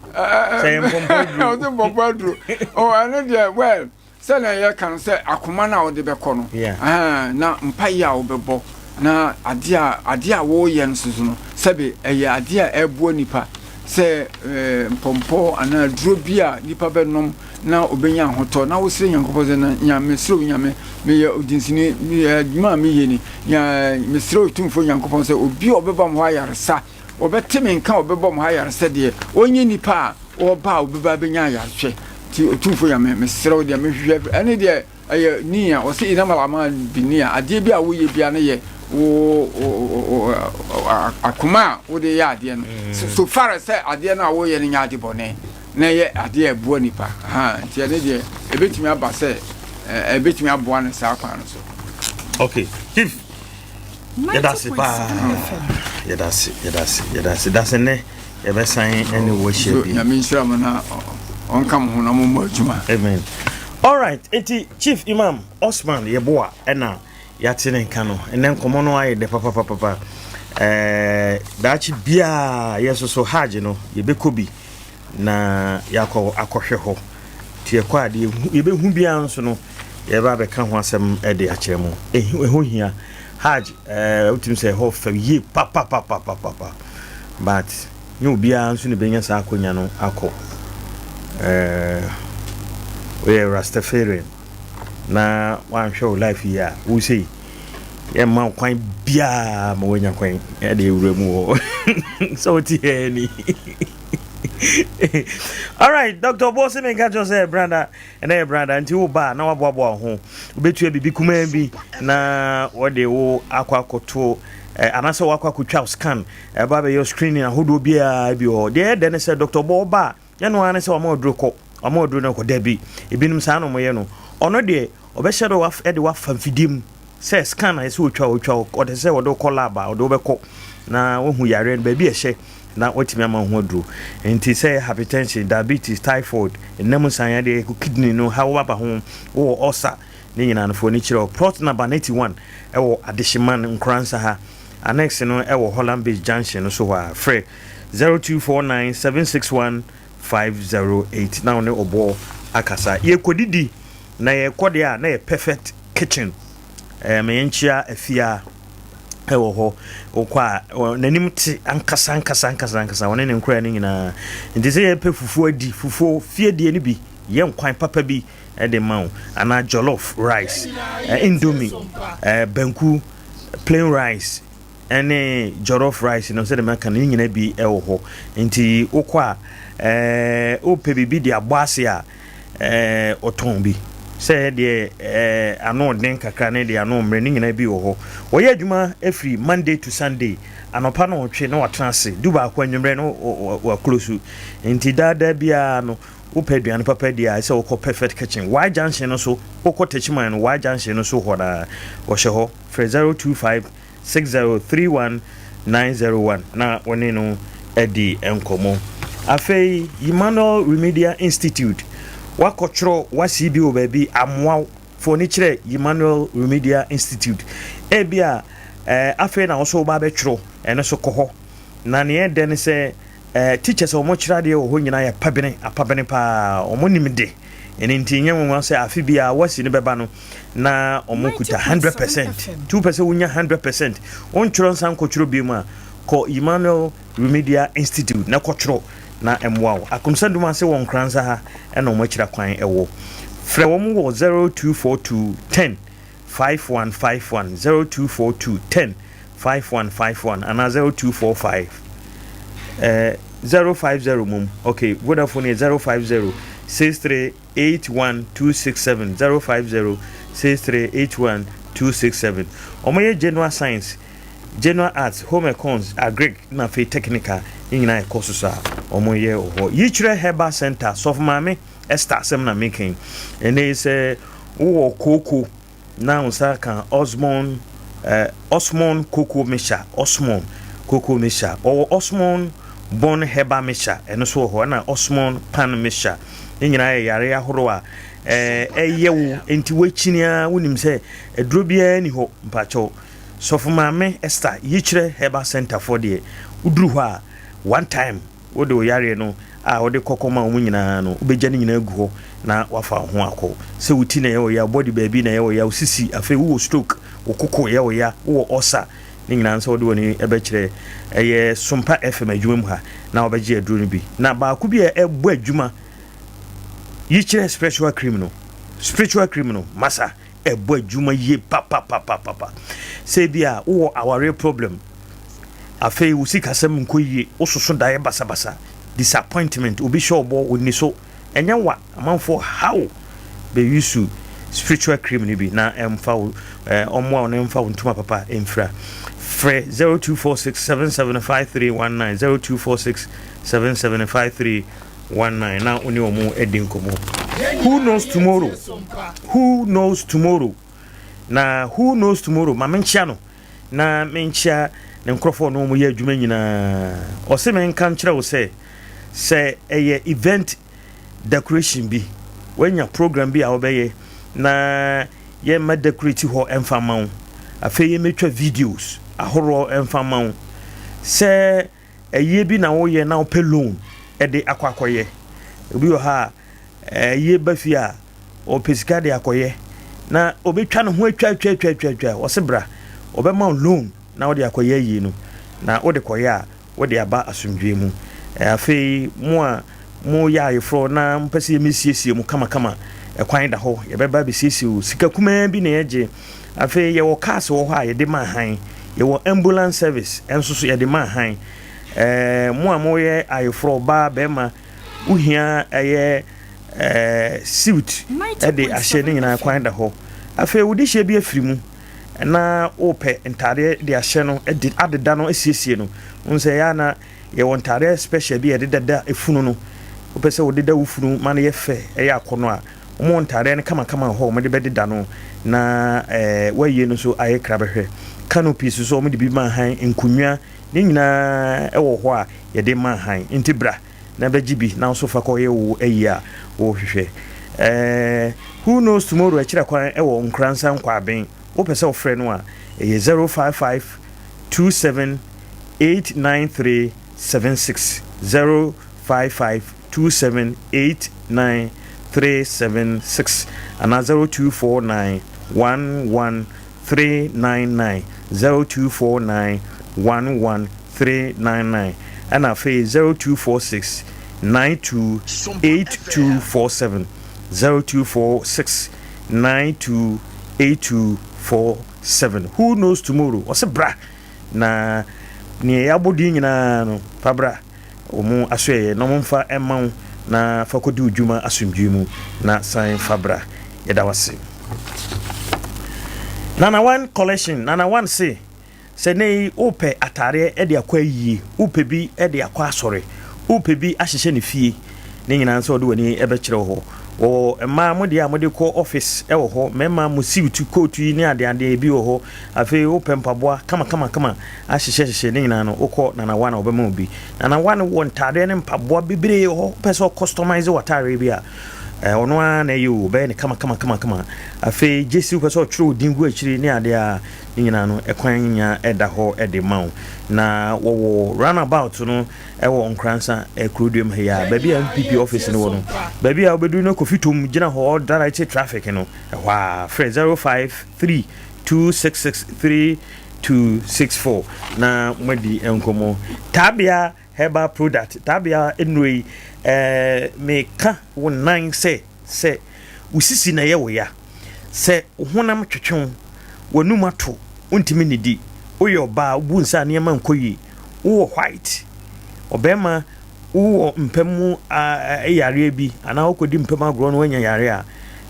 Sɛ yɛ mpɔmpɔ aduro. Ɔsɛ mpɔmpɔ aduro. Oh, ɛno deɛ well sɛnea yɛka no sɛ akoma no a wode bɛkɔ no Yeah. ɛhɛn, na mpaeɛ a wobɛbɔ na adeɛ a adeɛ a woreyɛ no soso no sɛbe ɛyɛ adeɛ a ɛboa nipa sɛ eh, mpɔmpɔ anaa aduro bi a nipa bɛnom na obɛnya ahotɔ na wosrɛ Nyankopɔn sɛ na nya mesrɛ wo Nyame meyɛ odinsini meyɛ adwuma a meyɛ ni nya mesrɛ Otumfoɔ Nyankopɔn sɛ obi a ɔbɛba mo hɔ ayaresa Wɔbɛte me nka a wɔbɛbɔ mo ayaresa deɛ, ɔnyɛ nipa a ɔreba a ɔbɛba abɛnya ayarehwɛ. Nti Otumfoɔ Nyame, mesrɛ wo deɛ mehwehwɛ afiri, ɛne deɛ ɛyɛ niya, ɔse inamal amal bi niya, adeɛ bi a woyɛ bia no yɛ wo akoma a wode yɛ adeɛ no, so far as sɛ adeɛ no a woyɛ no nyɛ ade bɔne, na ɛyɛ adeɛ a ɛboa nipa, ha, nti ɛne deɛ ɛbɛtumi aba sɛ ɛbɛtumi aboa no saa kwan no so. Okay, Chief. Yɛda ase paa. Yɛda ase, yɛda ase, yɛda ase. Da ase nnɛ yɛbɛsan ɛne wo ahyia bi. Nyame nhyira mo na ɔnka mo ho na mo mmɔ adwuma. Amen. All right, enti Chief Imam Osman Yeboah ɛna yɛate ne nka no. Ɛnɛ nkɔmmɔ no ayɛ dɛ papapapapa. Ɛɛ daakye biara yɛ nso so Hajj no yɛbɛkɔ bi na yɛakɔ akɔhwɛ hɔ. Nti yɛkɔ a deɛ yɛbɛhu biara nso no yɛbɛba abɛka ho asɛm de akyerɛ mo. Ɛho hia. Hajj, eh, wotumi sɛ ɛhɔ fɛ yie papapapapapa. But nyɛ obiara nso na ɛbɛnya saa akonya no akɔ. Eh, woyɛ Rastafarian na woanhwɛ wo life yie a, wo sei yɛmma wo kwan biara ma woanya kwan de awura mu hɔ. Sɛ wote ha ni. Alright, Dr. Bosi menka kyerɛ sɛ brada Ɛnɛ yɛ brada nti wo ba a na waboaboa wo ho. Wobɛtua biribi kumaa bi na wɔde wo akɔ akɔto eh, anaasɛ wakɔ akɔtwa wo scan ɛba bɛyɛ screening ahodoɔ biara bi wɔ hɔ. Deɛ ɛyɛ dɛ ne sɛ Dr. Bɔ wo ba a nyɛ no ara ne sɛ wama waduro kɔ wama waduro no kɔ dabi. Ebinom saa na wɔyɛ no. Ɔno deɛ ɔbɛhyɛ dɛ de wafa mfidie mu sɛ scan a ɛsɛ wɔtwa wɔtwa ɔde sɛ wɔde wokɔ lab a ɔde wobɛkɔ na wahu yareɛ no baabi ɛhyɛ na watumi ama wo ho aduro. Nti sɛ ɛyɛ hypertension, diabetes, typhoid, nna mu nsan yadeɛ, kidney no haw aba ho, wowɔ ulcer, ne nyinaa no fa w'ani kyerɛ hɔ. Plot number 91 ɛwɔ Adehyeman, Nkoransa ha. Annex no ɛwɔ Holland Beach junction no so hɔ a. Frɛ 0249 761 508 na wo ne ɔboɔ akasa. Yɛkɔdidi na yɛkɔ deɛ a na yɛ perfect kitchen. Ɛɛ ma yɛnkyia afia. wɔ hɔ. Wokɔ a, n'anim te ankasa ankasa ankasa ankasa, ɔne ne nkoraa no nyinaa. Nti sɛ yɛpɛ fufuo adi, fufuo fie deɛ no bi, yɛ nkwan papa bi de ma wo, anaa jollof rice, indomie, banku, plain rice, ɛne jollof rice no sɛdeɛ maka no ne nyinaa bi wɔ hɔ. Nti wokɔ a, wopɛ biribi de abɔ ase a, ɔtɔn bi. Sɛ deɛ ɛɛ ano ɔden kakra ne deɛ ano mmerɛ ne nyinaa bi wɔ hɔ. Wɔyɛ adwuma firi Monday to Sunday. Anɔpa na ɔtwe na watena ase. Du baako anwummerɛ no waklosu. Nti daa daa biara no wopɛ aduane papa di a ɛsɛ wokɔ Perfect Kitchen. Y Junction no so wokɔ Techiman no Y Junction no so hɔ naa wɔhyɛ hɔ. Frɛ 025 6031901 na wo ne no adi nkɔmmɔ. Afei Emmanuel Remedial Institute, woakɔtwerɛ w'asii bi wɔ baabi, amoa wo, fa w'ani kyerɛ Emmanuel Remedial Institute. Ebia eh, afei na wo nso woba abɛtwerɛ, ɛno nso kɔ hɔ. Na nea ɛdɛ ne sɛ eh, teachers a wɔkyerɛ adeɛ wɔ hɔ nyinaa yɛ pabene, apabene paa, wɔnim de. Ɛno nti nyɛ nwanwa sɛ afe biara wasi no bɛba no na wɔn kuta 100%. Nti wopɛ sɛ wonya 100%, wontwerɛ nsa nkɔtwerɛ bio mu a, kɔ Emmanuel Remedial Institute na kɔtwerɛ na ɛmmoa wo. Akomsa Dum ase wɔ Nkoranza ha ɛna wɔn akyira kwan ɛwɔ. Frɛ wɔn wɔ 0242 10 5151, 0242 10 5151 anaa 0245 eh, 050 mom ok Vodafone yɛ 050 6381267 050 6381267 wɔn yɛ general science general arts home econs agric na afei technical ne nyinaa ɛkɔ so saa wɔn yɛ wɔ hɔ yikyerɛ herbal center sɔfo maame Esther asɛm na meka yi ɛnɛ sɛ wowɔ kooko Na wo nsa ka Osmond eh, Osmond Cocoa Mixture, Osmond Cocoa Mixture. Ɔwɔ Osmond Bone Herbal Mixture, ɛno nso wɔ hɔ, ɛna Osmond Pan Mixture. Ne nyinaa yɛ yare ahorow a eh, ɛyɛ wo nti woakyini ara wonim sɛ aduro biara ni hɔ mpakyɛw. Sɔfo Maame Esther Yikyerɛ Herbal Center foɔ deɛ, woduru hɔ a, one time Wode wo yareɛ no a wode kɔ kɔma wɔn nyinaa no, wobɛgya ne nyinaa agu hɔ na wafa wo ho akɔ. Sɛ wo ti na ɛyɛ wo ya, wo body baabi na ɛyɛ wo ya, wo sisi, afei wowɔ stroke, wo koko yɛ wo ya, wowɔ ulcer, ne nyinaa nso wode w'ani bɛkyerɛ ɛyɛ Sompa FM adwuma mu ha na wabɛgye aduro no bi. Na baako bi a ɛbɔ adwuma yi kyerɛ spiritual cream no, spiritual cream no, masa ɛbɔ adwuma yie papapapapa. Sɛ bi a wowɔ awareɛ problem, afei wo sikasɛm nkɔ yie, wososo daeɛ basabasa, disappointment, obi hyɛ ɔbɔ, ɔnni so, ɛnyɛ wa, amanfoɔ haw, bɛ use spiritual cream no bi na ɛmfa wo, ɔmmoa wo na ɛmfa wo ntoma papa mfira. Frɛ 0246 775319, 0246 775319 na wo ne wɔn adi nkɔmmɔ. Who knows tomorrow? Who knows tomorrow? Na who knows tomorrow? Ma menkyea no. Na menkyea ne nkurɔfoɔ ne wɔn yɛ adwuma nyinaa. Ɔse menka nkyerɛ wo sɛ, sɛ ɛyɛ event decoration bi, woanya program bi a wobɛyɛ na yɛmma decorate hɔ mfa mma wo, afei yɛmmɛtwa videos ahoroɔ mfa mma wo, sɛ ayie bi na woyɛ na wopɛ loan de akɔ akɔyɛ. Obi wɔ ha a, ayie ba fie a, ɔpɛ sika de akɔyɛ na ɔbɛtwa ne ho atwa atwa atwa atwa atwa ɔse bra ɔbɛma wo loan na wode akɔyɛ ayie no na wode kɔyɛ a wode aba asomdwoeɛ mu. Afei mo a moyɛ ayeforɔ na mopɛ sɛ yɛmɛsiesie mo kamakama ɛkwan da hɔ yɛbɛba abɛsiesie wo sika kumaa bi na yɛgye. Afei yɛwɔ cars wɔ hɔ a yɛde ma hann yɛwɔ ambulance service nso so yɛde ma hann. Ɛɛ mo a moyɛ ayeforɔ ɔbaa bɛrima wohia ɛyɛ ɛɛ suit ɛde ahyɛ ne nyinaa kwan da hɔ. Afei wode hyɛ bi afiri mu na wopɛ ntaadeɛ de ahyɛ no de adeda no asiesie no. Wohu sɛ ɛyɛ a na yɛwɔ ntaadeɛ special bi a yɛde deda efunu no. Wopɛ sɛ wode da wo funu ma no yɛ fɛ ɛyɛ akɔnnɔ a, wɔwɔ ntaadeɛ no kamakama wɔ hɔ a wɔde bɛdeda no na ɛɛ woayie no nso ayɛ krabɛhwɛ. Canopies nso wɔde bi ma hann, nkonnwa ne nyinaa wɔ hɔ a yɛde ma hann. Nti bra na bɛgye bi na wo nso fa kɔyɛ wo ayi a worehwehwɛ. Eh, who knows tomorrow ɛkyerɛ kwan wɔ Nkoransa Nkwaben. Wopɛ sɛ wofrɛ no a, ɛyɛ 055 27 893 76, 055 27 893 76 anaa 0249 11 399 0249 11 399 ɛna afei 0246 92 8247 0246 92 8247 Who knows tomorrow? Ɔse bra na nea yɛabɔ din nyinaa no fa bra wɔn asoɛeɛ na wɔmfa mma wo na fa kɔdi wo dwuma asomdwoe mu na san fa bra. Yɛda wo ase. Nana One Collection, Nana One se, sɛ nnɛ yi wopɛ ataareɛ de akɔ ayie, wopɛ bi de akɔ asɔre, wopɛ bi ahyehyɛ ne fie, ne nyinaa nso ɔde w'ani bɛkyerɛ wɔ hɔ. Wɔwɔ mmaa mo deɛ a mode kɔ office wɔ hɔ, mmarima mo suit, coat yi ne adeadeɛ bi wɔ hɔ. Afei wopɛ mpaboa kama kama kama ahyehyɛ hyehyɛ ne nyinaa no, wokɔ Nana One a ɔbɛma wo bi. Nana One wɔ ntaadeɛ ne mpaboa bebree wɔ hɔ. Wopɛ sɛ ɔcustomize w'ataareɛ bi a, ɔno ara na ɛyɛ o, ɔbɛyɛ no kama kama kama kama. Afei gyesi wopɛ sɛ ɔtwerɛ wo din gu akyiri ne adeɛ a, ne nyinaa no ɛkwan nya ɛda hɔ de ma wo. Na wɔwɔ roundabout no ɛwɔ Nkoransa kuroduam ha yi a, baabi a NPP office no wɔ no, baabi a wobɛduru no Kofi Tom gyina hɔ ɔdirect traffic no, ɛhɔ a frɛ 053 266 3264 na moadi nkɔmmɔ. Taabea Herbal product, Taabea nnuro yi, eh, meka wo nan sɛ, sɛ wo sisi na ɛyɛ wo ya, sɛ wo honam twetwe wo, w'anum ato, wontumi nnidi, woyɛ ɔbaa, wobu nsa a nneɛma nkɔ yie, wowɔ white, ɔbarima, wowɔ mpa mu yareɛ bi anaa wokɔdi mpa mu agorɔ na woanya yareɛ a,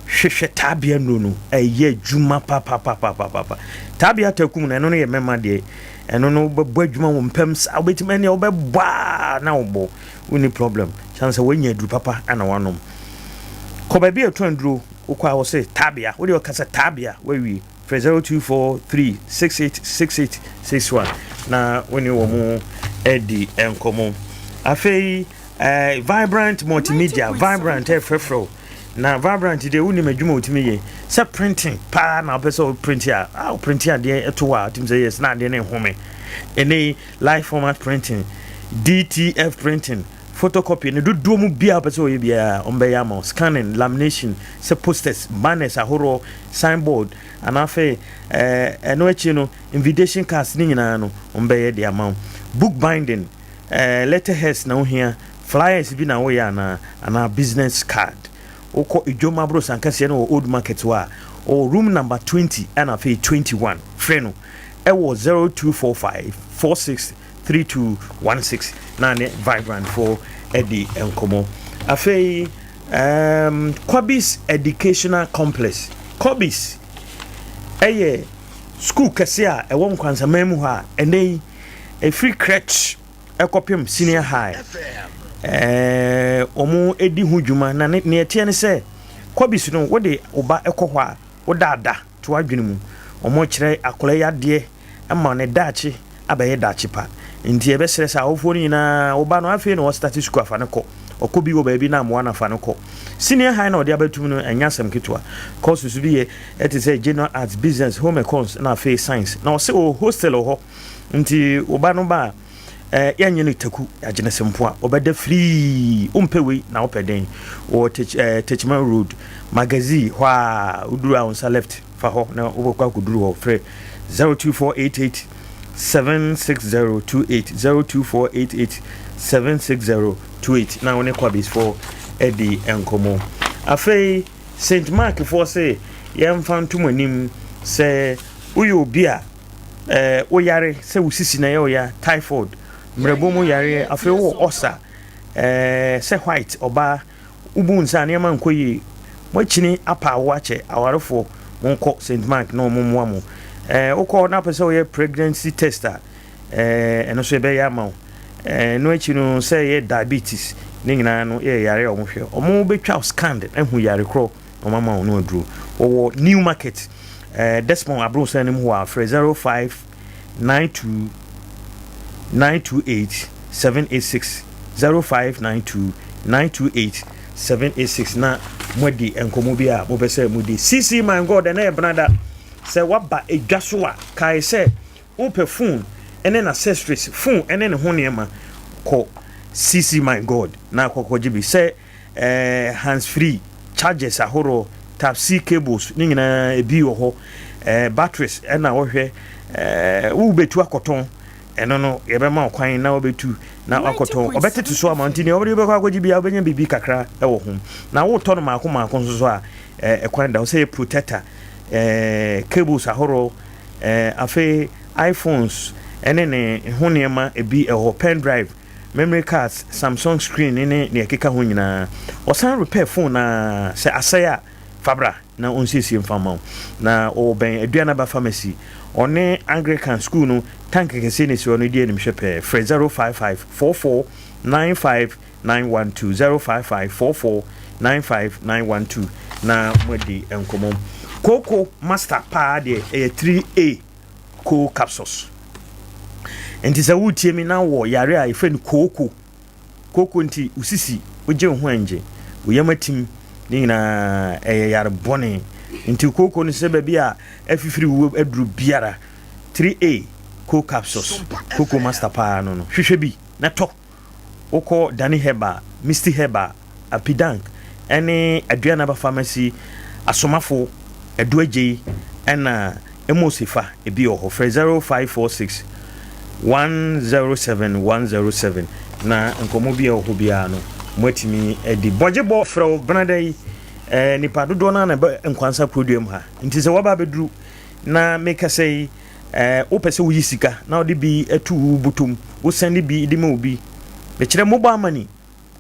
hwehwɛ taabea nnuro no, ɛyɛ adwuma papapapapapa. Taabea takum no, ɛno no yɛ mmarima deɛ, ɛno no wobɛbɔ adwuma wɔ mpa mu saa, wobɛtumi ɛneɛ wobɛbɔ a na wobɔ, wonni problem, kyɛn sɛ woanya aduru papa na woanom. Kɔ baabi a ɛtɔn aduro, wokɔ a wɔse taabea, wodeɛ ɔka sɛ taabea, woawie. Frɛ 0243 6868 61 na wo ne wɔn adi nkɔmmɔ. Afei eh, Vibrant Multimedia, Vibrant ɛfrɛfrɛ wo. Na Vibrant deɛ wonim adwuma a wɔtumi yɛ. Sɛ printing paa na wopɛ sɛ wo print a, a wo print adeɛ ɛto hɔ a, wotumi sɛ yes na adeɛ no nhome. Ɛnɛ yi, live format printing, DTF printing, photocopy ne dodoɔ mu biara wopɛ sɛ wɔyɛ biara wɔbɛyɛ ama wo. Scanning, lamination, sɛ posters, banners ahoroɔ, signboard, anaa afei ɛɛ ɛno akyi no invitation cards ne nyinaa no wɔbɛyɛ de ama wo. Book binding, ɛɛ letterheads na wohia, flyers bi na woyɛ anaa anaa business card. Wokɔ Edwom Aborosan kɛseɛ no wɔ Old Market hɔ a, ɔwɔ room number 20 ɛna afei 21. Frɛ no ɛwɔ 0245 46 3216 na ne Vibrant foɔ adi nkɔmmɔ. Afei um, Kobis Educational Complex. Kobis ɛyɛ sukuu kɛse a ɛwɔ Nkwansaman mu hɔ a ɛnɛ yi ɛfiri crèche ɛkɔpem senior high ɛɛ wɔn di ho dwuma na ne nea ɛteɛ ne sɛ Kobis no wode wo ba ɛkɔ hɔ a woda ada to adwene mu wɔn kyerɛ akwadaa yi adeɛ ma ne daakye abɛyɛ daakye pa. Nti yɛbɛsrɛ sɛ awofoɔ no nyinaa, wo ba no afei na ɔstate sukuu afa no kɔ. Ɔkɔ bi wɔ baabi na amoa no afa no kɔ. Senior high na ɔde abɛtum no ɛnyɛ asɛm ketewa. Courses bi yɛ ɛte sɛ General Arts, Business, Home Econs na afei Science. Na ɔse ɔwɔ hostel wɔ hɔ. Nti wo ba no ba a, eh, yɛnyɛ no taku, yɛagye no sempoa. Ɔbɛda free. Wompɛ wei na wopɛ dɛn? Wɔ Tech, eh, Techiman Road, Magazine hɔ a, woduru a wo nsa left. Fa hɔ na wobɛkɔ akɔduru hɔ. Frɛ 02488 76028 02488 76028 na wo ne Kwabisfoɔ adi nkɔmmɔ. Afei St. Mark foɔ se yɛmfa nto mo anim sɛ woyɛ obi a eh, woyare sɛ wo sisi na ɛyɛ wo ya, typhoid, mmerɛbo mu yareɛ, afei wowɔ ɔsa eh, sɛ white ɔbaa Wobu nsa a, nneɛma nkɔ yie. Moakyini apa awo akyɛ. Awarefoɔ, monkɔ St. Mark na wɔn mmoa mo. Ɛɛ, wokɔ hɔ na wopɛ sɛ woyɛ pregnancy test a, ɛɛ, ɛno nso yɛbɛyɛ ama wo. Ɛɛ, ɛno akyi no, sɛ ɛyɛ diabetes, ne nyinaa no yɛ yare a wɔhwɛ. Wɔbɛtwa wo scan ahu yare korɔ na wɔama wo no aduro. Wɔwɔ New Market, ɛɛ, Desmond Abrossan anim hɔ a, frɛ 05 92 928 786 0592 928 786 na moadi nkɔmmɔ bi a mopɛ sɛ modi. CC my God ɛnɛ yɛ benada sɛ waba edwa so a kae sɛ wopɛ phone ɛne n'accessories phone ɛne ne ho nneɛma kɔ CC my God na akɔkɔgye bi sɛ eh, hands free chargers ahoroɔ, type C cables ne nyinaa ebi wɔ hɔ, eh, batteries ɛna wɔhwɛ, eh, wobɛtu akɔtɔn ɛno no yɛbɛma wo kwan na wobɛtu na wakɔtɔn ɔbɛtete so ama nti nea wode bɛkɔ akɔgye bia wobɛnya biribi kakra ɛwɔ ho na wotɔ no maako maako nso so a ɛkwan da hɔ sɛ yɛ protector eh, cables ahorow eh, afei iPhones ɛne ne ho nneɛma ebi ɛwɔ pen drive memory cards, Samsung screen ne nea ɛkeka ho nyinaa. Ɔsan repair phone no ara, sɛ asɛe a, Fa bra na ɔnsiesie mfa mma wo. Na ɔwɔ bɛn Aduanaba Pharmacy. Ɔne Anglican School no tank kɛseɛ na ɛsi hɔ no di animhwɛ pɛɛ. Frɛ 055 44 95 912, 055 44 95 912 na moadi nkɔmmɔ. Kooko Master paa deɛ ɛyɛ 3A Coal Capsules. Nti sɛ woretie me na wɔ yare a yɛfrɛ no kooko, kooko nti wo sisi, wogye wo ho angye, wo yam atim, ne nyinaa ɛyɛ yare bɔne. Nti kooko no sɛ baabi a afifiri wo aduru biara, 3A Coal Capsules, Kooko Master paa no no, hwehwɛ bi na tɔ. Wokɔ Dani Herbal, Misty Herbal, Apidank ne Aduanaba Pharmacy, Asomafo, Adu Agyei ɛna Amos Efa ebi wɔ hɔ. Frɛ 0546 107 107 na nkɔmmɔ bi a ɛwɔ hɔ biara no moatumi adi. Bɔgyebɔ frɛ wo benada yi, eh, nipa dodoɔ no ara na ɛba Nkwansa kurodua mu ha. Nti sɛ woaba abɛduru na mekasa yi, Eh, wopɛ sɛ woyi sika na wode bi to wo bɔtɔ mu, wosɛnde bi de ma obi. Mekyerɛ mobile money.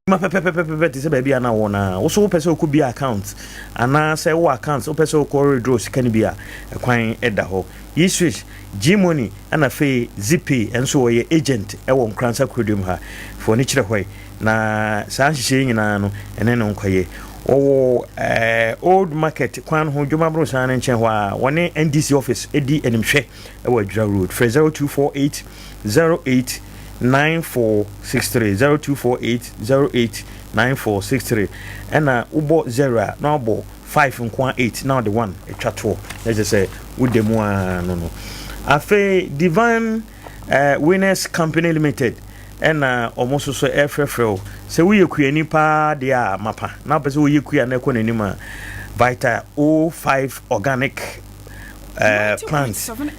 Ma pɛpɛpɛpɛpɛ te sɛ baabi a na wɔ no ara. Wo so wopɛ sɛ wokɔ bi account anaasɛ wowɔ account wopɛ sɛ wokɔ withdraw sika no bi a, ɛkwan da hɔ. Yi-Switch, G-Money ɛna afei Zeepay nso wɔyɛ agent wɔ Nkoransa kuroduam ha. Fa w'ani kyerɛ hɔ yi na saa nhyehyɛe yi nyinaa no ɛne no nkɔyɛ. Wɔwɔ eh, Old Market kwan ho, Dwom Aborosan no nkyɛn hɔ a, wɔne NDC office di animhwɛ wɔ Adwira Road. Frɛ 0248 08 9463, 0248 08 9463. Ɛna wobɔ 0 a, na wabɔ 5 nko a 8 na wode 1 atwa toɔ. Na kyerɛ sɛ woda mu ara no no. Afei Divine eh, Winners Company Limited ɛna wɔn nso so ɛrefrɛfrɛ wo sɛ woyɛ kuani paa deɛ a mapa na wopɛ sɛ woyɛ kua na ɛkɔ n'anim a Vita O5 organic eh, plant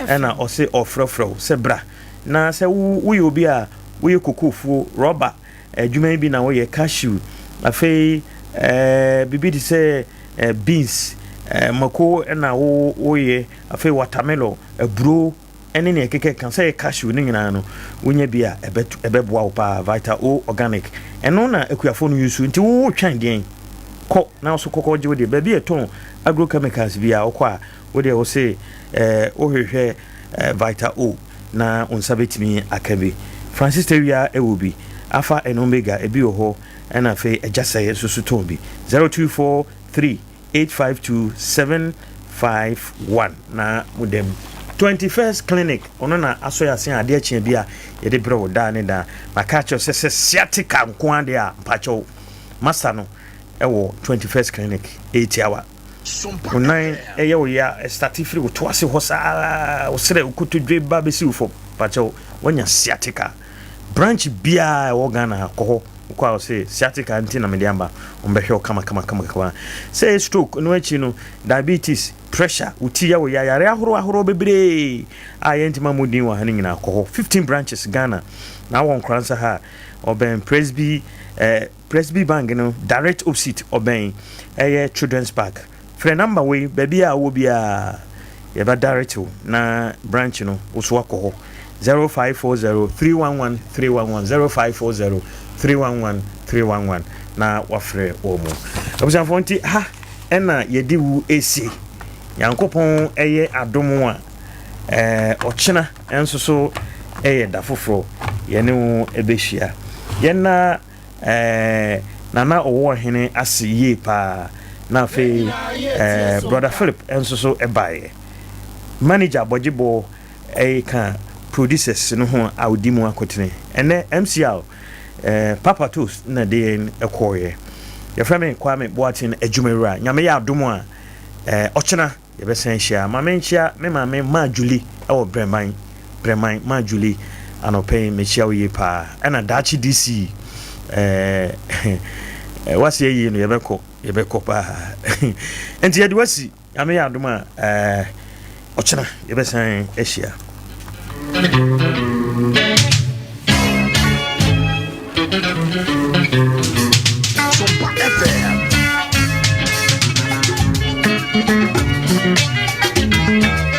ɛna ɔse ɔfrɛfrɛ wo sɛ bra na sɛ woyɛ obi a woyɛ kokofuo rɔba adwuma yi bi na woyɛ cashew afei eh, biribi te sɛ eh, beans eh, mako ɛna woyɛ afei watermelon aburo ne nea ɛkeka ka sɛ ɛyɛ cashew no nyinaa no wonya bi a ɛbɛboa wo paa Vita O organic ɛno na akuafoɔ no use nti wo wotwɛn deɛn kɔ na wo so kɔkɔ gye wo deɛ baabi a ɛtɔn agrochemicals bi a wokɔ a wo deɛ wo se eh, wohwehwɛ eh, Vita O na wo nsa bɛtumi aka bi. Francis Tawia ɛwɔ bi Alpha and Omega ebi wɔ hɔ ɛna afei Agya Sɛe nso so tɔn bi 0243 852751 na mo dam. 21st Clinic, ɔno na asɔ yɛ asen adeɛ kyeɛ bi a yɛde brɛ wo daa ne daa. Maka akyerɛ sɛ sɛ sciatica nko ara deɛ a mpakyɛw masa no ɛwɔ 21st Clinic ɛyɛ tiawa. Wo nan ɛyɛ wo ya ɛstate firi wo to ase hɔ saa wo serɛ wo kotodwe ba bɛsi wo fam mpakyɛw wanya sciatica. Branch biara ɛwɔ Ghana ha kɔ hɔ. Wokɔ a ɔse sciatica nti na mede aba, wɔbɛhwɛ wo kama kama kama kama. Sɛ ɛyɛ stroke no akyi no, diabetes, pressure, wo ti yɛ wo ya, yare ahorow ahorow bebree a yɛntumi ammɔ din wɔ ha no nyinaa kɔ hɔ. 15 branches Ghana na awɔ Nkoransa ha a, ɔbɛn Presby eh, Presby Bank no direct opposite ɔbɛn ɛyɛ Children's Park. Frɛ number wei baabi a wowɔ biara yɛbɛ direct wo na branch no wo so akɔ hɔ 0540 311 311 0540 311 311 na wafrɛ wɔn mu. Abusuafoɔ nti ha ɛna yɛde wu esie. Nyankopɔn ɛyɛ adom a ɛɛ ɔkyena nso so ɛyɛ da foforɔ yɛne wo ɛbɛhyia. Yɛn na Eh, na na ɔwɔ ɔhene ase yie paa. Na afei eh, Brother Philip nso so baeɛ. Manager Bɔgyebɔ ka producers no ho a ɔdi mu akotene. Ɛnɛ MCR eh, Papa Toast na de yɛn kɔɔeɛ. Yɛfrɛ me Kwame Boateng Adwumawura. Nyame yɛ adom a eh, ɔkyena Yɛbɛsan ahyia. Ma menkyea me maame Ma Julie wɔ Brɛman, Brɛman, Ma Julie, anɔpa yi mekyea wo yie paa. Ɛna daakye DC, ɛɛ, wasi ayie no yɛbɛkɔ, yɛbɛkɔ paa. Nti yɛde wasi, Nyame yɛ adom a, ɛɛ, ɔkyena yɛbɛsan ahyia. Sompa FM.